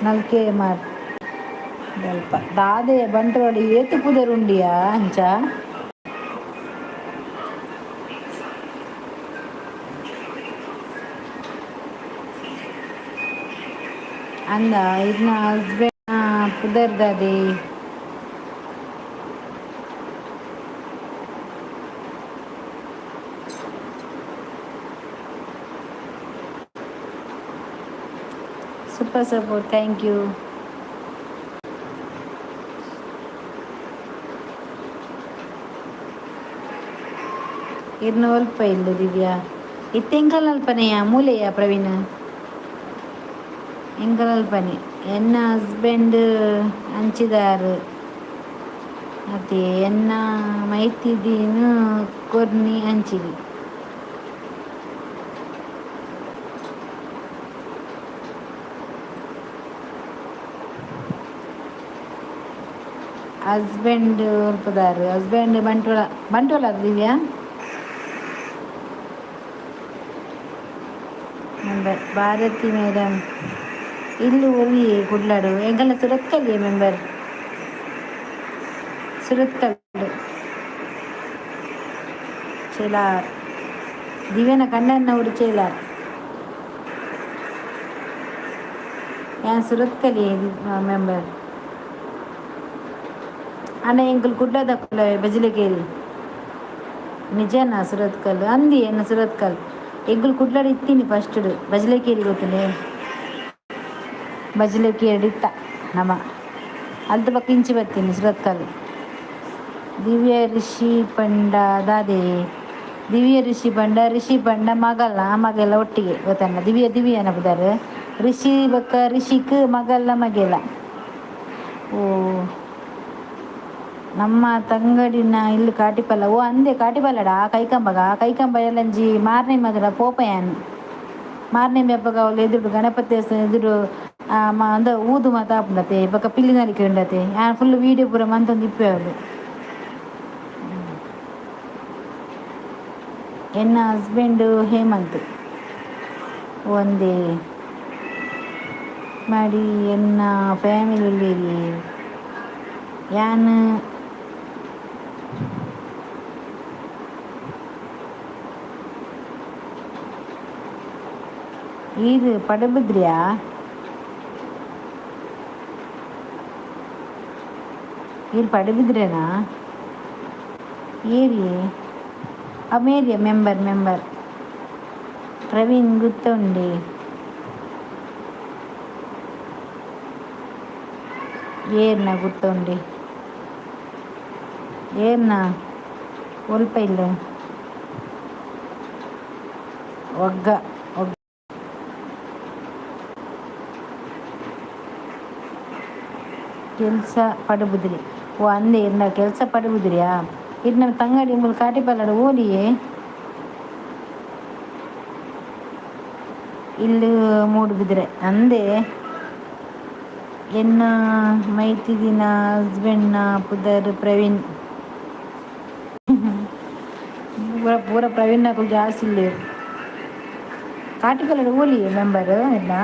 ನಲ್ಕೆ ಮಾರ್ ದಲ್ಪ ದಾದೆ ಬಂಟ್ವಾಳ ಏತ್ ಪುದರ್ ಉಂಡಿಯಾ ಅಂಚ. ಅಂದ ಇರ್ನ ಹಸ್ಬೆಂಡ್ ಪುದರ್ ದಾದೆ? Super support, thank you. ಇರ್ನ ಒಲ್ಪ ಇಲ್ಲ ದಿವ್ಯಾ. ಇತ್ತೆ ಎಂಕಲ್ಪನೆಯ ಮೂಲೆಯ ಪ್ರವೀಣ್ ಎಂಕಲ್ಪನೆ. ಎನ್ನ ಹಸ್ಬೆಂಡ್ ಅಂಚಿದಾರು ಅತ್ತೆ, ಎನ್ನ ಮೈತಿದಿನ ಕೊರ್ನಿ ಅಂಚಿದಿ. ಹಸ್ಬೆಂಡ್ ಒಲ್ಪದಾರು? Husband Bantwal. Bantwal Divya member. Bharathi madam, ಇಲ್ಲು ಒಲ್ಲಿ ಕುಡ್ಲಾಡು? ಎಂಕಲ್ನ ಸುರತ್ಕಲ್ ಮೆಂಬರ್, ಸುರತ್ಕಲ್ ಚೇಲಾರ್. ದಿವ್ಯನ ಕಂಡನ್ನ ಊರು ಚೇಲಾರ್. ಯಾನ್ ಸುರತ್ಕಲಿ ಮೆಂಬರ್. ಅಣ್ಣ, ಎಂಕುಲು ಕುಡ್ಲದಕುಲ, ಬಜಿಲಕೇರಿ. ನಿಜನಾ? ಸುರತ್ಕಲ್ ಅಂದಿ ಎನ್ನ ಸುರತ್ಕಲ್. ಎಂಕುಲು ಕುಡ್ಲಡ್ ಇತ್ತೀನಿ ಫಸ್ಟ್. ಬಜಲೇಕೇರಿ ಗೊತ್ತುಂಡೆ? ಬಜಲೇಕೇರಿ ಇತ್ತ ನಮ. ಅಲ್ತ ಬೊಕ್ಕ ಇಂಚಿ ಬತ್ತೀನಿ ಸುರತ್ಕಲ್. ದಿವ್ಯ ಋಷಿ ಪಂಡ ದಾದೆ? ದಿವ್ಯ ಋಷಿ ಪಂಡ, ಋಷಿ ಪಂಡ ಮಗಲ್ಲ ಮಗೆಲ್ಲ ಒಟ್ಟಿಗೆ ಗೊತ್ತಲ್ಲ. ದಿವ್ಯ, ದಿವ್ಯನ ಪುದರ್. ಋಷಿ ಬೊಕ್ಕ ಋಷಿಕ್ ಮಗಲ್ಲ ಮಗೆಲ್ಲ. ಓ, ನಮ್ಮ ತಂಗಡಿನ ಇಲ್ಲು ಕಾಟಿಪಲ್ಲ. ಓ ಅಂದೆ, ಕಾಟಿಪಲ್ಲಡ ಕೈಕಂಬಗ? ಕೈಕಂಬ ಎಲ್ಲಂಜಿ ಮಾರ್ನೆ ಮದಡ ಪೋಪಯಾನ್. ಮಾರ್ನೆ ಅಪ್ಪಗ ಅವಳು ಎದುರು ಗಣಪತಿ ದೇವಸ್ಥಾನ ಎದುರು ಅಂದ ಊದು ಮಾತ ಆಪುಂಡತೆ. ಬೊಕ್ಕ ಪಿಲ್ಲಿನಲಿಕೆ ಉಂಡತೆ. ಯಾನ್ ಫುಲ್ ವೀಡಿಯೋ ಪೂರ ಮಂತೊಂದು ಇಪ್ಪೆ ಅವಳು. ಎನ್ನ ಹಸ್ಬೆಂಡು ಹೇಮಂತ್. ಒಂದೇ ಮಾಡಿ ಎನ್ನ ಫ್ಯಾಮಿಲಿ ಯಾನ್ ಈರ್ ಪಡುಬಿದ್ರಿಯಾ? ಈರ್ ಪಡುಬಿದ್ರೆನಾ? ಏರಿ ಅಮೇರಿಯ ಮೆಂಬರ್? ಮೆಂಬರ್ ಪ್ರವೀಣ್ ಗುತ್ತುಂಡೆ. ಏರ್ನ ಗುತ್ತುಂಡೆ? ಏರ್ನ ಒಲ್ಪ ಇಲ್ಲ? ಒಗ್ಗ ಒಗ್ಗ ಕೆಲಸ ಪಡುಬುದ್ರಿ. ಓ ಅಂದೆ, ಇರ್ನ ಕೆಲಸ ಪಡುಬುದ್ರಿಯಾ? ಇರ್ನ ತಂಗಡಿ ಮೂಲು ಕಾಟಿಪಲ್ಲಡ ಓಲಿಯೇ. ಇಲ್ಲು ಮೂಡುಬಿದ್ರೆ ಅಂದೆ. ಎನ್ನ ಮೈತಿದಿನ ಹಸ್ಬೆಂಡ್ನ ಪುದರ್ ಪ್ರವೀಣ್. ಪೂರ ಪೂರ ಪ್ರವೀಣ್ ನಕುಲು ಜಾಸ್ತಿ ಇಲ್ಲೇರು. ಕಾಟಿಪಲ್ಲಡ ಓಲಿ ಮೆಂಬರ್ ಇರ್ನ?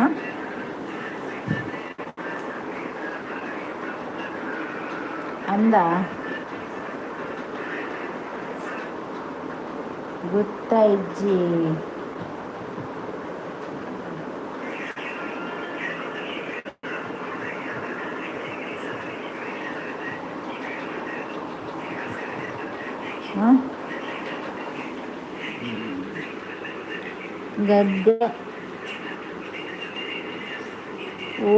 ಅಂದ, ಗೊತ್ತಾಯ್ಜಿ. ಹಾಂ, ಗಗ್ಗ. ಓ,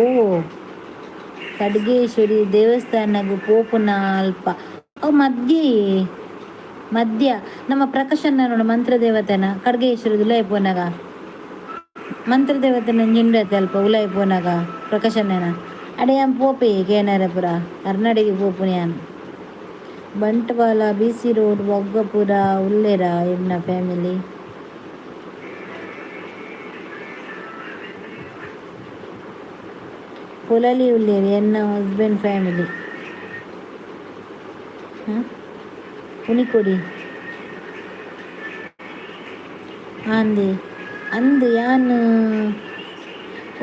ಖಡ್ಗೇಶ್ವರಿ ದೇವಸ್ಥಾನಗ್ ಪೋಪುನ ಅಲ್ಪ. ಅವು ಮಧ್ಯೆ ಮಧ್ಯ ನಮ್ಮ ಪ್ರಕಾಶನ್ನ ನೋಡು, ಮಂತ್ರದೇವತೆನ. ಖಡ್ಗೇಶ್ವರಿ ಉಲಾಯಿ ಪೋನಾಗ ಮಂತ್ರದೇವತೆನ ಉಂಡತೆ ಅಲ್ಪ. ಉಲಾಯಿ ಪೋನಾಗ ಪ್ರಕಾಶಣ್ಣನ ಅಡೆ ಯಾನ್ ಪೋಪೆ ಕೇನರೆ. ಪುರ ಕರ್ನಾಟಕ ಪೋಪುನಿ ಯಾನ್. ಬಂಟ್ವಾಳ ಬಿ ಸಿ ರೋಡ್ ವಗ್ಗಪುರ ಉಲ್ಲೇರ ಇರ್ನ ಫ್ಯಾಮಿಲಿ? ಪೊಲಲಿ ಉಲ್ಲೇರ್ ಎನ್ನ ಹಸ್ಬೆಂಡ್ ಫ್ಯಾಮಿಲಿ. ಹಾಂ, ಪುನಿಕೊಡಿ ಅಂದೆ. ಅಂದ್, ಯಾನ್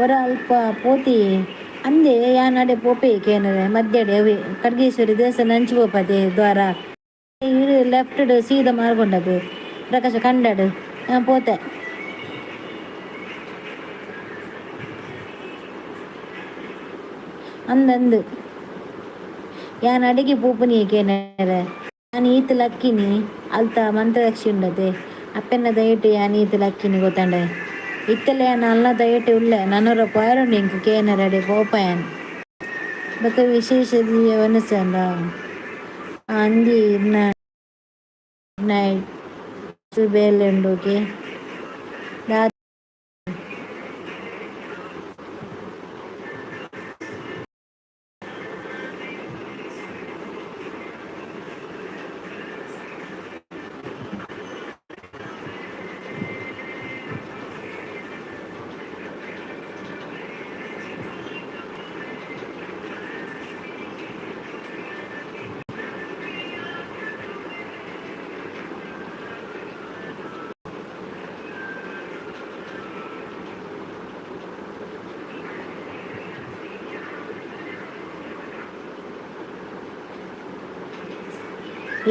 ಒರ ಅಲ್ಪ ಪೋತಿ ಅಂದೆ. ಯಾನ್ ಅಡೆ ಪೋಪೆ ಕೇನರೆ. ಮಧ್ಯಡೆ ಅವೆ ಖಡ್ಗೇಶ್ವರಿ ದೇವಸ್ಥಾನ ಅಂಚಿ ಪೋಪತೆ ದ್ವಾರ. ಇರು ಲೆಫ್ಟ್ ಸೀದಾ ಮಾರ್ಗೊಂಡದು ಪ್ರಕಾಶ ಕಂಡಡು ಯಾನ್ ಪೋತೆ. ಅಂದಂದು, ಯಾನ್ ಅಡಿಗೆ ಪೋಪುನಿ ಕೇನರೆ. ಯಾನ್ ಈತ್ ಲಕ್ಕಿನಿ. ಅಲ್ತ ಮಂತ್ರದಕ್ಷಿ ಉಂಡತೆ, ಅಪ್ಪೆನ ದಯಟು ಯಾನ್ ಈತ್ ಲಕ್ಕಿನಿ ಗೊತ್ತಂಡೆ. ಇತ್ತಲೆ ಯಾನ್ ಅಲ್ನ ದಯಟು ಉಲ್ಲೆ. ನನೊರ ಪೋಯರುಂಡು ಎಂಕ್ ಕೇನರೆ. ಅಡೆ ಪೋಪ ಯಾನ್. ಬೊಕ ವಿಶೇಷ ದಿವ್ಯ ವನಸಂಡ ಅಂದಿ. Night. ಬೇಲೆ ಉಂಡು. ಓಕೆ.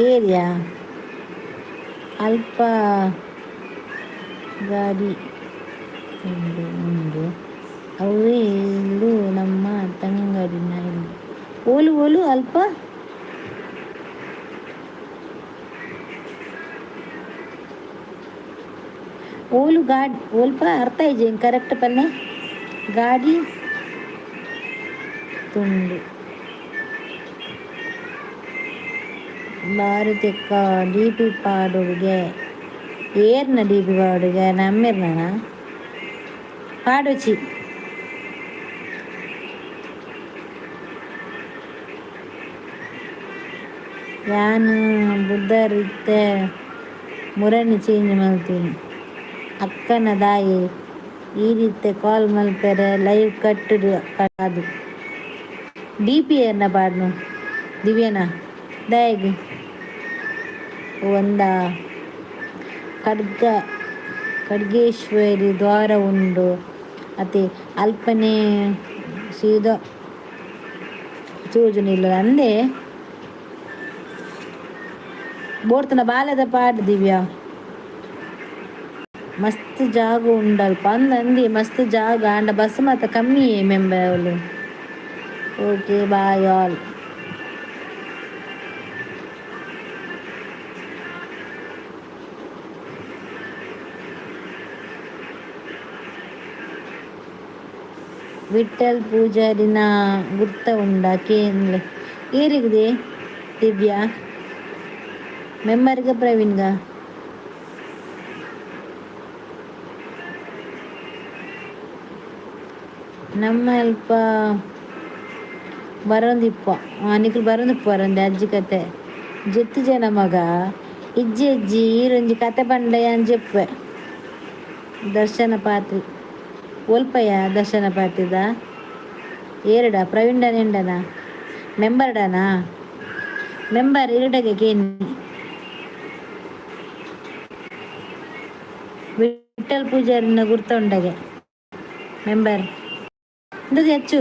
ಏರಿಯಾ ಅಲ್ಪ ಗಾಡಿ ಉಂಡು ಉಂಡು. ಅವೇ ಇಲ್ಲು ನಮ್ಮ ತಂಗಡಿನ ಇಲ್ಲು. ಓಲು ಓಲು ಅಲ್ಪ? ಓಲು ಗಾಡಿ ಓಲ್ಪ ಅರ್ಥ ಇಜ್ಜಿ ಕರೆಕ್ಟ್ ಪನ್ನೆ. ಗಾಡಿ ತುಂಡು. ಭಾರತಕ್ಕ ಡಿ ಪಿ ಪಾಡುಗೆ. ಏರ್ನ ಡಿ ಪಿ ಪಾಡುಗೆ? ನಮ್ಮಿರ್ನ ಪಾಡೊಚಿ. ಯಾನ್ ಬುದ್ಧರಿತ್ತೆ ಮುರನಿ ಚೇಂಜ್ ಮಲ್ತೀನಿ. ಅಕ್ಕನ ದಾಯೆ ಈ ರೀತಿ ಕಾಲ್ ಮಲ್ಪೆರೆ? ಲೈವ್ ಕಟ್ಟುಡು ಕಾದು. ಡಿ ಪಿ ಏರ್ನ ಪಾಡ್ನು ದಿವ್ಯನ? ದಾಯೆಗ್ ಒಂದ ಖಡ್ಗ ಖಡ್ಗೇಶ್ವರಿ ದ್ವಾರ ಉಂಡು ಅತೆ ಅಲ್ಪನೆ ಸೀದಾ ತೋಜುನಿಲ್ಲ ಅಂದೆ. ಬೋರ್ತನ ಬಾಲೆದ ಪಾಡ್ ದಿವ್ಯಾ. ಮಸ್ತ್ ಜಾಗ ಉಂಡಲ್ಪ ಅಂದ್ ಅಂದಿ. ಮಸ್ತ್ ಜಾಗ ಆಂಡ ಬಸ್ ಮಾತ ಕಮ್ಮಿ member. Okay, bye all. Vittal ಪೂಜಾರಿನ ಗುರ್ತ ಉಂಡ ಕೇನ್ಲೆ. ಏರಿಗಿದೆ ದಿವ್ಯಾ? ಮೆಂಬರ್ಗ ಪ್ರವೀಣ್ಗ? ನಮ್ಮ ಅಲ್ಪ ಬರೋಂದಿಪ್ಪ. ನಿಕ್ಲು ಬರೋಂದಿಪ್ಪ ಬರಂದೆ ಅಜ್ಜಿ ಕತೆ ಜೆತ್ತು ಜನ ಮಗ. ಇಜ್ಜಿ ಅಜ್ಜಿ, ಈರೊಂಜಿ ಕತೆ ಪಂಡ ಯಾನ್ ಜೆಪ್ಪೆ. ದರ್ಶನ ಪಾತ್ರಿ ಒಲ್ಪಯ್ಯ? ದರ್ಶನ ಪಾತ್ರಿದ ಏರಡ? ಪ್ರವೀಣ್ ಎಂಡನ? ಮೆಂಬರ್ಡನಾ? ಮೆಂಬರ್ ಇರಡಗೆ ಕೇನಿ. ವಿಠಲ್ ಪೂಜಾರಿನ ಗುರ್ತ ಉಂಡಗೆ ಮೆಂಬರ್ ಇಂದು ಹೆಚ್ಚು.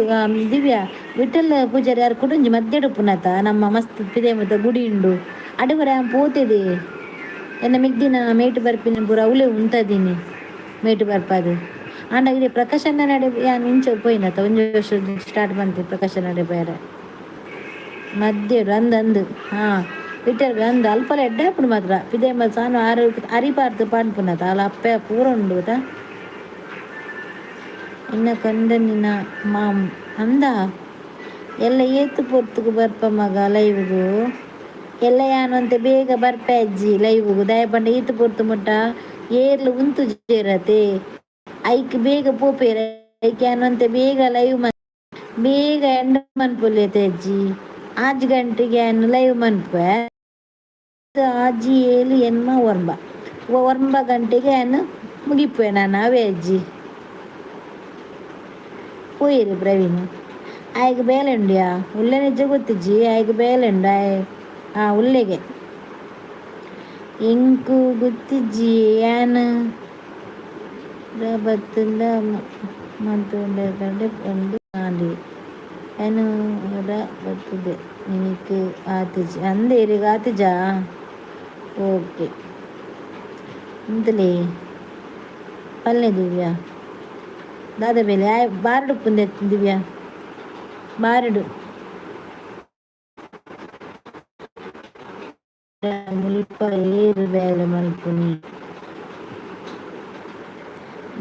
ದಿವ್ಯಾ, ವಿಠಲ್ ಪೂಜಾರಿ ಯಾರು? ಕುಡುಂಜಿ ಮಧ್ಯಡು ಪುನತ ನಮ್ಮ ಮಸ್ತ್ ಪಿದೆ ಮತ್ತ ಗುಡಿ ಉಂಡು. ಅಡುವರೆ ಪೋತಿದೆ. ಎನ್ನ ಮಿಗ್ದಿನ ಮೇಟು ಬರ್ಪಿನ ಪೂರ ಅವಲೇ ಉಂತದೀನಿ ಮೇಟು ಬರ್ಪಾದು. ಆಂಡ ಇಲ್ಲಿ ಪ್ರಕಾಶನ ನಡೆ ಯಾನ್ ಇಂಚ ಪೋಯಿನತ ಒಂಜಿ ವರ್ಷ ಸ್ಟಾರ್ಟ್ ಬಂತು ಪ್ರಕಾಶ ನಡೆ ಪೋಯರೆ. ಮಧ್ಯಡು ಅಂದ್ ಅಂದ್. ಹಾಂ, ವಿಠಲ್ ಅಂದ್. ಅಲ್ಪಲ ಎಡ್ಡೆ ಆಪುಂಡು ಮಾತ್ರ. ಪಿದೆ ಸಾನು ಆರು ಅರಿಪಾರ್ದು ಪನ್ಪುನತ ಅಲ್ಲ. ಅಪ್ಪೆ ಪೂರ ಉಂಡು ಗೊತ್ತಾ. ಇನ್ನ ಕಂಡನಿನ ಮಾಮ್ ಅಂದ. ಎಲ್ಲ ಏತು ಪೊರ್ತುಗು ಬರ್ಪ ಮಗ ಲೈವ್ಗು? ಎಲ್ಲ ಯಾನಂತೆ ಬೇಗ ಬರ್ಪೆ ಅಜ್ಜಿ ಲೈವ್ಗು. ದಯಪಂಡ ಈತು ಪೊರ್ತು ಮುಟ್ಟ ಏರ್ಲು ಉಂತು ಜೇರತೆ. ಐಕ್ ಬೇಗ ಪೋಪೇರ. ಐಕ್ ಯಾನಂತೆ ಬೇಗ ಲೈವ್ ಬೇಗ ಎಂಡ್ ಮನ್ಪುಲೇತೆ ಅಜ್ಜಿ. ಆಜ್ ಗಂಟೆಗೆ ಯಾನ್ ಲೈವ್ ಮನ್ಪೆ. ಆಜಿ ಏಳು ಎನ್ಮ ಒಂಬ ಒಂಬ ಗಂಟೆಗೆ ಯಾನ್ ಮುಗಿಪುವೆ ನಾನು. ಅವೇ ಅಜ್ಜಿ. ಪೋಯಿರಿ ಪ್ರವೀಣ್. ಆಯ್ಗೆ ಬೇಲೆ ಉಂಡ್ಯಾ? ಉಲ್ಲೆ ನಿಜ ಗೊತ್ತಿಜ್ಜಿ. ಆಯ್ಗೆ ಬೇಲೆ ಉಂಡು ಆಯ್. ಆ ಉಲ್ಲೆಗೆ ಎಂಕು ಗೊತ್ತಿಜ್ಜಿ. ಯಾನ್ ಬತ್ತುಂಡ ಮಂತುಂಡ ಒಂದು ಆಂಡಿ ಯಾನ್ ರ ಬತ್ತುದೆ ನಿನಕ್ ಆತಿಜಿ ಅಂದೆ. ಇರೆಗ್ ಆತಿಜಾ? ಓಕೆ. ಇಂತಲೇ ಪಲ್ಲೆ ದಿವ್ಯಾ. ದಾದ ಬೇಲೆ ಆಯ್ ಬಾರಡು ಪುಂದೆ ದಿವ್ಯಾ ಬಾರಡು. ಮುಲ್ಪ ಏರು ಬೇಲೆ ಮಲ್ಪುನಿ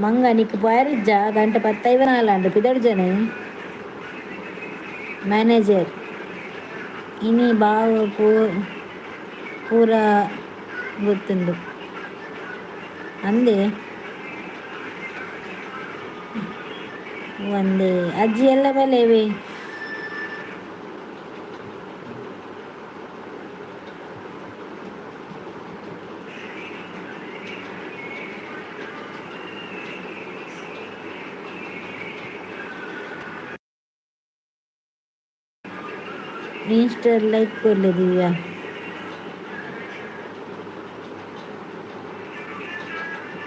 ಮಂಗ? ನಿಕ್ ಪೋಯರಿಜ್ಜ? ಗಂಟೆ ಪತ್ತೈವ ನಾಲಾಂಡ್. ಪಿದಡು ಜನ ಮ್ಯಾನೇಜರ್ ಇನಿ ಬಾವು ಪೂರ ಗೊತ್ತುಂಡು. ಅಂದೆ ಒಂದೇ ಅಜ್ಜಿ ಎಲ್ಲ ಬೆಲೆವೆ. ಇನ್ಸ್ಟಾ ಲೈಕ್ ಕೊಡ್ಲೆ ದಿವ್ಯಾ.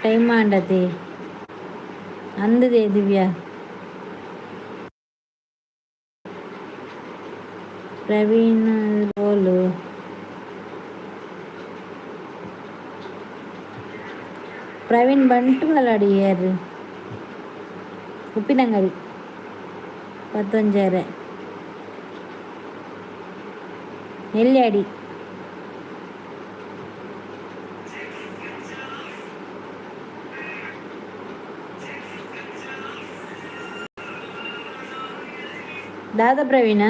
ಟೈಮ್ ಆಂಡತೆ ಅಂದದೆ ದಿವ್ಯಾ. ಪ್ರವೀಣ್ ರೋಲು. ಪ್ರವೀಣ್ ಬಂಟ್ವಾಳ ಅಡಿಯರ್, ಉಪ್ಪಿನಂಗಡಿ ಪತ್ತೊಂಜಾರೆ ನೆಲ್ಯಾಡಿ. ದಾದ ಪ್ರವೀಣ?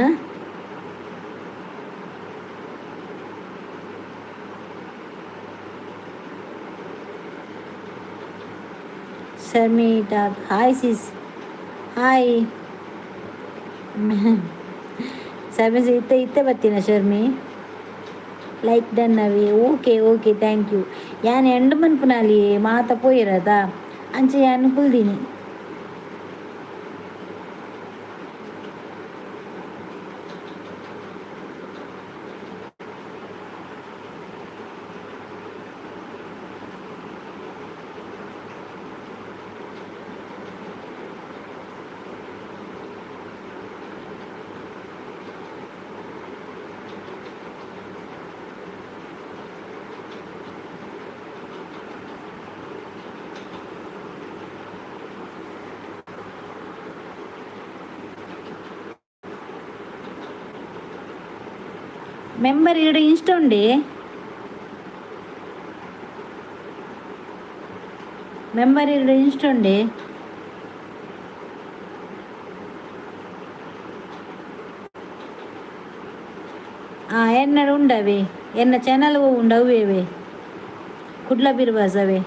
Sharmi talk. Hi sis, hi. Sharmi ಇತ್ತೆ ಇತ್ತೆ ಬತ್ತೀನ ಶರ್ಮಿ. ಲೈಕ್ ಡನ್ ಅವಿ. Okay okay, thank you. ಯಾನ್ ಎಂಡ್ ಮನ್ಪುನಾಲಿ ಮಾತ ಪೋಯಿರದ ಅಂಚೆ ಯಾನ್ ಕುಲ್ದಿನಿ. ಮೆಂಬರ್ ಇರಡು ಇನ್ಸ್ಟ ಉಂಡೆ. ಮೆಂಬರ್ ಇರಡು ಇನ್ಸ್ಟ ಉಂಡೆ. ಆ ಎನ್ನಡ ಉಂಡವೆ, ಎನ್ನ ಚಾನಲ್ ಉಂಡು ಅವೇ ಕುಡ್ಲ ಬಿರ್ವಾಸ್ ಅವೇ.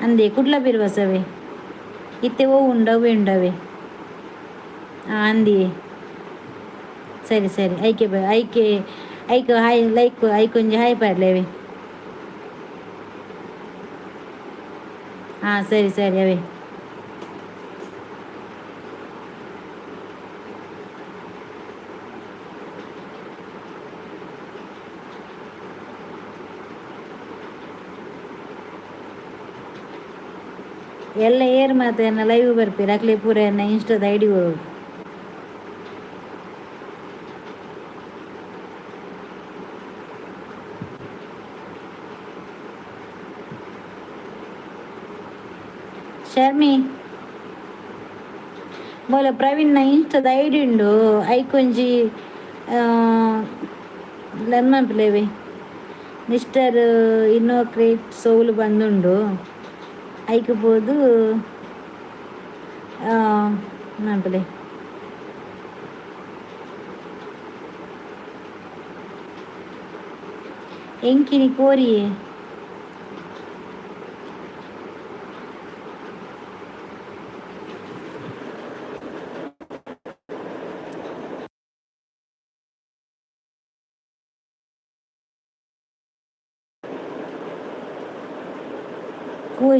ಅಂದೆ ಕುಡ್ಲ ಬಿರ್ವಾಸ್ ಅವೇ ಇತ್ತೆ ಓ ಉಂಡು ಅವೇ ಉಂಡವೆ. ಅಂದಿ ಸರಿ ಸರಿ. ಐಕೆ ಐಕೆ ಐಕ್ ಹಾಯ್ ಲೈಕ್ ಐಕೊಂಜಿ ಹಾಯ್ ಪಾಡ್ಲೇವೆ. ಹಾಂ ಸರಿ ಸರಿ ಅವೇ. ಎಲ್ಲ ಏರ್ ಮಾತ ಎನ್ನ ಲೈವ್ ಬರ್ಪೇರು ಅಕ್ಲೆ ಪೂರ ಎನ್ನ ಇನ್ಸ್ಟಾದ ಐಡಿ. ಶರ್ಮಿ ಬೋಲ, ಪ್ರವೀಣ್ನ ಇನ್ಸ್ಟಾದ ಐಡಿ ಉಂಡು, ಐಕೊಂಜಿ ಲನ್ಮನ್ಪುಲೇವೆ ಮಿಸ್ಟರ್ ಇನ್ನೋಕ್ರೇಟ್ ಸೋಲು ಬಂದುಂಡು. ಐಕ್ ಪೋದು ಮನ್ಪುಲೆ. ಎಂಕಿನಿ ಕೋರಿಯೇ.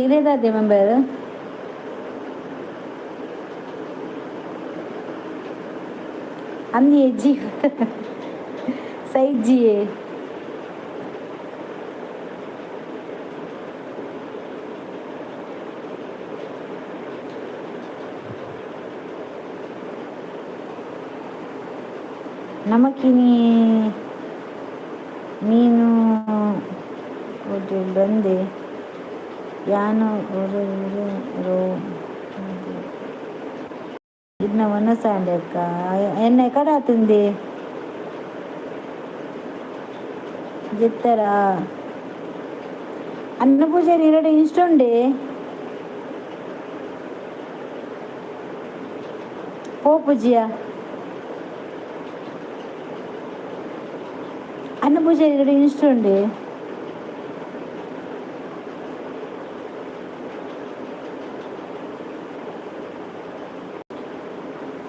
ಇರೇದಾದೆ ಮೆಂಬರ್. ಅಂದಿ ಜಿ ಸೈಜಿಯೇ. ನಮಕಿನಿ ಮೀನು ಬಂದೆ ಯಾನು ರೋ ಇನ್ನ ವನಸಾಂಡೆ ಅಕ್ಕ ಎನ್ನ ಕಡ ತಿಂದೆ ಜಿತ್ತರ ಅನ್ನ ಪೂಜಾರಿ ಎರಡು ಇನ್ಸ್ಟುಂಡೆ ಪೋಪುಜಿಯ. ಅನ್ನ ಪೂಜಾರಿ ಇನ್ಸ್ಟ ಉಂಡೆ.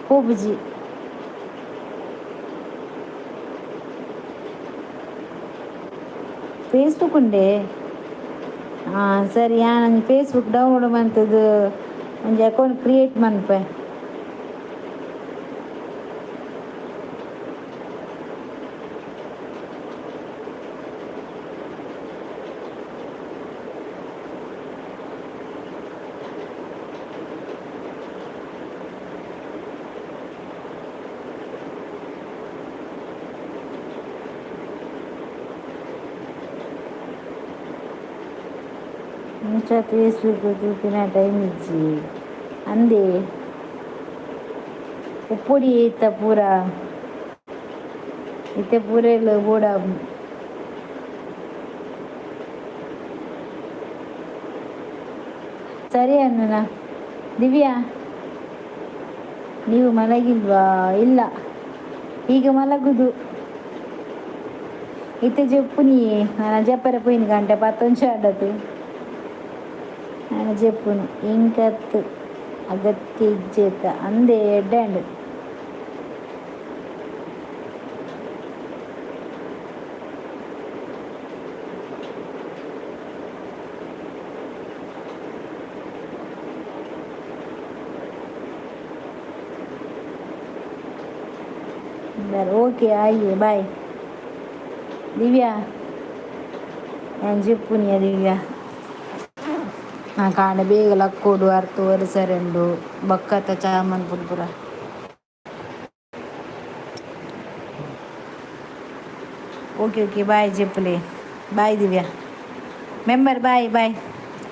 ಪೋಪುಜಿ. ಫೇಸ್ಬುಕ್ ಉಂಡೆ. ಹಾಂ ಸರಿ, ಯಾನ್ ಫೇಸ್ಬುಕ್ ಡೌನ್ಲೋಡ್ ಮಂತುದು ಒಂಜಿ ಅಕೌಂಟ್ ಕ್ರಿಯೇಟ್ ಮನ್ಪೆ. ಇನ್ಸ್ಟಾ ಫೇಸ್ಬುಕ್ ತೂಪಿನ ಟೈಮ್ ಇಜ್ಜಿ ಅಂದೆ. ಉಪ್ಪುಡಿ ಇತ್ತ ಪೂರ, ಇತ್ತೆ ಪೂರೆಲ್ ಬೋಡ. ಸರಿ ಅನ್ನನ. ದಿವ್ಯಾ, ನೀವು ಮಲಗಿಲ್ವಾ? ಇಲ್ಲ, ಈಗ ಮಲಗುದು. ಇತ್ತೆ ಜೆಪ್ಪುನಿ ನಾನು. ಜಪ್ಪರೆ ಪೋಯಿನ ಗಂಟೆ ಪತ್ತೊಂಜಿ ಆಂಡತು. ನಾನು ಜೆಪ್ಪುನು, ಇಂಕತ್ ಅಗತ್ಯ ಇಜ್ಜೇತ ಅಂದೆ. ಎಡ್ಡೆ ಆಂಡ್. ಓಕೆ, ಆಯ್ಯೆ, ಬಾಯ್ ದಿವ್ಯಾ. ನಾನು ಜೆಪ್ಪುನಿಯ ದಿವ್ಯಾ. ಕಾಂಡೆ ಬೇಗ ಲಕ್ಕೋಡು, ಅರ್ತು ಒರೆಸರೆಂಡು ಬೊಕ್ಕತ್ತ ಚಾ ಮನ್ಪುನು ಪೂರ. ಓಕೆ ಓಕೆ, ಬಾಯ್ ಜೆಪ್ಪುಲೆ. Bye Divya member, bye bye.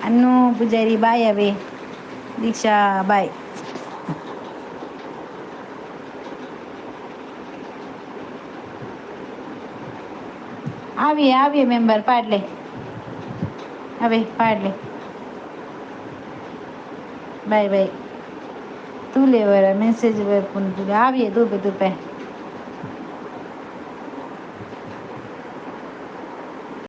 Annu Poojary, boy. ಅವೇ ದೀಕ್ಷಾ, ಬಾಯ್. ಆವಿ ಆವಿ ಮೆಂಬರ್, ಪಾಡ್ಲೆ ಅವೇ, ಪಾಡ್ಲೆ. Boy boy. ತೂಲೆ ವರ ಮೆಸೇಜ್ ಬರ್ಪುಂಡು, ತೂಲೆ. ಆವಿಯೇ, ತೂಪೆ ತೂಪೆ.